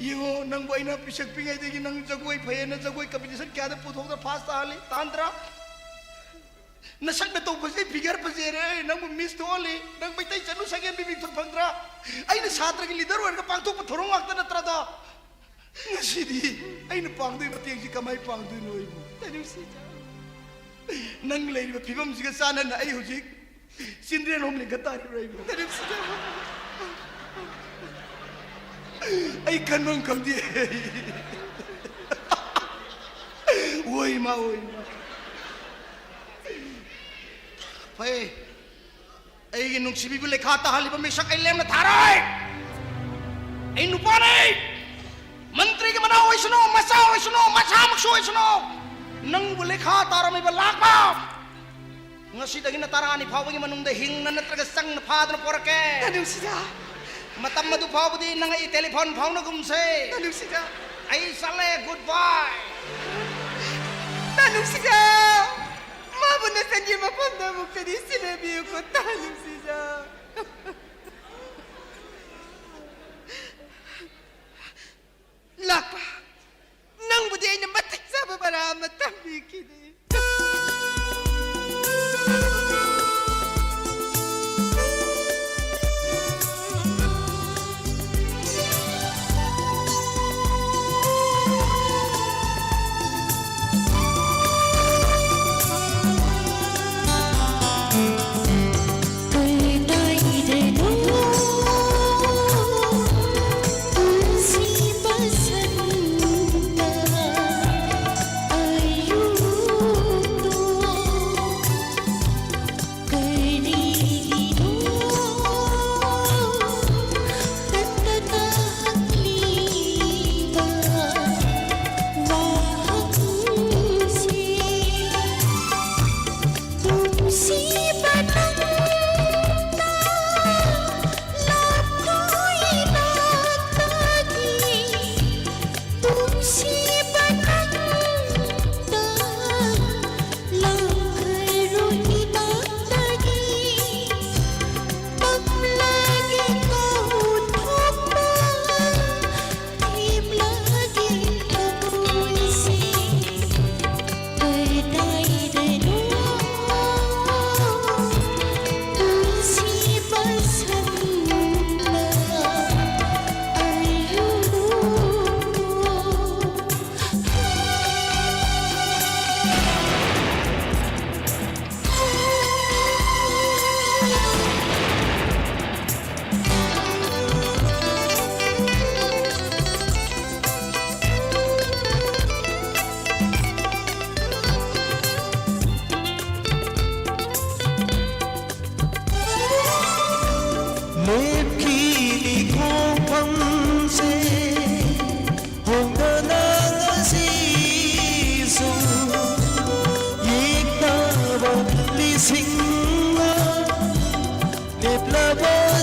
ꯌꯦꯡꯉꯣ, ꯅꯪꯕꯨ ꯑꯩꯅ ꯄꯤꯁꯛ ꯄꯤꯛꯉꯩꯗꯒꯤ ꯅꯪ ꯖꯒꯣꯏ ꯐꯩꯌꯦꯅ ꯖꯒꯣꯏ competition ꯀꯌꯥꯗ ꯄꯨꯊꯣꯛꯇꯅ first ꯇꯥꯍꯜꯂꯤ, ꯇꯥꯍꯟꯗ꯭ꯔꯥ? ꯅꯁꯛ ꯅꯇꯧ ꯐꯖꯩ, figure ꯐꯖꯩꯔꯦ, ꯅꯪꯕꯨ Miss ꯊꯣꯛꯍꯜꯂꯤ, ꯅꯪ ꯃꯩꯇꯩ ꯆꯅꯨ ꯁꯛꯍꯦꯟꯕꯤ ꯃꯤꯡꯊꯣꯜ ꯐꯪꯗ꯭ꯔꯥ? ꯑꯩꯅ ꯁꯥꯇ꯭ꯔꯒꯤ leader ꯑꯣꯏꯔꯒ ꯄꯥꯡꯊꯣꯛꯄ ꯊꯧꯔꯝ ꯉꯥꯛꯇ ꯅꯠꯇ꯭ꯔꯗꯣ? ꯉꯁꯤꯗꯤ ꯑꯩꯅ ꯄꯥꯡꯗꯣꯏ ꯃꯇꯦꯡꯁꯤ ꯀꯃꯥꯏ ꯄꯥꯡꯗꯣꯏꯅꯣ ꯑꯩꯕꯨ? ꯇꯅꯨꯁꯤꯗ꯫ ꯅꯪ ꯂꯩꯔꯤꯕ ꯐꯤꯕꯝꯁꯤꯒ ꯆꯥꯟꯅꯅ ꯑꯩ ꯍꯧꯖꯤꯛ ꯆꯤꯟꯗ꯭ꯔꯦꯟ ꯍꯣꯝ ꯂꯤꯡꯈꯠ ꯇꯥꯔꯤꯕ꯭ꯔꯥ ꯑꯩꯕꯨ? ꯇꯅꯨꯁꯤꯗ꯫ ꯑꯩ ꯈꯟꯐꯝ ꯈꯪꯗꯦ꯫ ꯑꯣꯏ ꯃꯥ, ꯑꯣꯏ ꯃꯥ꯫ ꯐꯩ꯫ ꯑꯩꯒꯤ ꯅꯨꯡꯁꯤꯕꯤꯕꯨ ꯂꯩꯈꯥ ꯇꯥꯍꯜꯂꯤꯕ ꯃꯤꯁꯛ ꯑꯩ ꯂꯦꯝꯅ ꯊꯥꯔꯣꯏ꯫ ꯑꯩ ꯅꯨꯄꯥꯅꯤ꯫ ꯃꯟꯇ꯭ꯔꯤꯒꯤ ꯃꯅꯥꯎ ꯑꯣꯏꯁꯅꯨ, ꯃꯆꯥ ꯑꯣꯏꯁꯅꯨ, ꯃꯆꯥꯃꯛꯁꯨ ꯑꯣꯏꯁꯅꯨ, ꯅꯪꯕꯨ ꯂꯩꯈꯥ ꯇꯥꯔꯝꯃꯤꯕ ꯂꯥꯛꯄ, ꯉꯁꯤꯗꯒꯤꯅ ꯇꯔꯥꯅꯤ ꯐꯥꯎꯕꯒꯤ ꯃꯅꯨꯡꯗ ꯍꯤꯡꯅ ꯅꯠꯇ꯭ꯔꯒ ꯆꯪꯅ ꯐꯥꯗꯨꯅ ꯄꯣꯔꯛꯀꯦ꯫ ꯇꯅꯨꯁꯤꯗ꯫ ꯃꯇꯝ ꯑꯗꯨ ꯐꯥꯎꯕꯗꯤ ꯅꯪ ꯑꯩ telephone ꯐꯥꯎꯅꯒꯨꯝꯁꯦ꯫ ꯇꯅꯨꯁꯤꯗ꯫ ꯑꯩ ꯆꯠꯂꯦ, good bye꯫ ꯇꯅꯨꯁꯤꯗ꯫ ꯃꯥꯕꯨ ꯅꯆꯟꯒꯤ ꯃꯐꯝꯗ ꯑꯃꯨꯛꯇꯗꯤ ꯁꯤꯟꯅꯕꯤꯌꯨꯀꯣ, ꯇꯥ ꯅꯨꯡꯁꯤꯖ꯫ ꯂꯥꯛꯄ, ꯅꯪꯕꯨꯗꯤ ꯑꯩꯅ ꯃꯇꯤꯛ ꯆꯥꯕ ꯃꯔꯥ ꯑꯃ ꯇꯝꯕꯤꯈꯤꯅꯤ꯫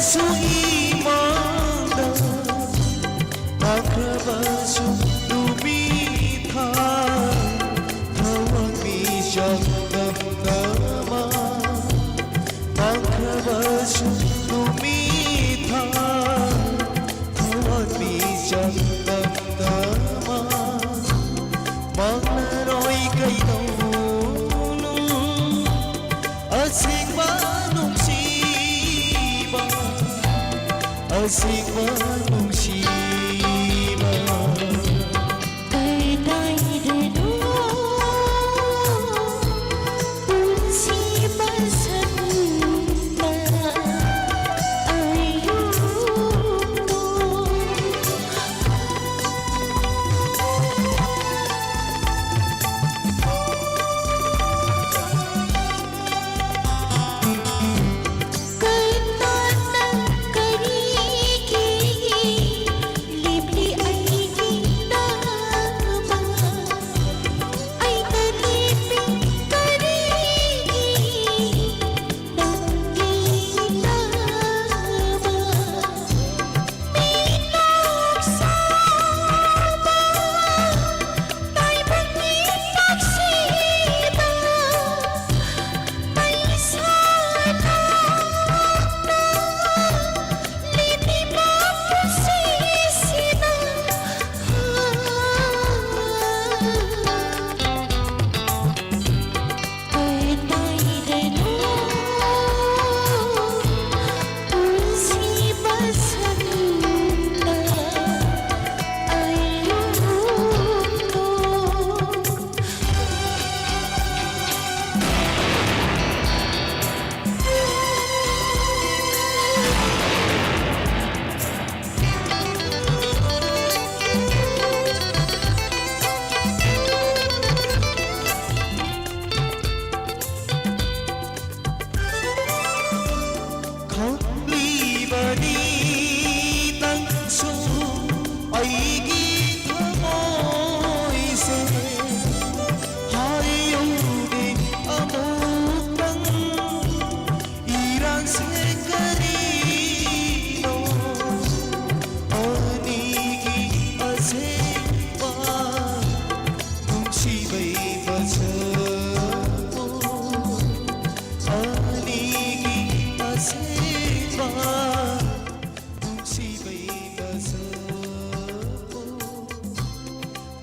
ꯁꯨ ꯏꯃꯥꯡꯗ ꯃꯥꯡꯈ꯭ꯔꯕꯁꯨ ꯅꯨꯃꯤꯠ ꯊꯥ, ꯊꯋꯥꯟꯃꯤꯆꯥꯛ ꯇꯝꯇꯃꯛ꯫ ꯃꯥꯡꯈ꯭ꯔꯕꯁꯨ ꯅꯨꯃꯤꯠ ꯊꯥ, ꯊꯋꯥꯟꯃꯤꯆꯥꯛ ꯇꯝꯇꯃꯛ꯫ ꯃꯥꯡꯂꯔꯣꯏ ꯀꯩꯗꯧꯅꯨ ꯑꯁꯦꯡꯕ ꯅꯨꯡꯁꯤꯕ, ꯑꯁꯦꯡꯕ ꯅꯨꯡꯁꯤꯕ꯫ ꯀꯩ ꯀꯥꯏꯗꯦꯗꯣ꯫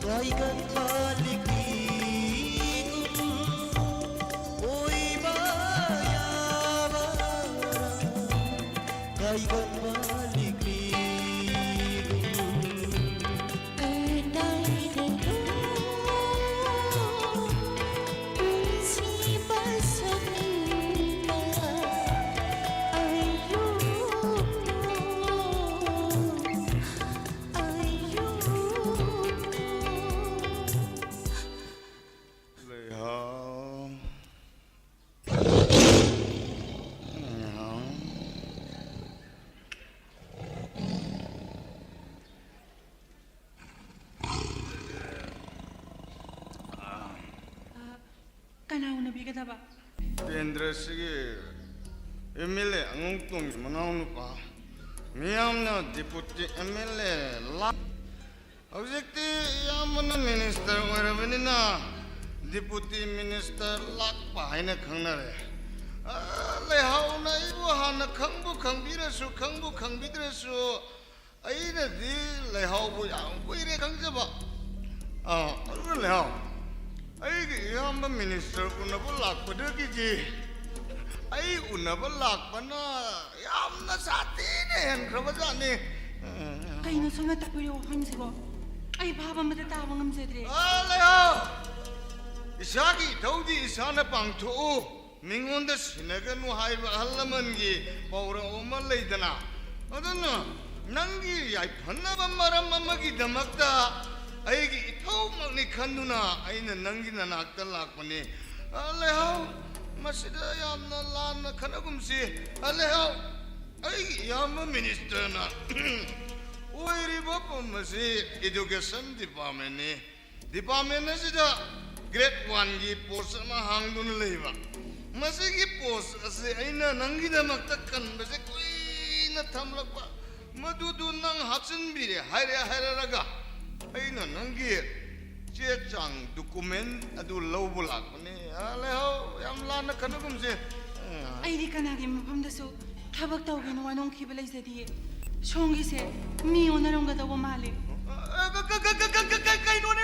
ꯀꯥꯏꯒꯟꯕ ꯂꯤꯛꯂꯤꯒꯨꯝ ꯑꯣꯏꯕ ꯌꯥꯕ, ꯀꯥꯏꯒꯟꯕ ꯂꯤꯛꯂꯤꯒꯨꯝ꯫ ꯀꯗꯥꯏꯗꯅꯣ ꯄꯨꯟꯁꯤ ꯃꯁꯛꯅ ꯑꯌꯨꯛꯅꯣ꯫ ꯀꯅꯥ ꯎꯅꯕꯤꯒꯗꯕ? ꯀꯦꯟꯗ꯭ꯔꯁꯤꯒꯤ ꯑꯦꯝ ꯑꯦꯜ ꯑꯦ ꯑꯉꯧꯇꯣꯟꯒꯤ ꯃꯅꯥꯎꯅꯨꯄꯥ, ꯃꯤꯌꯥꯝꯅ ꯗꯤꯄꯨꯇꯤ ꯑꯦꯝ ꯑꯦꯜ ꯑꯦ ꯂꯥꯛ-, ꯍꯧꯖꯤꯛꯇꯤ ꯏꯌꯥꯝꯕꯅ ꯃꯤꯅꯤꯁꯇꯔ ꯑꯣꯏꯔꯕꯅꯤꯅ ꯗꯤꯄꯨꯇꯤ ꯃꯤꯅꯤꯁꯇꯔ ꯂꯥꯛꯄ ꯍꯥꯏꯅ ꯈꯪꯅꯔꯦ꯫ ꯑ, ꯂꯩꯍꯥꯎꯅ ꯑꯩꯕꯨ ꯍꯥꯟꯅ ꯈꯪꯕꯨ ꯈꯪꯕꯤꯔꯁꯨ, ꯈꯪꯕꯨ ꯈꯪꯕꯤꯗ꯭ꯔꯁꯨ, ꯑꯩꯅꯗꯤ ꯂꯩꯍꯥꯎꯕꯨ ꯌꯥꯝ ꯀꯨꯏꯔꯦ ꯈꯪꯖꯕ꯫ ꯑ, ꯑꯗꯨꯅ ꯂꯩꯍꯥꯎ, ꯑꯩꯒꯤ ꯏꯌꯥꯝꯕ ꯃꯤꯅꯤꯁꯇꯔ ꯎꯅꯕ ꯂꯥꯛꯄꯗꯒꯤꯗꯤ ꯑꯩ ꯎꯅꯕ ꯂꯥꯛꯄꯅ ꯌꯥꯝꯅ ꯁꯥꯊꯤꯅ ꯍꯦꯟꯈ꯭ꯔꯕꯖꯥꯠꯅꯤ꯫ ꯀꯩꯅꯣ ꯁꯣꯝꯅ ꯇꯥꯛꯄꯤꯔꯤꯕ ꯋꯥꯐꯝꯁꯤꯕꯣ? ꯑꯩ ꯚꯥꯕ ꯑꯃꯇ ꯇꯥꯕ ꯉꯝꯖꯗ꯭ꯔꯦ꯫ ꯑ, ꯂꯩꯍꯥꯎ! ꯏꯁꯥꯒꯤ ꯏꯊꯧꯗꯤ ꯏꯁꯥꯅ ꯄꯥꯡꯊꯣꯛꯎ, ꯃꯤꯉꯣꯟꯗ ꯁꯤꯟꯅꯒꯅꯨ ꯍꯥꯏꯕ ꯑꯍꯜ ꯂꯃꯟꯒꯤ ꯄꯥꯎꯔꯧ ꯑꯃ ꯂꯩꯗꯅ꯫ ꯑꯗꯨꯅ ꯅꯪꯒꯤ ꯌꯥꯏꯐꯅꯕ ꯃꯔꯝ ꯑꯃꯒꯤꯗꯃꯛꯇ ꯑꯩꯒꯤ ꯏꯊꯧꯃꯛꯅꯤ ꯈꯟꯗꯨꯅ ꯑꯩꯅ ꯅꯪꯒꯤ ꯅꯅꯥꯛꯇ ꯂꯥꯛꯄꯅꯤ꯫ ꯑ, ꯂꯩꯍꯥꯎ, ꯃꯁꯤꯗ ꯌꯥꯝꯅ ꯂꯥꯟꯅ ꯈꯟꯅꯒꯨꯝꯁꯤ꯫ ꯑ, ꯂꯩꯍꯥꯎ, ꯑꯩꯒꯤ ꯏꯌꯥꯝꯕ ꯃꯤꯅꯤꯁꯇꯔꯅ ꯑꯣꯏꯔꯤꯕ ꯄꯝ ꯑꯁꯤ ꯏꯗꯨꯀꯦꯁꯟ ꯗꯤꯄꯥꯔꯠꯃꯦꯟꯅꯤ꯫ ꯗꯤꯄꯥꯔꯠꯃꯦꯟ ꯑꯁꯤꯗ ꯒ꯭ꯔꯦꯗ ꯋꯥꯟꯒꯤ ꯄꯣꯁ ꯑꯃ ꯍꯥꯡꯗꯨꯅ ꯂꯩꯕ꯫ ꯃꯁꯤꯒꯤ ꯄꯣꯁ ꯑꯁꯤ ꯑꯩꯅ ꯅꯪꯒꯤꯗꯃꯛꯇ ꯀꯟꯕꯁꯦ ꯀꯨꯏꯅ ꯊꯝꯂꯛꯄ꯫ ꯃꯗꯨꯗꯨ ꯅꯪ ꯍꯥꯞꯆꯤꯟꯕꯤꯔꯦ ꯍꯥꯏꯔꯦ ꯍꯥꯏꯔꯛꯑꯒ ꯑꯩꯅ ꯅꯪꯒꯤ ꯆꯦ ꯆꯥꯡ, ꯗꯣꯀꯨꯃꯦꯟ ꯑꯗꯨ ꯂꯧꯕ ꯂꯥꯛꯄꯅꯤ꯫ ꯑ, ꯂꯩꯍꯥꯎ, ꯌꯥꯝ ꯂꯥꯟꯅ ꯈꯟꯅꯒꯨꯝꯁꯦ꯫ ꯑꯩꯗꯤ ꯀꯅꯥꯒꯤ ꯃꯐꯝꯗꯁꯨ ꯊꯕꯛ ꯇꯧꯒꯦꯅ ꯋꯥꯅꯣꯝꯈꯤꯕ ꯂꯩꯖꯗꯤꯌꯦ꯫ ꯁꯣꯝꯒꯤꯁꯦ ꯃꯤ ꯑꯣꯟꯅꯔꯝꯒꯗꯧꯕ ꯃꯥꯜꯂꯦ꯫ ꯑ, ꯀ-, ꯀ-, ꯀ-, ꯀ-, ꯀ-, ꯀ-, ꯀ-, ꯀꯩꯅꯣꯅꯦ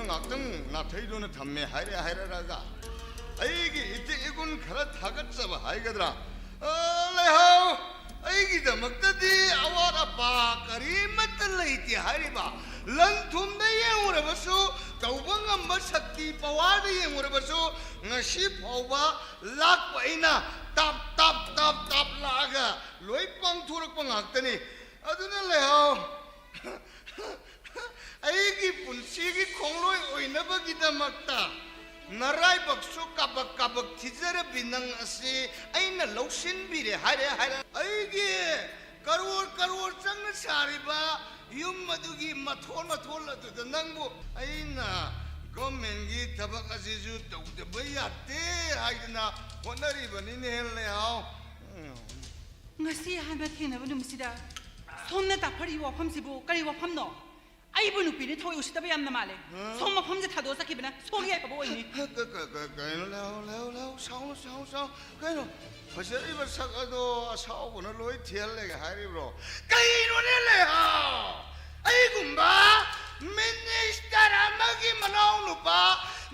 ꯀꯩꯗꯧꯅ ꯉꯥꯛꯇꯪ ꯅꯥꯊꯩꯗꯨꯅ ꯊꯝꯃꯦ ꯍꯥꯏꯔꯦ ꯍꯥꯏꯔꯛꯑꯒ? ꯑꯩꯒꯤ ꯏꯊꯤꯛ ꯏꯒꯨꯟ ꯈꯔ ꯊꯥꯒꯠꯆꯕ ꯍꯥꯏꯒꯗ꯭ꯔꯥ? ꯑ, ꯂꯩꯍꯥꯎ, ꯑꯩꯒꯤꯗꯃꯛꯇꯗꯤ ꯑꯋꯥꯠ ꯑꯄꯥ ꯀꯔꯤꯃꯠꯇ ꯂꯩꯇꯦ ꯍꯥꯏꯔꯤꯕ꯫ ꯂꯟ ꯊꯨꯝꯗ ꯌꯦꯡꯉꯨꯔꯕꯁꯨ, ꯇꯧꯕ ꯉꯝꯕ ꯁꯛꯇꯤ ꯄꯋꯥꯔꯗ ꯌꯦꯡꯉꯨꯔꯕꯁꯨ, ꯉꯁꯤ ꯐꯥꯎꯕ ꯂꯥꯛꯄ ꯑꯩꯅ ꯇꯥꯞ ꯇꯥꯞ ꯇꯥꯞ ꯇꯥꯞ ꯂꯥꯛꯑꯒ ꯂꯣꯏ ꯄꯥꯡꯊꯣꯔꯛꯄ ꯉꯥꯛꯇꯅꯤ꯫ ꯑꯗꯨꯅ ꯂꯩꯍꯥꯎ, ꯑꯩꯒꯤ ꯄꯨꯟꯁꯤꯒꯤ ꯈꯣꯡꯂꯣꯏ ꯑꯣꯏꯅꯕꯒꯤꯗꯃꯛꯇ ꯅꯔꯥꯏꯕꯛꯁꯨ ꯀꯥꯕꯛ ꯀꯥꯕꯛ ꯊꯤꯖꯔꯕꯤ ꯅꯪ ꯑꯁꯤ ꯑꯩꯅ ꯂꯧꯁꯤꯟꯕꯤꯔꯦ ꯍꯥꯏꯔꯦ ꯍꯥꯏꯔꯦ꯫ ꯑꯩꯒꯤ ꯀꯔꯣꯔ ꯀꯔꯣꯔ ꯆꯪꯅ ꯁꯥꯔꯤꯕ ꯌꯨꯝ ꯑꯗꯨꯒꯤ ꯃꯊꯣꯟ ꯃꯊꯣꯟ ꯑꯗꯨꯗ ꯅꯪꯕꯨ ꯑꯩꯅ ꯒꯣꯔꯃꯦꯟꯒꯤ ꯊꯕꯛ ꯑꯁꯤꯁꯨ ꯇꯧꯗꯕ ꯌꯥꯗꯦ ꯍꯥꯏꯗꯅ ꯍꯣꯠꯅꯔꯤꯕꯅꯤꯅꯦ, ꯂꯩꯍꯥꯎ꯫ ꯎꯝ꯫ ꯉꯁꯤ ꯑꯍꯥꯟꯕ ꯊꯦꯡꯅꯕ ꯅꯨꯃꯤꯠꯁꯤꯗ ꯁꯣꯝꯅ ꯇꯥꯛꯐꯔꯤꯕ ꯋꯥꯐꯝꯁꯤꯕꯨ ꯀꯔꯤ ꯋꯥꯐꯝꯅꯣ? ꯑꯩꯕꯨ ꯅꯨꯄꯤꯅ ꯊꯑꯣꯏ ꯎꯁꯤꯠꯇꯕ ꯌꯥꯝꯅ ꯃꯥꯜꯂꯦ꯫ ꯍꯥ? ꯁꯣꯝ ꯃꯐꯝꯁꯦ ꯊꯥꯗꯣꯛꯑ ꯆꯠꯈꯤꯕꯅ ꯁꯣꯝꯒꯤ ꯌꯥꯏꯐꯕ ꯑꯣꯏꯅꯤ꯫ ꯀ-, ꯀ-, ꯀ-, ꯀ-, ꯀꯩꯅꯣ, ꯂꯩꯍꯥꯎ, ꯂꯩꯍꯥꯎ, ꯂꯩꯍꯥꯎ, ꯁꯥꯎꯅꯨ, ꯁꯥꯎꯅꯨ, ꯁꯥꯎꯅꯨ꯫ ꯀꯩꯅꯣ, ꯐꯖꯔꯤꯕ ꯁꯛ ꯑꯗꯣ ꯑꯁꯥꯎꯕꯅ ꯂꯣꯏ ꯊꯤꯍꯜꯂꯦꯒ ꯍꯥꯏꯔꯤꯕ꯭ꯔꯣ? ꯀꯩꯅꯣꯅꯦ, ꯂꯩꯍꯥꯎ? ꯑꯩꯒꯨꯝꯕ ꯃꯤꯅꯤꯁꯇꯔ ꯑꯃꯒꯤ ꯃꯅꯥꯎꯅꯨꯄꯥ,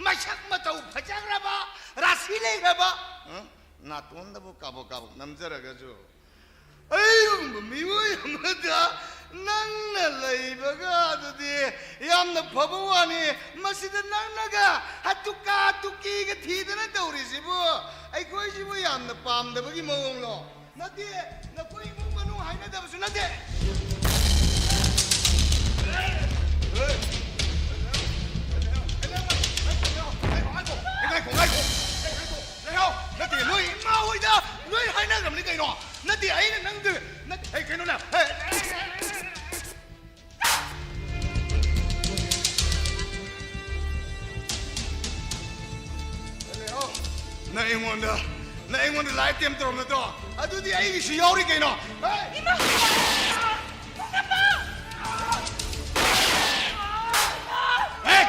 ꯃꯁꯛ ꯃꯇꯧ ꯐꯖꯈ꯭ꯔꯕ, ꯔꯥꯁꯤ ꯂꯩꯈ꯭ꯔꯕ, ꯑ? ꯅꯥꯇꯣꯟꯗꯕꯨ ꯀꯥꯕꯛ ꯀꯥꯕꯛ ꯅꯝꯖꯔꯒꯁꯨ, ꯑꯩꯒꯨꯝꯕ ꯃꯤꯑꯣꯏ ꯑꯃꯗ ꯅꯪꯅ ꯂꯩꯕꯒ ꯑꯗꯨꯗꯤ ꯌꯥꯝꯅ ꯐꯕ ꯋꯥꯅꯤ꯫ ꯃꯁꯤꯗ ꯅꯪꯅꯒ ꯍꯥꯇꯨꯀꯥ ꯇꯨꯀꯤꯒ ꯊꯤꯗꯅ ꯇꯧꯔꯤꯁꯤꯕꯨ ꯑꯩꯈꯣꯏꯁꯤꯕꯨ ꯌꯥꯝꯅ ꯄꯥꯝꯗꯕꯒꯤ ꯃꯑꯣꯡꯂꯣ? ꯅꯠꯇꯦ, ꯅꯈꯣꯏ ꯏꯃꯨꯡ ꯃꯅꯨꯡ ꯍꯥꯏꯅꯗꯕꯁꯨ ꯅꯠꯇꯦ꯫ ꯉꯥꯏꯈꯣ, ꯉꯥꯏꯈꯣ, ꯉꯥꯏꯈꯣ, ꯉꯥꯏꯈꯣ, ꯉꯥꯏꯈꯣ꯫ ꯂꯩꯍꯥꯎ! ꯅꯠꯇꯦ, ꯅꯣꯏ ꯏꯃꯥ ꯍꯣꯏꯗ ꯂꯣꯏ ꯍꯥꯏꯅꯈ꯭ꯔꯕꯅꯤ ꯀꯩꯅꯣ꯫ ꯅꯠꯇꯦ, ꯑꯩꯅ ꯅꯪꯗ, ꯅꯠꯇꯦ, ꯑꯩ ꯀꯩꯅꯣꯅꯦ꯫ ꯑꯦ, ꯑꯦ, ꯑꯦ, ꯑꯦ, ꯑꯦ꯫ ꯂꯩꯍꯥꯎ! ꯅꯪ ꯑꯩꯉꯣꯟꯗ, ꯅꯪ ꯑꯩꯉꯣꯟꯗ ꯂꯥꯏ ꯑꯦꯇꯦꯝ ꯇꯧꯔꯝ ꯅꯠꯇ꯭ꯔꯣ? ꯑꯗꯨꯗꯤ ꯑꯩꯒꯤꯁꯨ ꯌꯥꯎꯔꯤ ꯀꯩꯅꯣ꯫ ꯍꯦ! ꯏꯃꯥ! ꯍꯦ!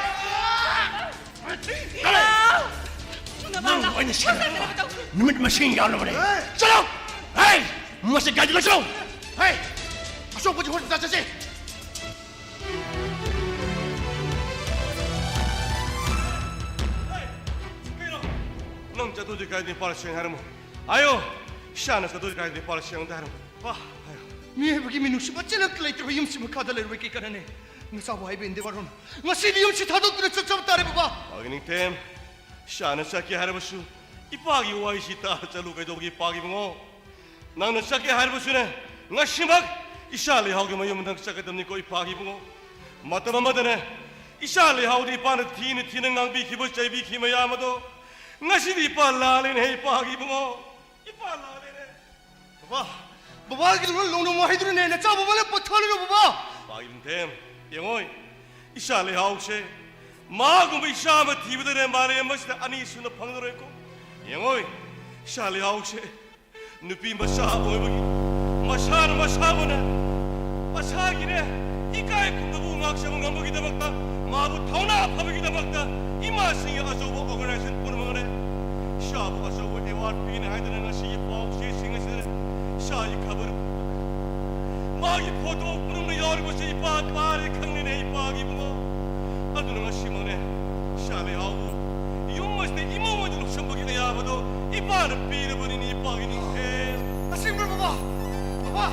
ꯅꯪ ꯂꯣꯏꯅ ꯁꯤꯔꯦ꯫ ꯅꯨꯃꯤꯠ ꯃꯁꯤꯡ ꯌꯥꯎꯔꯕꯅꯦ꯫ ꯆꯠꯂꯣ! ꯍꯦ! ꯃꯁꯤ ꯒꯥꯔꯤꯗ ꯂꯣꯏꯁꯤꯜꯂꯣ! ꯍꯦ! ꯑꯁꯣꯛꯄꯁꯤ ꯍꯣꯁꯄꯤꯇꯥꯜ ꯆꯠꯁꯤ꯫ ꯀꯩꯅꯣ? ꯅꯪ ꯆꯠꯇꯣꯏꯗꯤ ꯀꯥꯏꯗ ꯅꯨꯄꯥ ꯂꯤꯁꯤꯡ ꯍꯥꯏꯔꯝꯃꯣ꯫ ꯑꯌꯣ! ꯏꯁꯥꯅ ꯆꯠꯇꯣꯏꯗꯤ ꯀꯥꯏꯗ ꯅꯨꯄꯥ ꯂꯤꯁꯤꯡ ꯑꯝꯇ ꯍꯥꯏꯔꯝꯃꯣ꯫ ꯋꯥ! ꯍꯥꯏꯌꯣ꯫ ꯃꯤꯑꯣꯏꯕꯒꯤ ꯃꯤꯅꯨꯡꯁꯤ ꯃꯆꯦꯠ ꯑꯃꯠꯇ ꯂꯩꯇ꯭ꯔꯕ ꯌꯨꯝꯁꯤ ꯃꯈꯥꯗ ꯂꯩꯔꯨꯕ ꯀꯩ ꯀꯥꯟꯅꯅꯤ? ꯅꯆꯥꯕꯨ ꯍꯥꯏꯕ ꯏꯟꯗꯦ ꯕꯥꯔꯣꯟ꯫ ꯉꯁꯤꯗꯤ ꯌꯨꯝꯁꯤ ꯊꯥꯗꯣꯛꯇꯨꯅ ꯆꯠꯆꯕ ꯇꯥꯔꯦ ꯕꯕꯥ꯫ ꯄꯥꯒꯤ ꯅꯤꯡꯊꯦꯝ, ꯏꯁꯥꯅ ꯆꯠꯀꯦ ꯍꯥꯏꯔꯕꯁꯨ ꯏꯄꯥꯒꯤ ꯋꯥꯍꯩꯁꯤ ꯇꯥꯔ ꯆꯠꯂꯨ ꯀꯩꯗꯧꯒꯦ ꯏꯄꯥꯒꯤ ꯏꯕꯨꯡꯉꯣ? ꯅꯪꯅ ꯆꯠꯀꯦ ꯍꯥꯏꯔꯕꯁꯨꯅꯦ, ꯉꯁꯤꯃꯛ ꯏꯆꯥ ꯂꯩꯍꯥꯎꯒꯤ ꯃꯌꯨꯝꯗ ꯅꯪ ꯆꯠꯀꯗꯕꯅꯤꯀꯣ ꯏꯄꯥꯒꯤ ꯏꯕꯨꯡꯉꯣ꯫ ꯃꯇꯝ ꯑꯃꯗꯅꯦ, ꯏꯆꯥ ꯂꯩꯍꯥꯎꯗ ꯏꯄꯥꯅ ꯊꯤꯅ ꯊꯤꯅ ꯉꯥꯡꯕꯤꯈꯤꯕ ꯆꯩꯕꯤꯈꯤꯕ ꯃꯌꯥꯝ ꯑꯗꯣ ꯉꯁꯤꯗꯤ ꯏꯄꯥ ꯂꯥꯜꯂꯦꯅꯦ ꯏꯄꯥꯒꯤ ꯏꯕꯨꯡꯉꯣ꯫ ꯏꯄꯥ ꯂꯥꯜꯂꯦꯅꯦ꯫ ꯕꯕꯥ, ꯕꯕꯥꯒꯤ ꯂꯣꯟ ꯂꯧꯅ ꯋꯥꯍꯩꯗꯨꯅꯅꯦ ꯅꯆꯥ ꯕꯕꯥꯅ ꯄꯣꯊꯥꯅꯔꯣ ꯕꯕꯥ꯫ ꯄꯥꯒꯤ ꯅꯤꯡꯊꯦꯝ, ꯌꯦꯡꯉꯣꯏ, ꯏꯆꯥ ꯂꯩꯍꯥꯎꯁꯦ ꯃꯥꯒꯨꯝꯕ ꯏꯆꯥ ꯑꯃ ꯊꯤꯕꯗꯅꯦ ꯃꯥꯂꯦꯝ ꯑꯁꯤꯗ ꯑꯅꯤ ꯁꯨꯅ ꯐꯪꯂꯔꯣꯏꯀꯣ꯫ ꯌꯦꯡꯉꯣꯏ, ꯏꯆꯥ ꯂꯩꯍꯥꯎꯁꯦ ꯅꯨꯄꯤ ꯃꯆꯥ ꯑꯣꯏꯕꯒꯤ ꯃꯁꯥꯅ ꯃꯁꯥꯕꯨꯅꯦ, ꯃꯁꯥꯒꯤꯅꯦ ꯏꯀꯥꯏ ꯈꯨꯝꯅꯕꯕꯨ ꯉꯥꯛꯆꯕ ꯉꯝꯕꯒꯤꯗꯃꯛꯇ, ꯃꯥꯕꯨ ꯊꯧꯅꯥ ꯐꯕꯒꯤꯗꯃꯛꯇ ꯏꯃꯥꯁꯤꯡꯒꯤ ꯑꯆꯧꯕ organization ꯄꯨꯝꯅꯃꯛꯅꯦ ꯏꯆꯥꯕꯨ ꯑꯆꯧꯕ award ꯄꯤꯒꯅꯤ ꯍꯥꯏꯗꯅ ꯉꯁꯤꯒꯤ ꯄꯥꯎ ꯆꯦꯁꯤꯡ ꯑꯁꯤꯗ ꯏꯆꯥꯒꯤ ꯈꯕꯔ, ꯃꯥꯒꯤ photo ꯄꯨꯝꯅꯃꯛ ꯌꯥꯎꯔꯤꯕꯁꯤ ꯏꯄꯥ ꯄꯥꯔꯦ ꯈꯪꯂꯤꯅꯦ ꯏꯄꯥꯒꯤ ꯏꯕꯨꯡꯉꯣ꯫ ꯑꯗꯨꯅ ꯉꯁꯤꯃꯛꯅꯦ ꯏꯆꯥ ꯂꯩꯍꯥꯎꯕꯨ ꯌꯨꯝ ꯑꯁꯤꯗ ꯏꯃꯧ ꯑꯣꯏꯅ ꯂꯧꯁꯤꯟꯕꯒꯤ ꯑꯌꯥꯕꯗꯣ ꯏꯄꯥꯅ ꯄꯤꯔꯕꯅꯤꯅꯦ ꯏꯄꯥꯒꯤ ꯅꯤꯡꯊꯦꯝ꯫ ꯑꯁꯦꯡꯕ꯭ꯔꯣ ꯕꯕꯥ? ꯕꯕꯥ!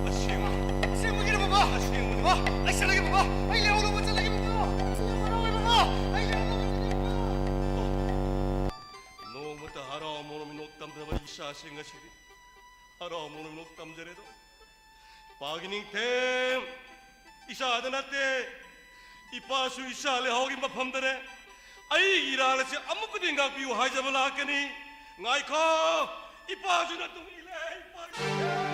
ꯑꯁꯦꯡꯕ꯫ ꯑꯁꯦꯡꯕꯒꯤꯔꯣ ꯕꯕꯥ? ꯑꯁꯦꯡꯕꯅꯤ꯫ ꯕꯕꯥ, ꯑꯩ ꯆꯠꯂꯒꯦ ꯕꯕꯥ꯫ ꯑꯩ ꯂꯩꯍꯧꯅꯕ ꯆꯠꯂꯒꯦ ꯕꯕꯥ꯫ ꯑꯩ ꯌꯥꯝ ꯍꯔꯥꯎꯋꯦ ꯕꯕꯥ꯫ ꯑꯩ ꯂꯩꯍꯧꯅꯕ ꯆꯠꯂꯒꯦ ꯕꯕꯥ꯫ ꯅꯣꯡꯃꯇ ꯍꯔꯥꯎ ꯃꯣꯔꯣꯝ ꯅꯣꯛ ꯇꯝꯗꯕ ꯏꯆꯥꯁꯤꯡ ꯑꯁꯤꯗꯤ ꯍꯔꯥꯎ ꯃꯣꯔꯣꯝ ꯅꯣꯛ ꯇꯝꯖꯔꯦꯗꯣ꯫ ꯄꯥꯒꯤ ꯅꯤꯡꯊꯦꯝ, ꯏꯆꯥꯗ ꯅꯠꯇꯦ, ꯏꯄꯥꯁꯨ ꯏꯆꯥ ꯂꯩꯍꯥꯎꯒꯤ ꯃꯐꯝꯗꯅꯦ ꯑꯩꯒꯤ ꯏꯔꯥꯜ ꯑꯁꯤ ꯑꯃꯨꯛꯀꯗꯤ ꯉꯥꯛꯄꯤꯌꯨ ꯍꯥꯏꯖꯕ ꯂꯥꯛꯀꯅꯤ꯫ ꯉꯥꯏꯈꯣ, ꯏꯄꯥꯁꯨ ꯅꯇꯨꯡ ꯏꯜꯂꯦ, ꯏꯄꯥꯒꯤ ꯅꯤꯡꯊꯦꯝ꯫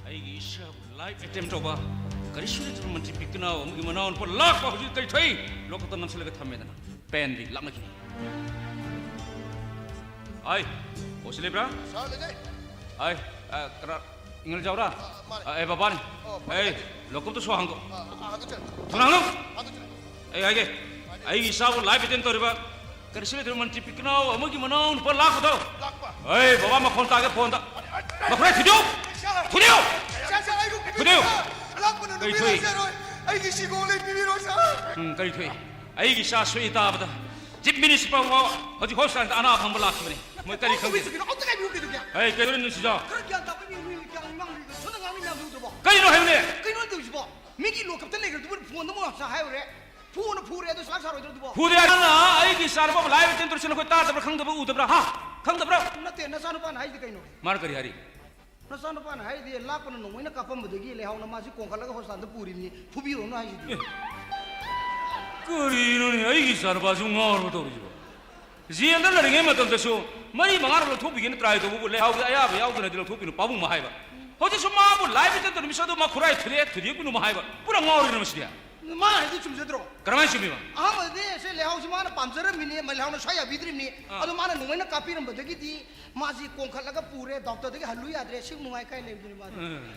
ꯑꯩꯒꯤ ꯏꯆꯥꯕꯨ life attempt ꯇꯧꯕ ꯀꯔꯤꯁꯨ ꯂꯩꯇ꯭ꯔꯕ ꯃꯟꯇ꯭ꯔꯤ ꯄꯤꯛꯇꯅ ꯑꯃꯒꯤ ꯃꯅꯥꯎꯅꯨꯄꯥ ꯂꯥꯛꯄ ꯍꯧꯖꯤꯛ ꯀꯔꯤ ꯊꯣꯛꯏ? ꯂꯣꯛꯀꯞꯇ ꯅꯝꯁꯤꯜꯂꯒ ꯊꯝꯃꯦꯗꯅ꯫ ꯄꯦꯟꯗꯤ ꯂꯥꯛꯅꯈꯤꯅꯤ꯫ ꯑꯥꯏ, ꯑꯣꯁꯤ ꯂꯩꯕ꯭ꯔꯥ? ꯁꯥꯔ, ꯂꯩꯖꯩ꯫ ꯑꯥꯏ, ꯑ, ꯀꯅꯥ? ꯏꯪꯉꯦꯜ ꯆꯥꯎꯔꯥ? ꯑ, ꯑꯦ, ꯕꯕꯥꯅꯤ꯫ ꯑꯣ, ꯐꯔꯦ, ꯑꯦ, ꯐꯔꯦ꯫ ꯂꯣꯀꯞꯇ ꯁꯣ ꯍꯥꯡꯗꯣꯛ꯫ ꯑ, ꯑ, ꯍꯥꯡꯗꯣꯛꯆꯔꯦ꯫ ꯊꯨꯅ ꯍꯥꯡꯗꯣꯛ꯫ ꯍꯥꯡꯗꯣꯛꯆꯔꯦ꯫ ꯑꯩ ꯍꯥꯏꯒꯦ, ꯑꯩꯒꯤ ꯏꯆꯥꯕꯨ ꯂꯥꯏꯐ ꯑꯦꯇꯦꯟ ꯇꯧꯔꯤꯕ ꯀꯔꯤꯁꯨ ꯂꯩꯇ꯭ꯔꯕ ꯃꯟꯇ꯭ꯔꯤ ꯄꯤꯛꯅꯥꯎ ꯑꯃꯒꯤ ꯃꯅꯥꯎ ꯅꯨꯄꯥ ꯂꯥꯛꯄꯗꯣ꯫ ꯂꯥꯛꯄ꯫ ꯑꯩ ꯕꯕꯥ ꯃꯈꯣꯟ ꯇꯥꯒꯦ ꯐꯣꯟꯗ꯫ ꯑꯩ, ꯑꯩ, ꯃꯈꯣꯏ ꯊꯨꯗꯤꯌꯣ! ꯁꯥꯔ! ꯊꯨꯗꯤꯌꯣ! ꯁꯥꯔ, ꯁꯥꯔ, ꯑꯩ ꯊꯨꯗꯤꯌꯣ! ꯂꯥꯛꯄꯅ ꯀꯔꯤ ꯅꯨꯃꯤꯠ ꯊꯣꯛꯏ? ꯂꯩꯖꯔꯣꯏ꯫ ꯑꯩꯒꯤ ꯁꯤꯒꯣ ꯂꯩꯕꯤꯔꯣ, ꯁꯥꯔ꯫ ꯎꯝ, ꯀꯔꯤ ꯊꯣꯛꯏ? ꯑꯩꯒꯤ ꯏꯆꯥ ꯁꯣꯛꯏ ꯇꯥꯕꯗ ꯆꯤꯐ ꯃꯤꯅꯤꯁꯇꯔ ꯐꯥꯎꯕ ꯍꯧꯖꯤꯛ ꯍꯣꯁꯄꯤꯇꯥꯜꯗ ꯑꯅꯥꯕ ꯐꯪꯕ ꯂꯥꯛꯈꯤꯕꯅꯤ꯫ ꯃꯣꯏ ꯀꯔꯤ ꯈꯪꯒꯦ? ꯀꯩꯅꯣ ꯑꯝꯇ ꯉꯥꯏꯕꯤꯌꯨ, ꯀꯩꯗꯧꯒꯦ? ꯑꯩ ꯀꯩꯗꯧꯔꯦ ꯅꯨꯡꯁꯤꯖꯥꯎ? ꯈꯔ ꯒ꯭ꯌꯥꯟ ꯇꯥꯕ ꯃꯤ, ꯃꯤ ꯀꯌꯥꯝ ꯉꯥꯡꯂꯤꯒꯦ? ꯁꯣꯝꯗ ꯉꯥꯡꯃꯤ ꯃꯌꯥꯝꯗꯨ ꯎꯗ꯭ꯔꯕꯣ? ꯀꯩꯅꯣ ꯍꯥꯏꯕꯅꯦ? ꯀꯩꯅꯣ ꯇꯧꯔꯤꯁꯤꯕꯣ? ꯃꯤꯒꯤ ꯂꯣꯀꯞꯇ ꯂꯩꯈ꯭ꯔꯗꯨꯕꯨ ꯐꯣꯟꯗ ꯑꯃꯨꯛ ꯉꯥꯛꯁꯥ ꯍꯥꯏꯔꯨꯔꯦ꯫ ꯐꯨꯅ ꯐꯨꯔꯦ, ꯑꯗꯨ ꯁꯨꯡꯁꯥ ꯁꯥꯔꯣꯏꯗ꯭ꯔꯣ ꯑꯗꯨꯕꯣ? ꯐꯨꯗꯦ, ꯅꯪꯅ ꯑꯩꯒꯤ ꯏꯆꯥꯅꯨꯄꯥꯕꯨ ꯂꯥꯏꯐ ꯑꯦꯇꯦꯟ ꯇꯧꯔꯤꯁꯤ ꯅꯈꯣꯏ ꯇꯥꯗꯕ꯭ꯔꯥ, ꯈꯪꯗꯕ꯭ꯔꯥ, ꯎꯗꯕ꯭ꯔꯥ? ꯍꯥ? ꯈꯪꯗꯕ꯭ꯔꯥ? ꯅꯠꯇꯦ, ꯅꯆꯥꯅꯨꯄꯥꯅ ꯍꯥꯏꯁꯤꯗꯤ ꯀꯩꯅꯣ? ꯃꯥꯅ ꯀꯔꯤ ꯍꯥꯏꯔꯤ? ꯅꯆꯥꯅꯨꯄꯥꯅ ꯍꯥꯏꯔꯤꯗꯤ ꯂꯥꯛꯄꯅ ꯅꯣꯡꯃꯩꯅ ꯀꯥꯞꯄꯝꯕꯗꯒꯤ ꯂꯩꯍꯥꯎꯅ ꯃꯥꯁꯤ ꯀꯣꯟꯈꯠꯂꯒ ꯍꯣꯁꯄꯤꯇꯥꯜꯗ ꯄꯨꯔꯤꯕꯅꯤ, ꯐꯨꯕꯤꯔꯨꯅꯨ ꯍꯥꯏꯁꯤꯗꯤ꯫ ꯑꯦ꯫ ꯀꯔꯤꯅꯣꯅꯦ, ꯑꯩꯒꯤ ꯏꯆꯥꯅꯨꯄꯥꯁꯤꯕꯨ ꯉꯥꯎꯔꯕ ꯇꯧꯔꯤꯁꯤꯕꯣ? ꯖꯦꯜꯗ ꯂꯩꯔꯤꯉꯩ ꯃꯇꯝꯗꯁꯨ ꯃꯔꯤ ꯃꯉꯥꯔꯛ ꯂꯧꯊꯣꯛꯄꯤꯒꯦꯅ ꯇ꯭ꯔꯥꯏ ꯇꯧꯕꯕꯨ ꯂꯩꯍꯥꯎꯗꯤ ꯑꯌꯥꯕ ꯌꯥꯎꯗꯅꯗꯤ ꯂꯧꯊꯣꯛꯄꯤꯅꯨ, ꯄꯥꯕꯨꯡꯅ ꯍꯥꯏꯕ꯫ ꯍꯧꯖꯤꯛꯁꯨ ꯃꯥꯕꯨ ꯂꯥꯏꯐ ꯑꯦꯇꯦꯟ ꯇꯧꯔꯤꯕ ꯃꯤꯁꯛ ꯑꯗꯨ ꯃꯈꯨꯔꯥꯏ ꯊꯨꯗꯦꯛ ꯊꯨꯗꯦꯛꯄꯤꯅꯨ ꯍꯥꯏꯕ꯫ ꯄꯨꯔꯥ ꯉꯥꯎꯔꯦꯅ ꯃꯁꯤꯗꯤ꯫ ꯃꯥ ꯍꯥꯏꯗꯤ ꯆꯨꯝꯖꯗ꯭ꯔꯣ? ꯀꯔꯝꯍꯥꯏꯅ ꯆꯨꯝꯃꯤꯕ? ꯑꯍꯥꯟꯕꯗꯗꯤ ꯑꯁꯦ ꯂꯩꯍꯥꯎꯁꯤ ꯃꯥꯅ ꯄꯥꯝꯖꯔꯝꯃꯤꯅꯦ, ꯃ-, ꯂꯩꯍꯥꯎꯅ ꯁ꯭ꯋꯥꯏ ꯌꯥꯕꯤꯗ꯭ꯔꯤꯕꯅꯤ꯫ ꯑꯥ꯫ ꯑꯗꯣ ꯃꯥꯅ ꯅꯣꯡꯃꯩꯅ ꯀꯥꯞꯄꯤꯔꯝꯕꯗꯒꯤꯗꯤ ꯃꯥꯁꯤ ꯀꯣꯟꯈꯠꯂꯒ ꯄꯨꯔꯦ, ꯗꯣꯛꯇꯔꯗꯒꯤ ꯍꯜꯂꯨ ꯌꯥꯗ꯭ꯔꯦ, ꯁꯤ ꯅꯨꯡꯉꯥꯏ ꯀꯥꯏ ꯂꯩꯕꯗꯨꯅꯤ ꯃꯥꯗꯤ꯫ ꯎꯝ꯫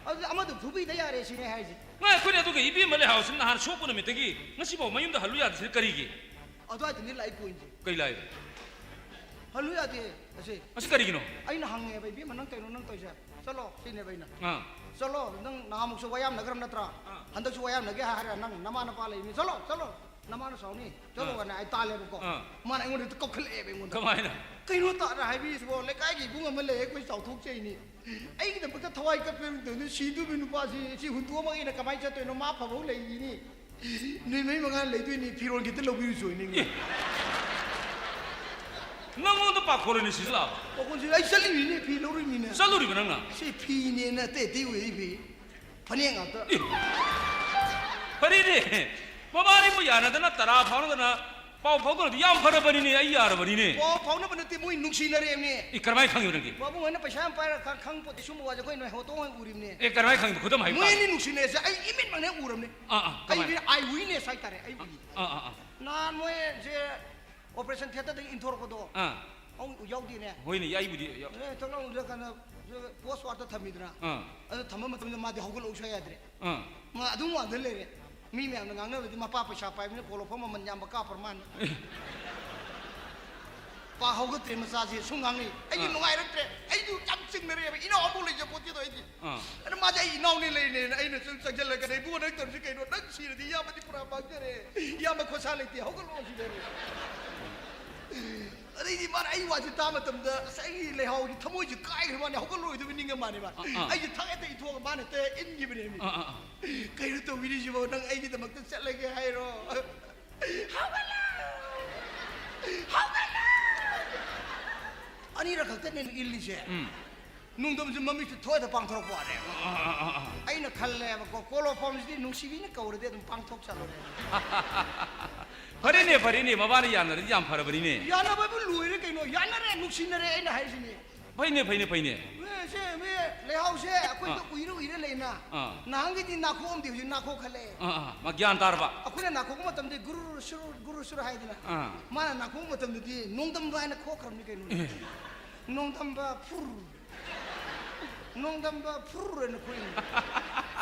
ꯑꯗꯨꯗꯤ ꯑꯃꯗꯨ ꯐꯨꯕꯤꯗ ꯌꯥꯔꯦ ꯁꯤꯅꯦ ꯍꯥꯏꯁꯦ꯫ ꯉꯥꯏ, ꯑꯩꯈꯣꯏꯅ ꯑꯗꯨꯒ ꯏꯕꯦꯝꯃ ꯂꯩꯍꯥꯎꯁꯤ ꯅꯍꯥꯟ ꯁꯣꯛꯄ ꯅꯨꯃꯤꯠꯇꯒꯤ ꯉꯁꯤꯐꯥꯎ ꯃꯌꯨꯝꯗ ꯍꯜꯂꯨ ꯌꯥꯗ꯭ꯔꯤꯁꯤ ꯀꯔꯤꯒꯤ? ꯑꯗꯨꯋꯥꯏꯗꯅꯤ ꯂꯥꯛꯏ ꯄꯣꯏꯟꯁꯦ꯫ ꯀꯩ ꯂꯥꯛꯏ? ꯍꯜꯂꯨ ꯌꯥꯗꯦ ꯑꯁꯦ꯫ ꯑꯁꯤ ꯀꯔꯤꯒꯤꯅꯣ? ꯑꯩꯅ ꯍꯪꯉꯦꯕ, "ꯏꯕꯦꯝꯃ, ꯅꯪ ꯀꯩꯅꯣ ꯅꯪ ꯇꯧꯔꯤꯁꯦ? ꯆꯠꯂꯣ," ꯁꯤꯅꯦꯕ ꯑꯩꯅ꯫ ꯑꯥ꯫ "ꯆꯠꯂꯣ, ꯅꯪ ꯅꯍꯥꯟꯃꯨꯛꯁꯨ ꯋꯥ ꯌꯥꯝꯅꯒ꯭ꯔꯝ ꯅꯠꯇ꯭ꯔꯥ? ꯑꯥ꯫ ꯍꯟꯗꯛꯁꯨ ꯋꯥ ꯌꯥꯝꯅꯒꯦ ꯍꯥꯏꯔ ꯅꯪ ꯅꯃꯥ ꯅꯄꯥ ꯂꯩꯕꯅꯤ꯫ ꯆꯠꯂꯣ, ꯆꯠꯂꯣ, ꯅꯃꯥꯅ ꯁꯥꯎꯅꯤ꯫ ꯆꯠꯂꯣ," ꯑꯥ꯫ ꯑꯅ ꯑꯩ ꯇꯥꯜꯂꯦꯕꯀꯣ꯫ ꯑꯥ꯫ ꯃꯥꯅ ꯑꯩꯉꯣꯟꯗ ꯍꯦꯛꯇ ꯀꯧꯈꯠꯂꯛꯑꯦꯕ ꯑꯩꯉꯣꯟꯗ꯫ ꯀꯃꯥꯏꯅ? "ꯀꯩꯅꯣ ꯇꯥꯅ ꯍꯥꯏꯕꯤꯔꯤꯁꯤꯕꯣ? ꯂꯩꯀꯥꯏꯒꯤ ꯏꯕꯨꯡ ꯑꯃ ꯂꯩ, ꯑꯩꯈꯣꯏ ꯆꯥꯎꯊꯣꯛꯆꯩꯅꯤ꯫ ꯑꯩꯒꯤꯗꯃꯛꯇ ꯊꯋꯥꯏ ꯀꯞꯄꯦ ꯃꯇꯝꯗ ꯁꯤꯗꯨꯕ ꯅꯨꯄꯥꯁꯤ, ꯁꯤ ꯍꯨꯟꯗꯣꯛꯑꯝꯃꯒ ꯑꯩꯅ ꯀꯃꯥꯏꯅ ꯆꯠꯇꯣꯏꯅꯣ? ꯃꯥ ꯐꯕꯧ ꯂꯩꯔꯤꯅꯤ꯫ ꯅꯨꯃꯤꯠ ꯃꯔꯤ ꯃꯉꯥ ꯂꯩꯗꯣꯏꯅꯤ, ꯐꯤꯔꯣꯜ ꯈꯤꯇ ꯂꯧꯕꯤꯔꯨꯆꯣ ꯅꯪꯒꯤ꯫" ꯑꯦ꯫ ꯅꯪꯉꯣꯟꯗ ꯄꯥꯈꯣꯜ ꯑꯣꯏꯅ ꯁꯤꯖꯤꯜꯂꯛꯑꯕ? ꯄꯥꯈꯣꯜꯁꯤ ꯑꯩ ꯆꯠꯂꯤꯃꯤꯅꯦ, ꯐꯤ ꯂꯧꯔꯤꯃꯤꯅꯦ꯫ ꯆꯠꯂꯨꯔꯤꯕ ꯅꯪꯅ? ꯁꯤ ꯐꯤꯅꯦꯅ ꯑꯇꯩ ꯑꯇꯩ ꯑꯣꯏꯔꯤ ꯐꯤ꯫ ꯐꯅꯦꯛ ꯉꯥꯛꯇ꯫ ꯑꯦ꯫ ꯐꯔꯦꯅꯦ꯫ ꯃꯕꯥꯅꯤꯕꯨ ꯌꯥꯅꯗꯅ ꯇꯔꯥ ꯐꯥꯎꯅꯗꯅ ꯄꯥꯎ ꯐꯥꯎꯗꯅꯗꯤ ꯌꯥꯝ ꯐꯔꯕꯅꯤꯅꯦ, ꯑꯩ ꯌꯥꯔꯕꯅꯤꯅꯦ꯫ ꯄꯥꯎ ꯐꯥꯎꯅꯕ ꯅꯠꯇꯦ, ꯃꯣꯏ ꯅꯨꯡꯁꯤꯅꯔꯦꯝꯅꯦ꯫ ꯑꯦ, ꯀꯔꯝꯍꯥꯏꯅ ꯈꯪꯉꯤꯕ ꯅꯪꯗꯤ? ꯄꯥꯕꯨꯡ ꯍꯣꯏꯅ ꯄꯩꯁꯥ ꯌꯥꯝ ꯄꯥꯏꯔ ꯈ-, ꯈꯪꯄꯣꯠꯇꯦ, ꯁꯨꯝꯕ ꯋꯥꯁꯦ ꯑꯩꯈꯣꯏ ꯅꯣꯏ ꯍꯣꯇꯣ ꯍꯣꯏ ꯎꯔꯤꯕꯅꯦ꯫ ꯑꯦ, ꯀꯔꯝꯍꯥꯏꯅ ꯈꯪꯉꯤꯕ? ꯈꯨꯗꯝ ꯍꯥꯏꯕ ꯃꯣꯏ ꯇꯥꯔꯦ꯫ ꯑꯅꯤ ꯅꯨꯡꯁꯤꯅꯔꯤꯁꯦ ꯑꯩ ꯏꯃꯤꯠꯃꯛꯅ ꯎꯔꯕꯅꯦ꯫ ꯑꯥ, ꯑꯥ, ꯑꯩ ꯀꯃꯥꯏꯅ? ꯃꯤꯅ eye witness ꯍꯥꯏꯇꯥꯔꯦ, ꯑꯩ ꯎꯏ꯫ ꯑꯥ, ꯑꯥ, ꯑꯥ꯫ ꯅꯍꯥꯟ ꯃꯣꯏꯁꯦ operation theatreꯗꯒꯤ ꯏꯟꯊꯣꯔꯛꯄꯗꯣ꯫ ꯑꯥ꯫ ꯑꯃꯨꯛ ꯌꯥꯎꯗꯦꯅꯦ꯫ ꯍꯣꯏꯅꯦ, ꯑꯩꯕꯨꯗꯤ ꯌꯥꯎ- ꯑꯦ, ꯊꯣꯛꯂꯛꯑꯣ, ꯀꯩꯅꯣ, ꯄꯣꯁ ꯋꯥꯔꯗ ꯊꯝꯃꯤꯗꯅ꯫ ꯑꯥ꯫ ꯑꯗꯨ ꯊꯝꯕ ꯃꯇꯝꯗ ꯃꯥꯗꯤ ꯍꯧꯒꯠꯂꯛꯎ ꯁꯨꯡꯌꯥ ꯌꯥꯗ꯭ꯔꯦ꯫ ꯑꯥ꯫ ꯃꯥ ꯑꯗꯨꯝ ꯋꯥꯗ ꯂꯩꯔꯦ꯫ ꯃꯤ ꯃꯌꯥꯝꯅ ꯉꯥꯡꯅꯕꯗꯤ ꯃꯄꯥ ꯄꯩꯁꯥ ꯄꯥꯏꯕꯅꯤꯅ ꯀꯣꯂꯣꯐꯣꯝ ꯃꯃꯜ ꯌꯥꯝꯕ ꯀꯥꯞꯄ꯭ꯔ ꯃꯥꯅ꯫ ꯄꯥ ꯍꯧꯒꯠꯇ꯭ꯔꯦ ꯃꯆꯥꯁꯦ ꯁꯨꯝ ꯉꯥꯡꯅꯩ꯫ ꯑꯩꯗꯤ ꯑꯥ꯫ ꯅꯨꯡꯉꯥꯏꯔꯛꯇ꯭ꯔꯦ꯫ ꯑꯩꯁꯨ ꯌꯥꯝ ꯆꯤꯡꯅꯔꯦꯕ꯫ ꯏꯅꯥꯎ ꯑꯃꯐꯥꯎ ꯂꯩꯖꯄꯣꯠꯇꯦꯗꯣ ꯑꯩꯗꯤ꯫ ꯑꯥ꯫ ꯑꯗ ꯃꯥꯗꯤ ꯑꯩ ꯏꯅꯥꯎꯅꯤ ꯂꯩꯅꯦꯅ ꯑꯩꯅ ꯁꯨꯝ ꯆꯪꯁꯤꯜꯂꯒ, "ꯏꯕꯨꯡꯉꯣ, ꯅꯪ ꯇꯧꯔꯤꯁꯤ ꯀꯩꯅꯣ? ꯅꯪ ꯁꯤꯔꯗꯤ ꯏꯌꯥꯝꯕꯗꯤ ꯄꯨꯔꯥ ꯃꯥꯡꯖꯔꯦ꯫ ꯏꯌꯥꯝꯕ ꯈꯣꯔꯁꯥ ꯂꯩꯇꯦ, ꯍꯧꯒꯠꯂꯛꯑꯣ ꯁꯤꯗꯅꯦ"꯫ ꯑꯗꯩꯗꯤ ꯃꯥꯅ ꯑꯩ ꯋꯥꯁꯦ ꯇꯥꯕ ꯃꯇꯝꯗ ꯑꯁ ꯑꯩꯒꯤ ꯂꯩꯍꯥꯎꯒꯤ ꯊꯃꯣꯏꯁꯦ ꯀꯥꯏꯈ꯭ꯔꯦ꯫ ꯃꯥꯅ ꯍꯧꯒꯠꯂꯛꯑꯣꯏꯗꯕ ꯅꯤꯡꯉ ꯃꯥꯅꯦ ꯃꯥ꯫ ꯑꯥ, ꯑꯥ꯫ ꯑꯩꯁꯦ ꯊꯛ ꯍꯦꯛꯇ ꯏꯊꯣꯛꯑꯒ ꯃꯥꯅ ꯍꯦꯛꯇ ꯏꯟꯈꯤꯕꯅꯦ꯫ ꯑꯥ, ꯑꯥ, ꯑꯥ꯫ "ꯀꯩꯅꯣ ꯇꯧꯕꯤꯔꯤꯁꯤꯕꯣ? ꯅꯪ ꯑꯩꯒꯤꯗꯃꯛꯇ ꯆꯠꯂꯒꯦ ꯍꯥꯏꯔꯣ?" "ꯍꯧꯒꯠꯂꯣ! ꯍꯧꯒꯠꯂꯣ!" ꯑꯅꯤꯔꯛ ꯈꯛꯇꯅꯦ ꯏꯜꯂꯤꯁꯦ꯫ ꯎꯝ꯫ ꯅꯣꯡꯗꯝꯁꯨ ꯃꯃꯤꯠꯁꯨ ꯊꯣꯛꯑꯦꯗ ꯄꯥꯡꯊꯣꯔꯛꯄ ꯋꯥꯅꯦ꯫ ꯑꯥ, ꯑꯥ, ꯑꯥ, ꯑꯥ꯫ ꯑꯩꯅ ꯈꯜꯂꯦꯕꯀꯣ, ꯀꯣꯂꯣꯐꯣꯝꯁꯤꯗꯤ ꯅꯨꯡꯁꯤꯕꯤꯅ ꯀꯧꯔꯗꯤ ꯑꯗꯨꯝ ꯄꯥꯡꯊꯣꯛ ꯆꯠꯂꯣꯅꯦ꯫ ꯐꯔꯦꯅꯦ, ꯐꯔꯦꯅꯦ, ꯃꯕꯥꯅꯤ ꯌꯥꯅꯔꯗꯤ ꯌꯥꯝ ꯐꯔꯕꯅꯤꯅꯦ꯫ ꯌꯥꯅꯕꯕꯨ ꯂꯣꯏꯔꯦ ꯀꯩꯅꯣ, ꯌꯥꯅꯔꯦ, ꯅꯨꯡꯁꯤꯅꯔꯦ ꯑꯩꯅ ꯍꯥꯏꯁꯤꯅꯦ꯫ ꯐꯩꯅꯦ, ꯐꯩꯅꯦ, ꯐꯩꯅꯦ꯫ ꯑꯦ, ꯁꯦ, ꯃꯤ ꯂꯩꯍꯥꯎꯁꯦ ꯑꯩꯈꯣꯏꯗ ꯑꯥ꯫ ꯎꯏꯔ ꯎꯏꯔ ꯂꯩꯅ꯫ ꯑꯥ꯫ ꯅꯍꯥꯟꯒꯩꯗꯤ ꯅꯥꯈꯣꯛꯑꯝꯗꯦ, ꯍꯧꯖꯤꯛ ꯅꯥꯈꯣꯛꯈꯠꯂꯛꯑꯦ꯫ ꯑꯥ, ꯑꯥ, ꯃꯥ ꯒ꯭ꯌꯥꯟ ꯇꯥꯔꯕ? ꯑꯩꯈꯣꯏꯅ ꯅꯥꯈꯣꯛꯄ ꯃꯇꯝꯗ ꯒꯨꯔꯨ ꯁꯨꯔꯨ, ꯒꯨꯔꯨ ꯁꯨꯔꯨ ꯍꯥꯏꯗꯅ꯫ ꯑꯥ꯫ ꯃꯥꯅ ꯅꯥꯈꯣꯛꯄ ꯃꯇꯝꯗꯗꯤ ꯅꯣꯡꯗꯝꯕ ꯍꯥꯏꯅ ꯈꯣꯛꯈ꯭ꯔꯕꯅꯤ ꯀꯩꯅꯣ꯫ ꯑꯦ꯫ ꯅꯣꯡꯗꯝꯕ ꯐꯨꯔ꯫ ꯅꯣꯡꯗꯝꯕ ꯐꯨꯔ ꯍꯥꯏꯅ ꯈꯣꯛꯏꯅꯤ꯫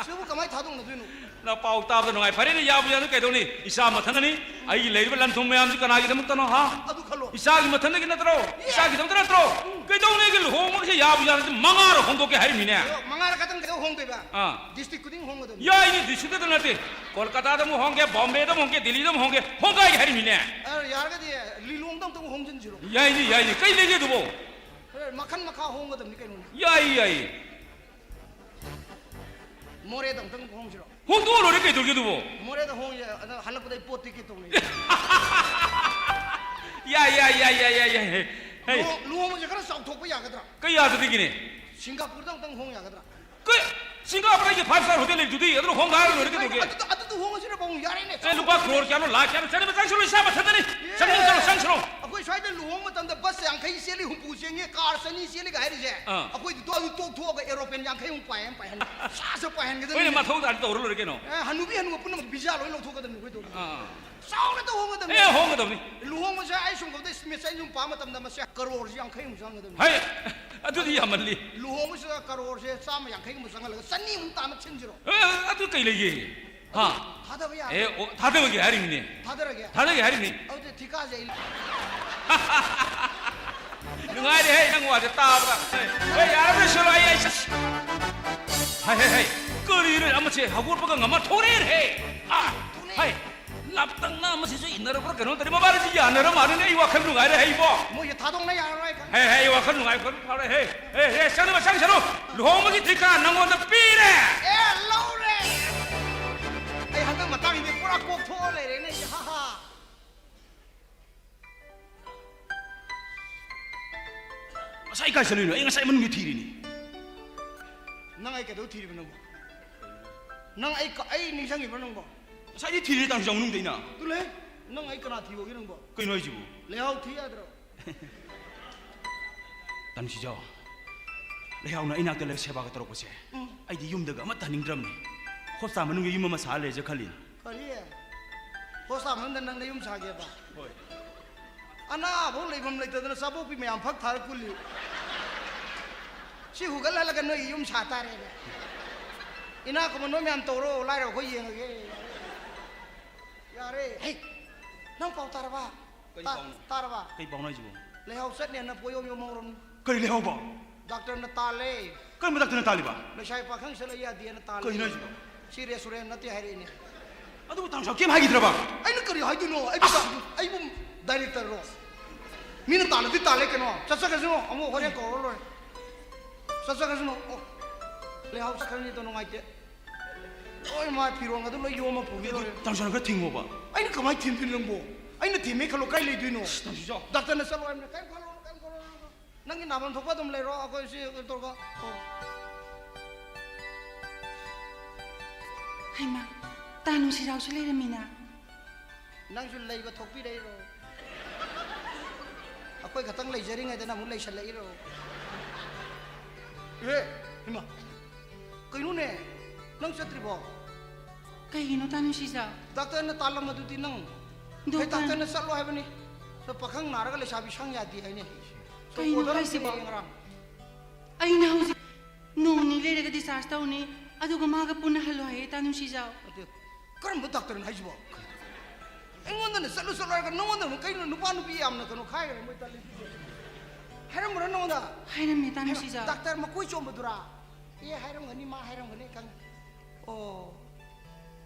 ꯁꯤꯕꯨ ꯀꯃꯥꯏꯅ ꯊꯥꯗꯣꯛꯅꯗꯣꯏꯅꯣ? ꯅ ꯄꯥꯎ ꯇꯥꯕꯗ ꯅꯨꯡꯉꯥꯏ꯫ ꯐꯔꯦꯅꯦ, ꯌꯥꯕꯨ ꯌꯥꯗ ꯀꯩꯗꯧꯅꯤ? ꯏꯆꯥ ꯃꯊꯟꯗꯅꯤ꯫ ꯑꯩꯒꯤ ꯂꯩꯔꯤꯕ ꯂꯟ ꯊꯨꯝ ꯃꯌꯥꯝꯁꯤ ꯀꯅꯥꯒꯤꯗꯃꯛꯇꯅꯣ, ꯍꯥ? ꯑꯗꯨ ꯈꯜꯂꯣ꯫ ꯏꯆꯥꯒꯤ ꯃꯊꯟꯗꯒꯤ ꯅꯠꯇ꯭ꯔꯣ? ꯏꯆꯥꯒꯤꯗꯃꯛꯇ ꯅꯠꯇ꯭ꯔꯣ? ꯀꯩꯗꯧꯅꯦꯒꯤ ꯂꯨꯍꯣꯡꯕꯒꯁꯦ ꯌꯥꯕꯨ ꯌꯥꯗ ꯃꯉꯥꯔꯣ ꯍꯣꯡꯗꯣꯛꯀꯦ ꯍꯥꯏꯔꯤꯃꯤꯅꯦ꯫ ꯑꯗꯣ ꯃꯉꯥꯔ ꯈꯛꯇꯪ ꯀꯩꯗꯧ ꯍꯣꯡꯗꯣꯏꯕ? ꯑꯥ꯫ ꯗꯤꯁꯇ꯭ꯔꯤꯛ ꯈꯨꯗꯤꯡ ꯍꯣꯡꯒꯗꯕꯅꯤ꯫ ꯌꯥꯏꯅꯦ, ꯗꯤꯁꯇ꯭ꯔꯤꯛꯇꯗ ꯅꯠꯇꯦ꯫ ꯀꯣꯜꯀꯇꯥꯗ ꯑꯃꯨꯛ ꯍꯣꯡꯒꯦ, ꯕꯣꯝꯕꯦꯗ ꯑꯃꯨꯛ ꯍꯣꯡꯒꯦ, ꯗꯤꯜꯂꯤꯗ ꯑꯃꯨꯛ ꯍꯣꯡꯒꯦ, ꯍꯣꯡꯒꯥꯏꯒꯦ ꯍꯥꯏꯔꯤꯃꯤꯅꯦ꯫ ꯑ, ꯌꯥꯔꯒꯗꯤ ꯂꯤꯂꯣꯡꯗ ꯑꯃꯨꯛꯇꯪ ꯍꯣꯡꯖꯤꯟꯁꯤꯔꯣ? ꯌꯥꯏꯅꯦ, ꯌꯥꯏꯅꯦ꯫ ꯀꯩ ꯂꯩꯒꯦ ꯑꯗꯨꯕꯣ? ꯑ, ꯃꯈꯟ ꯃꯈꯥ ꯍꯣꯡꯒꯗꯕꯅꯤ ꯀꯩꯅꯣꯅꯦ꯫ ꯌꯥꯏ, ꯌꯥꯏ꯫ ꯃꯣꯔꯦꯗ ꯑꯃꯨꯛꯇꯪ ꯍꯣꯡꯁꯤꯔꯣ? ꯍꯣꯡꯗꯣꯛꯑ ꯂꯣꯏꯔꯦ ꯀꯩꯗꯧꯔꯒꯦ ꯑꯗꯨꯕꯣ? ꯃꯣꯔꯦꯗ ꯍꯣꯡ ꯌꯥ-, ꯑꯗ ꯍꯜꯂꯛꯄꯗ ꯑꯩ ꯄꯣꯠ ꯇꯤꯀꯦꯠ ꯇꯧꯅꯤ꯫ ꯌꯥꯏ, ꯌꯥꯏ, ꯌꯥꯏ, ꯌꯥꯏ, ꯌꯥꯏ, ꯌꯥꯏ꯫ ꯍꯩ꯫ ꯂꯨꯍꯣꯡ-, ꯂꯨꯍꯣꯡꯕꯁꯦ ꯈꯔ ꯆꯥꯎꯊꯣꯛꯄ ꯌꯥꯒꯗ꯭ꯔꯥ? ꯀꯩ ꯌꯥꯗꯗꯒꯤꯅꯦ? ꯁꯤꯡꯒꯥꯄꯨꯔꯗ ꯑꯃꯨꯛꯇꯪ ꯍꯣꯡ ꯌꯥꯒꯗ꯭ꯔꯥ? ꯀꯩ? ꯁꯤꯡꯒꯥꯄꯨꯔ ꯑꯩꯒꯤ five star hotel ꯂꯩꯗꯨꯗꯤ, ꯑꯗꯨꯅ ꯍꯣꯡ ꯍꯥꯏꯔ ꯂꯣꯏꯔꯦ ꯀꯩꯗꯧꯔꯒꯦ? ꯑꯗꯨꯗ, ꯑꯗꯨꯗ ꯍꯣꯡꯉꯁꯤꯅꯦ ꯄꯥꯕꯨꯡ, ꯌꯥꯔꯦꯅꯦ꯫ ꯑꯦ, ꯂꯨꯄꯥ ꯀ꯭ꯔꯣꯔ ꯀꯌꯥꯅꯣ, ꯂꯥꯛ ꯀꯌꯥꯅꯣ? ꯆꯠꯂꯤꯕ ꯆꯪꯁꯤꯜꯂꯣ, ꯏꯁꯥ ꯃꯊꯟꯇꯅꯤ꯫ ꯆꯪꯁꯤꯜꯂꯣ, ꯆꯪꯁꯤꯜꯂꯣ, ꯆꯪꯁꯤꯜꯂꯣ꯫ ꯑꯩꯈꯣꯏ ꯁ꯭ꯋꯥꯏꯗ ꯂꯨꯍꯣꯡꯕ ꯃꯇꯝꯗ ꯕꯁ ꯌꯥꯡꯈꯩ ꯆꯦꯜꯂꯤ, ꯍꯨꯝꯐꯨ ꯆꯦꯜꯂꯤ, ꯀꯥꯔ ꯆꯅꯤ ꯆꯦꯜꯂꯤꯒ ꯍꯥꯏꯔꯤꯁꯦ, ꯑꯥ꯫ ꯑꯩꯈꯣꯏꯗꯤ ꯇꯣ-, ꯑꯗꯨ ꯇꯣꯛꯊꯣꯛꯑꯒ ꯑꯦꯔꯣꯄ꯭ꯂꯦꯟ ꯌꯥꯡꯈꯩꯃꯨꯛ ꯄꯥꯏ-, ꯄꯥꯏꯍꯟ-, ꯁꯥꯁ ꯄꯥꯏꯍꯟꯒꯗꯕꯅꯤ꯫ ꯍꯣꯏꯅꯦ, ꯃꯊꯧ ꯇꯥꯔꯗꯤ ꯇꯧꯔ ꯂꯣꯏꯔꯦ ꯀꯩꯅꯣ꯫ ꯑꯦ, ꯍꯅꯨꯕꯤ ꯍꯅꯨꯕ ꯄꯨꯝꯅꯃꯛ ꯚꯤꯖꯥ ꯂꯣꯏ ꯂꯧꯊꯣꯛꯀꯗꯕꯅꯤ ꯑꯩꯈꯣꯏ ꯇꯧꯕ꯫ ꯑꯥ꯫ ꯆꯥꯎꯅ ꯇꯧꯍꯣꯡꯒꯗꯕꯅꯤ꯫ ꯑꯦ, ꯍꯣꯡꯒꯗꯕꯅꯤ꯫ ꯂꯨꯍꯣꯡꯕꯁꯦ ꯑꯩ ꯁꯨꯝ ꯈꯪꯕꯗ ꯃꯦꯆꯤꯟ ꯁꯨꯝ ꯄꯥ ꯃꯇꯝꯗ ꯃꯁꯦ ꯀꯔꯣꯔꯁꯤ ꯌꯥꯡꯈꯩꯃꯨꯛ ꯆꯪꯒꯗꯕꯅꯤ꯫ ꯍꯩ! ꯑꯗꯨꯗꯤ ꯌꯥꯝꯃꯜꯂꯤ꯫ ꯂꯨꯍꯣꯡꯕꯁꯤꯗ ꯀꯔꯣꯔꯁꯦ ꯆꯥꯝꯃ ꯌꯥꯡꯈꯩꯒꯨꯝꯕ ꯆꯪꯍꯜꯂꯒ ꯆꯅꯤꯃꯨꯛ ꯇꯥꯅ ꯊꯤꯟꯁꯤꯔꯣ? ꯑꯦ, ꯑꯗꯨ ꯀꯩ ꯂꯩꯒꯦ? ꯍꯥ? ꯊꯥꯗꯕ ꯌꯥꯕ꯫ ꯑꯦ, ꯑꯣ, ꯊꯥꯗꯕꯒꯤ ꯍꯥꯏꯔꯤꯃꯤꯅꯦ꯫ ꯊꯥꯗꯔꯒꯦ? ꯊꯥꯗꯒꯦ ꯍꯥꯏꯔꯤꯃꯤ꯫ ꯑꯗꯨꯗꯤ ꯊꯤꯀꯥꯁꯦ ꯑꯩ ꯅꯨꯡꯉꯥꯏꯔꯦꯍꯦ, ꯅꯪ ꯋꯥꯁꯦ ꯇꯥꯕꯗ꯫ ꯍꯦ, ꯍꯦ, ꯌꯥꯔꯕ꯭ꯔꯥ, ꯁꯣꯂꯣ? ꯑꯩ, ꯑꯩ, ꯁꯁ꯫ ꯍꯥꯏ, ꯍꯥꯏ, ꯍꯥꯏ꯫ ꯀꯔꯤꯅꯣ ꯑꯃꯁꯦ ꯍꯧꯒꯠꯄꯒ ꯉꯝꯃ ꯊꯣꯔꯛꯑꯦꯅꯦꯍꯦ? ꯑꯥ, ꯍꯥꯏ꯫ ꯂꯥꯞꯇꯛꯅ ꯑꯃꯁꯤꯁꯨ ꯏꯟꯅꯔꯕ꯭ꯔꯥ ꯀꯩꯅꯣ ꯇꯧꯔꯤ꯫ ꯃꯕꯥꯅꯤꯁꯦ ꯌꯥꯅꯔ ꯃꯥꯜꯂꯦꯅꯦ꯫ ꯑꯩ ꯋꯥꯈꯜ ꯅꯨꯡꯉꯥꯏꯔꯦ, ꯍꯩꯕꯣ꯫ ꯃꯣꯏꯁꯦ ꯊꯥꯗꯣꯛꯅ ꯌꯥꯔꯔꯣꯏ꯫ ꯍꯦ, ꯍꯦ, ꯑꯩ ꯋꯥꯈꯜ ꯅꯨꯡꯉꯥꯏ, ꯋꯥꯈꯜ ꯐꯥꯎꯔꯦ꯫ ꯍꯦ, ꯍꯦ, ꯍꯦ, ꯆꯪꯁꯤꯜꯂꯨ, ꯆꯪꯁꯤꯜꯂꯨ꯫ ꯂꯨꯍꯣꯡꯕꯒꯤ ꯊꯤꯀꯥ ꯅꯪꯉꯣꯟꯗ ꯄꯤꯔꯦ꯫ ꯑꯦ, ꯂꯧꯔꯦ꯫ ꯑꯩ ꯍꯟꯗꯛ ꯃꯇꯥꯡꯁꯤꯗꯤ ꯄꯨꯔꯥ ꯀꯣꯛ ꯊꯣꯛꯑ ꯂꯩꯔꯦꯅꯦ꯫ ꯍꯥ, ꯍꯥ꯫ ꯉꯁꯥꯏ ꯀꯥꯏ ꯆꯠꯂꯨꯏꯅꯣ? ꯑꯩ ꯉꯁꯥꯏ ꯃꯅꯨꯡꯗ ꯊꯤꯔꯤꯅꯤ꯫ ꯅꯪ ꯑꯩ ꯀꯩꯗꯧ ꯊꯤꯔꯤꯕ ꯅꯪꯕꯣ? ꯅꯪ ꯑꯩ ꯀ-, ꯑꯩ ꯅꯤꯡꯁꯤꯡꯉꯤꯕ꯭ꯔꯣ ꯅꯪꯕꯣ? ꯉꯁꯥꯏꯗꯤ ꯊꯤꯔꯤꯅꯤ ꯇꯥꯡꯖꯥꯎ ꯃꯅꯨꯡꯗ ꯑꯩꯅ꯫ ꯇꯨꯂꯦ, ꯅꯪ ꯑꯩ ꯀꯅꯥ ꯊꯤꯕꯒꯤ ꯅꯪꯕꯣ? ꯀꯩꯅꯣ ꯍꯥꯏꯁꯤꯕꯨ? ꯂꯩꯍꯥꯎ ꯊꯤ ꯌꯥꯗ꯭ꯔꯣ? ꯇꯥꯅꯨꯁꯤꯖꯥꯎ, ꯂꯩꯍꯥꯎꯅ ꯑꯩ ꯅꯥꯛꯇ ꯂꯩ ꯁꯦꯕꯥꯒ ꯇꯧꯔꯛꯄꯁꯦ, ꯎꯝ꯫ ꯑꯩꯗꯤ ꯌꯨꯝꯗꯒ ꯑꯃꯠꯇ ꯍꯟꯅꯤꯡꯗ꯭ꯔꯕꯅꯤ꯫ ꯍꯣꯁꯇꯥ ꯃꯅꯨꯡꯒꯤ ꯌꯨꯝ ꯑꯃ ꯁꯥꯔ ꯂꯩꯔꯁꯦ ꯈꯜꯂꯤꯅꯤ꯫ ꯀꯔꯤ? ꯍꯣꯁꯇꯥ ꯃꯅꯨꯡꯗ ꯅꯪꯅ ꯌꯨꯝ ꯁꯥꯒꯦꯕ? ꯍꯣꯏ꯫ ꯑꯅꯥꯕꯧ ꯂꯩꯐꯝ ꯂꯩꯇꯗꯅ ꯆꯥꯕꯣꯛꯄꯤ ꯃꯌꯥꯝ ꯐꯛ ꯊꯥꯔ ꯀꯨꯜꯂꯤ꯫ ꯁꯤ ꯍꯨꯒꯠꯍꯜꯂꯒ ꯅꯣꯏꯒꯤ ꯌꯨꯝ ꯁꯥ ꯇꯥꯔꯦꯅꯦ꯫ ꯏꯅꯥꯛ ꯈꯨꯟꯕ ꯅꯣꯏ ꯃꯌꯥꯝ ꯇꯧꯔꯣ, ꯂꯥꯏꯔꯕ ꯑꯩꯈꯣꯏ ꯌꯦꯡꯉꯒꯦ꯫ ꯌꯥꯔꯦ꯫ ꯍꯩ! ꯅꯪ ꯄꯥꯎ ꯇꯥꯔꯕ? ꯀꯔꯤ ꯇꯥ-, ꯄꯥꯎꯅꯣ? ꯇꯥꯔꯕ? ꯀꯩ ꯄꯥꯎꯅꯣ ꯍꯥꯏꯁꯤꯕꯣ? ꯂꯩꯍꯥꯎ ꯆꯠꯅꯦꯅ ꯄꯣꯌꯣꯝ ꯌꯣꯝꯍꯧꯔꯝꯅꯤ꯫ ꯀꯔꯤ ꯂꯩꯍꯥꯎꯕ? ꯗꯥꯛꯇꯔꯅ ꯇꯥꯜꯂꯦ꯫ ꯀꯔꯝꯕ ꯗꯥꯛꯇꯔꯅ ꯇꯥꯜꯂꯤꯕ? ꯂꯩꯁꯥꯕꯤ ꯄꯥꯈꯪ ꯁꯦꯠꯂ ꯌꯥꯗꯦꯅ ꯇꯥꯜꯂꯦ꯫ ꯀꯩꯅꯣ ꯍꯥꯏꯁꯤꯕꯣ? ꯁꯤ ꯔꯦꯁꯇꯨꯔꯦꯟ ꯅꯠꯇꯦ ꯍꯥꯏꯔꯛꯏꯅꯦ꯫ ꯑꯗꯨꯕꯨ ꯇꯥꯃꯣ ꯁꯥꯎ ꯀꯩꯝ ꯍꯥꯏꯈꯤꯗ꯭ꯔꯕ? ꯑꯩꯅ ꯀꯔꯤ ꯍꯥꯏꯗꯣꯏꯅꯣ? ꯑꯩꯕꯨ ꯗꯥ-, ꯑꯩꯕꯨ ꯗꯥꯏꯔꯦꯛꯇꯔꯔꯣ? ꯃꯤꯅ ꯇꯥꯜꯂꯗꯤ ꯇꯥꯜꯂꯦ ꯀꯩꯅꯣ꯫ ꯆꯠꯆꯈ꯭ꯔꯁꯅꯨ, ꯑꯃꯨꯛ ꯍꯣꯔꯦꯟ ꯀꯧꯔ ꯂꯣꯏꯔꯦ꯫ ꯆꯠꯆꯈ꯭ꯔꯁꯅꯨ꯫ ꯑꯣ, ꯂꯩꯍꯥꯎ ꯆꯠꯈ꯭ꯔꯅꯤꯗꯣ ꯅꯨꯡꯉꯥꯏꯇꯦ꯫ ꯂꯣꯏ ꯃꯥ ꯐꯤꯔꯣꯟꯒꯗꯣ ꯂꯣꯏ ꯌꯣꯝꯃ ꯄꯨꯈꯤ ꯂꯣꯏꯔꯦ꯫ ꯇꯥꯃꯣ ꯁꯥꯎ ꯈꯔ ꯊꯤꯡꯉꯣꯕ꯫ ꯑꯩꯅ ꯀꯃꯥꯏꯅ ꯊꯤꯡꯗꯣꯏꯅꯣ ꯅꯪꯕꯣ? ꯑꯩꯅ ꯊꯤꯡꯕ ꯍꯦꯛ ꯈꯜꯂꯣ ꯀꯥꯏ ꯂꯩꯗꯣꯏꯅꯣ? ꯑꯁ, ꯇꯥꯃꯣ ꯁꯥꯎ꯫ ꯗꯥꯛꯇꯔꯅ ꯆꯠꯂꯣ ꯍꯥꯏꯕꯅꯦ, ꯀꯩꯝ ꯈꯜꯂꯨꯔꯅꯨ, ꯀꯩꯝ ꯈꯜꯂꯨꯔꯅꯨ꯫ ꯅꯪꯒꯤ ꯅꯥꯐꯝ ꯊꯣꯛꯄ ꯑꯗꯨꯝ ꯂꯩꯔꯣ, ꯑꯩꯈꯣꯏ ꯁꯤ ꯀꯩꯅꯣ ꯇꯧꯔꯒ꯫ ꯑꯣ꯫ ꯍꯩꯃꯥ, ꯇꯥ ꯅꯨꯡꯁꯤꯖꯥꯎꯁꯨ ꯂꯩꯔꯝꯃꯤꯅ꯫ ꯅꯪꯁꯨ ꯂꯩꯕ ꯊꯣꯛꯄꯤꯔꯛꯏꯔꯣ? ꯑꯩꯈꯣꯏ ꯈꯛꯇꯪ ꯂꯩꯖꯔꯤꯉꯩꯗꯅ ꯑꯃꯨꯛ ꯂꯩꯁꯜꯂꯛꯏꯔꯣ? ꯑꯦ, ꯍꯩꯃꯥ, ꯀꯩꯅꯣꯅꯦ? ꯅꯪ ꯆꯠꯇ꯭ꯔꯤꯕꯣ? ꯀꯩꯒꯤꯅꯣ ꯇꯥ ꯅꯨꯡꯁꯤꯖꯥꯎ? ꯗꯥꯛꯇꯔꯅ ꯇꯥꯜꯂꯝꯕꯗꯨꯗꯤ ꯅꯪ꯫ ꯗꯣꯛꯇꯔ꯫ ꯍꯦ, ꯗꯥꯛꯇꯔꯅ ꯆꯠꯂꯣ ꯍꯥꯏꯕꯅꯤ꯫ ꯁꯣ ꯄꯥꯈꯪ ꯅꯥꯔꯒ ꯂꯩꯁꯥꯕꯤ ꯁꯪ ꯌꯥꯗꯦ ꯍꯥꯏꯅꯦ꯫ ꯁꯣ ꯀꯩꯅꯣ order ꯑꯃ ꯍꯥꯏꯁꯤꯕꯣ? ꯄꯤꯔꯛꯑꯦ ꯉꯔꯥꯡ꯫ ꯑꯩꯅ ꯍꯧꯖꯤꯛ ꯅꯣꯡ ꯅꯤꯅꯤ ꯂꯩꯔꯒ discharge ꯇꯧꯅꯤ, ꯑꯗꯨꯒ ꯃꯥꯒ ꯄꯨꯟꯅ ꯍꯜꯂꯣ ꯍꯥꯏꯌꯦ, ꯏꯇꯥ ꯅꯨꯡꯁꯤꯖꯥꯎ꯫ ꯑꯗꯨ ꯀꯔꯝꯕ ꯗꯥꯛꯇꯔꯅꯣ ꯍꯥꯏꯁꯤꯕꯣ? ꯑꯩꯉꯣꯟꯗꯅ ꯆꯠꯂꯨ ꯆꯠꯂꯨ ꯍꯥꯏꯔꯒ ꯅꯉꯣꯟꯗ ꯑꯃꯨꯛ ꯀꯩꯅꯣ ꯅꯨꯄꯥ ꯅꯨꯄꯤ ꯌꯥꯝꯅ ꯀꯩꯅꯣ ꯈꯥꯏꯈ꯭ꯔꯦ ꯃꯣꯏ ꯇꯜꯂꯤ꯫ ꯍꯥꯏꯔꯝꯕ꯭ꯔꯣ ꯅꯉꯣꯟꯗ? ꯍꯥꯏꯔꯝꯃꯦ, ꯏꯇꯥ ꯍꯥꯏꯔꯝ-, ꯅꯨꯡꯁꯤꯖꯥꯎ꯫ ꯗꯥꯛꯇꯔ ꯃꯀꯣꯏ ꯆꯣꯝꯕꯗꯨꯔꯥ? ꯑꯦ, ꯍꯥꯏꯔꯝꯒꯅꯤ, ꯃꯥ ꯍꯥꯏꯔꯝꯒꯅꯤ ꯈꯪꯉꯦ꯫ ꯑꯣ꯫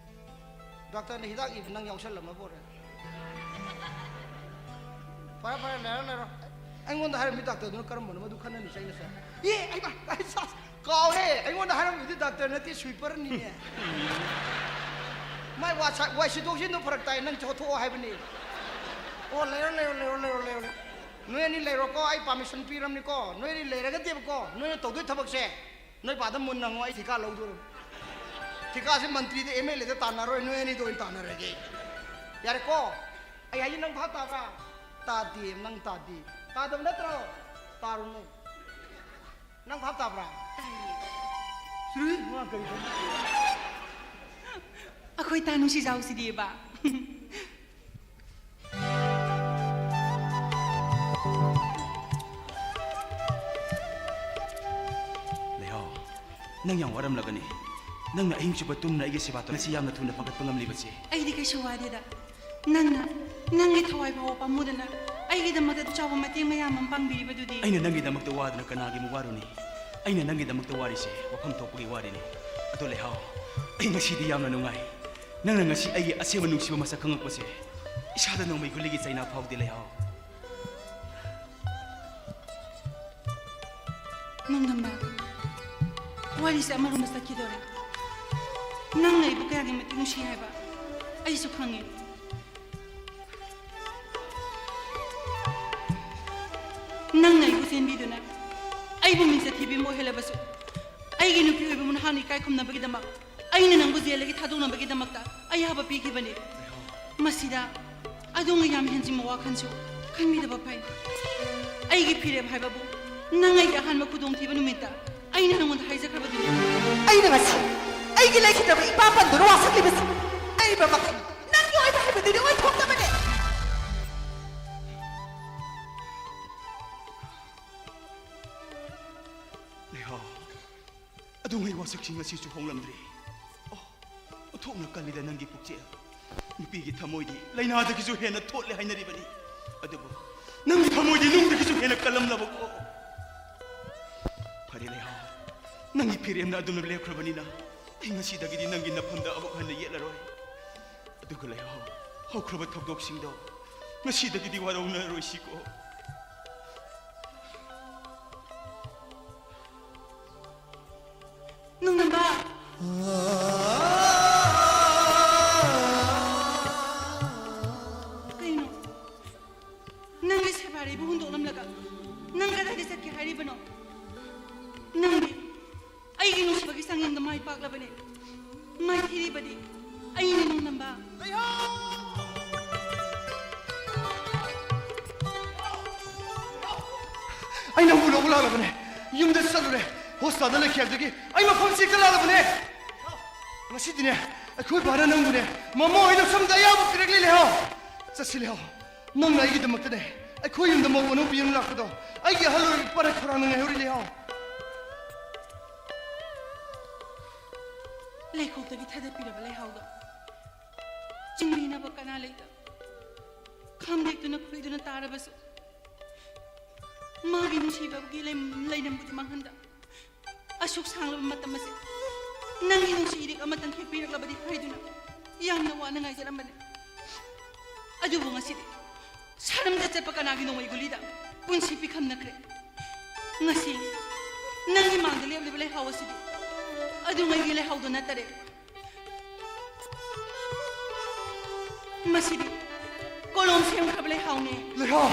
ꯗꯥꯛꯇꯔꯅ ꯍꯤꯗꯥꯛ ꯏꯕ ꯅꯪ ꯌꯥꯎꯁꯜꯂꯝꯃ ꯄꯣꯔꯦ꯫ ꯐꯔꯦ, ꯐꯔꯦ, ꯂꯩꯔꯣ, ꯂꯩꯔꯣ꯫ ꯑꯩꯉꯣꯟꯗ ꯍꯥꯏꯔꯝꯃꯤ ꯗꯥꯛꯇꯔꯗꯨꯅ ꯀꯔꯝꯕꯅꯣ? ꯃꯗꯨ ꯈꯟꯅꯅꯤ ꯆꯩꯅꯁꯦ꯫ ꯑꯦ, ꯑꯩ ꯃꯥ, ꯑꯩ ꯁꯥ-, ꯀꯥꯎꯔꯦ꯫ ꯑꯩꯉꯣꯟꯗ ꯍꯥꯏꯔꯝꯕꯗꯨꯗꯤ ꯗꯥꯛꯇꯔ ꯅꯠꯇꯦ, sweeperꯅꯤꯅꯦ꯫ ꯃꯥꯏ ꯋꯥ ꯁꯥ-, ꯋꯥꯏ ꯁꯤꯠꯇꯣꯛ ꯁꯤꯟꯗꯣ ꯐꯔꯛ ꯇꯥꯏ, ꯅꯪ ꯆꯠꯊꯣꯛꯑꯣ ꯍꯥꯏꯕꯅꯤ꯫ ꯑꯣ, ꯂꯩꯔꯣ, ꯂꯩꯔꯣ, ꯂꯩꯔꯣ꯫ ꯅꯣꯏ ꯑꯅꯤ ꯂꯩꯔꯣꯀꯣ, ꯑꯩ permission ꯄꯤꯔꯝꯅꯤꯀꯣ꯫ ꯅꯣꯏ ꯑꯅꯤ ꯂꯩꯔꯒꯗꯤꯕꯀꯣ, ꯅꯣꯏꯅ ꯇꯧꯗꯣꯏ ꯊꯕꯛꯁꯦ ꯅꯣꯏ ꯄꯥꯗ ꯃꯨꯟꯅ ꯍꯪꯉꯣ, ꯑꯩ ꯊꯤꯀꯥ ꯂꯧꯗꯣꯔꯕ꯫ ꯊꯤꯀꯥꯁꯦ ꯃꯟꯇ꯭ꯔꯤꯗ, MLAꯗ ꯇꯥꯟꯅꯔꯣꯏ, ꯅꯣꯏ ꯑꯅꯤꯗ ꯑꯣꯏꯅ ꯇꯥꯟꯅꯔꯒꯦ꯫ ꯌꯥꯔꯦꯀꯣ? ꯑꯩ ꯍꯥꯏꯁꯦ ꯅꯪ ꯚꯥꯞ ꯇꯥꯕ꯭ꯔꯥ? ꯇꯥꯗꯦ, ꯅꯪ ꯇꯥꯗꯦ꯫ ꯇꯥꯗꯕ ꯅꯠꯇ꯭ꯔꯣ? ꯇꯥꯔꯨꯅꯨ꯫ ꯅꯪ ꯚꯥꯞ ꯇꯥꯕ꯭ꯔꯥ? ꯇꯥꯏꯌꯦ꯫ ꯁꯨꯔꯨꯏ, ꯃꯥ ꯀꯔꯤ ꯈꯪꯕ? ꯑꯩꯈꯣꯏ ꯇꯥ ꯅꯨꯡꯁꯤꯖꯥꯎꯁꯤꯗꯤꯕ꯫ ꯂꯩꯍꯥꯎ, ꯅꯪ ꯌꯥꯝ ꯋꯥꯔꯝꯂꯒꯅꯤ꯫ ꯅꯪꯅ ꯑꯍꯤꯡ ꯆꯨꯞꯄ ꯇꯨꯝꯅ ꯑꯩꯒꯤ ꯁꯦꯕꯥ ꯇꯧ-, ꯉꯁꯤ ꯌꯥꯝꯅ ꯊꯨꯅ ꯐꯒꯠꯄ ꯉꯝꯂꯤꯕꯁꯦ꯫ ꯑꯩꯗꯤ ꯀꯩꯁꯨ ꯋꯥꯗꯦꯗ꯫ ꯅꯪꯅ ꯅꯪꯒꯤ ꯊꯋꯥꯏ ꯐꯥꯎꯕ ꯄꯥꯝꯃꯨꯗꯅ ꯑꯩꯒꯤꯗꯃꯛꯇ ꯆꯥꯎꯕ ꯃꯇꯦꯡ ꯃꯌꯥꯝ ꯑꯃ ꯄꯥꯡꯕꯤꯔꯤꯕꯗꯨꯗꯤ꯫ ꯑꯩꯅ ꯅꯪꯒꯤꯗꯃꯛꯇ ꯋꯥꯗꯨꯅ ꯀꯅꯥꯒꯤꯃꯨꯛ ꯋꯥꯔꯨꯅꯤ? ꯑꯩꯅ ꯅꯪꯒꯤꯗꯃꯛꯇ ꯋꯥꯔꯤꯁꯦ ꯋꯥꯐꯝ ꯊꯣꯛꯄꯒꯤ ꯋꯥꯔꯤꯅꯤ꯫ ꯑꯗꯣ ꯂꯩꯍꯥꯎ, ꯑꯩ ꯉꯁꯤꯗꯤ ꯌꯥꯝꯅ ꯅꯨꯡꯉꯥꯏ꯫ ꯅꯪꯅ ꯉꯁꯤ ꯑꯩꯒꯤ ꯑꯁꯦꯡꯕ ꯅꯨꯡꯁꯤꯕ ꯃꯁꯛ ꯈꯪꯉꯛꯄꯁꯦ ꯏꯁꯥꯗ ꯅꯣꯡꯃꯩ ꯒꯨꯂꯤꯒꯤ ꯆꯩꯅꯥ ꯐꯥꯎꯗꯦ ꯂꯩꯍꯥꯎ꯫ ꯅꯣꯡꯗꯝꯕ, ꯋꯥꯔꯤꯁꯦ ꯑꯃꯔꯣꯝꯗ ꯆꯠꯈꯤꯗꯣꯔꯦ꯫ ꯅꯪꯅ ꯑꯩꯕꯨ ꯀꯌꯥꯒꯤ ꯃꯇꯤꯛ ꯅꯨꯡꯁꯤ ꯍꯥꯏꯕ ꯑꯩꯁꯨ ꯈꯪꯉꯤ꯫ ꯅꯪꯅ ꯑꯩꯕꯨ ꯆꯦꯟꯕꯤꯗꯨꯅ ꯑꯩꯕꯨ ꯃꯤꯡꯆꯠ ꯊꯤꯕꯤ ꯑꯃ ꯑꯣꯏꯍꯜꯂꯕꯁꯨ, ꯑꯩꯒꯤ ꯅꯨꯄꯤ ꯑꯣꯏꯕꯕꯨ ꯅꯍꯥꯛꯅ ꯏꯀꯥꯏ ꯈꯨꯝꯅꯕꯒꯤꯗꯃꯛ ꯑꯩꯅ ꯅꯪꯕꯨ ꯖꯦꯜꯗꯒꯤ ꯊꯥꯗꯣꯛꯅꯕꯒꯤꯗꯃꯛꯇ ꯑꯌꯥꯕ ꯄꯤꯈꯤꯕꯅꯤ꯫ ꯃꯁꯤꯗ ꯑꯗꯣꯝꯒꯤ ꯌꯥꯝ ꯍꯦꯟꯖꯤꯟꯕ ꯋꯥꯈꯜꯁꯨ ꯈꯟꯕꯤꯗꯕ ꯐꯩ꯫ ꯑꯩꯒꯤ ꯐꯤꯔꯦꯞ ꯍꯥꯏꯕꯕꯨ ꯅꯪ ꯑꯩꯒꯤ ꯑꯍꯥꯟꯕ ꯈꯨꯗꯣꯡꯊꯤꯕ ꯅꯨꯃꯤꯠꯇ ꯑꯩꯅ ꯅꯉꯣꯟꯗ ꯍꯥꯏꯖꯈ꯭ꯔꯕꯗꯨꯅꯤ꯫ ꯑꯩꯅ ꯉꯁꯤ ꯑꯩꯒꯤ ꯂꯩꯈꯤꯗ꯭ꯔꯕ ꯏꯄꯥ ꯄꯟꯗꯨꯅ ꯋꯥꯁꯛꯂꯤꯕꯁꯤ ꯑꯔꯤꯕ ꯃꯈꯩ ꯅꯪꯒꯤ ꯑꯣꯏꯕ ꯍꯥꯏꯕꯗꯨꯗꯤ ꯑꯣꯏꯊꯣꯛꯇꯕꯅꯤ꯫ ꯋꯥꯁꯛꯁꯤꯡ ꯑꯁꯤꯁꯨ ꯍꯣꯡꯂꯝꯗ꯭ꯔꯤ꯫ ꯑꯣ, ꯑꯣꯟꯊꯣꯛꯅ ꯀꯜꯂꯤꯗ ꯅꯪꯒꯤ ꯄꯨꯛꯆꯦꯜ꯫ ꯅꯨꯄꯤꯒꯤ ꯊꯃꯣꯏꯗꯤ ꯂꯥꯏꯅꯥꯗꯒꯤꯁꯨ ꯍꯦꯟꯅ ꯊꯣꯠꯂꯦ ꯍꯥꯏꯅꯔꯤꯕꯅꯤ꯫ ꯑꯗꯨꯕꯨ ꯅꯪꯒꯤ ꯊꯃꯣꯏꯗꯤ ꯅꯨꯡꯗꯒꯤꯁꯨ ꯍꯦꯟꯅ ꯀꯜꯂꯝꯂꯕꯀꯣ꯫ ꯐꯔꯦ ꯂꯩꯍꯥꯎ, ꯅꯪꯒꯤ ꯐꯤꯔꯦꯝꯅ ꯑꯗꯨꯝꯅ ꯂꯦꯞꯈ꯭ꯔꯕꯅꯤꯅ ꯑꯩ ꯉꯁꯤꯗꯒꯤꯗꯤ ꯅꯪꯒꯤ ꯅꯐꯝꯗ ꯑꯃꯨꯛ ꯍꯟꯅ ꯌꯦꯠꯂꯔꯣꯏ꯫ ꯑꯗꯨꯒ ꯂꯩꯍꯥꯎ, ꯍꯧꯈ꯭ꯔꯕ ꯊꯧꯗꯣꯛꯁꯤꯡꯗꯣ ꯉꯁꯤꯗꯒꯤꯗꯤ ꯋꯥꯔꯧꯅꯔꯣꯏꯁꯤꯀꯣ꯫ ꯅꯣꯡꯗꯝꯕ! ꯀꯩꯅꯣ? ꯅꯪꯒꯤ ꯁꯦꯕꯥꯔꯤꯕꯨ ꯍꯨꯟꯗꯣꯛꯂꯝꯂꯒ ꯅꯪ ꯀꯗꯥꯏꯗ ꯆꯠꯀꯦ ꯍꯥꯏꯔꯤꯕꯅꯣ? ꯅꯪꯗꯤ ꯑꯩꯒꯤ ꯅꯨꯡꯁꯤꯕꯒꯤ ꯆꯥꯡꯌꯦꯡꯗ ꯃꯥꯏ ꯄꯥꯛꯂꯕꯅꯦ꯫ ꯃꯥꯏꯊꯤꯔꯤꯕꯗꯤ ꯑꯩꯅ ꯅꯣꯡꯗꯝꯕ꯫ ꯑꯩ ꯅꯪꯕꯨ ꯂꯧꯕ ꯂꯥꯛꯂꯕꯅꯦ꯫ ꯌꯨꯝꯗ ꯆꯠꯂꯨꯔꯦ꯫ ꯍꯣꯁꯄꯤꯇꯥꯜꯗ ꯂꯩꯈꯤꯕꯗꯒꯤ ꯑꯩ ꯃꯐꯝꯁꯤ ꯍꯦꯛꯇ ꯂꯥꯛꯂꯕꯅꯦ꯫ ꯉꯁꯤꯗꯤꯅꯦ, ꯑꯩꯈꯣꯏ ꯕꯥꯅ ꯅꯪꯕꯨꯅꯦ, ꯃꯃꯥ ꯍꯣꯏꯅ ꯁꯣꯝꯗ ꯑꯌꯥꯕ ꯄꯤꯔꯛꯂꯤ ꯂꯩꯍꯥꯎ꯫ ꯆꯠꯁꯤ ꯂꯩꯍꯥꯎ꯫ ꯅꯪꯅ ꯑꯩꯒꯤꯗꯃꯛꯇꯅꯦ, ꯑꯩꯈꯣꯏ ꯌꯨꯝꯗ ꯃꯧ ꯑꯅꯧꯕꯤ ꯑꯃ ꯂꯥꯛꯄꯗꯣ ꯑꯩꯒꯤ ꯑꯍꯜ ꯑꯣꯏꯔꯕ ꯏꯄꯥꯅ ꯈꯧꯔꯥꯡꯅ ꯉꯥꯏꯍꯧꯔꯤ ꯂꯩꯍꯥꯎ꯫ ꯂꯩꯈꯣꯛꯇꯒꯤ ꯊꯥꯗꯠꯄꯤꯔꯕ ꯂꯩꯍꯥꯎꯗꯣ ꯆꯤꯡꯂꯤꯅꯕ ꯀꯅꯥ ꯂꯩꯇ? ꯈꯥꯝꯗꯦꯛꯇꯨꯅ ꯈꯨꯏꯗꯨꯅ ꯇꯥꯔꯕꯁꯨ ꯃꯥꯒꯤ ꯅꯨꯡꯁꯤꯕꯒꯤ ꯂꯩ-, ꯂꯩꯅꯝꯕꯨꯗꯤ ꯃꯥꯡꯍꯟꯗ꯫ ꯑꯁꯨꯛ ꯁꯥꯡꯂꯕ ꯃꯇꯝ ꯑꯁꯦ ꯅꯪꯒꯤ ꯅꯨꯡꯁꯤ ꯏꯔꯤꯛ ꯑꯃꯇꯪ ꯈꯦꯛꯄꯤꯔꯛꯂꯕꯗꯤ ꯍꯥꯏꯗꯨꯅ ꯌꯥꯝꯅ ꯋꯥꯅ ꯉꯥꯏꯖꯔꯝꯕꯅꯤ꯫ ꯑꯗꯨꯕꯨ ꯉꯁꯤꯗꯤ ꯁꯔꯝꯗ ꯆꯠꯄ ꯀꯅꯥꯒꯤ ꯅꯣꯡꯃꯩ ꯒꯨꯂꯤꯗ ꯄꯨꯟꯁꯤ ꯄꯤꯈꯝꯅꯈ꯭ꯔꯦ꯫ ꯉꯁꯤ ꯅꯪꯒꯤ ꯃꯥꯡꯗ ꯂꯦꯞꯂꯤꯕ ꯂꯩꯍꯥꯎ ꯑꯁꯤꯗꯤ ꯑꯗꯨꯉꯩꯒꯤ ꯂꯩꯍꯥꯎꯗꯣ ꯅꯠꯇꯔꯦ꯫ ꯃꯁꯤꯗꯤ ꯀꯣꯂꯣꯝ ꯁꯦꯝꯈ꯭ꯔꯕ ꯂꯩꯍꯥꯎꯅꯦ꯫ ꯂꯩꯍꯥꯎ!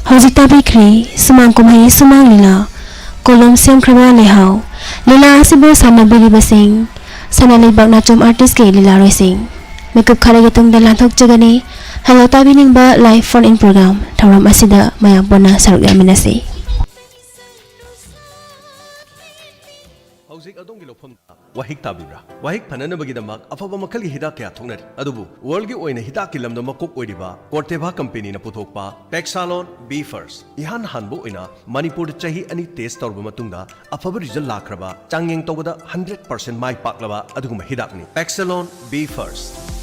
ꯍꯧꯖꯤꯛ ꯇꯥꯕꯤꯈ꯭ꯔꯦ ꯁꯨꯃꯥꯡ ꯀꯨꯝꯍꯩ ꯁꯨꯃꯥꯡ ꯂꯤꯂꯥ, ꯀꯣꯂꯣꯝ ꯁꯦꯝꯈ꯭ꯔꯕ ꯂꯩꯍꯥꯎ꯫ ꯂꯤꯂꯥ ꯑꯁꯤꯕꯨ ꯁꯥꯟꯅꯕꯤꯔꯤꯕꯁꯤꯡ ꯁꯅꯥ ꯂꯩꯕꯥꯛ ꯅꯥꯆꯣꯝ ꯑꯥꯔꯇꯤꯁꯀꯤ ꯂꯤꯂꯥꯔꯣꯏꯁꯤꯡ꯫ ꯃꯤꯀꯨꯞ ꯈꯔꯒꯤ ꯇꯨꯡꯗ ꯂꯥꯟꯊꯣꯛꯆꯒꯅꯤ꯫ Hello ꯇꯥꯕꯤꯅꯤꯡꯕ live phone in programme ꯊꯧꯔꯝ ꯑꯁꯤꯗ ꯃꯌꯥꯝ ꯄꯨꯟꯅ ꯁꯔꯨꯛ ꯌꯥꯃꯤꯟꯅꯁꯤ꯫ ꯍꯧꯖꯤꯛ ꯑꯗꯣꯝꯒꯤ ꯂꯧꯐꯝꯗ ꯋꯥꯍꯤꯛ ꯇꯥꯕꯤꯕ꯭ꯔꯥ? ꯋꯥꯍꯤꯛ ꯐꯅꯅꯕꯒꯤꯗꯃꯛ ꯑꯐꯕ ꯃꯈꯜꯒꯤ ꯍꯤꯗꯥꯛ ꯀꯌꯥ ꯊꯣꯛꯅꯔꯤ, ꯑꯗꯨꯕꯨ ꯋꯥꯔꯜꯒꯤ ꯑꯣꯏꯅ ꯍꯤꯗꯥꯛꯀꯤ ꯂꯝꯗ ꯃꯀꯣꯛ ꯑꯣꯏꯔꯤꯕ ꯀꯣꯔꯇꯦꯚꯥ ꯀꯝꯄꯦꯅꯤꯅ ꯄꯨꯊꯣꯛꯄ ꯄꯦꯛꯁꯥꯂꯣꯟ ꯕꯤ ꯐꯥꯔꯁ ꯏꯍꯥꯟ ꯍꯥꯟꯕ ꯑꯣꯏꯅ ꯃꯅꯤꯄꯨꯔꯗ ꯆꯍꯤ ꯑꯅꯤ ꯇꯦꯁ ꯇꯧꯔꯕ ꯃꯇꯨꯡꯗ ꯑꯐꯕ ꯔꯤꯖꯜ ꯂꯥꯛꯈ꯭ꯔꯕ, ꯆꯥꯡꯌꯦꯡ ꯇꯧꯕꯗ ꯍꯟꯗ꯭ꯔꯦꯠ ꯄꯥꯔꯁꯦꯟ ꯃꯥꯏ ꯄꯥꯛꯂꯕ ꯑꯗꯨꯒꯨꯝꯕ ꯍꯤꯗꯥꯛꯅꯤ ꯄꯦꯛꯁꯦꯂꯣꯟ ꯕꯤ ꯐꯥꯔꯁ꯫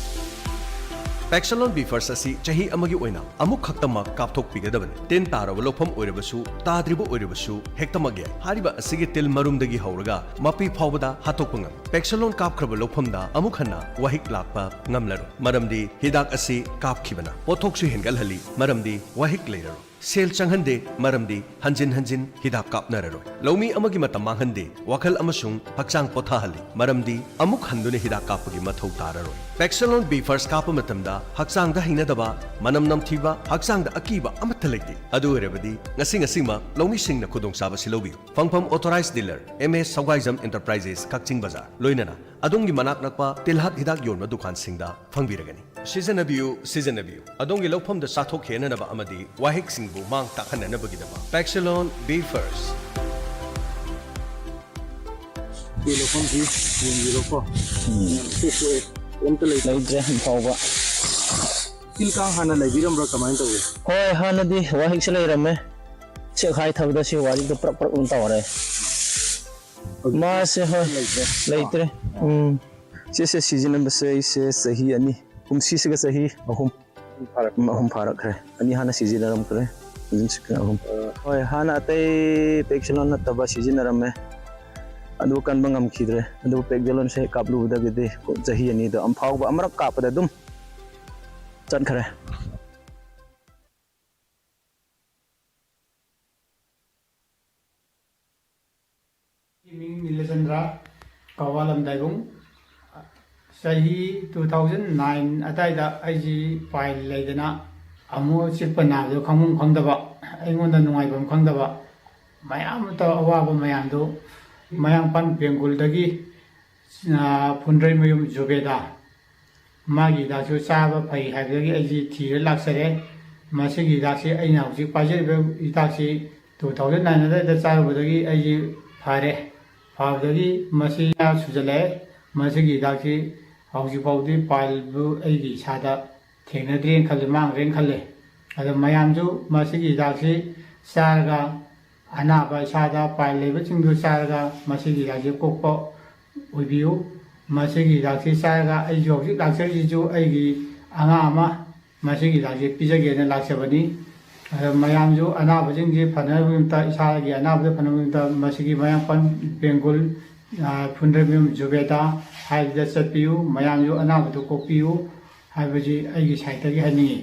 ꯄꯦꯛꯁꯦꯂꯣꯟ ꯕꯤ ꯐꯥꯔꯁ ꯑꯁꯤ ꯆꯍꯤ ꯑꯃꯒꯤ ꯑꯣꯏꯅ ꯑꯃꯨꯛ ꯈꯛꯇꯃꯛ ꯀꯥꯞꯊꯣꯛꯄꯤꯒꯗꯕꯅꯤ꯫ ꯇꯤꯟ ꯇꯥꯔꯕ ꯂꯧꯐꯝ ꯑꯣꯏꯔꯕꯁꯨ, ꯇꯥꯗ꯭ꯔꯤꯕ ꯑꯣꯏꯔꯕꯁꯨ ꯍꯦꯛꯇꯃꯛ ꯌꯥꯏ꯫ ꯍꯥꯏꯔꯤꯕ ꯑꯁꯤꯒꯤ ꯇꯤꯜ ꯃꯔꯨꯝꯗꯒꯤ ꯍꯧꯔꯒ ꯃꯄꯤ ꯐꯥꯎꯕꯗ ꯍꯥꯠꯇꯣꯛꯄ ꯉꯝꯃꯤ꯫ ꯄꯦꯛꯁꯦꯂꯣꯟ ꯀꯥꯞꯈ꯭ꯔꯕ ꯂꯧꯐꯝꯗ ꯑꯃꯨꯛ ꯍꯟꯅ ꯋꯥꯍꯤꯛ ꯂꯥꯛꯄ ꯉꯝꯂꯔꯣꯏ, ꯃꯔꯝꯗꯤ ꯍꯤꯗꯥꯛ ꯑꯁꯤ ꯀꯥꯞꯈꯤꯕꯅ ꯄꯣꯠꯊꯣꯛꯁꯨ ꯍꯦꯟꯒꯠꯍꯜꯂꯤ, ꯃꯔꯝꯗꯤ ꯋꯥꯍꯤꯛ ꯂꯩꯔꯔꯣꯏ꯫ ꯁꯦꯜ ꯆꯪꯍꯟꯗꯦ, ꯃꯔꯝꯗꯤ ꯍꯟꯖꯤꯟ ꯍꯟꯖꯤꯟ ꯍꯤꯗꯥꯛ ꯀꯥꯞꯅꯔꯔꯣꯏ꯫ ꯂꯧꯃꯤ ꯑꯃꯒꯤ ꯃꯇꯝ ꯃꯥꯡꯍꯟꯗꯦ, ꯋꯥꯈꯜ ꯑꯃꯁꯨꯡ ꯍꯛꯆꯥꯡ ꯄꯣꯊꯥꯍꯜꯂꯤ, ꯃꯔꯝꯗꯤ ꯑꯃꯨꯛ ꯍꯟꯗꯨꯅ ꯍꯤꯗꯥꯛ ꯀꯥꯞꯄꯒꯤ ꯃꯊꯧ ꯇꯥꯔꯔꯣꯏ꯫ ꯄꯦꯛꯁꯦꯂꯣꯟ ꯕꯤ ꯐꯥꯔꯁ ꯀꯥꯞꯄ ꯃꯇꯝꯗ ꯍꯛꯆꯥꯡꯗ ꯍꯩꯅꯗꯕ, ꯃꯅꯝ ꯅꯝꯊꯤꯕ, ꯍꯛꯆꯥꯡꯗ ꯑꯀꯤꯕ ꯑꯃꯠꯇ ꯂꯩꯇꯦ꯫ ꯑꯗꯨ ꯑꯣꯏꯔꯕꯗꯤ ꯉꯁꯤ ꯉꯁꯤꯃꯛ ꯂꯧꯃꯤꯁꯤꯡꯅ ꯈꯨꯗꯣꯡꯆꯥꯕꯁꯤ ꯂꯧꯕꯤꯌꯨ꯫ ꯐꯪꯐꯝ ꯑꯣꯊꯣꯔꯥꯏꯖ ꯗꯤꯂꯔ ꯑꯦꯝ ꯑꯦꯁ ꯁꯧꯒꯥꯏꯖꯝ ꯑꯦꯟꯇꯔꯄ꯭ꯔꯥꯏꯖꯦꯁ ꯀꯛꯆꯤꯡ ꯕꯖꯥꯔ, ꯂꯣꯏꯅꯅ ꯑꯗꯣꯝꯒꯤ ꯃꯅꯥꯛ ꯅꯛꯄ ꯇꯤꯜꯍꯥꯠ ꯍꯤꯗꯥꯛ ꯌꯣꯟꯕ ꯗꯨꯀꯥꯟꯁꯤꯡꯗ ꯐꯪꯕꯤꯔꯒꯅꯤ꯫ ꯁꯤꯖꯤꯟꯅꯕꯤꯌꯨ, ꯁꯤꯖꯤꯟꯅꯕꯤꯌꯨ꯫ ꯑꯗꯣꯝꯒꯤ ꯂꯧꯐꯝꯗ ꯆꯥꯊꯣꯛ ꯍꯦꯟꯅꯅꯕ ꯑꯃꯗꯤ ꯋꯥꯍꯤꯛꯁꯤꯡꯕꯨ ꯃꯥꯡ ꯇꯥꯛꯍꯟꯅꯅꯕꯒꯤꯗꯃꯛ ꯄꯦꯛꯁꯦꯂꯣꯟ ꯕꯤ ꯐꯥꯔꯁ꯫ ꯁꯤ ꯂꯧꯐꯝꯁꯤ ꯌꯦꯡꯕꯤꯔꯣꯀꯣ꯫ ꯎꯝ꯫ ꯌꯥꯝ ꯏꯀꯣꯛ ꯀꯣꯛꯑꯦ꯫ ꯑꯝꯇ ꯂꯩꯇ꯭ꯔꯦ꯫ ꯂꯩꯇ꯭ꯔꯦ ꯍꯧꯖꯤꯛ ꯐꯥꯎꯕ꯫ ꯇꯤꯜ ꯀꯥꯡ ꯍꯥꯟꯅ ꯂꯩꯕꯤꯔꯝꯕ꯭ꯔꯥ, ꯀꯃꯥꯏꯅ ꯇꯧꯏ? ꯍꯣꯏ, ꯍꯥꯟꯅꯗꯤ ꯋꯥꯍꯤꯛꯁꯦ ꯂꯩꯔꯝꯃꯦ꯫ ꯆꯦꯛ ꯍꯥꯏ ꯊꯕꯗ ꯁꯤ ꯋꯥꯍꯤꯛꯇꯣ ꯄ꯭ꯔꯞ ꯄ꯭ꯔꯞ ꯑꯗꯨꯝ ꯇꯧꯔꯦ꯫ ꯍꯧꯖꯤꯛꯇꯤ ꯃꯥꯁꯦ, ꯍꯣꯏ, ꯂꯩꯇ꯭ꯔꯦ꯫ ꯂꯩꯇ꯭ꯔꯦ꯫ ꯎꯝ꯫ ꯁꯤꯁꯦ ꯁꯤꯖꯤꯟꯅꯕꯁꯦ ꯑꯩꯁꯦ ꯆꯍꯤ ꯑꯅꯤ, ꯀꯨꯝꯁꯤꯁꯤꯒ ꯆꯍꯤ ꯑꯍꯨꯝ꯫ ꯐꯥꯔꯛ-, ꯎꯝ, ꯑꯍꯨꯝ ꯐꯥꯔꯛꯈ꯭ꯔꯦ꯫ ꯑꯅꯤ ꯍꯥꯟꯅ ꯁꯤꯖꯤꯟꯅꯔꯝꯈ꯭ꯔꯦ꯫ ꯍꯧꯖꯤꯛꯁꯤ ꯑꯍꯨꯝ꯫ ꯑ, ꯍꯣꯏ, ꯍꯥꯟꯅ ꯑꯇꯩ ꯄꯦꯛꯁꯦꯂꯣꯟ ꯅꯠꯇꯕ ꯁꯤꯖꯤꯟꯅꯔꯝꯃꯦ꯫ ꯑꯗꯨ ꯀꯟꯕ ꯉꯝꯈꯤꯗ꯭ꯔꯦ꯫ ꯑꯗꯨꯕꯨ ꯄꯦꯛꯁꯦꯂꯣꯟꯁꯦ ꯍꯦꯛ ꯀꯥꯞꯂꯨꯕꯗꯒꯤꯗꯤ ꯆꯍꯤ ꯑꯅꯤꯗ ꯑꯃ ꯐꯥꯎꯕ ꯑꯃꯔꯛ ꯀꯥꯞꯄꯗ ꯑꯗꯨꯝ ꯆꯠꯈ꯭ꯔꯦ꯫ ꯃꯤꯡ ꯅꯤꯂꯆꯟꯗ꯭ꯔ, ꯀꯋꯥꯂꯝ ꯗꯥꯏꯕꯨꯡ꯫ ꯆꯍꯤ two thousand nine ꯑꯗꯥꯏꯗ ꯑꯩꯁꯤ ꯄꯥꯏꯜ ꯂꯩꯗꯅ ꯑꯃꯨꯛ ꯆꯤꯛꯄ ꯅꯥꯕꯗꯣ ꯈꯪꯐꯝ ꯈꯪꯗꯕ, ꯑꯩꯉꯣꯟꯗ ꯅꯨꯡꯉꯥꯏꯐꯝ ꯈꯪꯗꯕ, ꯃꯌꯥꯝ ꯑꯃ ꯇꯧ-, ꯑꯋꯥꯕ ꯃꯌꯥꯝꯗꯨ ꯃꯌꯥꯡꯄꯥꯟ ꯕꯦꯡꯒꯨꯜꯗꯒꯤ, ꯑ, ꯐꯨꯟꯗ꯭ꯔꯩꯃꯌꯨꯝ ꯖꯨꯕꯦꯗꯥ, ꯃꯥꯒꯤ ꯍꯤꯗꯥꯛꯁꯨ ꯆꯥꯕ ꯐꯩ ꯍꯥꯏꯕꯗꯒꯤ ꯑꯩꯁꯤ ꯊꯤꯔ ꯂꯥꯛꯆꯔꯦ꯫ ꯃꯁꯤꯒꯤ ꯍꯤꯗꯥꯛꯁꯤ ꯑꯩꯅ ꯍꯧꯖꯤꯛ ꯄꯥꯏꯖꯔꯤꯕ ꯍꯤꯗꯥꯛꯁꯤ two thousand nine ꯑꯗꯨꯋꯥꯏꯗ ꯆꯥꯔꯨꯕꯗꯒꯤ ꯑꯩꯁꯤ ꯐꯔꯦ꯫ ꯐꯕꯗꯒꯤ ꯃꯁꯤ ꯁꯨꯖꯜꯂꯛꯑꯦ꯫ ꯃꯁꯤꯒꯤ ꯍꯤꯗꯥꯛꯁꯤ ꯍꯧꯖꯤꯛ ꯐꯥꯎꯗꯤ ꯄꯥꯏꯜꯕꯨ ꯑꯩꯒꯤ ꯏꯁꯥꯗ ꯊꯦꯡꯅꯗ꯭ꯔꯦꯅ ꯈꯜꯂꯦ, ꯃꯥꯡꯈ꯭ꯔꯦꯅ ꯈꯜꯂꯦ꯫ ꯑꯗꯣ ꯃꯌꯥꯝꯁꯨ ꯃꯁꯤꯒꯤ ꯍꯤꯗꯥꯛꯁꯤ ꯆꯥꯔꯒ, ꯑꯅꯥꯕ ꯏꯁꯥꯗ ꯄꯥꯏꯜ ꯂꯩꯕꯁꯤꯡꯗꯨ ꯆꯥꯔꯒ ꯃꯁꯤꯒꯤ ꯍꯤꯗꯥꯛꯁꯤ ꯀꯣꯛꯄ ꯑꯣꯏꯕꯤꯌꯨ꯫ ꯃꯁꯤꯒꯤ ꯍꯤꯗꯥꯛꯁꯤ ꯆꯥꯔꯒ ꯑꯩꯁꯨ ꯍꯧꯖꯤꯛ ꯂꯥꯛꯆꯔꯤꯁꯤꯁꯨ ꯑꯩꯒꯤ ꯑꯉꯥꯡ ꯑꯃ ꯃꯁꯤꯒꯤ ꯍꯤꯗꯥꯛꯁꯤ ꯄꯤꯖꯒꯦꯅ ꯂꯥꯛꯆꯕꯅꯤ꯫ ꯑꯗꯣ ꯃꯌꯥꯝꯁꯨ ꯑꯅꯥꯕꯁꯤꯡꯁꯤ ꯐꯅꯕꯒꯤꯗꯃꯛꯇ, ꯏꯁꯥꯒꯤ ꯑꯅꯥꯕꯗ ꯐꯅꯕꯒꯤꯗꯃꯛꯇ ꯃꯁꯤꯒꯤ ꯃꯌꯥꯡꯄꯥꯟ ꯕꯦꯡꯒꯨꯜ, ꯑ, ꯐꯨꯟꯗ꯭ꯔꯩꯃꯌꯨꯝ ꯖꯨꯕꯦꯗꯥ ꯍꯥꯏꯕꯗ ꯆꯠꯄꯤꯌꯨ꯫ ꯃꯌꯥꯝꯁꯨ ꯑꯅꯥꯕꯗꯨ ꯀꯣꯛꯄꯤꯌꯨ ꯍꯥꯏꯕꯁꯤ ꯑꯩꯒꯤ ꯁꯥꯏꯠꯇꯒꯤ ꯍꯥꯏꯅꯤꯡꯏ꯫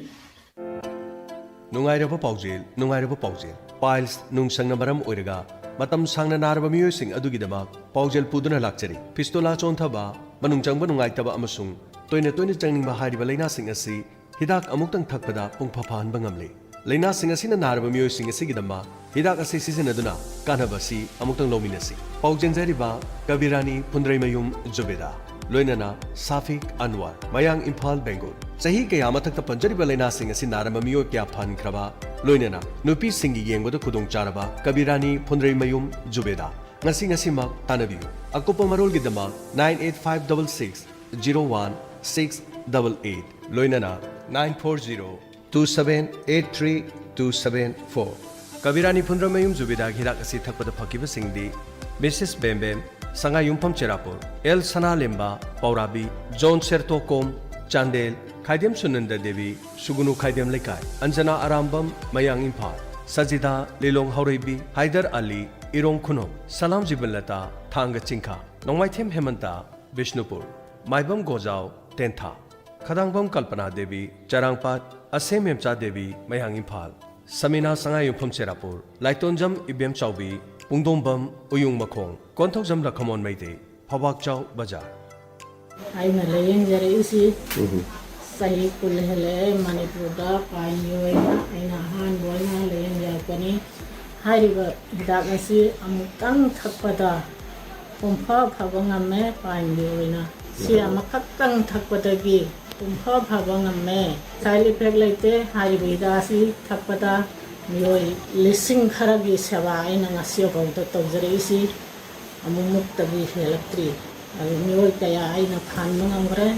ꯅꯨꯡꯉꯥꯏꯔꯕ ꯄꯥꯎꯖꯦꯜ, ꯅꯨꯡꯉꯥꯏꯔꯕ ꯄꯥꯎꯖꯦꯜ꯫ ꯄꯥꯏꯜꯁ ꯅꯨꯡꯁꯪꯅ ꯃꯔꯝ ꯑꯣꯏꯔꯒ ꯃꯇꯝ ꯁꯥꯡꯅ ꯅꯥꯔꯕ ꯃꯤꯑꯣꯏꯁꯤꯡ ꯑꯗꯨꯒꯤꯗꯃꯛ ꯄꯥꯎꯖꯦꯜ ꯄꯨꯗꯨꯅ ꯂꯥꯛꯆꯔꯤ꯫ ꯐꯤꯁꯇꯣꯂꯥ ꯆꯣꯟꯊꯕ, ꯃꯅꯨꯡ ꯆꯪꯕ ꯅꯨꯡꯉꯥꯏꯇꯕ ꯑꯃꯁꯨꯡ ꯇꯣꯏꯅ ꯇꯣꯏꯅ ꯆꯪꯅꯤꯡꯕ ꯍꯥꯏꯔꯤꯕ ꯂꯥꯏꯅꯥꯁꯤꯡ ꯑꯁꯤ ꯍꯤꯗꯥꯛ ꯑꯃꯨꯛꯇꯪ ꯊꯛꯄꯗ ꯄꯨꯡꯐ ꯐꯍꯟꯕ ꯉꯝꯂꯦ꯫ ꯂꯥꯏꯅꯥꯁꯤꯡ ꯑꯁꯤꯅ ꯅꯥꯔꯕ ꯃꯤꯑꯣꯏꯁꯤꯡ ꯑꯁꯤꯒꯤꯗꯃꯛ ꯍꯤꯗꯥꯛ ꯑꯁꯤ ꯁꯤꯖꯤꯟꯅꯗꯨꯅ ꯀꯥꯟꯅꯕ ꯑꯁꯤ ꯑꯃꯨꯛꯇꯪ ꯂꯧꯃꯤꯟꯅꯁꯤ꯫ ꯄꯥꯎ ꯆꯦꯟꯖꯔꯤꯕ ꯀꯕꯤꯔꯥꯅꯤ ꯐꯨꯟꯗ꯭ꯔꯩꯃꯌꯨꯝ ꯖꯨꯕꯦꯗꯥ, ꯂꯣꯏꯅꯅ ꯁꯥꯐꯤꯛ ꯑꯟꯋꯥꯔ, ꯃꯌꯥꯡ, ꯏꯝꯐꯥꯜ, ꯕꯦꯡꯒꯨꯜ꯫ ꯆꯍꯤ ꯀꯌꯥ ꯃꯊꯛꯇ ꯄꯟꯖꯔꯤꯕ ꯂꯥꯏꯅꯥꯁꯤꯡ ꯑꯁꯤ ꯅꯥꯔꯝꯕ ꯃꯤꯑꯣꯏ ꯀꯌꯥ ꯐꯍꯟꯈ꯭ꯔꯕ, ꯂꯣꯏꯅꯅ ꯅꯨꯄꯤꯁꯤꯡꯒꯤ ꯌꯦꯡꯕꯗ ꯈꯨꯗꯣꯡꯆꯥꯔꯕ ꯀꯕꯤꯔꯥꯅꯤ ꯐꯨꯟꯗ꯭ꯔꯩꯃꯌꯨꯝ ꯖꯨꯕꯦꯗꯥ꯫ ꯉꯁꯤ ꯉꯁꯤꯃꯛ ꯇꯥꯟꯅꯕꯤꯌꯨ꯫ ꯑꯀꯨꯞꯄ ꯃꯔꯣꯜꯒꯤꯗꯃꯛ nine eight five double six zero one six double eight, ꯂꯣꯏꯅꯅ nine four zero two seven eight three two seven four꯫ ꯀꯕꯤꯔꯥꯅꯤ ꯐꯨꯟꯗ꯭ꯔꯩꯃꯌꯨꯝ ꯖꯨꯕꯦꯗꯥꯒꯤ ꯍꯤꯗꯥꯛ ꯑꯁꯤ ꯊꯛꯄꯗ ꯐꯈꯤꯕꯁꯤꯡꯗꯤ ꯃꯤꯁꯦꯁ ꯕꯦꯝꯕꯦꯝ, ꯁꯉꯥꯏꯌꯨꯝꯐꯝ ꯆꯦꯔꯥꯄꯨꯔ, ꯑꯦꯜ ꯁꯅꯥꯂꯦꯝꯕ, ꯄꯥꯎꯔꯥꯕꯤ, ꯖꯣꯟ ꯁꯦꯔꯇꯣꯀꯣꯝ, ꯆꯥꯟꯗꯦꯜ, ꯈꯥꯏꯗꯦꯝ ꯁꯨꯅꯟꯗ ꯗꯦꯕꯤ, ꯁꯨꯒꯨꯅꯨ ꯈꯥꯏꯗꯦꯝ ꯂꯩꯀꯥꯏ, ꯑꯟꯖꯅꯥ ꯑꯔꯥꯝꯕꯝ, ꯃꯌꯥꯡ ꯏꯝꯐꯥꯜ, ꯁꯖꯤꯗꯥ, ꯂꯤꯂꯣꯡ ꯍꯥꯎꯔꯩꯕꯤ, ꯍꯥꯏꯗꯔ ꯑꯂꯤ, ꯏꯔꯣꯡ ꯈꯨꯅꯧ, ꯁꯂꯥꯝ ꯖꯤꯕꯟꯂꯇꯥ, ꯊꯥꯡꯒ ꯆꯤꯡꯈ, ꯅꯣꯡꯃꯥꯏꯊꯦꯝ ꯍꯦꯃꯟꯇ, ꯕꯤꯁꯅꯨꯄꯨꯔ, ꯃꯥꯏꯕꯝ ꯒꯣꯖꯥꯎ, ꯇꯦꯟꯊꯥ, ꯈꯗꯥꯡꯕꯝ ꯀꯜꯄꯅꯥ ꯗꯦꯕꯤ, ꯆꯔꯥꯡꯄꯥꯠ, ꯑꯁꯦꯝ ꯃꯦꯝꯆꯥ ꯗꯦꯕꯤ, ꯃꯌꯥꯡ ꯏꯝꯐꯥꯜ, ꯁꯃꯤꯅꯥ ꯁꯉꯥꯏꯌꯨꯝꯐꯝ ꯆꯦꯔꯥꯄꯨꯔ, ꯂꯥꯏꯇꯣꯟꯖꯝ ꯏꯕꯦꯝ ꯆꯥꯎꯕꯤ, ꯄꯨꯡꯗꯣꯝꯕꯝ ꯎꯌꯨꯡ ꯃꯈꯣꯡ, ꯀꯣꯟꯊꯧꯖꯝ ꯂꯈꯃꯣꯟ ꯃꯩꯇꯩ, ꯐꯧꯕꯥꯛꯆꯥꯎ ꯕꯖꯥꯔ꯫ ꯑꯩꯅ ꯂꯥꯌꯦꯡꯖꯔꯛꯏꯁꯤ ꯆꯍꯤ ꯀꯨꯟ ꯍꯦꯜꯂꯛꯑꯦ ꯃꯅꯤꯄꯨꯔꯗ ꯄꯥꯏꯟꯒꯤ ꯑꯣꯏꯅ ꯑꯩꯅ ꯑꯍꯥꯟꯕ ꯑꯣꯏꯅ ꯂꯥꯌꯦꯡꯖꯔꯛꯄꯅꯤ꯫ ꯍꯥꯏꯔꯤꯕ ꯍꯤꯗꯥꯛ ꯑꯁꯤ ꯑꯃꯨꯛꯇꯪ ꯊꯛꯄꯗ ꯄꯨꯡꯐ ꯐꯕ ꯉꯝꯃꯦ꯫ ꯄꯥꯏꯟꯒꯤ ꯑꯣꯏꯅ ꯁꯤ ꯑꯃꯈꯛꯇꯪ ꯊꯛꯄꯗꯒꯤ ꯄꯨꯡꯐ ꯐꯕ ꯉꯝꯃꯦ꯫ ꯁꯥꯏꯠ ꯏꯐꯦꯛ ꯂꯩꯇꯦ꯫ ꯍꯥꯏꯔꯤꯕ ꯍꯤꯗꯥꯛ ꯑꯁꯤ ꯊꯛꯄꯗ ꯃꯤꯑꯣꯏ ꯂꯤꯁꯤꯡ ꯈꯔꯒꯤ ꯁꯦꯕꯥ ꯑꯩꯅ ꯉꯁꯤꯐꯥꯎꯗ ꯇꯧꯖꯔꯛꯏꯁꯤ ꯑꯃꯨꯛꯃꯨꯛꯇꯒꯤ ꯍꯦꯜꯂꯛꯇ꯭ꯔꯤ꯫ ꯑꯗꯨ ꯃꯤꯑꯣꯏ ꯀꯌꯥ ꯑꯩꯅ ꯐꯍꯟꯕ ꯉꯝꯈ꯭ꯔꯦ꯫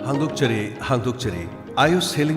ꯍꯥꯡꯗꯣꯛꯆꯔꯤ, ꯍꯥꯡꯗꯣꯛꯆꯔꯤ꯫ Ayush Healing